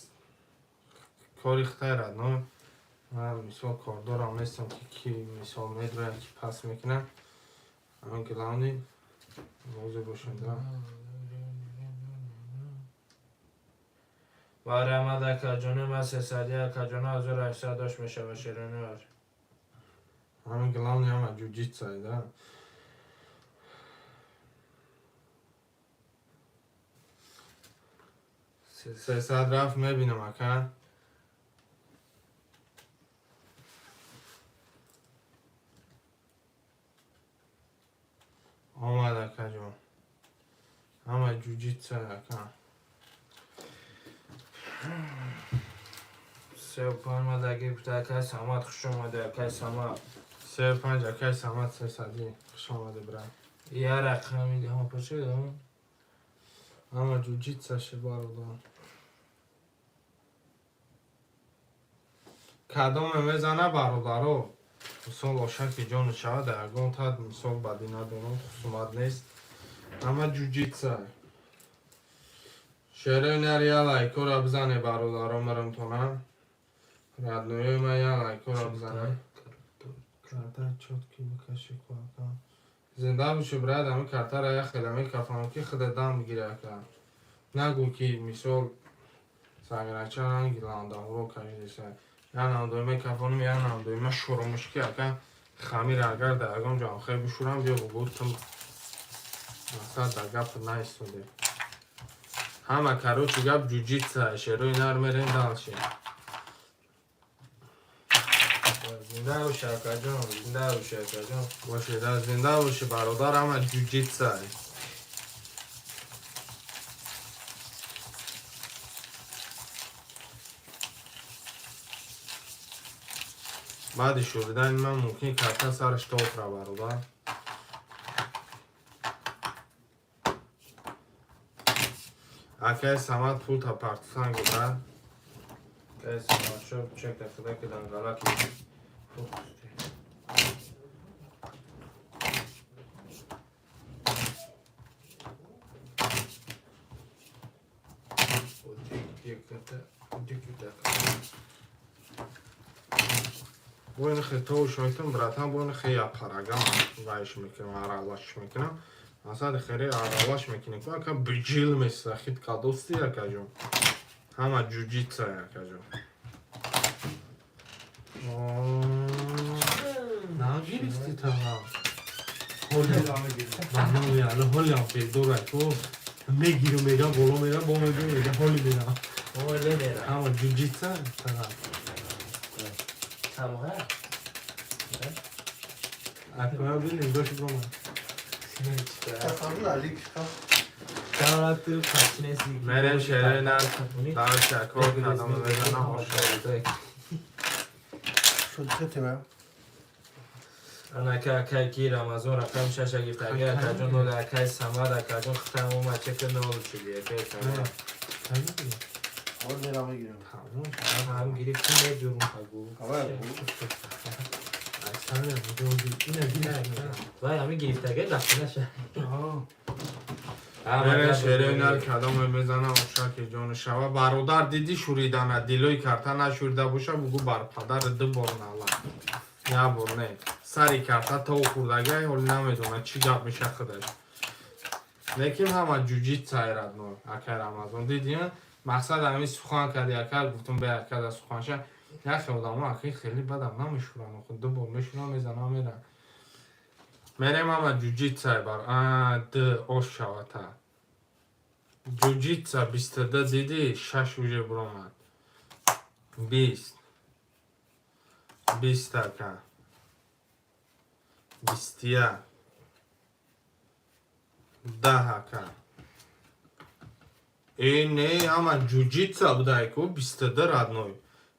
кори хитайрад, но ман, мисол, кордорам нестам, ки мисол медрояд, ки пас мекунад. Ҳамин главный розӣ бошем, да. Ва раҳмат, акаҷони ман, сесади, акаҷони, 1800 дошт мешава, шеронёр. Ҳамин главный ҳама ҷуҷитса, да. 300 рафт, мебинам, ака. Омад, акаҷон. Ҳама ҷуҷитса, ака. 35 мадаги гуфта, акай Самад, хуш омади, акай Самад. 35, акай Самад, сесадӣ. Хуш омадӣ, брат. Я рақами ҳама пурсид. Ҳама ҷуҷитса ше, бародар. Кадоме мезана, бародаро? Мисол, ошаки ҷону шава, дар ягон тад, мисол, бадӣ надорам, хусумат нест. Ҳама ҷуҷитса. Шерои нар, я лайкора бизане, бародаро, мирмтона. Родной ма, я лайкора бизане. Карта чётки бикаши ку, ака. Зинда боши, брат, ами картара як хела мекафам, ки худа дам бигири, ака. Нагӯ, ки мисол саграча ранги ландаҳоро кашидеса. Я намдои мекафонам, я намдои ма шурумушки, ака, хамир агар дар ягон ҷо хел бишӯрам, биё бугӯ, тум мақсад дар гап наистоде. Ҳама, короче, гап ҷуҷитса, шерои нар, мерем дальше. Зинда боши, акаҷон, зинда боши, акаҷон. Боши, да, зинда боши, бародар, ҳама ҷуҷитса. Баъди шуридани ман мумкин карта сараш тофра, бародар. Акай Самад, пулта партусан гуфта. Акай Самад, шо чека худа ки дангалаки. Фокусти. Диката, диката. Бо ин хе шойтам, братан, бо ин хе я парагам вайш мекунам, аралаш мекунам. Асад хере аралаш мекунем, ака, биҷил меса, хит кадости, акаҷон. Ҳама ҷуҷитса, акаҷон. Нагирифти тана. Ҳоли ало ҳолиам бедора ку мегиру мегам боло мерам, бо мегиру мегам ҳоли мерам. Ҳоли мерам. Ҳама ҷуҷитса тана. Тамоҳа? Акоя бинем дошт брома. Давлату пачнеси. Мерем шерои нар, дальше, ако кадом мезанам, оша. Шуд чете? Анака акай ки Рамазон рақам шаша гирифт, акай, акаҷон, ноли, акай Самад, акаҷон, хитам омад, чека нол шуди, акай Самад. Ҳол мерам мегирам. Тамом. Ҳам гирифти, медурум пагу. Ҳавай. Асана ина гирифт. Вай ҳами гирифтага дафтинаша. Мерем шерои нар, кадоме мезанам, ошаки ҷону шава. Бародар, диди шуридана, дилои карта нашурида боша, бугу бар падар ду бор нала. Я бор не. Сари карта то хурдагай, ҳоли намедона чӣ гап меша худаш. Лекин ҳама ҷуҷитса, родной, акай Рамазон. Диди, мақсад ҳамин сухан карди, ака, гуфтум бе ака да суханша. Яхе одамо, акай, хеле бадам намешуран, охи ду бор мешуран, мезанам, мерам. Мерем, ҳама ҷуҷитса, бар а д ош шавата. Ҷуҷитса 22, диди, шаш уже буромад. 20. 20, ака. 21. 10, ака. Э, не, ҳама ҷуҷитса будай ку, 22, родной.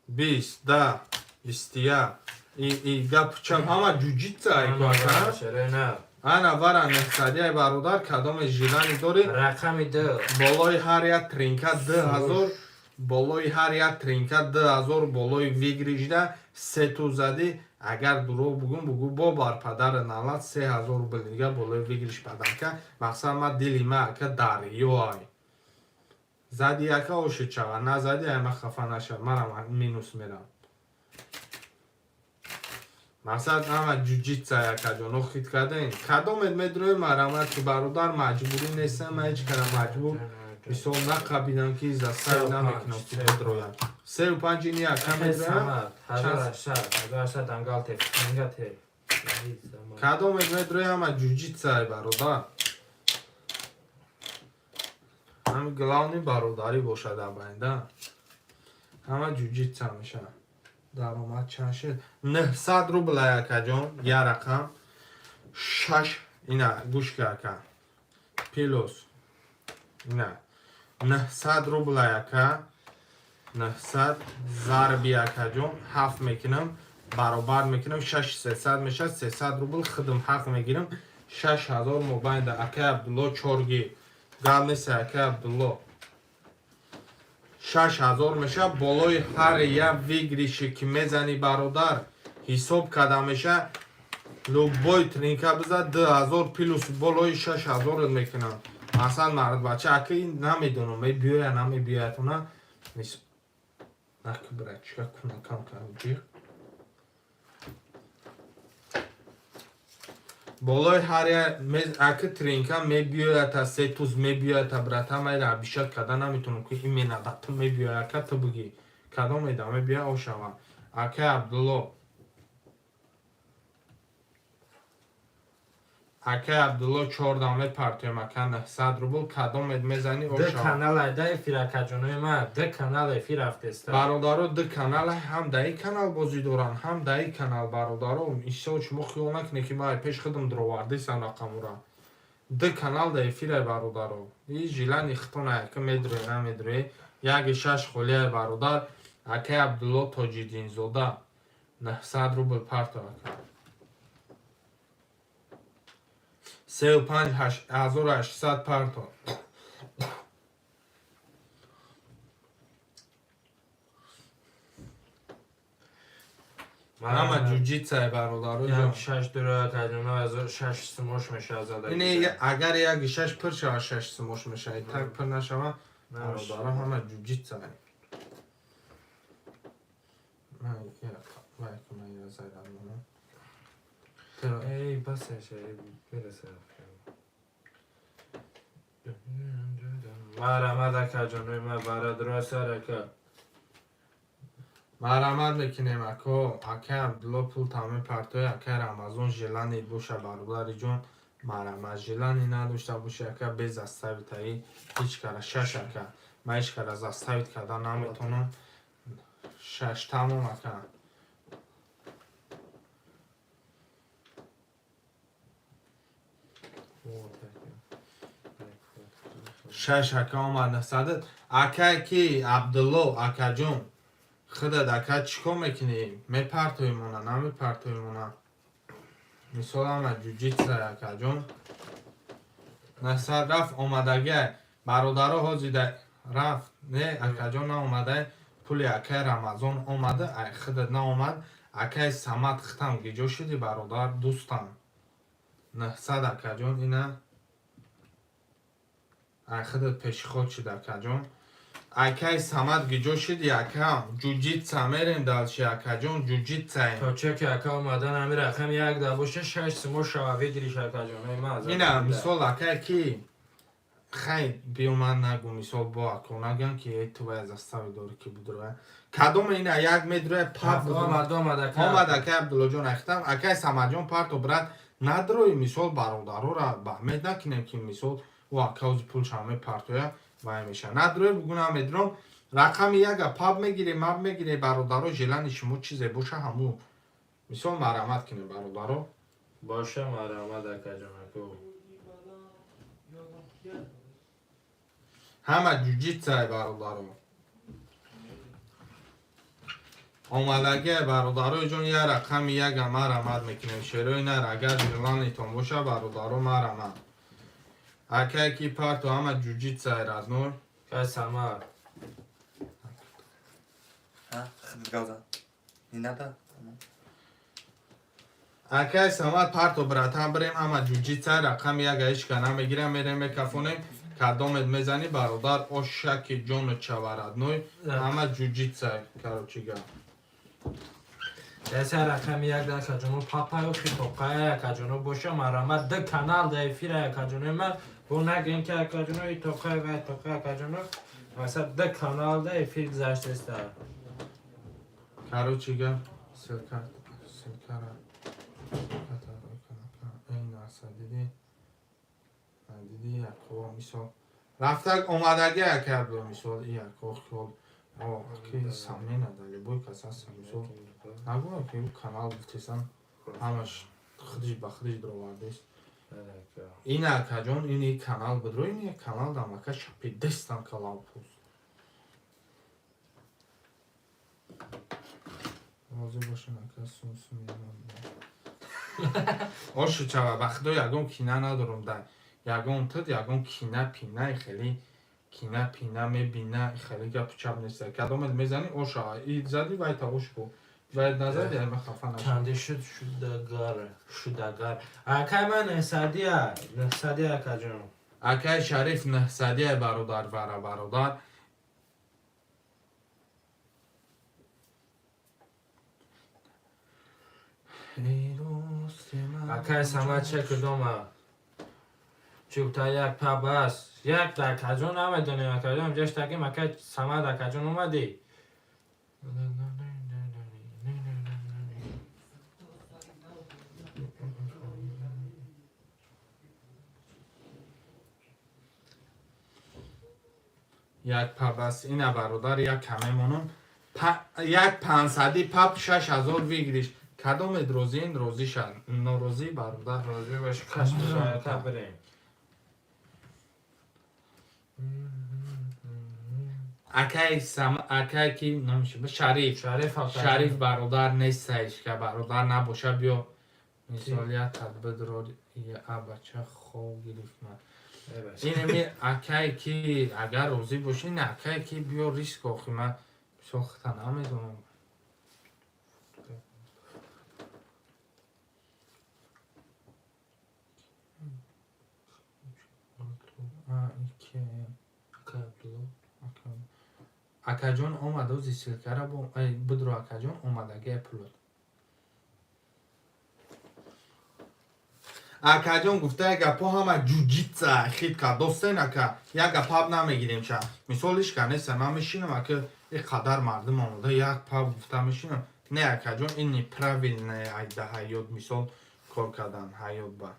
20, 10, 21. И гап чам ҳама ҷуҷитса айку, ака. Шерои нар. Ана вара нехсадиай, бародар, кадоме желание дорӣ. Рақами ду. Болои ҳар як тринка 2000, болои ҳар як тринка 2000, болои выигрыш да се ту задӣ, агар дурӯғ бугум, бугӯ бо бар падари налат, 3000 рубл дига болои выигрыш падарка. Мақсад ма дили ма, ака, дарёай. Зади, ака, оши чава, назади, ай ма хафа нашав, марам минус мерам. Мақсад ҳама ҷуҷитса, якаҷон, охит кардем. Кадомет медрои, марамат ки, бародар, маҷбурӣ нестам, ман ҳеҷ кара маҷбур, мисол, нақабидам ки заставить намекунам ки бидроям. Сею панҷ ини яка медроям. 1800 ангалте ангате. Кадомет медрои, ҳама ҷуҷитсай, бародар. Ҳами главный бародарӣ бошад абайнда. Ҳама ҷуҷитса мешавад. Даромад чанд шуд? 900 рубла, якаҷон, я рақам. Шаш, ина гӯш ка, ака. Плюс. Ина. 900 рубла, яка. 900 зарби, якаҷон, 7 мекунам, баробар мекунам, 6300 мешавад, 300 рубл худам ҳақ мегирам. 6000 мобайнда, акай Абдулло чорги. Гап нест, акай Абдулло. 6000 мешавад болои ҳар як выигрыш е ки мезанӣ, бародар, ҳисоб карда мешавад. Любой тринка бизад, 2000 плюс болои 6000 мекунам. Масалан, мардбача, ака, намедонам, мебиёя, намебиёятона. Наки, брачка, кунакам кам ҷиқ. Болои ҳар як аки тринка мебиёята, се туз мебиёята, брата, майра обещать карда наметонам ки именно да ту мебиёя, ака, ту бугӣ. Кадом еда мебиёя, ошава. Акай Абдулло. Акай Абдулло, чорда мепартоем, ака, 900 рубл, кадомет мезанӣ, Ду ошава. Канал айда эфир, акаҷонои ман, ду канал эфир рафтеста. Бародаро, ду канал, ҳам дар ин канал бозӣ доранд, ҳам дар ин канал, бародаро. Исо, шумо хиёл накунед ки ман пеш худам дуровардисам рақамура. Ду канал дар эфире, бародаро. И желание хитона, яка медроe, намедроe. Яки шаш холияи, бародар. Акай Абдулло Тоҷиддинзода, 900 рубл парто, ака. Сею панҷ 1800 парто. Ҳама ҷуҷитсай, бародаро ҷон. Як шаш дура, акаҷоно, ҳазор шаш сумош мешавад зада. Ине, агар як шаш пур шава, шаш сумош мешавад. Так пур нашава, бародаро, ҳама ҷуҷитсай. Ман вай кунам, я заряд монам. Эй, бас, бераса. Марамад, акаҷонои ман, бародаро, сарака. Марамат мекунем, ако. Акай Абдулло пул тамоми партои, акай Рамазон желание боша, бародари ҷон, марамат. Желание надошта боши, ака, без заставить аи ҳеҷ кара. Шаш, ака, ман ҳеҷ кара заставить карда наметонам. Шаш, тамом, ака. Шаш, ака, омад насадат. Акай ки Абдулло, акаҷон, худат, ака, чӣ кор мекунӣ? Мепартоимона, намепартоимона? Мисол, ама ҷуҷитса, акаҷон. Насад рафт, омадагиай, бародаро, ҳозида рафт. Не, акаҷон, наомадай. Пули акай Рамазон омада, ай худат наомад. Акай Самад, хитам гиҷо шуди, бародар, дӯстам? 900, акаҷон, ина ай худат пешиход шуд, акаҷон. Акай Самад, гиҷо шуди, акам? Ҷуҷитса мерем дальше, акаҷон, ҷуҷитсаем. То чеки ака омадан, ҳами рақам як да боша, шаш сумо шава выигрыш, акаҷонои ман. Ина, мисол, акай ки хай биё, ман нагу, мисол, бо ако нагӯям ки эй, ту бояд заставить дорӣ ки будроя. Кадоме ина як медроя, пап. Омад, омад, ака. Омад, акай Абдуллоҷон, ахтам. Акай Самадҷон, парто, брат, надрои. Мисол, бародарора баҳмед накунем ки, мисол, ӯ акаузи пулшам мепартоя, вай меша. Надрои, бугу намедром. Рақами яга паб мегире, маб мегире, бародаро. Желание шумо чизе боша, ҳаму, мисол, марамат кунем, бародаро. Боша, марамад, акаҷон, аку. Ҳама ҷуҷитсай, бародаро. Омадагиай, бародарои ҷон, я рақами яга марамат мекунем, шерои нар. Агар желание тон боша, бародаро, марамат. Акай ки парто, ҳама ҷуҷитсай, родной. Кай Самад. Ха, худат гавза. Не надо? Акай Самад, парто, братан, бирем. Ҳама ҷуҷитсай, рақами яга ҳечка намегирам, мерем, мекафонем. Кадомет мезанӣ, бародар, ошаки ҷону чава, родной. Ҳама ҷуҷитсай, короче гап. Яса рақами як дар акаҷоно папаю хитоқая акаҷоно боша, марҳамат, ду канал да эфира, акаҷоно. Ма бо нагем ки акаҷоно итоқая ва итоқая, акаҷоно, масалан, ду канал да эфир гузаштеста. Короче гап, ссылка, ссылкара эй наса диди, диди, яко мисол рафтак омадаги яка мисол и яко хиёл ки сомнения да любой кас ҳаст. Мисол, нагӯ ки канал гуфтесан, ҳамаш худиш ба худиш дуровардест. Ин акаҷон, ин канал бидро, ин канал дамака шапидестан калав пуст. Розӣ бошен, ака, сум сум ошу чава. Ба худо, ягон кина надорам да ягон тид, ягон кина пина, хеле кина пина мебина, хеле гапу чап нест. Кадомет мезани, оша и зади, вайта ош бу, вай назади, ама хафа нашав. Чанде шуд? Шудагар, шудагар, акай ман нҳсадия, нҳсадия, акаҷон. Акай Шариф нҳсадия, бародар, вара бародар. Акай Самад, че кудома чӣ гуфта? Як па бас, як да акаҷон намедонем, акаҷон, ҷаштагим. Акай Самад, акаҷон, омадӣ? Як па бас, ина бародар, як каме монам, як пансади пап, 6000 выигрыш. Кадомед розиин, розӣ ша, норозӣ, бародар. Розӣ бош, каш бирем. Акай сам, акай ки номиш Шариф. Шариф. Шариф бародар нестаишка, бародар набоша, биё, мисол, як тадбидро а бача хоб гирифт ман. Инеми акай ки агар розӣ бошӣ, ин акай ки биё, риск. Охи ман мисол хита намедонам. Акаҷон омад, ози ссылкара бидро, акаҷон, омадагия пулот. Акаҷон, гуфта, як гапо ҳама ҷуҷитса хитка достен, ака, як гапаб намегирем ша. Мисол, ишка неста, ман мешинам, ака, ин қадар мардум омода, як паб гуфта мешинам. Не, акаҷон, ин неправильное айда ҳаёт, мисол, кор кардан ҳаёт ба.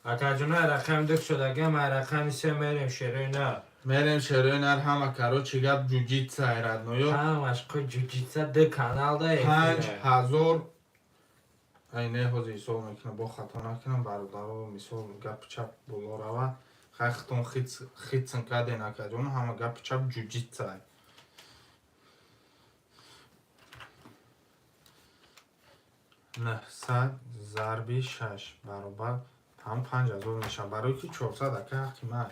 Акаҷона, рақами ду шудагам, рақами се мерем, шерои нар. Мерем, шерои нар, ҳама. Короче гап, ҷуҷитса родной. Ҳамаш ку ҷуҷитса, ду канал да. 5000. Ай не, ҳозир ҳисоб мекунам, бо хато накунам, бародаро. Мисол, гапи чап боло рава, хай, хитон хитсн карден, акаҷон, ҳама гапи чап ҷуҷитса. 900 зарби шаш баробар ҳам 5000 мешавад, барои ки 400, ака, ҳаққи ман.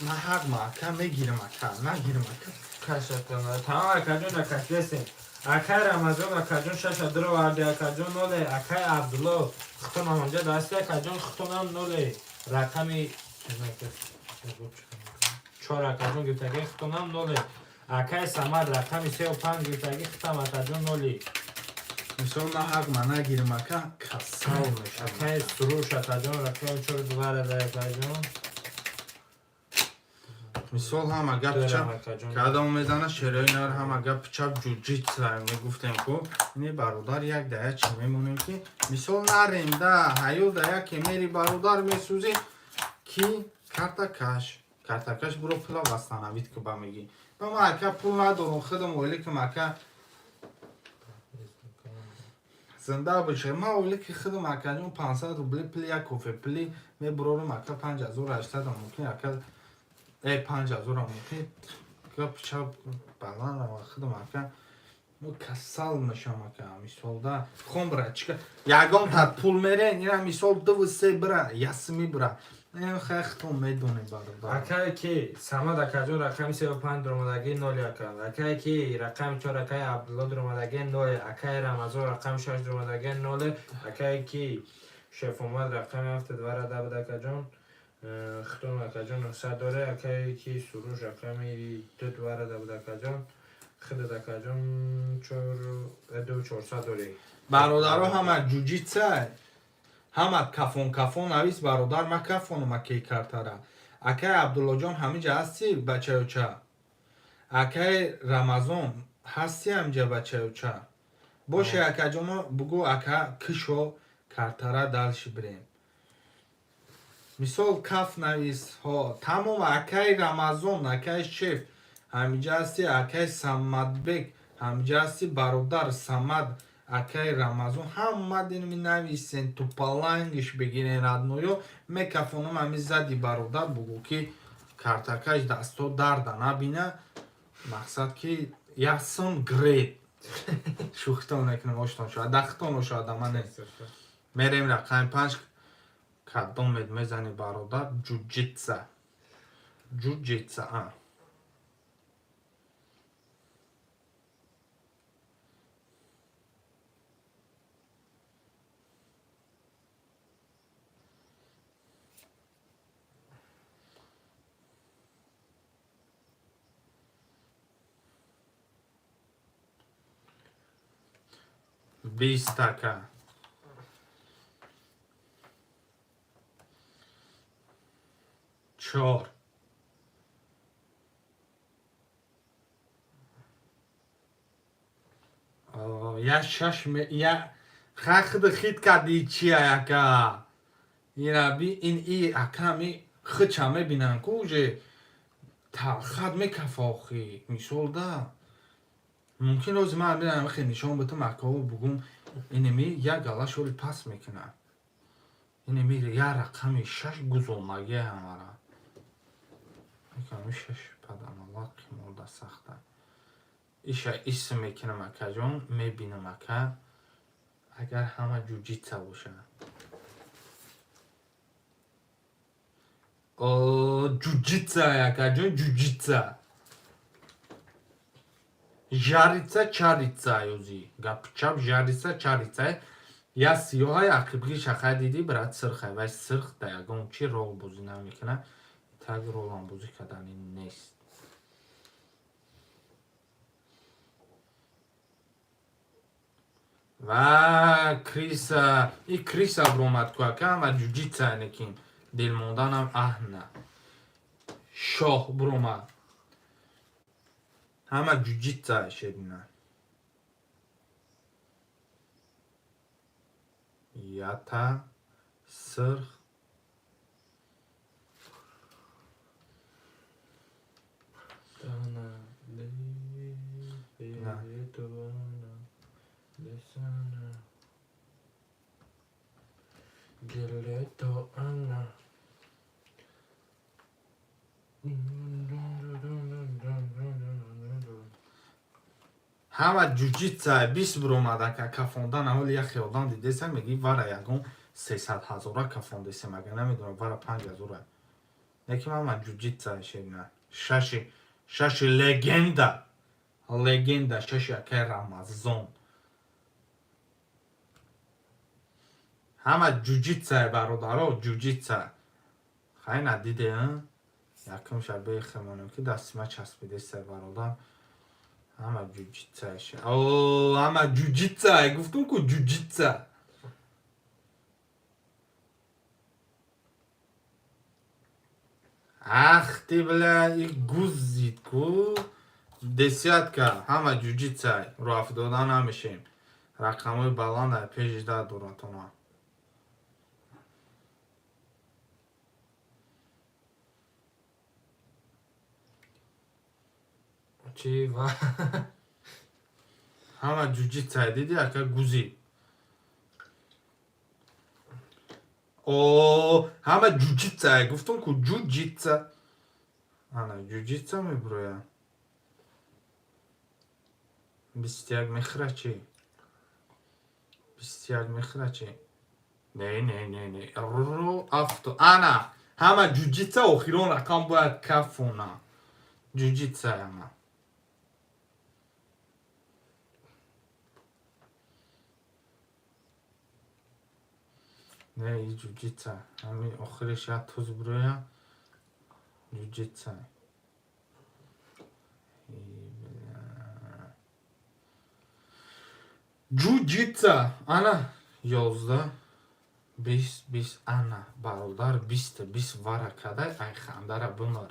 Ман ҳақ ма, ака, мегирам, ака, нагирам, ака. Кашатона тамом, акаҷон, акашдесем. Акай Рамазон, акаҷон, шаша дуроварди, акаҷон, ноле. Акай Абдулло, хитонам онҷа дасти, акаҷон, хитонам ноле. Рақами чор, акаҷон, гирифтаги, хитонам ноле. Акай Самад, рақами сеу панҷ гирифтаги, хитам, акаҷон, ноли. Мисол, ман ҳақ ма нагирам, ака, касал мешавам. Акай Суруш, акаҷон, рақами чор дуварада, акаҷон. Мисол, ҳама гапи чап Дорам, акаҷон. Кадом мезана, шерои нар, ҳама гапи чап ҷуҷитса мегуфтем ку. Ини бародар, як дая чӣ мемонем, ки мисол нарем да ҳаё да яке мери, бародар, месӯзӣ, ки картакаш, картакаш буро, пула восстановить ки ба мегӣ. Ба ман, ака, пул надорам, худам ойликам, ака, зинда боше. Ман ойлики худам, акаҷон, 500 рубли пули як кофе пули мебурорам, ака, 5800 мумкин, ака, 5000 мумкин. Гап чап баланд рава, худам, ака, ну касал мешам, ака. Мисол да хон бира, чика ягон та пул мерен, ина мисол дуву се бира, ясми бира, ин хай худтон медонем, бародар. Акае ки Самад, акаҷон, рақами сеу панҷ дуромадагӣ, ноли, ака. Акае ки рақами чор, акаи Абдулло, дуромадагӣ, ноле. Акаи Рамазон, рақами шаш дуромадагӣ, ноле. Акае ки Шеф омад, рақами ҳафта двара да буд, акаҷон. Хитон, акаҷон, 900 доре, акае ки Суруш рақами ду двара да буд, акаҷон. Хидат, акаҷон, чор ду 400 дорӣ. Бародаро, ҳама ҷуҷитса, ҳама кафон кафон навис, бародар, ма кафонум, акаи картара. Акаи Абдуллоҷон, ҳамиҷа ҳасти, бачаюча? Акаи Рамазон, ҳасти ҳамиҷа, бачаюча? Боше, акаҷоно, бугӯ, ака, кишо картара, дальше бирем. Мисол, каф навис ҳо, тамом. Акаи Рамазон, акаи Шеф, ҳамиҷа ҳасти? Акаи Самадбек, ҳамиҷа ҳасти, бародар? Самад, акаи Рамазон, ҳама динми нависен, тупалангиш бигирен, родной ё. Мекафонам ҳами зади, бародар, бугӯ ки картакаш дасто дарда набина, мақсад ки ясм гред. Шӯхитон мекунам, оштон шояд дахтон шояд, ама не. Мерем рақами панҷ. Кадомед мезани, бародар? Ҷуҷитса, ҷуҷитса, а. 20, ака. Чор. Я шаш, я хахд хит кади чия, ака. Ина би, ин и ака ми хича мебинан ку, уже талхат мекафа охи. Мисол да. Мумкин рози ман бинам, хе нишон битам, акао, бугум, инеми як гала шоли пас мекунад. Инеми я рақами шаш гузонаги ҳамара. Рақами шаш падамала қиморда сахта. Иша исм мекунам, акаҷон, мебинам, ака, агар ҳама ҷуҷитса боша. О, ҷуҷитса, акаҷон, ҷуҷитса. Жарица чарица ёзи. Гапчап жарица чарица. Я сиёҳай ақибги шахай диди, брат, сирхай. Вай сирх да ягон чи рол бозӣ намекунад. Так ролам бозӣ кардани нест. Ва криса, и криса бромад ку, ака, ама ҷуҷитса некин. Дилмонданам аҳна. Шоҳ бромад. Ҳама ҷуҷитса шерина. Ята сирх. Тана, На. ле, лесана. Гелето ана. Ҳама ҷуҷитса, 20 биромад, ака, кафондан. Ҳоли яхе одам дидеса, меги вара ягон 300 ҳазора кафондесем, агар намедонам, вара 5 ҳазора. Лекин ҳама ҷуҷитса, шерина. Шаши, шаши легенда, легенда, шаши акаи Рамазон. Ҳама ҷуҷитса, бародаро, ҷуҷитса. Хай надиде, якум шабе хемонем ки дасти ма часпидеса, бародар. Ҳама ҷуҷитса. О, ҳама ҷуҷитса, гуфтум ку, ҷуҷитса. Ах ты, бля, и гузид ку. Десятка, ҳама ҷуҷитса, роҳафтода намешем. Рақамҳои баланда пешда доратона. Чӣ ва? Ҳама ҷуҷитса, диди, ака, гузид. О, ҳама ҷуҷитса, гуфтум ку, ҷуҷитса. Ана ҷуҷитса мебурояд. 21 мехӯра чӣ? 21 мехӯра чӣ? Не, не, не, не. Ру афто. Ана, ҳама ҷуҷитса, охирон рақам бояд кафона. Ҷуҷитса ама. Не, и ҷуҷица. Ҳами охириш як туз буроя. Ҷуҷица. Ҷуҷица. Ана 11 20 20, ана бародар, 20 20 вара кадай, ай хандара бимир.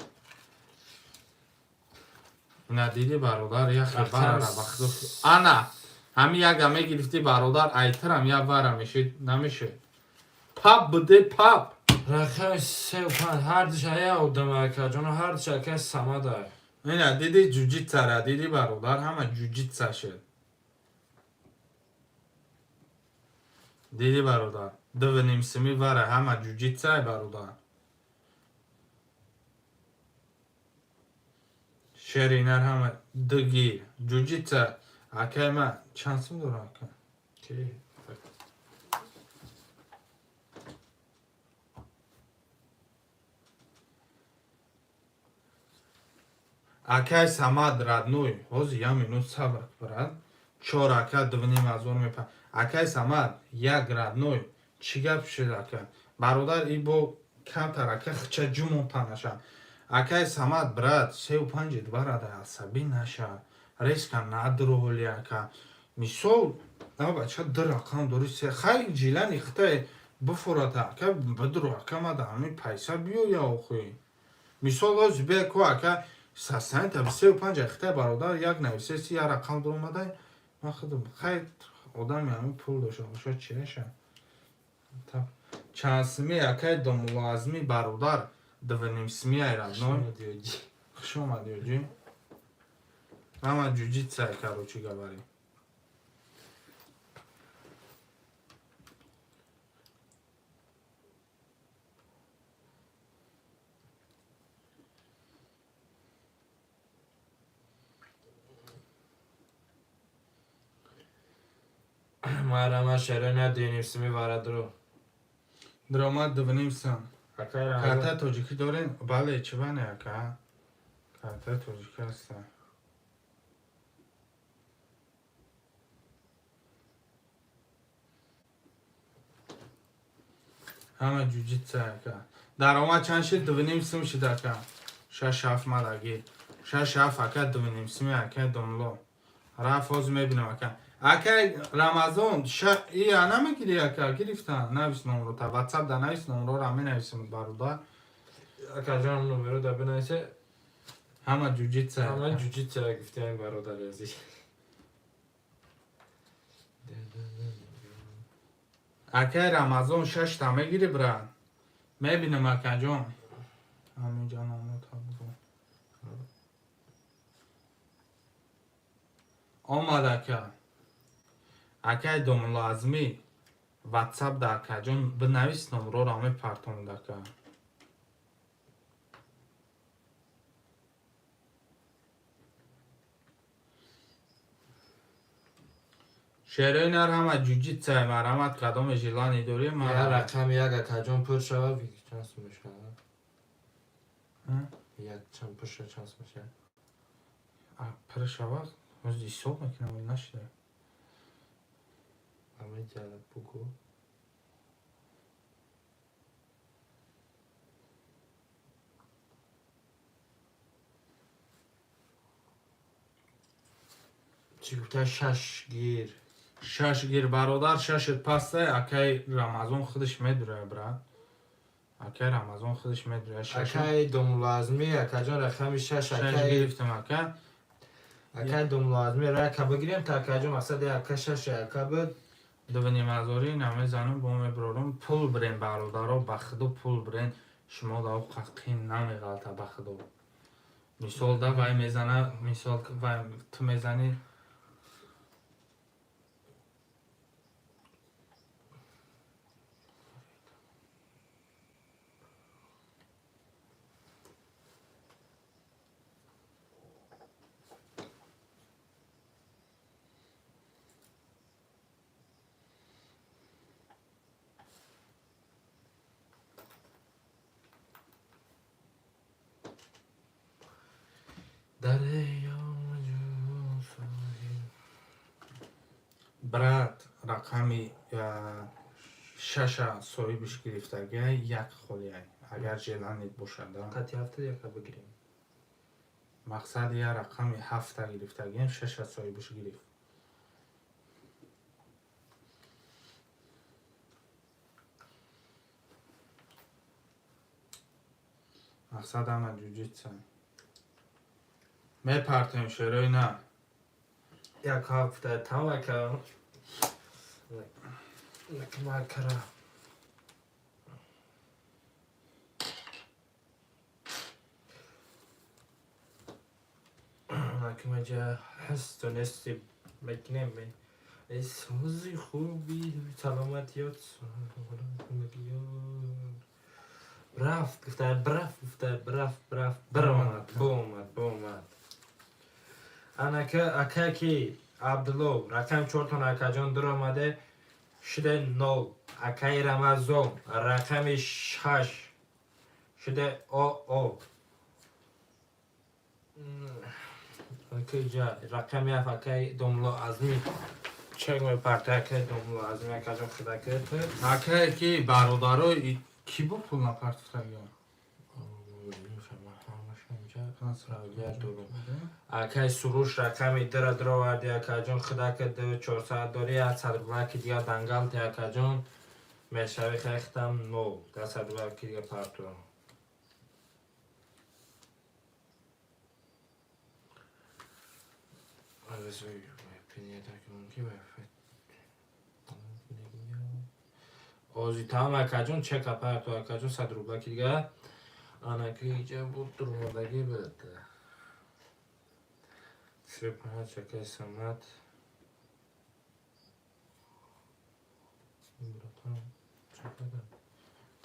Ина диди, бародар, яхе варара ба худо. Ана ҳами яга мегирифтӣ, бародар, айтирам як вара мешид, намешед. Пап буде, пап. Рақами сеу панҷ ҳардуш ая одам, акаҷоно, ҳардуш акаи Самада. Ина диди, ҷуҷицара диди, бародар, ҳама ҷуҷица шед. Диди, бародар, дуву нимсими вара ҳама ҷуҷицай, бародар. Шери нар ҳама дуги ҷуҷица. Акай ма чанд сум дорам, ака? Ки? Акай Самад, родной, ҳозир як минут сабр, брат. Чор ака 2,5 ҳазор мепа. Акай Самад, як, родной, чӣ гап шуд, ака? Бародар, и бо камтар ака хича ҷумонта наша. Акай Самад, брат, сеу панҷи дварада асабӣ наша. Резко надроли, ака. Мисол, на бача ду рақам дори се хай жилани хитай буфурата, ака, бидро, ака, мада ҳами пайса биёя охи. Мисол, ҳозир бия ку, ака, сасанта сеу панҷ хитай, бародар, як нависеси як рақам дуромадай. Ман худам хай одами ҳами пул дошта бошад, чиаша. Чандсими, акай Домулоазмӣ, бародар? 2,5 сими ай, родной. Хуш омадӣ, оҷӣ. Ҳама ҷуҷитсай, короче говоря. Марама шере на динимсими варадро. Дромад 2,5 сум. Акай Рамазон. Карта тоҷикӣ дорем? Бале, чӣ бане, ака? Карта тоҷикӣ ҳаста. Ҳама ҷуҷитса, ака. Даромад чанд шид? 2,5 сум шид, ака. Шаш ҳафт мадаги. Шаш ҳафт, ака, 2,5 суми, ака Домло. Рафт, ҳозир мебинам, ака. Акай Рамазон, ия намегирӣ, ака? Гирифтан. Навис номрота. WhatsApp да навис номрора менависем, бародар. Акаҷон, номеро да бинависе. Ҳама ҷуҷитса. Ҳама ҷуҷитса гуфтаем, бародари азиз. Акай Рамазон, шашта мегирӣ, брат? Мебинам, акаҷон. Ҳаминҷа номрота бугӯ. Омад, ака. Акай Домулоазмӣ, WhatsApp да, акаҷон, бинавис номрора мепартонад, ака. Шерои нар ҳама ҷуҷитсай, марҳамат, кадоме желание дорӣ? Я рақами як, акаҷон, пур шава, чанд сум мешавад? Як чанд пур шава, чанд сум мешавад? Пур шава, ҳозир ҳисоб мекунам, вале нашуда. Ҳамин бугӯ. Чӣ гуфта, шаш гир. Шаш гир, бародар, шашет пастай, акай Рамазон худаш медурая, брат. Акай Рамазон худаш медурая. Акай Домулоазмӣ, акаҷон, рақами шаш. Шаш Акай гирифтам, ака. Акай Домулоазмӣ рака бигирем та, акаҷон, мақсад ака шаш ака буд. 2,5 ҳазорӣ намезанам, бо меброрам. Пул бирен, бародаро, ба худо, пул бирен. Шумо да қин намеғалта, ба худо. Мисол да вай мезана, мисол вай ту мезанӣ. Дар эём ҷуфои. Брат, рақами Шаша соҳибиш гирифтагиай, як холиай. Агар желание бошад, да. Қати ҳафта яка бигирем. Мақсад я рақами ҳафта гирифтагием, шаша соҳибиш гирифт. Мақсад ама ҷуҷитса. Мепартем, шерои на. Як ҳафта там ака. Накмакара. Накмаҷа ҳасту нести мекунем. Сози хуби саломатиёт. Рафт, гуфта, брафт, гуфта, брафт, брафт, биромад, боомад, боомад. Анака акаки Абдулло рақам чортон акаҷон дуромаде шуде нол. Акаи Рамазон рақами шаш шуде о о. Акаҷа рақами ҳафт акаи Домло Азми чек мепарта, акаи Домло Азми акаҷон худакат. Акае ки бародаро ки бо пул напартофтагиё? Акаи Суруш рақами дира дуроварди, акаҷон, худака ду чорсад дори, яксад рублаки дига дангалти, акаҷон, мешави хайхтам нол, дасад рублаки дига парту. Ози тамом, акаҷон, чека парту, акаҷон, сад рублаки дига. Анаки иҷа буд дурмодагӣ буд. Сипас акаи Самад. Братан, чӣ кардам?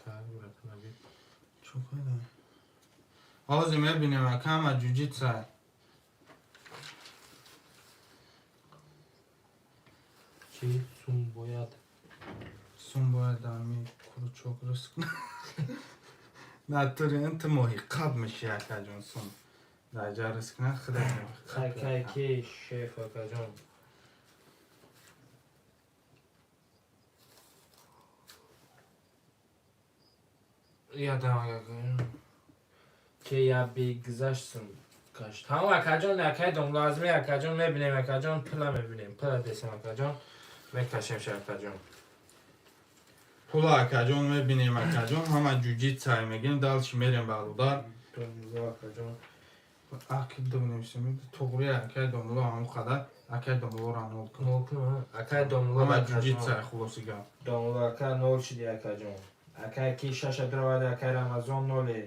Так, братан, аби. Чӣ кардам? Ҳозир мебинем, ака, ҳама ҷуҷитса. Чӣ сум бояд? Сум бояд дар ми крючок риск. Натури инти моҳи қаб меши, акаҷон, сум. Дар ҷа риск на худат. Акаи ки шеф, акаҷон. Ядам, акаҷон. Ки я бигзашт сум кашт. Тамом, акаҷон, акаи Домло Азми, акаҷон, мебинем, акаҷон, пула мебинем. Пула десем, акаҷон. Мекашем ша, акаҷон. Пула, акаҷон, мебинем, акаҷон, ҳама ҷуҷитса мегем, дальше мерем, бародар. Домло, акаҷон. Аки донемсем, туғри акаи Домло ҳамон қадар, акаи Домлоро нол кун. Нол кун, акаи Домло. Ҳама ҷуҷитса, хулоси гап. Домло ака нол шуди, акаҷон. Акаи ки шаша дуроварди, акаи Рамазон ноле.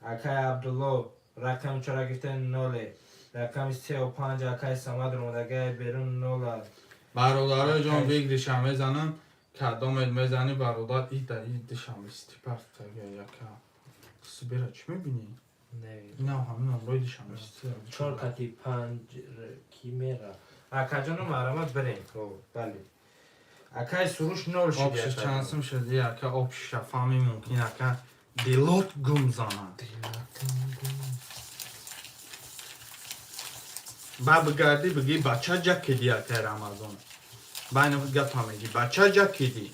Акаи Абдулло рақами чора гирифта ноле. Рақами сеу панҷ акаи Самад ромадагай берун нола. Бародарои ҷон, выигрыша мезанам, кадомед мезанӣ, бародар, ида и душанбе сити партага яка. Сибера чӣ мебинӣ? Не. Инам ҳамин номрои душанбе сити. Чор кати панҷ ки мера. Акаҷону марамат бирем. Хо, бале. Акаи Суруш нол шуди. Общий чанд сум шуди, ака, общиша фаҳми мумкин, ака, дилот гум зана. Ба бигардӣ бигӣ бача ҷа киди, акаи Рамазон. Байни худ гапа мегӣ бача ҷа киди.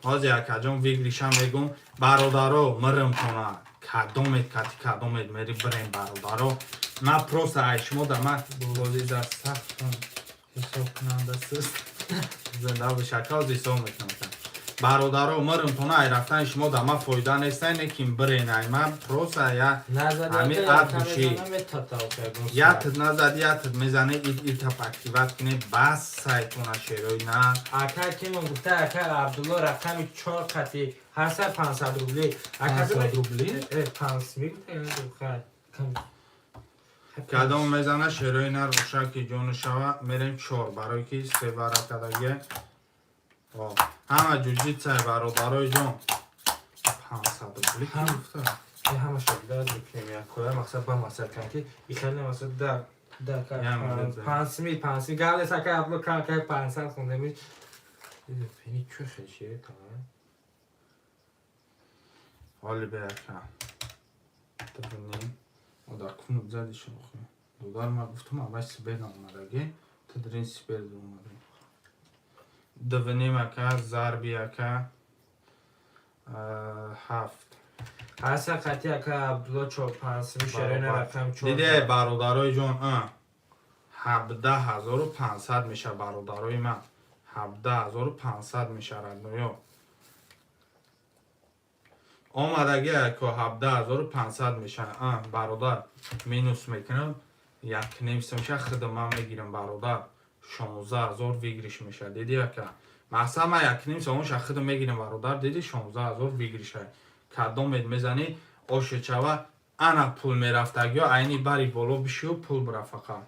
Ҳозир, акаҷон, выигрыша мегум, бародаро, мирм кона. Кадомед кати кадомед мери бирем, бародаро. Ма просто ай шумо да ма бози дар сахтон ҳисоб кунанда суст. Зинда бош, ака, ҳозир ҳисоб мекунам. Бародаро, мирм тона, ай рафтани шумо да ма фоида нест, неким бирен ай ма просто я ҳами ад души. Ятд назад, ятд мезане, ит итап активат куне, бас сайтона, шерои на. Ака кимон гуфта, ака Абдулло рақами чор қати ҳарсад 500 рубли. 500 рубли? Панс мегуфта. Кадом мезана, шерои на, рӯшаки ҷону шава, мерем чор, барое ки се варакадаге. Ҳама ҷуҷитсай, бародарои ҷон. 500 рубли ки гуфта? Ҳама шогирд мекунем якоя мақсад ба мақсад кан ки ихеле мақсад да да пансми пансми галес, ака Абдулло ка 500 хондеми. Фени чӯ хел шере тамом. Ҳоли бе, ака. Тибинем. Одар кунуб зади шохи. Додар, ма гуфтам аввал Сибир омадаги, ту дирин Сибир омадаги. Дувним, ака, зарби, ака, ҳафт. Ҳаса қати ака Абдулло чор пансими шерена рақам чор. Диде, бародарои ҷон, 17 500 меша, бародарои ман, 17 500 меша, родной. Омадаги, ако, 17 500 меша, бародар. Минус мекунам, якним меша. Худа ман мегирам, бародар, 16 000 выигрыш меша. Диди, ака, мақсад ман якним сомонша худа мегирам, бародар. Диди, 16 000 выигрыш а. Кадомед мезанӣ, ошечава, ана пул мерафтагиё, айни бари боло бишиё, пул бира фақат.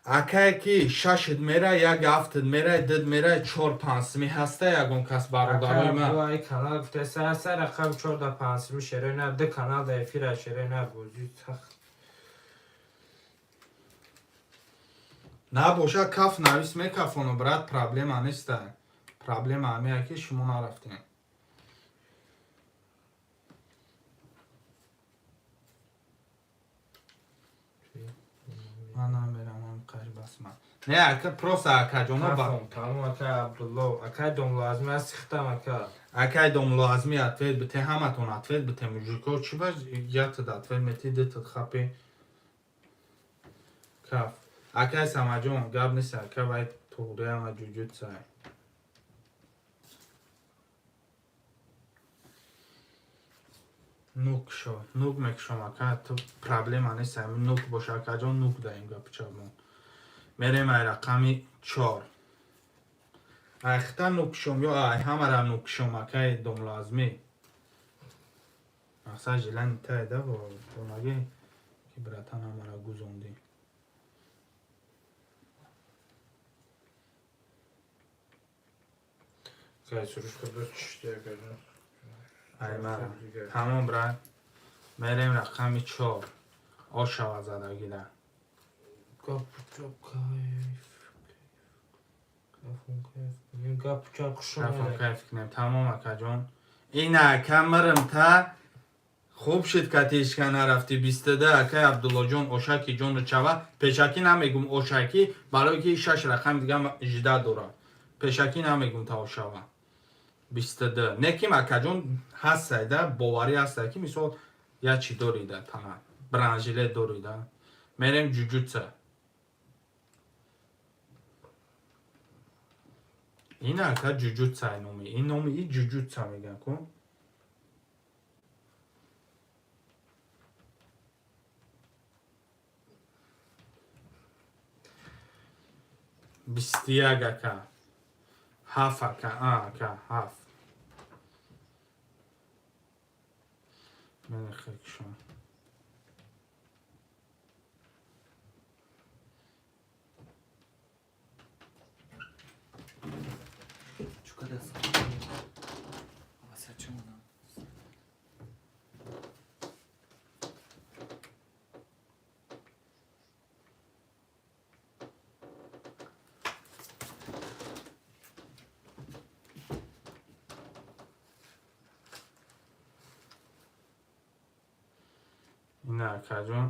Акае ки шашид мера, як ҳафтид мера, дид мера, чор пансими ҳаста, ягон кас, бародарои ман? Ай канал гуфтеса, ҳаса рақам чор да пансими шерена, ду канал да эфира шерена бозӣ сахт. Набоша, каф навис, мекафону, брат, проблема неста. Проблема ҳамея ки шумо нарафтем. Ман намерам, қаш бас ман не, ака, просто акаҷоно. Кафон тамом, ака Абдулло, акай Домлоазми аз сихтам, ака. Акай Домлоазми, ответ бите, ҳаматон ответ бите, мужико. Чӣ ба ятад ответ мети, дитад хапи каф? Акай Самаҷон, гап нест, ака, вай туғриама ҷуҷудсай. Нук шо, нук мекушом, ака, ту проблема нест. Нук боша, акаҷон, нук даем гапчамон. Мерем ай рақами чор, айхта нукшом ё ай ҳамара нукшом, акай Домлоазмӣ. Мақсад желани таеда бонаги ки, братан, ҳамара гузондӣ. Кай суруш кардо чишти, акаҷон. Ай мара тамом, брат, мерем рақами чор, ошава задагида. Гап чап, кайф. Кафон кайф. Гап чап хушум. Кафон кайф кунем, тамом, акаҷон. Ин ака мирм та хуб шуд, катишка нарафтӣ. Бистуда, акай Абдуллоҷон, ошаки ҷону чава. Пешакӣ намегум ошакӣ, барое ки шаш рақами дига жида дорад. Пешакӣ намегум та ошава. 22 неким, акаҷон, ҳастайда, боварӣ ҳастай ки мисол як чӣ дорида, тана бронежилет дорида. Мерем ҷуҷуца. Ин, ака, ҷуҷуца номи, ин номи и ҷуҷуца мегӯям ку. 21, ака, ҳафт, ака, ака, ҳафт. Менехекшон. Чукада. Вася чумана. Ина, акаҷон,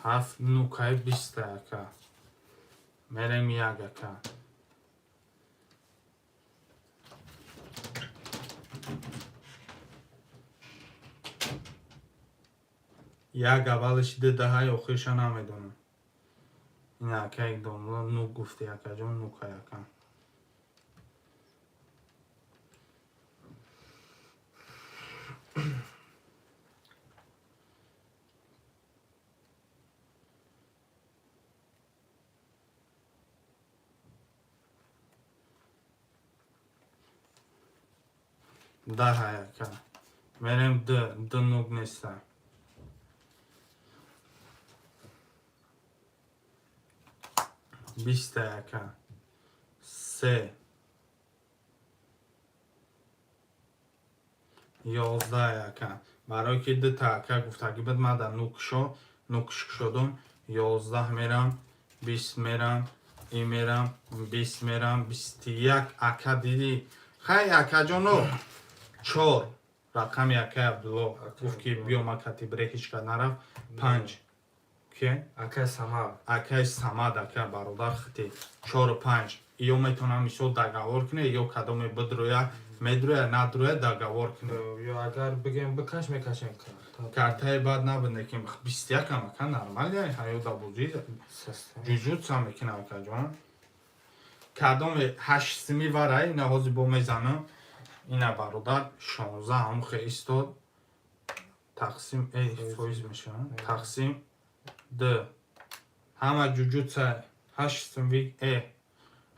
ҳафт нукаи биста, ака. Мерем як, ака. Як аввалаш ду даҳаи охириша намедонам. Ина, ака, домла нук гуфти, акаҷон, нукай, ака. Даҳай, ака. Мерем д, д нук неста. Биста, ака. Се. 11, ака. Барое ки дута ака гуфтагӣ буд, ман дар нукшо нукш шудум. 11 мерам, 20 мерам, и мерам, 20 мерам, 21, ака, дидӣ? Хай, акаҷоно, чор. Рақами акай Абдулло гуфт ки биё ма кати бре, ҳеч кас нарафт. Панҷ ки? Акай Самад. Акай Самад, ака бародар хити чору панҷ. Ё метавонам мисол договор куне, ё кадоме бидроя, медроя, надроя, договор куне. Ё агар бигем бикаш, мекашем. Картаи бад набуд, лекин 21-ам, ака, нормалия, ҳаёда бозӣ ҷуҷутса мекунам, акаҷон. Кадоме ҳаштсими вара ина ҳози бо мезанам. Ина бародар 16 ҳамухе истод, тақсим фоиз мешавад, тақсим д ҳама ҷуҷутса ҳаштсим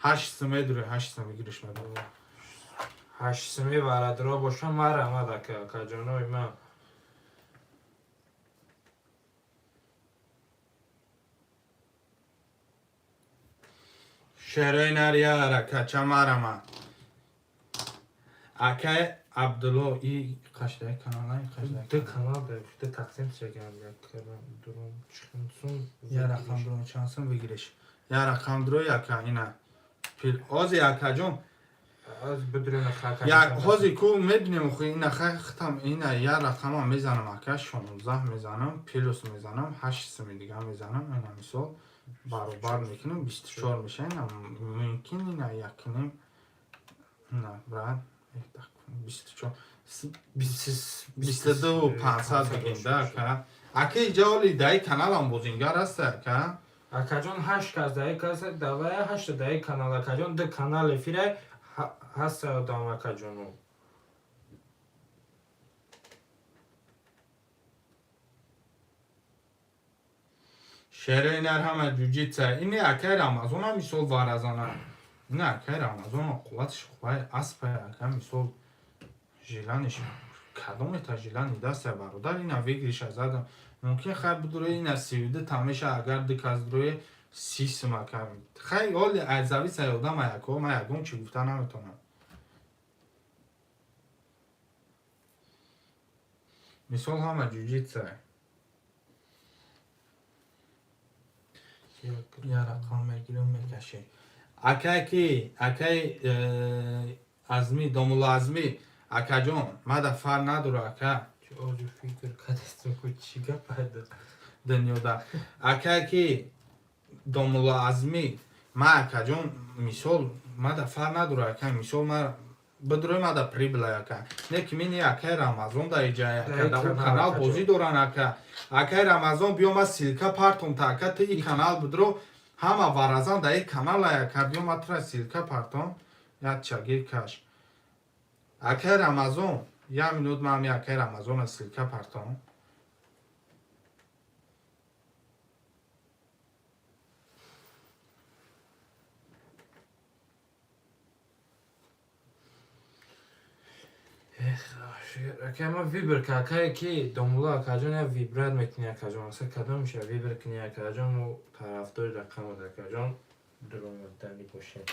ҳаштсим медуре, ҳаштсим выигрыш медорад. Ҳаштсими варадро боша, марамад, ака, акаҷонои ман. Шерои нарияра кача марама. Акай Абдулло и қашдай канала, қашдай. Ду канал ду тақсим шаган, як дурум чиқинсум. Я рақам дурум чансум выигрыш. Я рақам дуро яка ина. Ози акаҷон. Аз бидурена хака. Як ҳози ку мебинем ху ина хатам ина я рақама мезанам, ака, 16 мезанам, плюс мезанам, 8 сими дига мезанам, ина мисол баробар мекунем, 24 меша, ина мумкин ина якним на брат 24 22 500 бигем да, ака. Ака, иҷа оли даи каналам бозингар аст, ака. Акаҷон, ҳашт кас даи кас давая, ҳашта даи канал, акаҷон, ду канал эфирай ҳаста одам, акаҷону. Шерои нар ҳама ҷуҷитса. Ини акай Рамазона мисол варазана. Ина акай Рамазона қувватиш хубай аспай, ака, мисол жиланиш кадомета жилани даста бародар ина выигрыша задам. Мумкин хай бидуре ина 32 тамеша, агар ду кас дуре 30 сум, ака. Хай оли аз зависаи одам аяко, ман ягон чӣ гуфта наметавонам. Мисол ҳама ҷуҷитса. Я рақам мегирам, мекашем. Акай ки акай Азмӣ, домулло Азмӣ, акаҷон, мада фар надора, ака. Оҷу фикр кадестум ку чӣ гап пайдо. Дунёда. Акай ки домулло Азмӣ, ма, акаҷон, мисол мада фар надора, ака, мисол ма бидурои мада прибыла, ака. Не ки мини акай Рамазон да иҷа, ака, да ӯ канал бозӣ доран, ака. Акай Рамазон, биё ма ссылка партом та, ака, ту и канал бидро, ҳама варазан да и канал, ака, биё ма тура ссылка партом, як чагир каш. Акай Рамазон, як минут, ман ҳами акай Рамазона ссылка партом. Ака, ма выбор ка, акае ки домулло, акаҷон, я выбрать мекунӣ, акаҷон, аса кадом меша выбор кунӣ, акаҷон, мо тарафдори рақамад, акаҷон, дуромадани бошем.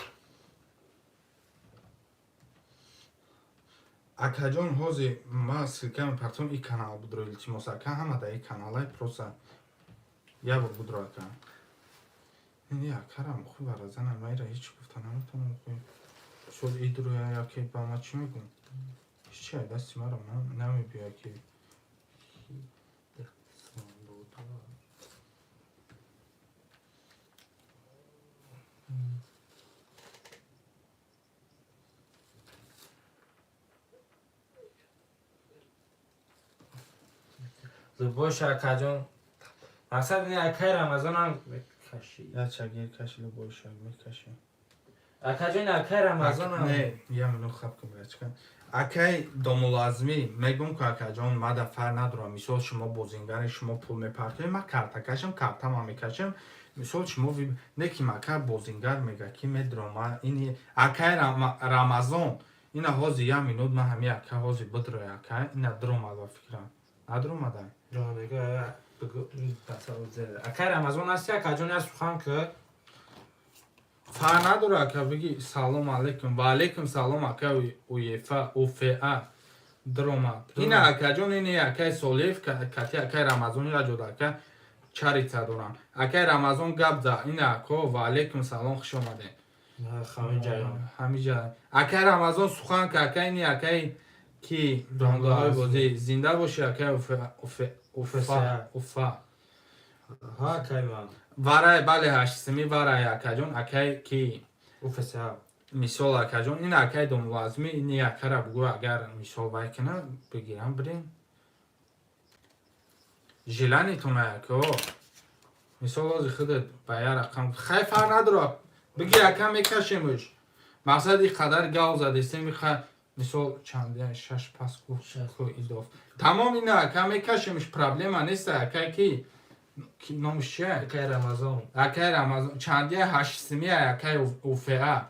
Акаҷон, ҳози ма ссылка мепартом, и канал будро, илтимос, ака, ҳама да и каналай, просто як бор будро, ака. Ини акарам хуй варазана, майра ҳеч гуфта наметавонам, хуй сол идроя яке ба ма чӣ мегӯм, ҳечи ай дасти маро намебиёя ки. Боша, акаҷон, мақсад ини акаи Рамазонам каши. Я чагир кашида боша, мекаши. Акаҷон, акаи Рамазонам. Не, я минут, хаб кун, брачка. Акай домулазмӣ, мегӯм ку, акаҷон, мада фар надорам. Мисол шумо бозингари, шумо пул мепартоед, ман карта кашам, картама мекашам. Мисол шумо не ки мака бозингар мега ки медрома ини акай Рамазон ина ҳози як минут, ман ҳами ака ҳози бидроя, ака, ина дромад, ба фикрам надромада. Акаи Рамазон ҳасти, акаҷон, я сухан ки. Фар надора, ака, биги салом алейкум, ва алейкум салом, ака. Уефа уфа дромад ина, акаҷон, ини акаи Солиев кати акаи Рамазон яҷода, ака, чарица дорам. Акаи Рамазон, гап за ина, ако. Ва алейкум салом, хуш омадед. Ҳамиҷа акаи Рамазон сухан ка, ака, ини акаи Ки домлаҳои бозӣ зинда бошӣ, акай Уфа, Уфа. Ҳа, акай ман. Варай, бале, ҳаштсими варай, акаҷон, акай ки. Уфса. Мисол, акаҷон, ин акай домлазми, ин якара бугӯ, агар мисол вай кина, бигирам, бирем. Желание тон ако. Мисол, ози худат ба я рақам хай фарқ надорад. Биги, ака, мекашемш. Мақсад и қадар гав задестем, иха мисол чанд шаш пас ку идоф. Тамом, ина ака мекашемш, проблема нест, акай ки номш чия? Акай Рамазон. Акай Рамазон чандия ҳаштсимия, акай Уфа.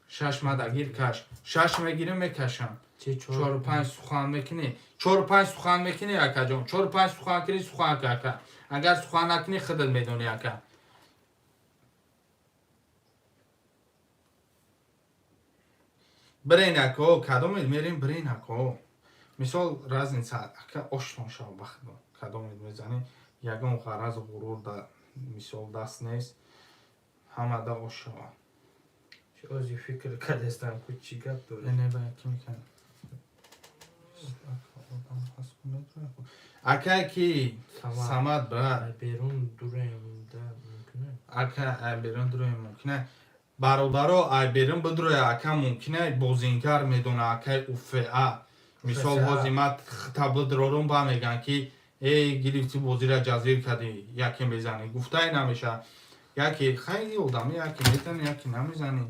Шаш мадагир каш. Шаш мегирим, мекашам. Чору панҷ сухан мекунӣ. Чору панҷ сухан мекунӣ, акаҷон. Чору панҷ сухан кунӣ, сухан ка, ака. Агар сухан накунӣ, худат медонӣ, ака. Бирен, ако, кадомед мерем, бирен, ако. Мисол, разница, ака, оштон шав бахтон. Кадомед мезанӣ, ягон ғараз ғурур да мисол даст нест. Ҳамада ош шава. Ози фикр кардестам, ку чӣ гап дорӣ? Не, ба ки мекунам. Акай ки Самад, брат. Берун дураем да мумкин? Ака, ай берун дураем мумкин. Бародаро, ай берун бидуроя, ака, мумкин, бозингар медона, акай Уфа. Мисол, ҳози ма та бидурорум, ба меган ки эй, гирифти бозира ҷазир кардӣ, яке мезанӣ. Гуфтае намеша. Яке хайри одами, яке мезанӣ, яке намезанӣ.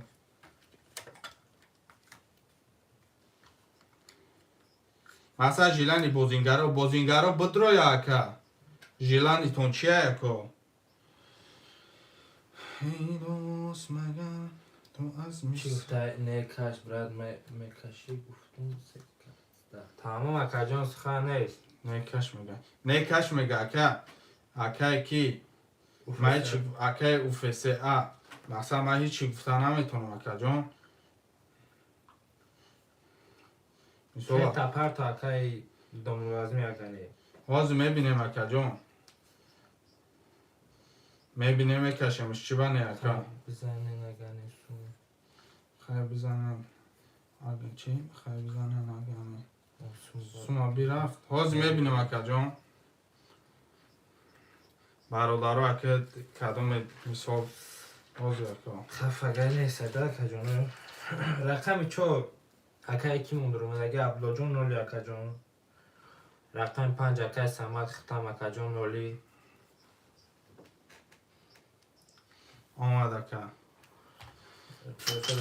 Масалан, желание бозингаро, бозингаро бидроя, ака. Желание тон чия, ако? Эй дӯст, магар ту аз Чӣ гуфта? Не каш, брат, мекашӣ гуфтум. Тамом, акаҷон, сухан нест. Не каш мега. Не каш мега, ака. Акай ки ман ҳеҷ акай УФСА. Масалан, ман ҳеҷ чӣ гуфта наметавонам, акаҷон. Мисол, Тапарто, акай домлазми, акане. Ҳозир мебинем, акаҷон. Мебинем, мекашемш, чӣ ба не, ака? Бизане нагане сум. Хай бизанем. Ага чӣ? Хай бизанем агане. Сума бирафт. Ҳозир мебинем, акаҷон. Бародаро, ака, кадоме мисол ҳозир, ака. Хафагай нест, акаҷон. Рақами чор акай ки мондуромадаги, Абдуллоҷон ноли, акаҷон. Рақами панҷ акай Самад Хитам, акаҷон, ноли. Омад, ака.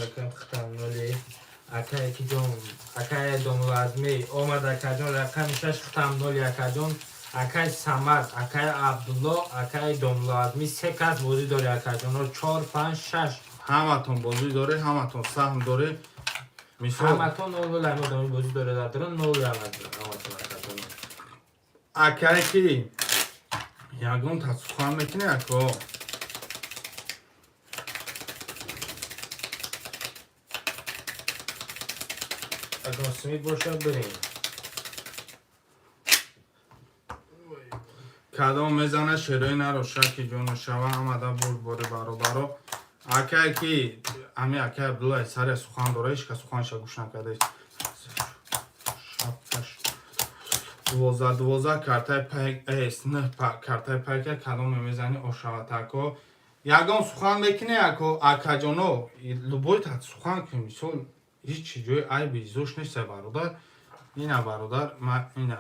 Акам Хитам ноли. Акай ки ҷон, акай Домулазмӣ омад, акаҷон, рақами шаш Хитам ноли, акаҷон. Акай Самад, акай Абдулло, акай Домулазмӣ, се кас бозӣ дори, акаҷоно, чор, панҷ, шаш. Ҳаматон бозӣ дорӣ, ҳаматон саҳм дорӣ. Мисол, Ҳаматон нол нол ами одами бозӣ дори, дар дарун нол ҳаматон, акаҷоно. Акай ки ягон та сухан мекунӣ, ако? Агар сими бошад, бирем. Кадом мезана, шерои наро, шаки ҷоно шава, ҳамада бурдбори, бародаро. Акай ки ами акай Абдуллай саре сухан дора, ҳеч кас суханша гӯш накардааст. Шапкаш 12 12 картаи пайк эс нӯҳ картаи пайка, кадоме мезанӣ, ошавад, ако. Ягон сухан мекунӣ, ако, акаҷоно, любой та сухан кунӣ, мисол, ҳеҷ ҷои айби изош нест, бародар. Ина, бародар, ма ина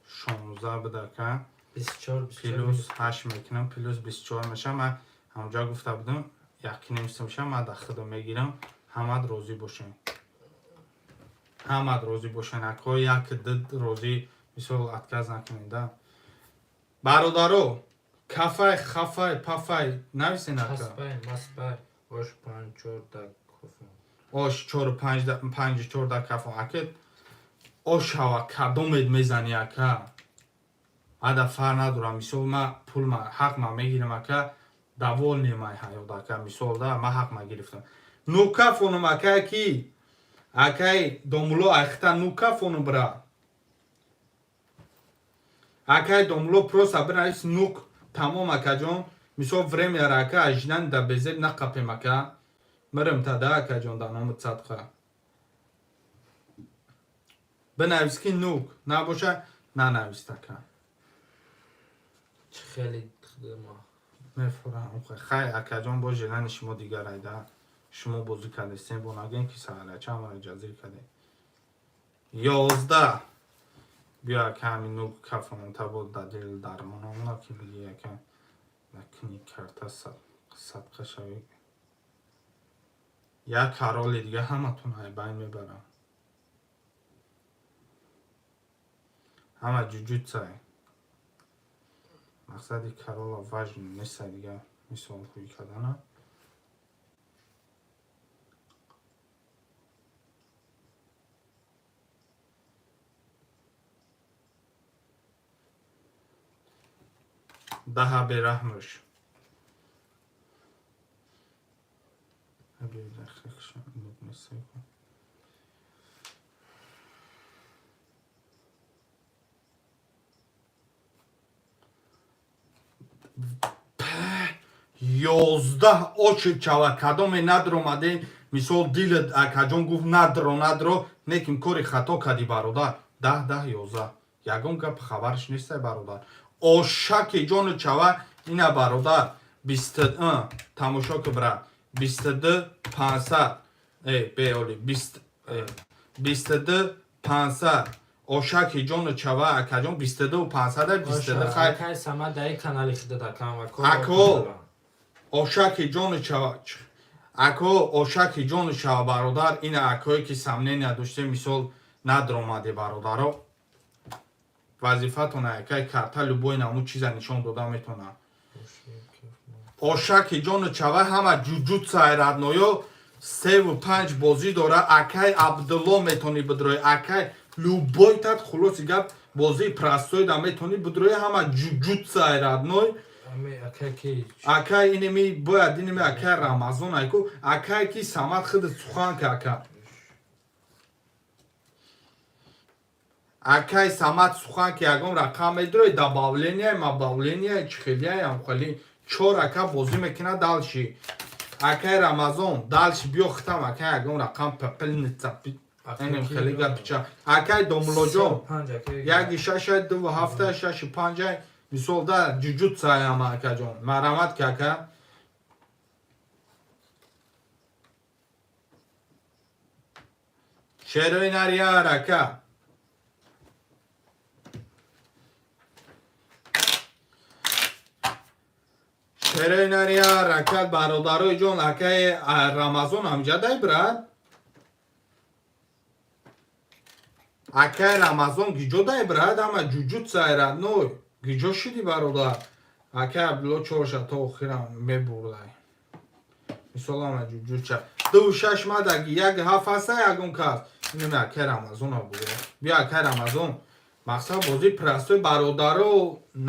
16 бидака. 24. Плюс 8 мекунам, плюс 24 мешавам. Ман ҳамҷа гуфта будам, якним сум мешавам, ман дар худо мегирам. Ҳамад розӣ бошем, ҳамад розӣ бошен, ако, як д розӣ, мисол, отказ накунем да, бародаро. Кафай, хафай, пафай нависен, ака. Часпай, маспай, ош панҷ чор да кофон. Ош чору панҷ панҷу чор да кафон, ака. Ош ҳава, кадомед мезанӣ, ака? Ада фар надорам, мисол, ма пул ма ҳақ ма мегирам, ака, довольный май ҳаёт, ака, мисол да, ма ҳақ ма гирифтам. Ну кафонум, ака, ки акай домуло айхта, ну кафонум, бра. Акай домуло, просто бинавис нук, тамом, акаҷон. Мисол, время ра, ака, ажинан да безеб нақапем, ака. Мирим та да, акаҷон, да номи садқа. Бинавис ки нук набоша, нанавис така. Чӣ хеле ма. Мефурам. Хай, акаҷон, бо желани шумо дигар айда. Шумо бозӣ кардестем, бо нагӯем ки саҳарача ҳамаро ҷазир кардем. 11. Биё, ака, ҳамин нук кафонта бо да дил дармонамона ки биги, ака, накни карта садқа шавӣ. Як ҳароли дига ҳаматон айбайн мебарам. Ҳама ҷуҷутсай. Мақсади карола важный нестай дига мисол хӯй кардана. Даҳа бераҳмуш. 11 очередь чава. Кадоме надромаде, мисол дилат, акаҷон, гуфт надро, надро, неким кори хато кади, бародар. 10, 10, 11. Ягон гап хабарш нестай, бародар. Ошаки ҷону чава ина, бародар, бист тамошо ки, брат, 22 500 беоли 22 500. Ошаки ҷону чава, акаҷон, 22 500, 22, хай. Акай Самад даи канали хидада кам ва Ако, ошаки ҷону чава, ако, ошаки ҷону чава, бародар, ина акое ки сомнения доштем, мисол надромаде, бародаро, вазифатон акай карта любой намуд чиза нишон дода метонад. Ошаки ҷону чава, ҳама ҷуҷут сайрадноё, севу панҷ бозӣ дора. Акай Абдулло, метонӣ бидрои, акай, любой тат. Хулоси гап, бозии простой да метонӣ бидрои, ҳама ҷуҷут сайрадной. Акай, инеми бояд, инеми акай Рамазон, айку акай ки Самад хиди сухан ка, ака. Акай Самад сухан ки ягон рақам медрои, добавление, мабавление, чихелияям хели чор ака бозӣ мекунад. Дальше акай Рамазон, дальше биё хитам, акай, ягон рақам пепелница энем хеле гапича. Акай Домулоҷон, яки шашай, дуву ҳафта, шашу панҷай, мисол да ҷуҷут саяма, акаҷон, марамат ки, ака. Шерои нарияр, ака. Шерои нарияр, ака, бародарои ҷон. Акаи Рамазон ҳамҷадай, брат. Акаи Рамазон гиҷодай, брат? Ама ҷуҷут сайрад ной гиҷо шуди, бародар. Акаи Абдулло чорша то охирам мебурдай, мисол ама ҷуҷутша дуву шаш мадаги як ҳафт ҳаста ягон кас. Инаме акаи Рамазона буд. Биё, акаи Рамазон, мақсад бозии простой, бародаро,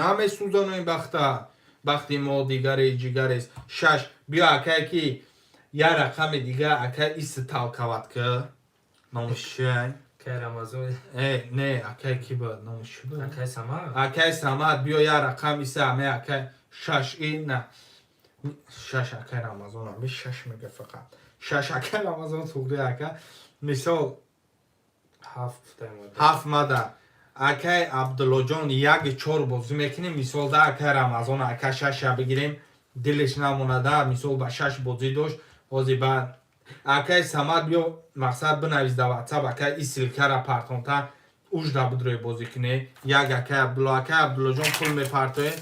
намесӯзану ин бахта бахти мо дигаре ҷигарест. Шаш, биё, акае ки як рақами дига, акай иси талкават ки номиш чиай? Акай Рамазон. Э, не, акай ки буд, номиш чӣ буд? Акай Самад. Акай Самад, биё, як рақам иса аме, акай, шаш и на шаш, акай Рамазон ами шаш мега, фақат шаш, акай Рамазон, суғди, ака, мисол. Ҳафт. Ҳафт мада, акай Абдуллоҷон, як чор бозӣ мекунем, мисол да акай Рамазон, ака, шаша бигирем, дилеш намонада, мисол ба шаш бозӣ дошт. Ҳозир ба акай Самад биё, мақсад бинавис да ватсап, акай, и ссылка ра партонта ужда бидрои бозӣ кунӣ. Як акай Абдулло, акай Абдуллоҷон, пул мепартоe.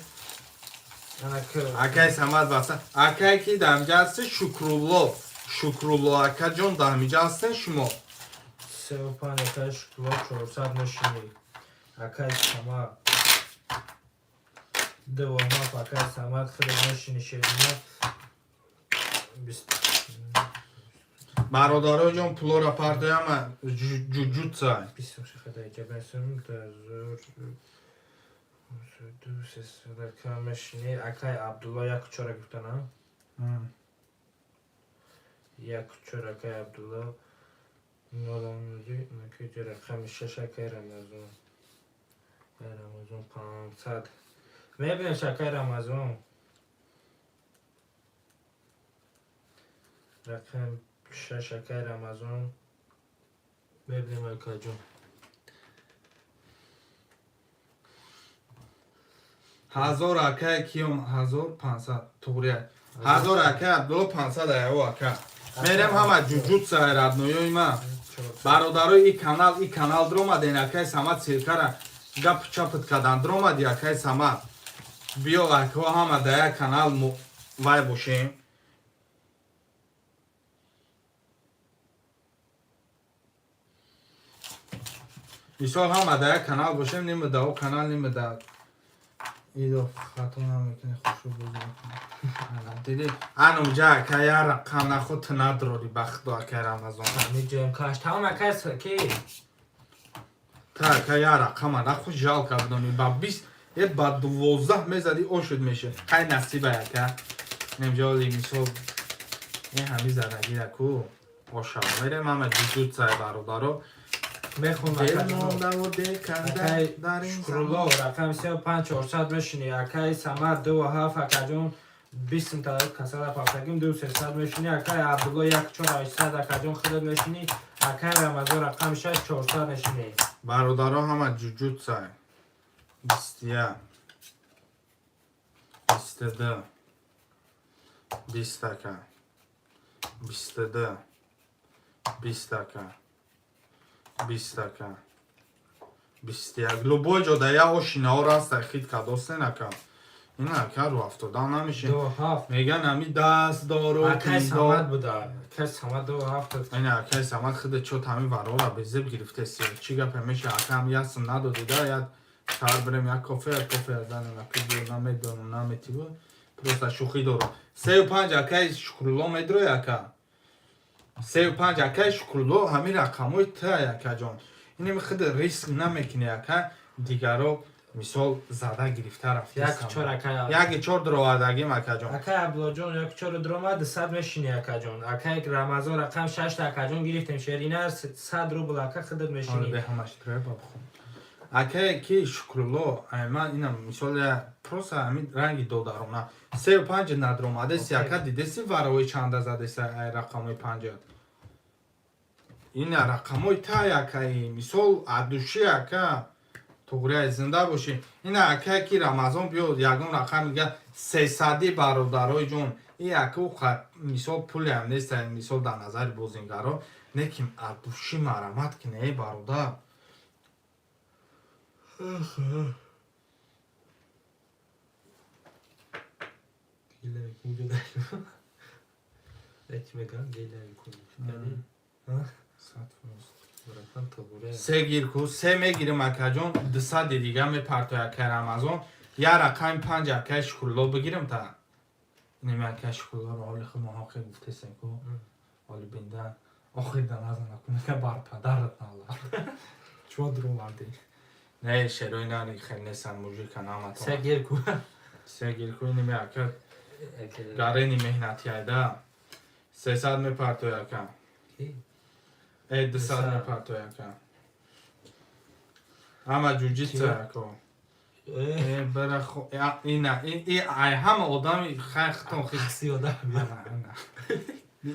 Акай Самад ватсап, акай ки дар ҳамҷа ҳасте, Шукрулло, Шукрулло акаҷон, дар ҳамиҷа ҳастен шумо? 35, акай Шукрулло, 400 мошини. Акай Самад 2 7, акай Самад, хеле мошини шерина. Бародароҷон, пулора партояма, ҷуҷутса. 20 акай Абдулло як чора гуфтана, як чор, акай Абдулло, рақами шаш, акай Рамазон, Рамазон 500 мебинеш, акай Рамазон, рақами шаш, акай Рамазон, мебинем, акаҷон. 1000 акай киём, 1500 туғрия, 1000 акай Абдулло, 500 аяво ака. Мерем, ҳама ҷуҷуд сай, родной ёи ма, бародарои и канал, и канал дромаден. Акай Самад ссылка ра гап чапт кадан дромади. Акай Самад, биё, акҳо, ҳама да як канал вай бошем. Мисол, ҳама да як канал бошем, нима да о канал, нима да идо. Хато намекунӣ, хушрӯ бозӣ мекунӣ. Диди, ануҷа ака, я рақам нахо, ту надрори, ба худо, акай Рамазон. Ҳамиҷоем каш тамом, акай ки. Та ака, я рақама нахо, жалко бидони, ба 20 е, ба 12 мезади, ошуд меша. Хай, насиба, ака. Немҷоли, мисол, е ҳами задагира ку оша мерем, ҳама ҷуҷуд сай, бародаро. Мехонам. Дил мондаву дил канда Акай дар ин Шукрулло, рақами 35, 400 мешини. Акай Самад, 2 ва 7, акаҷон, 20 та касала пафтагим, 2 300 мешини. Акай Абдулло, 1 4 800, акаҷон, худат мешини. Акай Рамазон, рақами 6, 400 мешини. Бародаро, ҳама ҷуҷуд сай. 21, 22, 20, ака, 22, 20, ака, 20, ака, 21. Любой ҷо да я ошинаҳо раста хит кадостен, ака. Ин ака рӯ афтода намешин. 2 7. Меган ами даст дору. Акай Самад буда, акай Самад 2 7. Ина акай Самад хида чо тами варора безеб гирифтеси. Чӣ гапе меша, акам, ясм надодида, як сар бирем, як кофе, як кофе занем, ака, биё, намедонам, наметиву. Просто шӯхӣ дорам. 3 5, акай Шукрулло, медрои, ака. 3 5, акай Шукрулло, ҳамин рақамҳои та, акаҷон. Инами хида риск намекунӣ, ака, дигаро мисол зада гирифта рафта. 1 4, акай. 1 4 дуровардагим, акаҷон. Акай Абдуллоҷон, 1 4 дуромад, 100 мешини, акаҷон. Акай Рамазон, рақам 6, акаҷон, гирифтем шерина, 100 рубл, ака, худат мешини. Бе ҳамаш треба бихон. Акае ки Шукрулло, ай ман инам мисол просто ҳамин ранги додарона. 3 5 надромадеси, ака, дидеси, варои чанда задеси, ай рақамои панҷа. Ина рақамои тай, акаи, мисол, адуши, ака, туғрияй, зинда бошӣ. Ина акае ки Рамазон, биё, ягон рақам дига сесади, бародарои ҷон. И ака мисол пулеам нест, мисол, дар назари бозингаро, неким адуши марамат ки не, бародар. Гела кунҷо дар чӣ мегӯям, гела кун. Братан, туғрия. Се гир ку, се мегирим, акаҷон, 200-и дига мепартои, акай Рамазон. Я рақами панҷ, акай Шукрулло, бигирим та. Инами акай Шукруллоро ҳоли худ мо ҳоқе гуфтесем ку. Ҳоли бинда охир да назана ку, мега бар падарат нала. Чо дуровардӣ? Не, шерои нари хел нестан, мужика наматон. Се гир ку. Се гир ку, инами ака гарени меҳнати айда. 300 мепартои, ака. Э, 200 мепартои, ака. Ама ҷуҷитса, ако. Э, бара хо ина и ай ҳама одами хай хитон хи. Си одам. Ана, ана.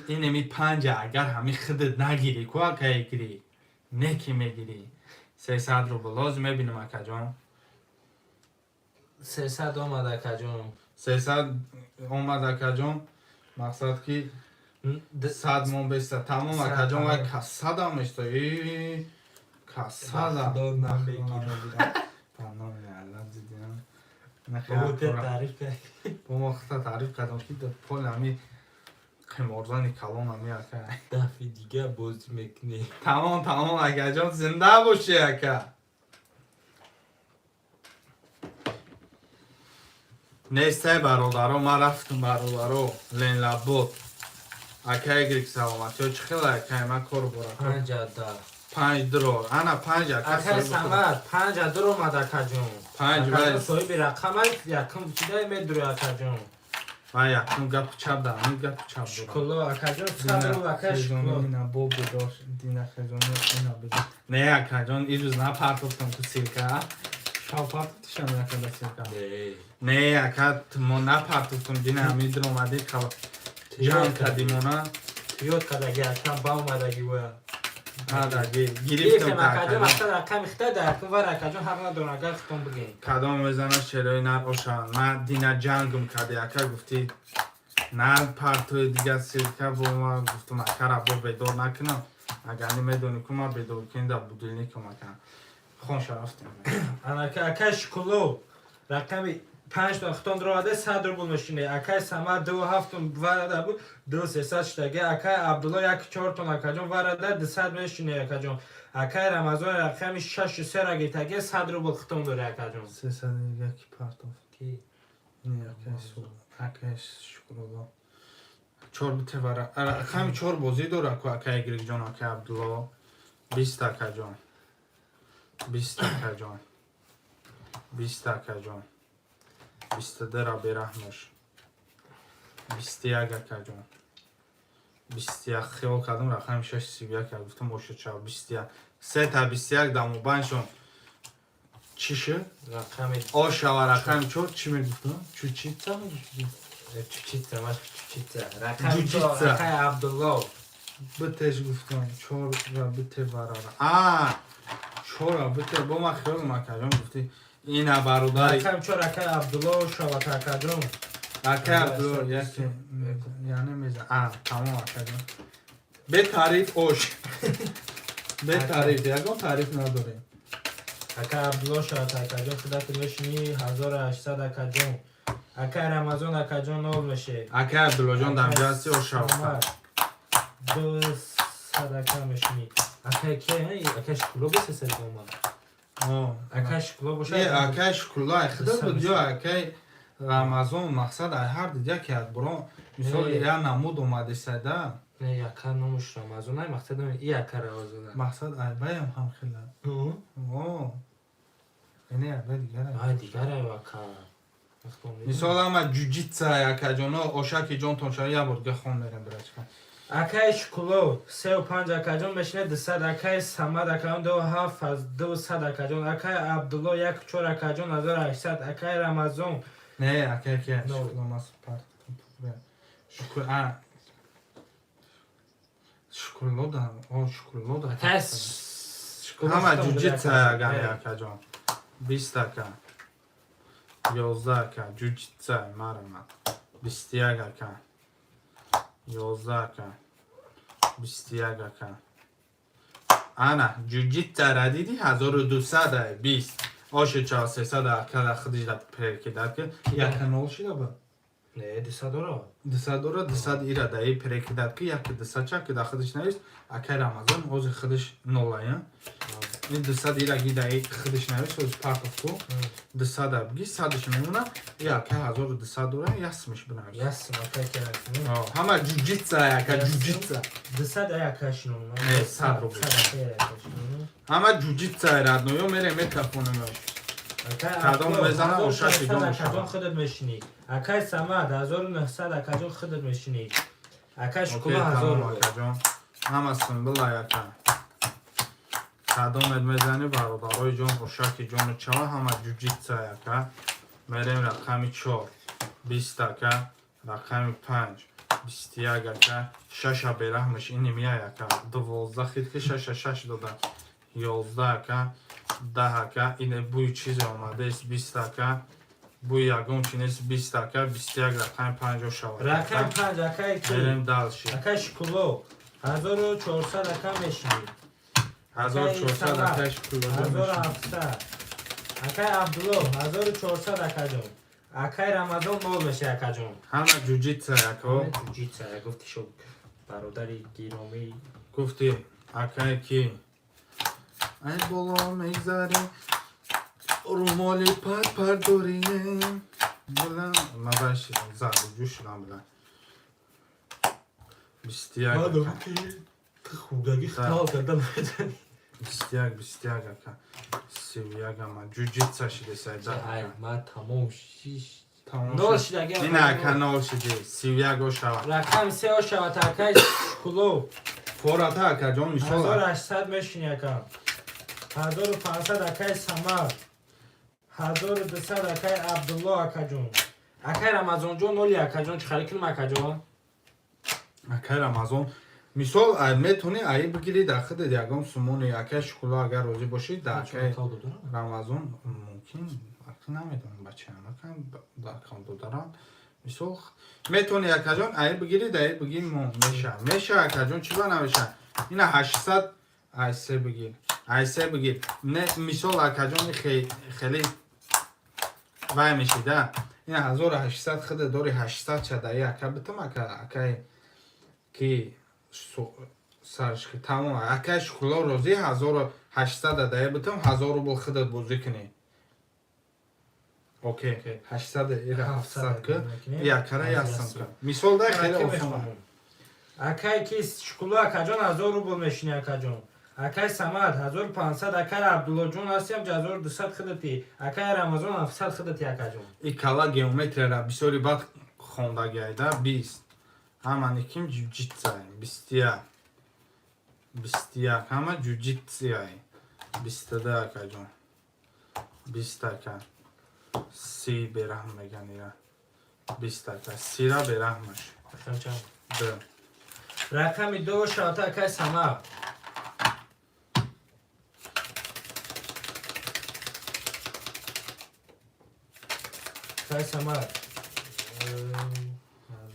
Инеми панҷа агар ҳами худат нагирӣ ку, акае гирӣ, не ки мегирӣ. 300 рубл лозим мебинам, акаҷон. 300 омад, акаҷон. 300 омад, акаҷон, мақсад ки 100 мон беста, тамом. 100. Акаҷон, вай Тамом. кассадам место, и кассада. Худо намегирад. Ба номи Аллах, дидиам. Бобо, те таъриф кард. Бо мо хата таъриф кардам ки пол ҳами қиморзани калон ҳами, ака. Дафъи дига бозӣ мекунӣ. Тамом, тамом, акаҷон, зинда бошӣ, ака. Нестай, бародаро, ман рафтам, бародаро, ленлабот. Акай гирик, саломатиё чӣ хела, акай, ман кор борака. 5 да. Панҷ дурор, ана панҷ, ака. Акай Самад, 5 дуромад, акаҷон. Панҷ. Акаҷон. Вай. Соҳиби рақама якум чидай медури, акаҷон. Вай, якум гапу чап да, ҳамин гапу чап дорам. Шукулло, акаҷон, 100 рубл, акай Шукулло. Ина бо бидош, дина хезони, ина бидош. Не, акаҷон, ирӯз напартофтам ку ссылка. Шав партофтишам, ака, да ссылка. Не. Не, ака, мо напартофтам, дина ҳамин дуромади ҷамъ кардимона. Ёд кардаги, акам, баомадаги боя. Гирифтем. Гирифтем, акаҷон, мақсад рақами хита дар кун вар, акаҷон, ҳақ надорам, агар хитон бигем. Кадом мезана шерои нар ошаванд? Ман дина ҷангм карде, ака, гуфтӣ на партои дига сирка бо ма. Гуфтум, акара бо бедор накунам, агар не медонӣ ку ман бедор кунӣ да будильникам, ака, хонша рафтем. Анака акай Шукулло рақами панҷ то хитон даромада, 100 рубл мешине. Акай Самад ду ҳафтум варада буд, ду сесад шудаги. Акай Абдулло як чортон, акаҷон, варада 200 мешине, акаҷон. Акай Рамазон рақами шашу сера гиртаги, 100 рубл хитон дори, акаҷон. Сесад яки партов. Ки? Не, акай Шукрулло чор битевара, рақами чор бозӣ дора ку, акай Гирикҷон, акай Абдулло 20, акаҷон, 20, акаҷон, 20, акаҷон, 22-ра бераҳмош, 21, акаҷон, 21. Хиёл кардам, рақами шаш 31 гуфтам, оша чав 21, сета 21 дар мобайншон чӣ шуд? Рақами Ошава рақами чор чӣ мегуфтам? Чучица мегуфтам. Чучица, маш чучица, рақами чор. Ҷуҷица. Акай Абдулло. Битеш гуфтам, чорра бите варара, а чорра бите бо ман хиёлам, акаҷон, гуфтӣ ина бародари. Рақами чор акай Абдулло шавад, акаҷон. Акай Абдулло яке яъне меза, а тамом, акаҷон, бетариф ош, бетариф, ягон таъриф надорем. Акай Абдулло шавад, акаҷон, худати мешини 1800, акаҷон. Акай Рамазон, акаҷон, нол меше. Акай Абдуллоҷон, дар ҷасти ош шавад. Ду садака мешини. Акай ки? Акай Шукулло бисесад омад. Акай Шукулло бошад. Э, акай Шукулло ай худа буд ё акай Рамазон? Мақсад, ай ҳар дид яке аз бурон, мисол, Не. я намуд омадесада. Не, яка номуш Рамазон ай, мақсад и ака Рамазон. Мақсад, ай баям ҳам хела. О, ине ай дигар. Ай дигар ай, ака. Мисол, ама ҷуҷитса, акаҷоно, ошаки ҷонтон шава, як бор дига хон мерем, брачка. Акай Шукулло сеу панҷ, акаҷон, мешине 200. Акай Самад, акаҷон, ду ҳафт аз 200, акаҷон. Акай Абдулло як чор, акаҷон, 1800. Акай Рамазон. Не, акай ки? Но. Шукулло мас шукр, а Шукулло да, о, Шукулло да. Акай Шукулло. Ҳама ҷуҷитса агани, акаҷон, 20 ака, 11 ака, ҷуҷитса марама, 21 ака, 11 ака, 21 ака. Ана ҷуҷитсара диди, 1200 ай, 20 оши ча 300 ака, худиш да прекидат ки яка нол шида ба. Не, 200 дора. 200 дора, 200 ира даи прекидат ки яки 200 ча ки да худиш навист. Акай Рамазон ҳозир худиш нолая, ин 200 ира ги даи худиш навист, ҳозир партов ку 200 бги, садаш мемона, и ака 1200 дора, ясмиш бинавис. Ясм, акай ки? Ҳама ҷуҷитса, ака, ҷуҷитса. 200 ай ака шинон. Не, 100 рубл. Ҳама ҷуҷитса, родной, мерем метафонемаш. Кадом мезана, ошаки ҷон. Акаҷон, худат мешинӣ. Акай Самад 1900, акаҷон, худат мешинӣ. Акай Шукулло 1000 рубл. Акаҷон, ҳама симбила, ака. Кадомет мезанӣ, бародарои ҷон, ошаки ҷону чава, ҳама ҷуҷитса, ака. Мерем рақами чор, 20, ака, рақами панҷ, 21, ака, шаша бераҳмаш, ини мияй, ака, 12 хит ки шаша шаш дода, 11, ака, 10, ака, ине бӯи чизе омадааст, 20, ака, бӯи ягон чи нест, 20, ака, 21, рақами панҷо шавад. Рақами панҷ акай ки? Мерем дальше. Акай Шукулло 1400, ака, мешинӣ. 1400, акай Шукулло. 1700, акай Абдулло, 1400, акаҷон. Акай Рамазон мол меша, акаҷон. Ҳама ҷуҷитса, ако. Ҷуҷитса гуфти шо, бародари гиромӣ. Гуфти, акай ки ай боло мегзари, румоли пар пар дорӣ. Ман зарҷӯ шудам, била, 21. Худаги хитол карда наметавонӣ. 21, 21, ака, 31, ама ҷуҷитса шидесайда. Ай, ман тамом шиш. Нол шидаги. Ина, ака, нол шиди, 31 ошавад. Рақами се ошавад, акай Шукулло. Фората, акаҷон, мисол. 1800 мешини, ака. 1500, акай Самад. 1200, акай Абдулло, акаҷон. Акай Рамазонҷон ноли, акаҷон, чӣ хари кунам, акаҷон? Акай Рамазон. Мисол, метавонӣ аи бигирӣ дар худат ягон сумони, акай Шукулло, агар розӣ бошӣ, дар акай Рамазон мумкин, аки намедонам, бачаанакам дар калдодарам. Мисол, метавонӣ, акаҷон, аи бигирӣ, даи бигӣ мо меша. Меша, акаҷон, чӣ ба намеша? Ина 800 ай се бигир. Ай се бигир. Не, мисол, акаҷон, хеле вай мешида. Ина 1800 худа дори, 800 ша даи ака битам, ака, акай ки сарш ки тамом, акай Шукулло розӣ, 1800 дая битам, 1000 рубл худат бозӣ кунӣ. Окей, 800 ира 700 ки якара ясам ки. Мисол дай, хеле осон. Акай ки Шукулло, акаҷон, 1000 рубл мешини, акаҷон. Акай Самад 1500, акай Абдуллоҷон ҳастиам, 1200 худати, акай Рамазон 700 худати, акаҷон. И кала геометрияра бисёри бад хондагиайда. 20 ҳама никим ҷуҷитсай, 21, 21 ҳама ҷуҷитсиай, 22, акаҷон, 20, ака, 30 бераҳм меган ира, 20, ака, 30-ра бераҳмаш. Рақам чанд? Д. Рақами ду шавата, акай Самад. Акай Самад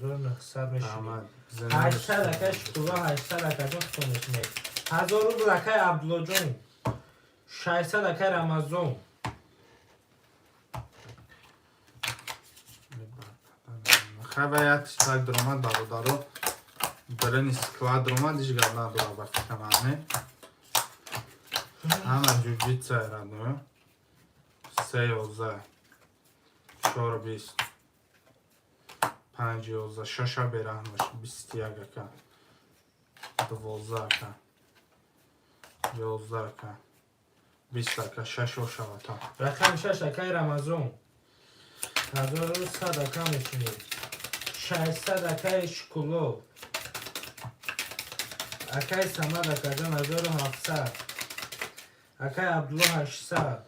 1900 мешини. Аҳмад. 800, акай Шукулло, 800, акаҷон, худтон мешинед. 1000 рубл, акай Абдуллоҷон. 600, акай Рамазон. Хай, як тиштак даромад, бародаро, дарани склад даромад, ҳеҷ гап надорад, ба фикрам, не, ҳама ҷуҷитса родной. Се 11, чор 20, панҷ 11, шаша бераҳмаш, 21, ака, 12, ака, 11, ака, 20, ака, шашо шавата. Рақами шаш, акай Рамазон. 1100, ака, мешинед. 600, акай Шукулло. Акай Самад, акаҷон, 1700. Акай Абдулло 800.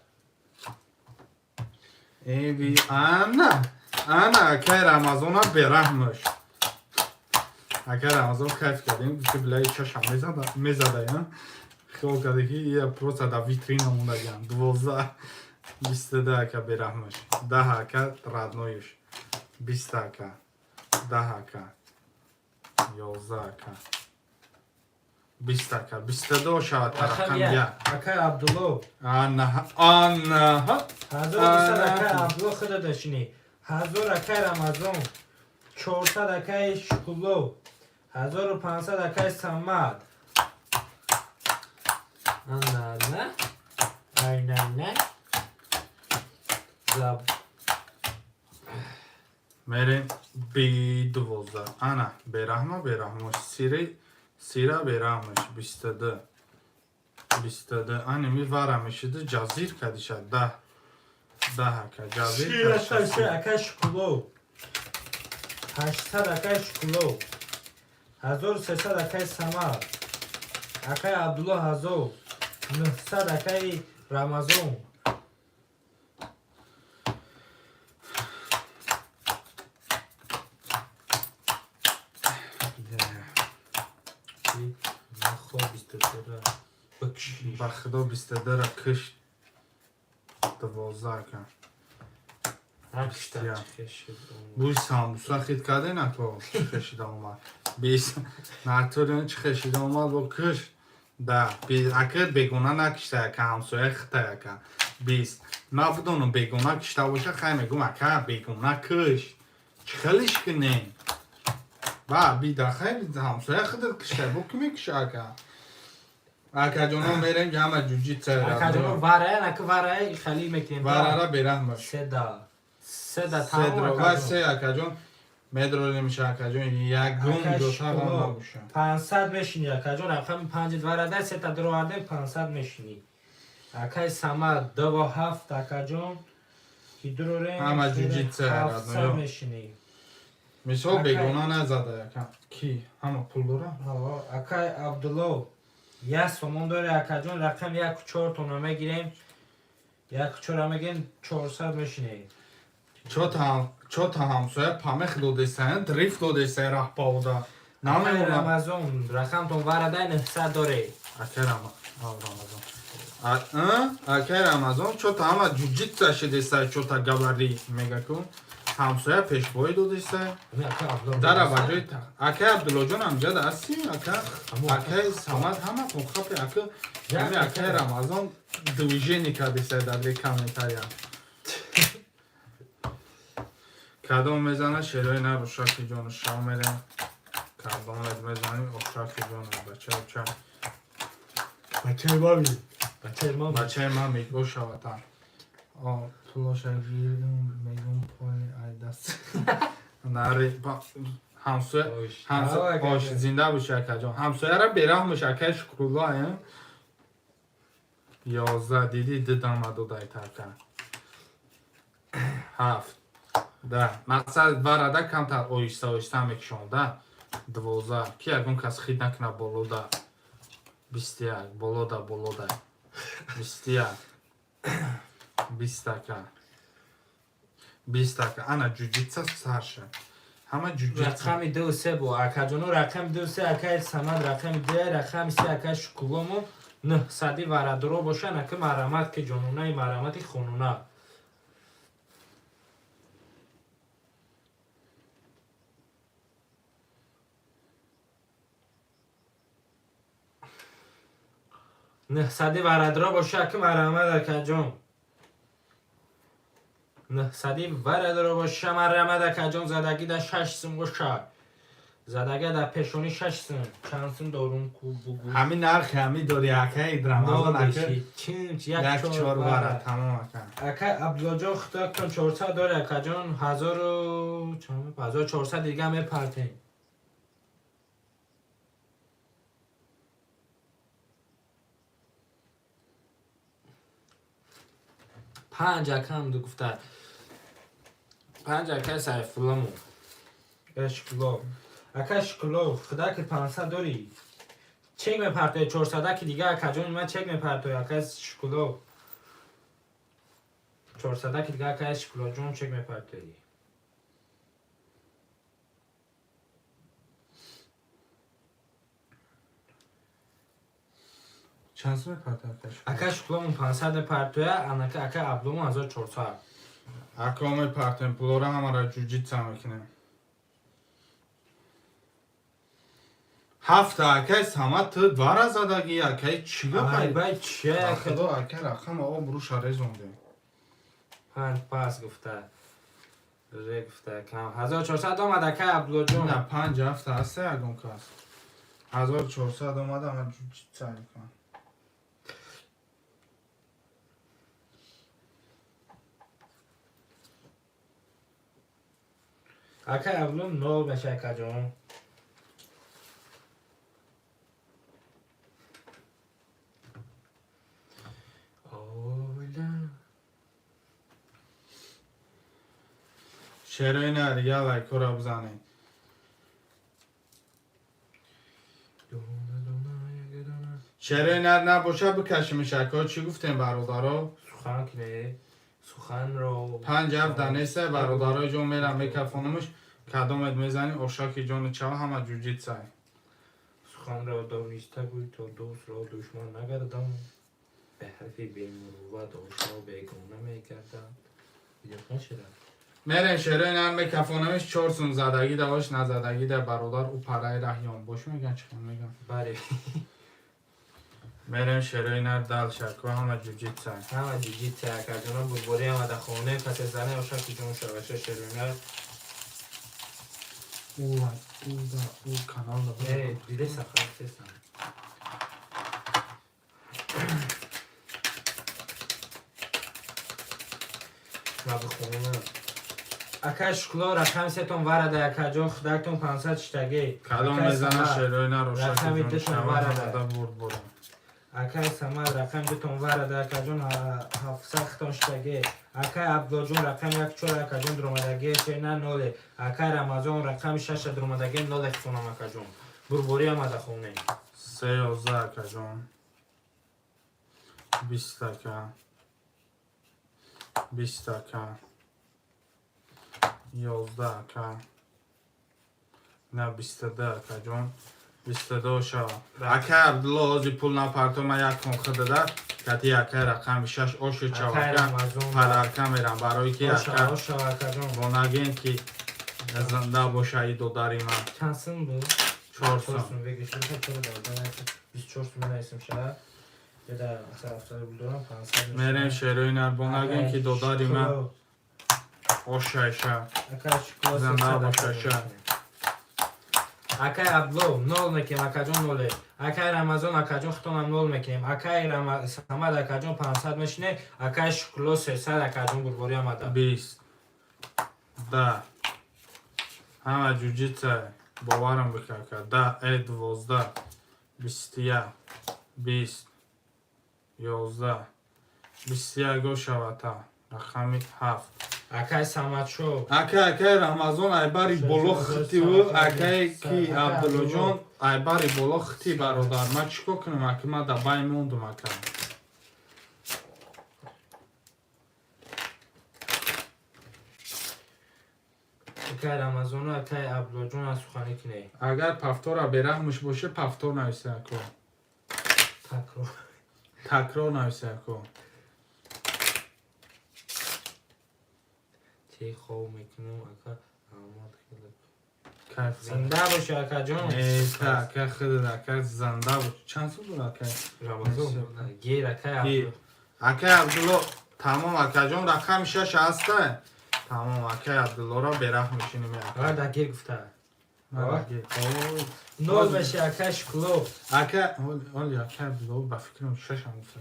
Эви ана ана, акай Рамазона бераҳмаш. Акай Рамазон кайф кардем, гуфти билаи чаша мезада, мезада, хиёл карда ки я просто да витрина мондагиам. 12, 22, ака, бераҳмаш, 10, ака, родной ш, 20, ака, 10, ака, 11, ака, 20, ака, 22 шавад. Рақами рақам як. як. Акай Абдулло. Анаҳа, анаҳа. 1200, акай Абдулло, худа дашинӣ. 1000, акай Рамазон. 400, акай Шукулло. 1500, акай Самад. Ана айнана заб. Мерем би 12, ана бераҳма, бераҳмош, сири сира бераҳмаш, 22, 22, ани ми вара мешиди, ҷазир кадиша, 10, 10, ака, ҷазир кадиша. Ши, акай Шукулло. 800, акай Шукулло. 1300, акай Самад. Акай Абдулло 1900, акай Рамазон. Нахо 22-ра бикши. Ба худо, 22-ра кишт. 12, ака. Ҳашта. Я. Бӯи самбуса хит карде, нако чӣ хешида омад. 20 натури чӣ хешида омад, бо киш да ака, бегона накишта, ака, ҳамсоя хита, ака, 20. Ма бидонам, бегона кишта боша, хай мегум, ака, бегона киш, чӣ хелиш кунем, ба бида, хай ҳамсоя худат кишта, бо ки мекиша, ака? Акаҷоно, мерем ҳама ҷуҷица. Акаҷоно, варая нака, варая хали мекунем. Варара бераҳмаш. Седа седа. Седро ва се, акаҷон, медролемша, акаҷон, ягон Ака, ҷота ғам Шукулло. набоша. 500 мешини, акаҷон, рақами панҷ дварада сета дуровардем, 500 мешини. Акай Самад дво ҳафт, акаҷон, ки дурорем. Ҳама ҷуҷитса, 700 родной. мешини. Мисол, Акай. бегона назада, ака, ки ҳама пул дора. Ҳо, акай Абдулло як сомон дори, акаҷон, рақами яку чор тона мегирем, яку чора мегирем, 400 мешини. Чота ҳамсоя памех додесаян, дрифт додесай, раҳпаода. Намемонам. Рамазон рақамтон варадай 900 доре. Акай Рамазон. Акай Рамазон чо-то ҳама ҷуҷитса шидесай, чо-то гавари мега ку. Ҳамсоя пешвоӣ додесай. Дара ба ҷои акай Абдуллоҷон ҳамҷа ҳасти, ака акай Самад ҳаматон хапе ака. Ами акай Рамазон движение кардесай дар комментария. Кадом мезана шерои нар ушаки ҷону шав мерем. Кадомет мезанӣ ошаки ҷону бача ча. Бачаи мами. Бачаи мами. Бачаи мами бошавата. О, пулоша гирдум, мегум поли ай даст. Нари ҳамсоя ҳамсоя ош зинда боши акаҷон. Ҳамсояра бераҳм бош акай Шукрулло ая. 11 диди дидама додай тарка. 7 да мақсад варада камтар оҳиста оҳиста мекишонда. 12 ки ягон кас хид накунад болода. 21 болода болода. 21 20 ака. 20 ака. Ана ҷуҷитса сарша. Ҳама ҷуҷитса. Рақами ду се бо акаҷоно рақами ду се акай Самад рақами ду рақами се акай Шукулломо 900 варадоро бошан ака марамат ки ҷононаи марамати хонуна. 900 варадро боша ака марамат акаҷон. 900 варадро боша марамат акаҷон задагӣ да 6 сум боша. Задага дар пешонӣ 6 сум. Чанд сум дорум ку бугу. Ҳамин нархи ҳамин дори акаи Рамазон ака. Чим як чор вара тамом ака. Ака Абдуллоҷон худоктон 400 дори акаҷон ҳазору чанд 1400 дига мепартем. Панҷ акам ду гуфта. Панҷ акай Сайфуллому. Шукулло. Ака Шукулло, худо ки 500 дорӣ. Чек мепартои 400 ки дига акаҷони ман чек мепартои акай Шукулло. 400 ки дига акай Шукуллоҷон чек мепартои. Чанд сум мепартои акай Шукулло? Ака Шукулломон 500 мепартоя, анака ака Абдулломон 1400. Ака мепартоем пулора ҳамаро ҷуҷитса мекунем. Ҳафта акай Самад ту вара задагӣ акай чӣ гап? Ай бай че? Худо акай рақама об руша резондем. Панҷ пас гуфта. Ре гуфта кам. 1400 омад акай Абдуллоҷон. На панҷ ҳафта ҳаста ягон кас. 1400 омада ман ҷуҷитса мекунам. Акай Абдулло нол меша акаҷон. Ойла. Шерои на дига лайкҳоро бизанед. Дона дона як дона. Шерои нар набоша бикашимиш акаҳо чӣ гуфтем бародаро? Сухан кине. Суханро. Панҷ ҳафта неста бародарои ҷон мерам мекафонамш кадомет мезанӣ ошаки ҷону чава ҳама ҷуҷитсай. Суханро дониста гӯй то дӯстро душман нагардам. Бе ҳарфи бемурувват ошно бегона мегардам. Видео шуда. Мерем шерои нар мекафонамш 4 сум задагӣ да ош назадагӣ да бародар ӯ параи раҳён бош меган чӣ хел меган. Бале. Мерем шерои нар дал шако ҳама ҷуҷитсай. Ҳама ҷуҷитса акаҷоно бурборӣ ҳама дар хона пас аз зане ошаки ҷон шаваша шерои нар. Ӯ ӯ да ӯ канал да. Э, диде сахар сесан. Ма бихонам. Акай Шукулло рақами сетон варада акаҷон худактон 500 штаге. Кадом мезана шерои нар ошаки Рақами ҷону дутон чава варада. ҳама да бурд бурам. Акай Самад рақами дутон варада акаҷон 700 хитон штаге. Акай Абдуллоҷон рақами як чор акаҷон дуромадаге сена ноле. Акай Рамазон рақами шаша дуромадаге ноле хитонам акаҷон. Бурборӣ омада хоне. Се ёздаҳ акаҷон. 20 ака. 20 ака. 11 ака. На 22, акаҷон. 22 шава. Акай Абдулло, ҳози пул напарто, ман як кон хидада, кати акай рақами шаш оши Акай чавака Рамазон. Подарка мерам барои ки Оша, ака оша, акаҷон. бонаген ки зинда боша и додари ман. Чанд сум буд? 4 сум. 4 сум бегиш. Чора давда 24 сум менависем ша. Беда 700 рубл дорам, 500. Мерем шерои нарбонаген ки додари ман ошайша. Акай Шукуло Зинда 300 боша, акаҷон. ша. Акай Абдулло нол мекунем, акаҷон, ноле. Акай Рамазон, акаҷон, хитонам нол мекунем. Акай Самад, акаҷон, 500 мешине. Акай Шукуло 300, акаҷон, бурбори омада. 20, да, ҳама ҷуҷица, боварам бикака, да, 12, 21, 20, 11, 21 гошавата рақами ҳафт. Акай Самадшо. Акай Рамазон айбари боло хитиву, акай ки Абдуллоҷон айбари боло хити, бародар, ман чӣ кор кунам, аки ман да бай мондум, ака. Акай Рамазону акай Абдуллоҷон аз суханӣ кине. Агар повтора бераҳмш боше, повтор нависе, ако. Такрор. Такрор нависе, ако. Ти хов мекунам, ака Аҳмад хеле. Кайф. Зинда боши, акаҷон. Э, ака, хидр, ака, зинда бош. Чанд сол дора, ака? Рамазон. Гир, акай Гир. Абдулло. Акай Абдулло, тамом, акаҷон, рақами шаш ҳаста, тамом, акай Абдуллоро бераҳм мешинем. А, да гир гуфта. Нол. Нол меши, акай Шукуло. Ака, оли акай Абдулло ба фикрам шашам гуфта.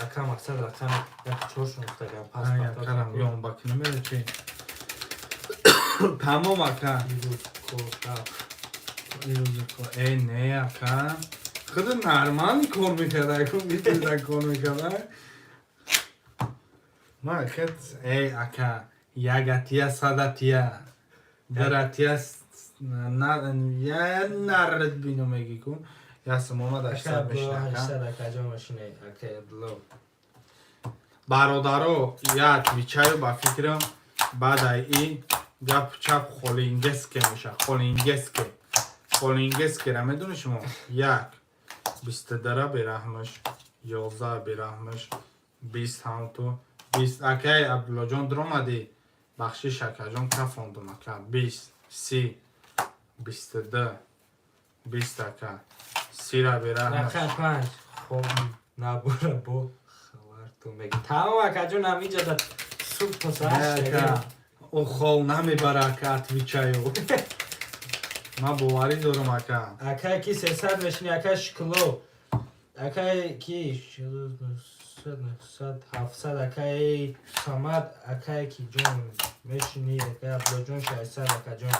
Ака мақсад рақами як чоршон гуфтагам пас. Акарам ён ба ки намера чи. Тамом, ака. Ирӯз кор рафт. Э, не, ака. Худ нормально кор мекарда, ку митида кор мекарда. Ма хет, эй, ака, ягатия, садатия. Даратия на я нард бино меги ку. Я сум омад Ака 800 Абдулло мешина, ака. 800, акаҷон, машине акай Абдулло. Бародаро, я отвечаю, ба фикрам баъд и гап чап холингеске меша, холингеске. Холингескера медони шумо? Як бистудара бераҳмаш, 11 бераҳмаш, 20 ҳамту 20. Акай Абдуллоҷон, дуромадӣ, бахшиш, акаҷон, кафондум, ака. 20, 30, 22, 20, ака, сира бераҳмаш. Рақам панҷ хоб набура бо хабартон меги. Тамом, акаҷон, ҳаминҷа да субҳ то саҳар Ака, ӯ хол намебара, ака, отвечаю. Ман боварӣ дорам, ака. Акай ки 300 мешини, акай Шукуло. Акай ки 900, 700, акай Самад, акай ки ҷон мешини, акай Абдуллоҷон 600, акаҷон.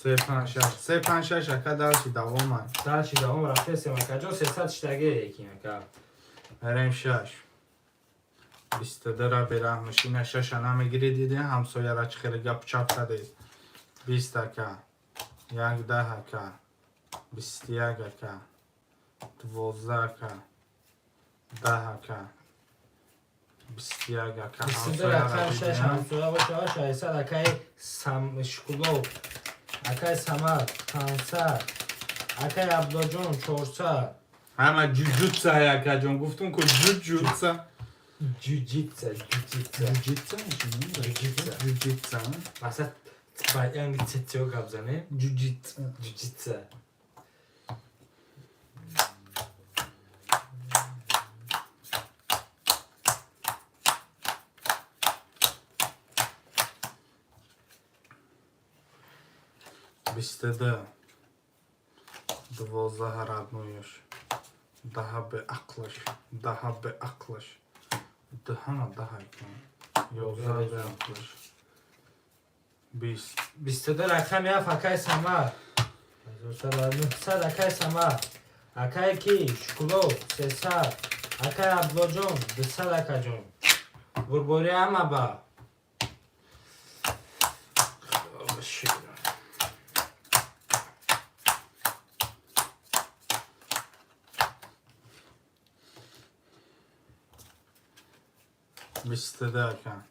Се, панҷ, шаш, се, панҷ, шаш, ака, дальше давома. Дальше давом рафтесем, акаҷон, 300 штаге екин, ака. Мерем шаш. 22-ра бераҳмаш, ина шаша намегирӣ, диди ҳамсояра чӣ хеле гап чап кардест. 20, ака. Як 10, ака. 21, ака. 12, ака. 10, ака. 21, ака. 22 рақам шаш ҳамсоя боша, 600, акай Шукулов, акай Самад 500, акай Абдуллоҷон 400. Ҳама ҷуҷутса, акаҷон, гуфтум ку ҷуҷутса. Ҷуҷитса, ҷуҷитса. Ҷуҷитса. Ҷуҷитса. Ҷуҷитса. Масалан, ба янги цецио гап занем. Ҷуҷитса. Ҷуҷитса. 22, 12, родной ш, даҳа беақлаш, даҳа беақлаш, ҳама даҳа, 11 беақлаш, 20. 22 рақами ҳафт, акай Самад. 900, акай Самад. Акай ки Шукулов 300, акай Абдуллоҷон 200, акаҷон. Бурбори ҳама ба. Худо шукр. 22, ака.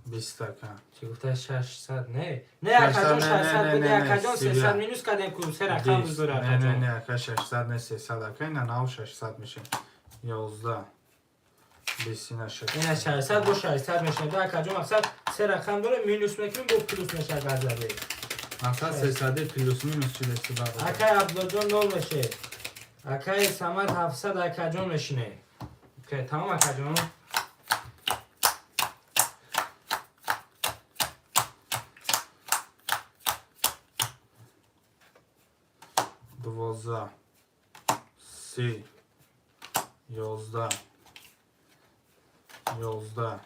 20 ака. Чӣ гуфта, 600? Не, не, акаҷон, 600, не, 600 не, буди, не, не, акаҷон, 31. 300 минус кардем ку, се рақам 20. бузур, Не, не, акаҷон. не, ака, 600 не, 300, ака, ина нав 600 меша. 11, 20, ина 600. Ина 600 бо 600 мешавад, акаҷон. Мақсад, се рақам дорем, минус мекунем, бо плюс мешавад, газаде. Мақсад, 300 плюс минус чи дести, бародар. Акай Абдуллоҷон нол меше, акай Самад 700, акаҷон, мешине. Окей, тамом, акаҷон. 12, 30, 11, 11,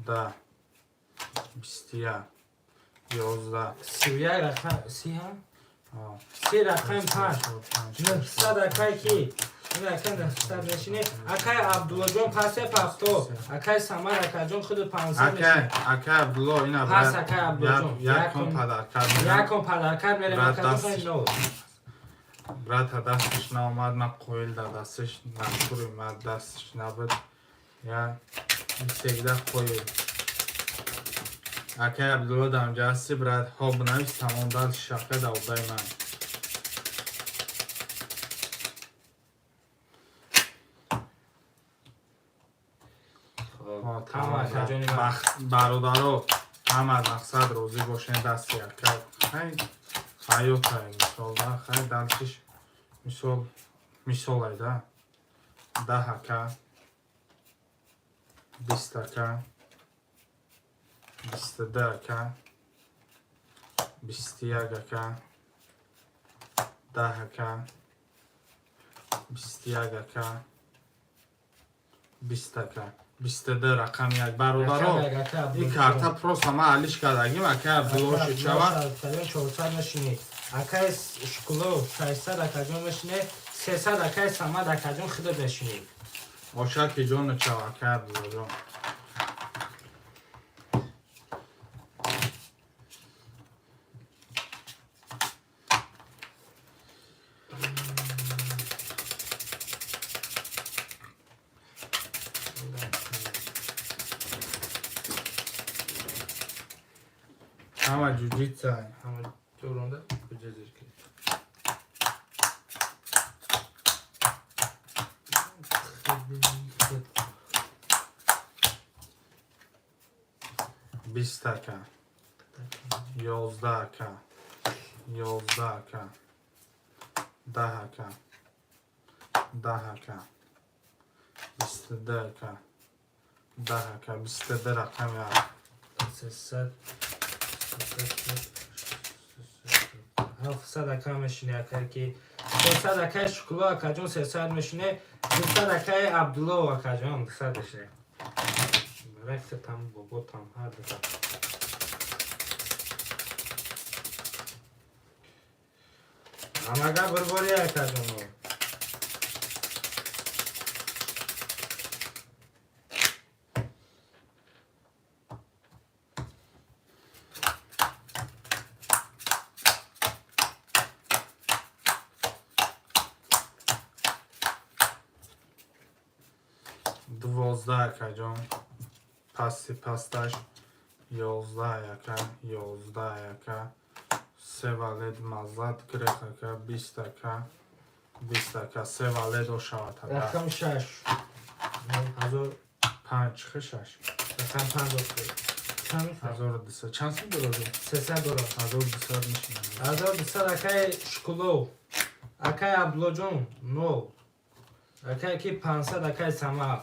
10, 21, 11. 31 рақам, 30 ҳам, 30 рақам, панҷ, 900, акай ки ин акай 900 мешине, акай Абдуллоҷон, пасе пафто, акай Самад, акаҷон, худу 500 Акай, мешине. Акай Абдулло, ина Пас, акай Абдуллоҷон. Як кон падаркар мерам. Якон падаркар мерем. Брат, Акаҷон, нол. Брата дасташ наомад, ман қоил дар дасташ накури, ман дасташ набуд. Я всегда қоил. Акай Абдулло, дамҷа ҳасти, брат, ҳо бинавис, тамом, дал шақа давдаи ман. Хоб, тамом, акаҷони ман. Бародаро, ҳама мақсад розӣ бошен, дасти ака. Хай, ҳаётай, мисол, да, хай, дальшиш, мисол, мисолай, да. 10, ака, 20, ака, 22, ака, 21, ака, 10, ака, 21, ака, 20, ака, 22, рақами як, бародаро. Ин карта просто ман алиш кардагим, ака Абдулло шава. 400 мешини, акай Шукулов, 600, акаҷон, мешине, 300, акай Самад, акаҷон, худат мешини. Ошаки ҷону чава, ака Абдуллоҷон. Ҳама ҷуҷитса. Ҳама дурунда буҷазир ки. 20, ака, 11, ака, 11, ака, 10, ака, 10, ака, 22, ака, 10, ака, 22, рақами як. 300, 700, ака, мешине, акай ки 300, акай Шукуло, акаҷон, 300 мешине, 200, акай Абдулло, акаҷон, 200 мешине. Барои худтам, боботам, ҳар дута. Ҳамага бирбори, акаҷоно. 12, акаҷон, пасти пасташ, 11, ака, 11, ака, се валет мазад грех, ака, 20, ака, 20, ака, се валет ошавад, ака. Рақами шаш ҳазор. Панҷ хи шаш. Рақам панҷ 1200 чанд сум дорад? 300 дорад. 1200 мешинам. 1200, акай Шукулов, акай Абдуллоҷон, нол, акай ки 500, акай Самар.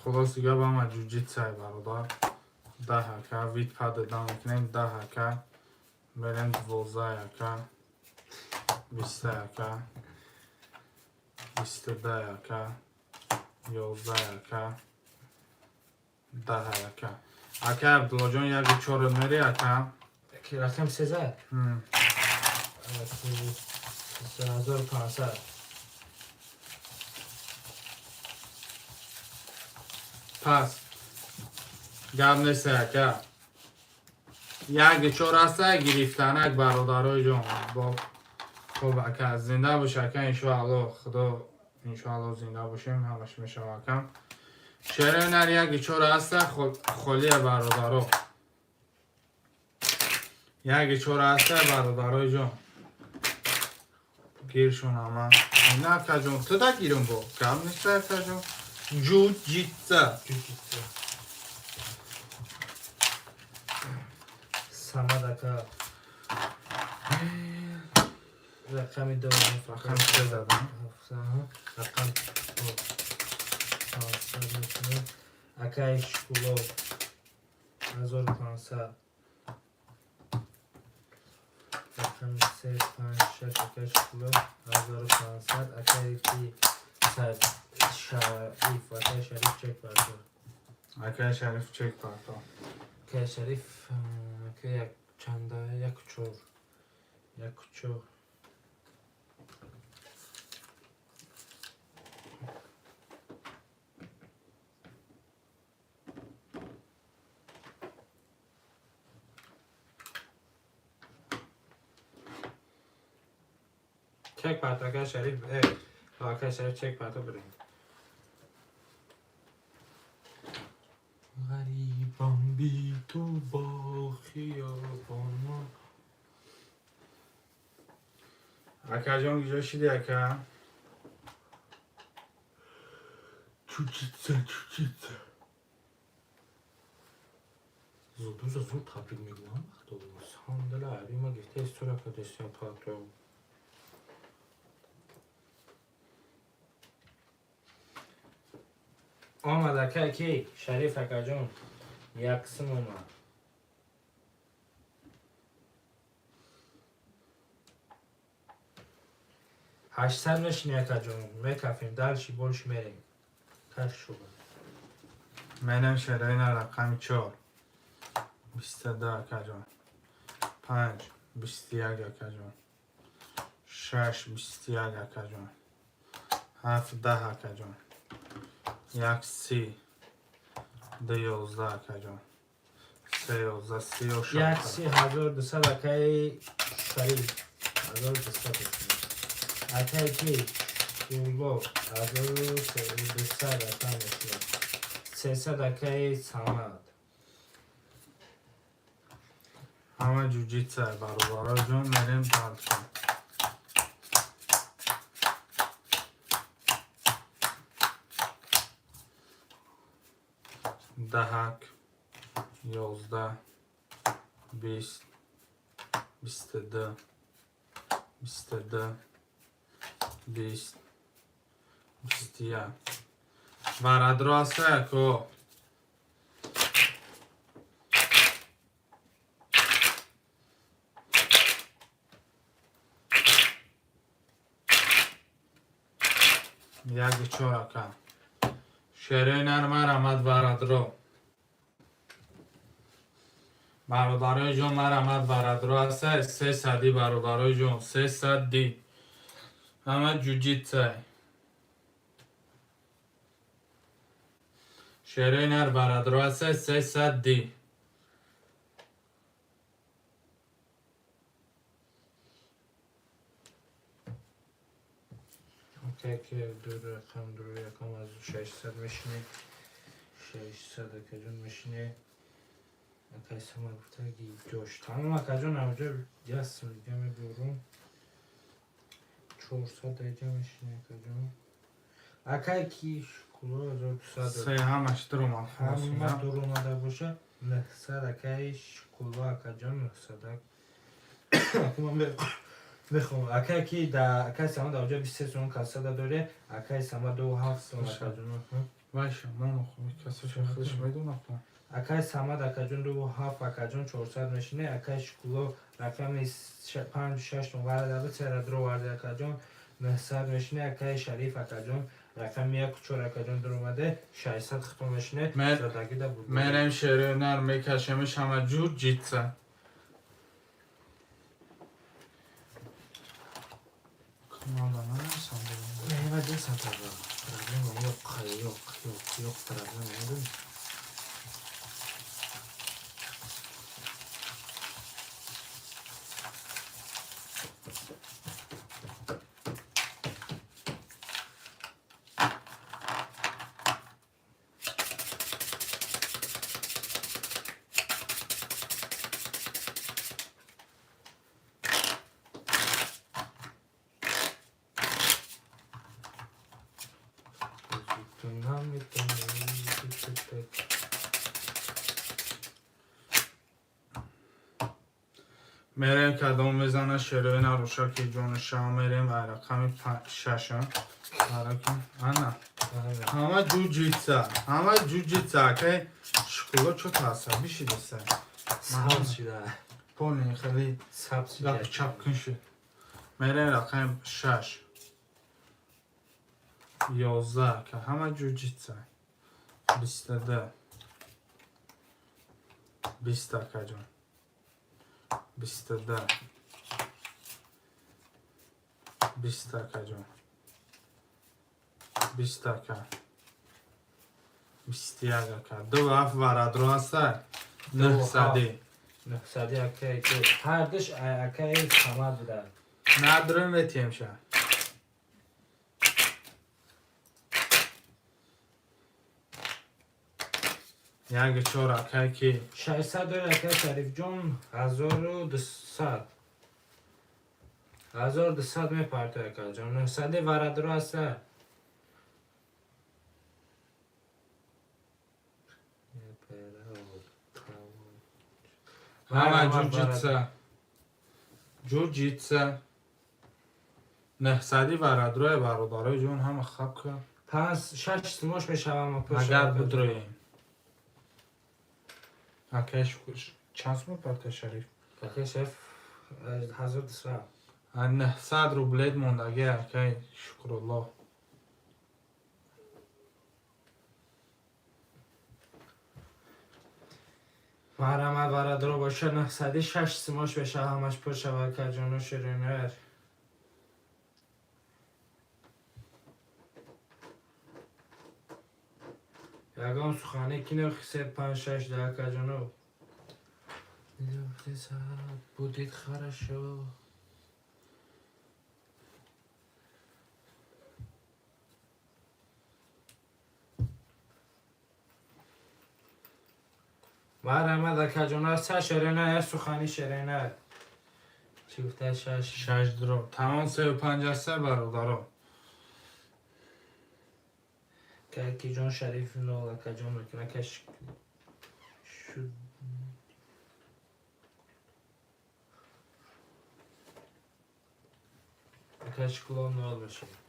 Хулоси гап, ҳама ҷуҷитсай, бародар. 10, ака, вид падада мекунем, 10, ака, мерем, 12, ака, 20, ака, 22, ака, 11, ака, 10, ака. Ака Абдуллоҷон, яку чору мери, ака. Рақам 13. 1500. Пас гап нест, ака, як чор аста гирифтанак, бародарои ҷон, бо Хуб, ака, зинда бош, ака, иншоалло, худо, иншоалло, зинда бошем, ҳамаш мешава, ака. Шерои нар яки чор аста, холия, бародаро. Яки чор аста, бародарои ҷон. Гиршон ама. На, акаҷон, ту да гирум бо. Гап нест, акаҷон. Ҷуҷица. Ҷуҷица. Самад ака. Рақами ду. Рақами се задам. Рақам 500 мешавад. Акаи Шукулов 1500. Рақами се, панҷ, шаш, акаи Шукулов 1500. Акаи ки Шариф, акаи Шариф чек бардор. Акаи Шариф чек бардор. Акаи Шариф, ака, як чанда, як чор. Як чор. Чек парто, акаи Шариф, акаи Шариф чек парто бирем. Ғарибам би ту бо хиёбоно. Акаҷон, куҷо шиди, ака? Чучица, чучица. Зуду зуд табрик мегӯям вақто. Сандала аби ма гифта истора кадестям парто. Омад акай ки Шариф акаҷон яксим омад. 800 мешини, акаҷон, мекафем, дальше больше мерем. Каш шуба. Менам шероина рақами чор. 22, акаҷон. Панҷ, 21, акаҷон. Шаш, 21, акаҷон. Ҳафт, 10, акаҷон. Як, 30. Ду, 11, акаҷон. Се, 11, сию Як шаш. 30 1200, акаи Шариф. 1200. Акаи ки Куллов 1200 ака мешавад. 300, акаи Самад. Ҳама ҷуҷица, бародаро ҷон, мерем дальше. Даҳак, 11, 20, 22, 22, 20, 21. Варадро аста, яко. Яки чор, ака. Шерои нар марамад варадро. Бародарои ҷон, марамад варадро аста, сесади, бародарои ҷон, сесади. Ҳама ҷуҷицай. Шерои нар варадро аста, сесади. Акаи ки ду рақам, ду рақам аз 600 мешинӣ. 600, акаҷон, мешинӣ. Акаи Самад гуфта ки ҷош. Тамом, акаҷон, авҷа ясм дига мебурум. 400 даиҷа мешинӣ, акаҷон. Акаи ки Шукулло 1200. Се ҳамаш дуромад. Ҳама дур омада боша. 900, акаи Шукулло, акаҷон, 900. Ман мехоҳам акае ки да акаи Самад авҷа 23 сомон кассада доре, акаи Самад ду ҳафт сомон, акаҷон. Вайша, ман касаш худаш медонад. Акаи Самад, акаҷон, ду ҳафт, акаҷон, 400 мешине. Акаи Шукулло рақами панҷ шаш варда сера дро варда, акаҷон, 900 мешине. Акаи Шариф, акаҷон, рақами яку чор, акаҷон, дуромаде, 600 хитон мешине. Задагида буд. Мерем шерои нар мекашемиш, ҳама ҷур ҷитса. Нема десам проблема yo'q, yo'q, yo'q, yo'q, проблема yo'q. Ту наметавонӣ. Мерем, кадом мезана, шерои наруша ки ҷони шаҳ. Мерем ай рақами шаша. Ана ҳама ҷуҷица, ҳама ҷуҷица. Акай Шукулло чо асабӣ шидеса? Сабз шида. Пони хеле Сабз шида. гап чап кун шуд. Мерем рақами 6, 11, ака, ҳама ҷуҷица. 22, 20, акаҷон, 22, 20, акаҷон, 20, ака, 21, ака, ду ҳафт варадро ҳаста, 900-ӣ. 900 акай ки ҳардуш акаи Самад буданд. Надроем, метиҳем ша. Як чор, акай ки. 600 дори, акай Шарифҷон, 1200. 1200 мепарто, акаҷон. 900 варадро ҳаста. Ҳама ҷуҷица, ҷуҷица. 900-ӣ варадроe, бародарои ҷон, ҳама хаб кард. Панҷ шаш сумош мешавам. Агар бидроем, акай, чанд сума парта, Шариф? Акай Шариф, 1200. 900 рублет мондаги, акай Шукрулло. Марҳамат, варадро боша, 900-и шаш сумош мешава, ҳамаш пур шава, акаҷону ширинер. Ягон сухане кино се панҷ шаш да, акаҷону. Будет хорошо. Марҳамат, акаҷону, са ширина, я сухани ширина. Чӣ гуфта, шаш? Шаш дро тамом, сею панҷаста, бародаро. Ки ҷон Шариф нол, акаҷон мекуна каш шуд. Ака Шукулло нол мешавад.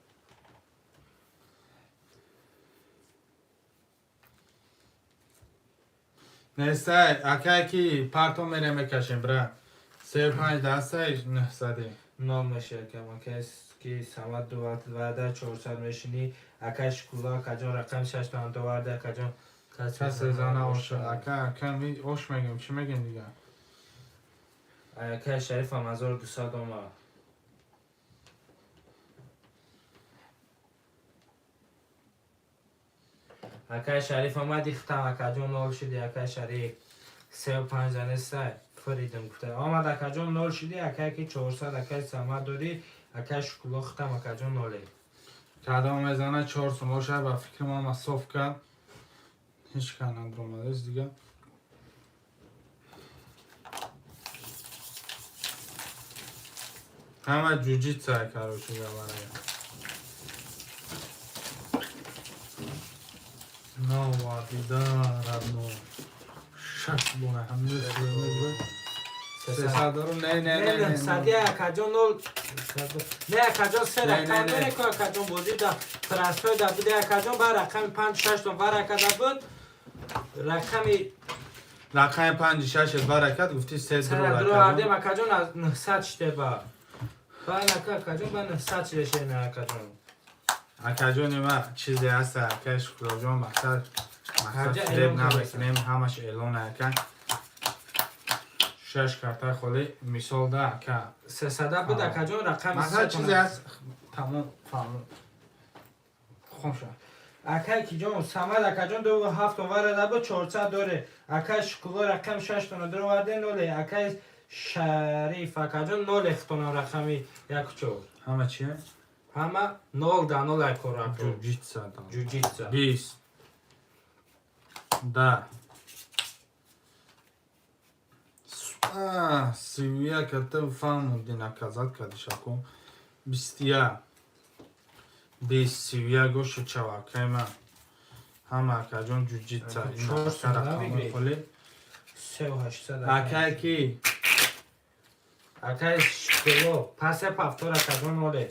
Нестай, акай ки парто, мерем, мекашем, бра. Сею панҷ дастай, 900-ӣ. Нол мешавад, акам. Акай ки Самад ду варда 400 мешинӣ. Акай Шукулло, акаҷон, рақами шаш тан ду варда, акаҷон. Касе зана оша, ака, ака, ми ош мегем, чӣ мегем дигар? Акай Шарифам 1200 омад. Акай Шариф омади, хитам, акаҷон, нол шуди. Акай Шариф, сею панҷ занестай, фиридим гуфта омад, акаҷон, нол шуди. Акай ки 400, акай Самад дорӣ, акай Шукулло, хитам, акаҷон, ноле. Кадом мезана, чор сум боша, ба фикри ман масоф кард, ҳеҷ кар надромадааст дигар. Ҳама ҷуҷица, короче говоря. Навадида, родной, шаш бора ҳамин. 300 дорум, не, не, не, не. 900-и, акаҷон, нол не, акаҷон, се Не, не, рақам не. дорем ку, акаҷон, бозӣ да трансфер да буде, акаҷон, ба рақами панҷ шаш тон варакада буд рақами. Рақами панҷи шашет баракат гуфти, се дро. Дро ардем, акаҷон, аз 900 шите ба ака, акаҷон, ба 900 шите шена, акаҷон. Акаҷони ма, чизе ҳаста, акай Шукруллоҷон, мақсад, мақсад Ҳаҷа фиреб эълон намекунем, ҳамаш эълон, ака. Шаш карта холи, мисол да, ака. 300 буд, акаҷон, рақами. Мақсад, чизе ҳаст, тамом, фаҳмон, хом шуд. Акай киҷон Самад, акаҷон, ду ҳафт оварада буд, 400 доре. Акай Шукулло, рақами шаш тона дуроварде, ноле. Акай Шариф, акаҷон, ноле, хитона рақами яку чор. Ҳама чие? Ҳама нол да нол, айкор аку. Ҷуҷитса. Ҷуҷитса. 20, да, 31, ата фаҳмуди, наказать кардишаку. 21, 20, 31 гоши чавакай ман. Ҳама акаҷон ҷуҷитса. Чор сум набигиред. Холи. 3800. Акай ки? Акай Шукулло, пасе пафтор акаҷон оле.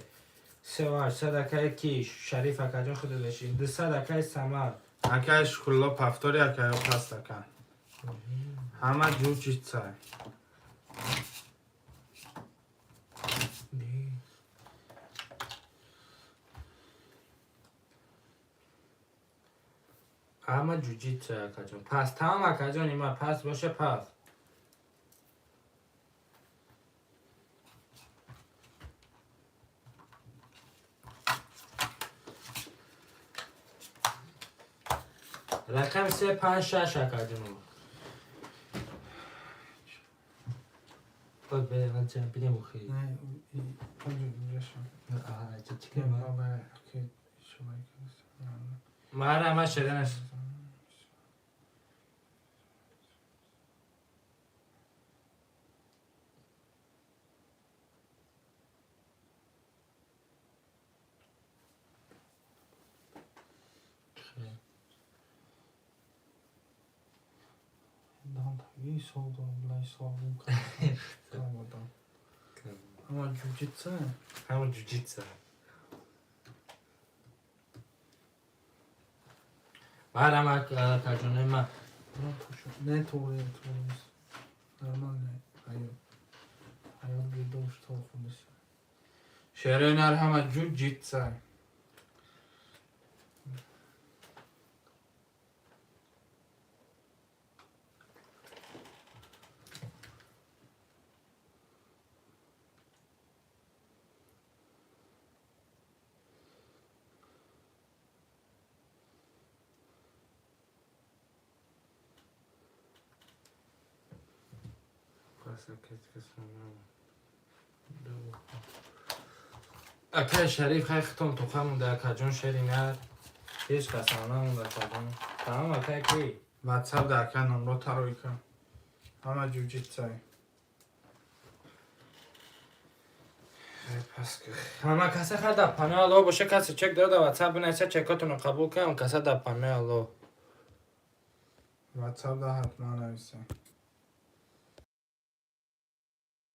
3800 акай ки Шариф акаҷон худо доши. 200 акай Самад. Акай Шукулло пафтори акаё паст ака. Ҳама ҷуҷитса. Ҳама ҷуҷитса акаҷон. Пас тамом акаҷон има пас боше пас. Рақами се панҷ шаш акаҷон. Бод бе ман чанд бинем охи. Не, Мара ма шеданаш. Ҳама ҷуҷитса. Ҳама ҷуҷитса. Мара ма акаҷонои ма. Не, тоғри, тоғри нест. Нормально. Ҳаёт. Ҳаёт гирдош то худис. Шерои нар ҳама ҷуҷитса. Акай Шариф хай хитом тоқа монда акаҷон шери нар. Ҳеҷ кас намонда акаҷон. Тамом акай ки? WhatsApp да ака номро тарои кун. Ҳама ҷуҷитса. Пас ҳама каса хай дар панои Аллоҳ боша касе чек дора дар WhatsApp бинависа чекотонро қабул кунам каса дар панои Аллоҳ. WhatsApp да ҳатман нависа.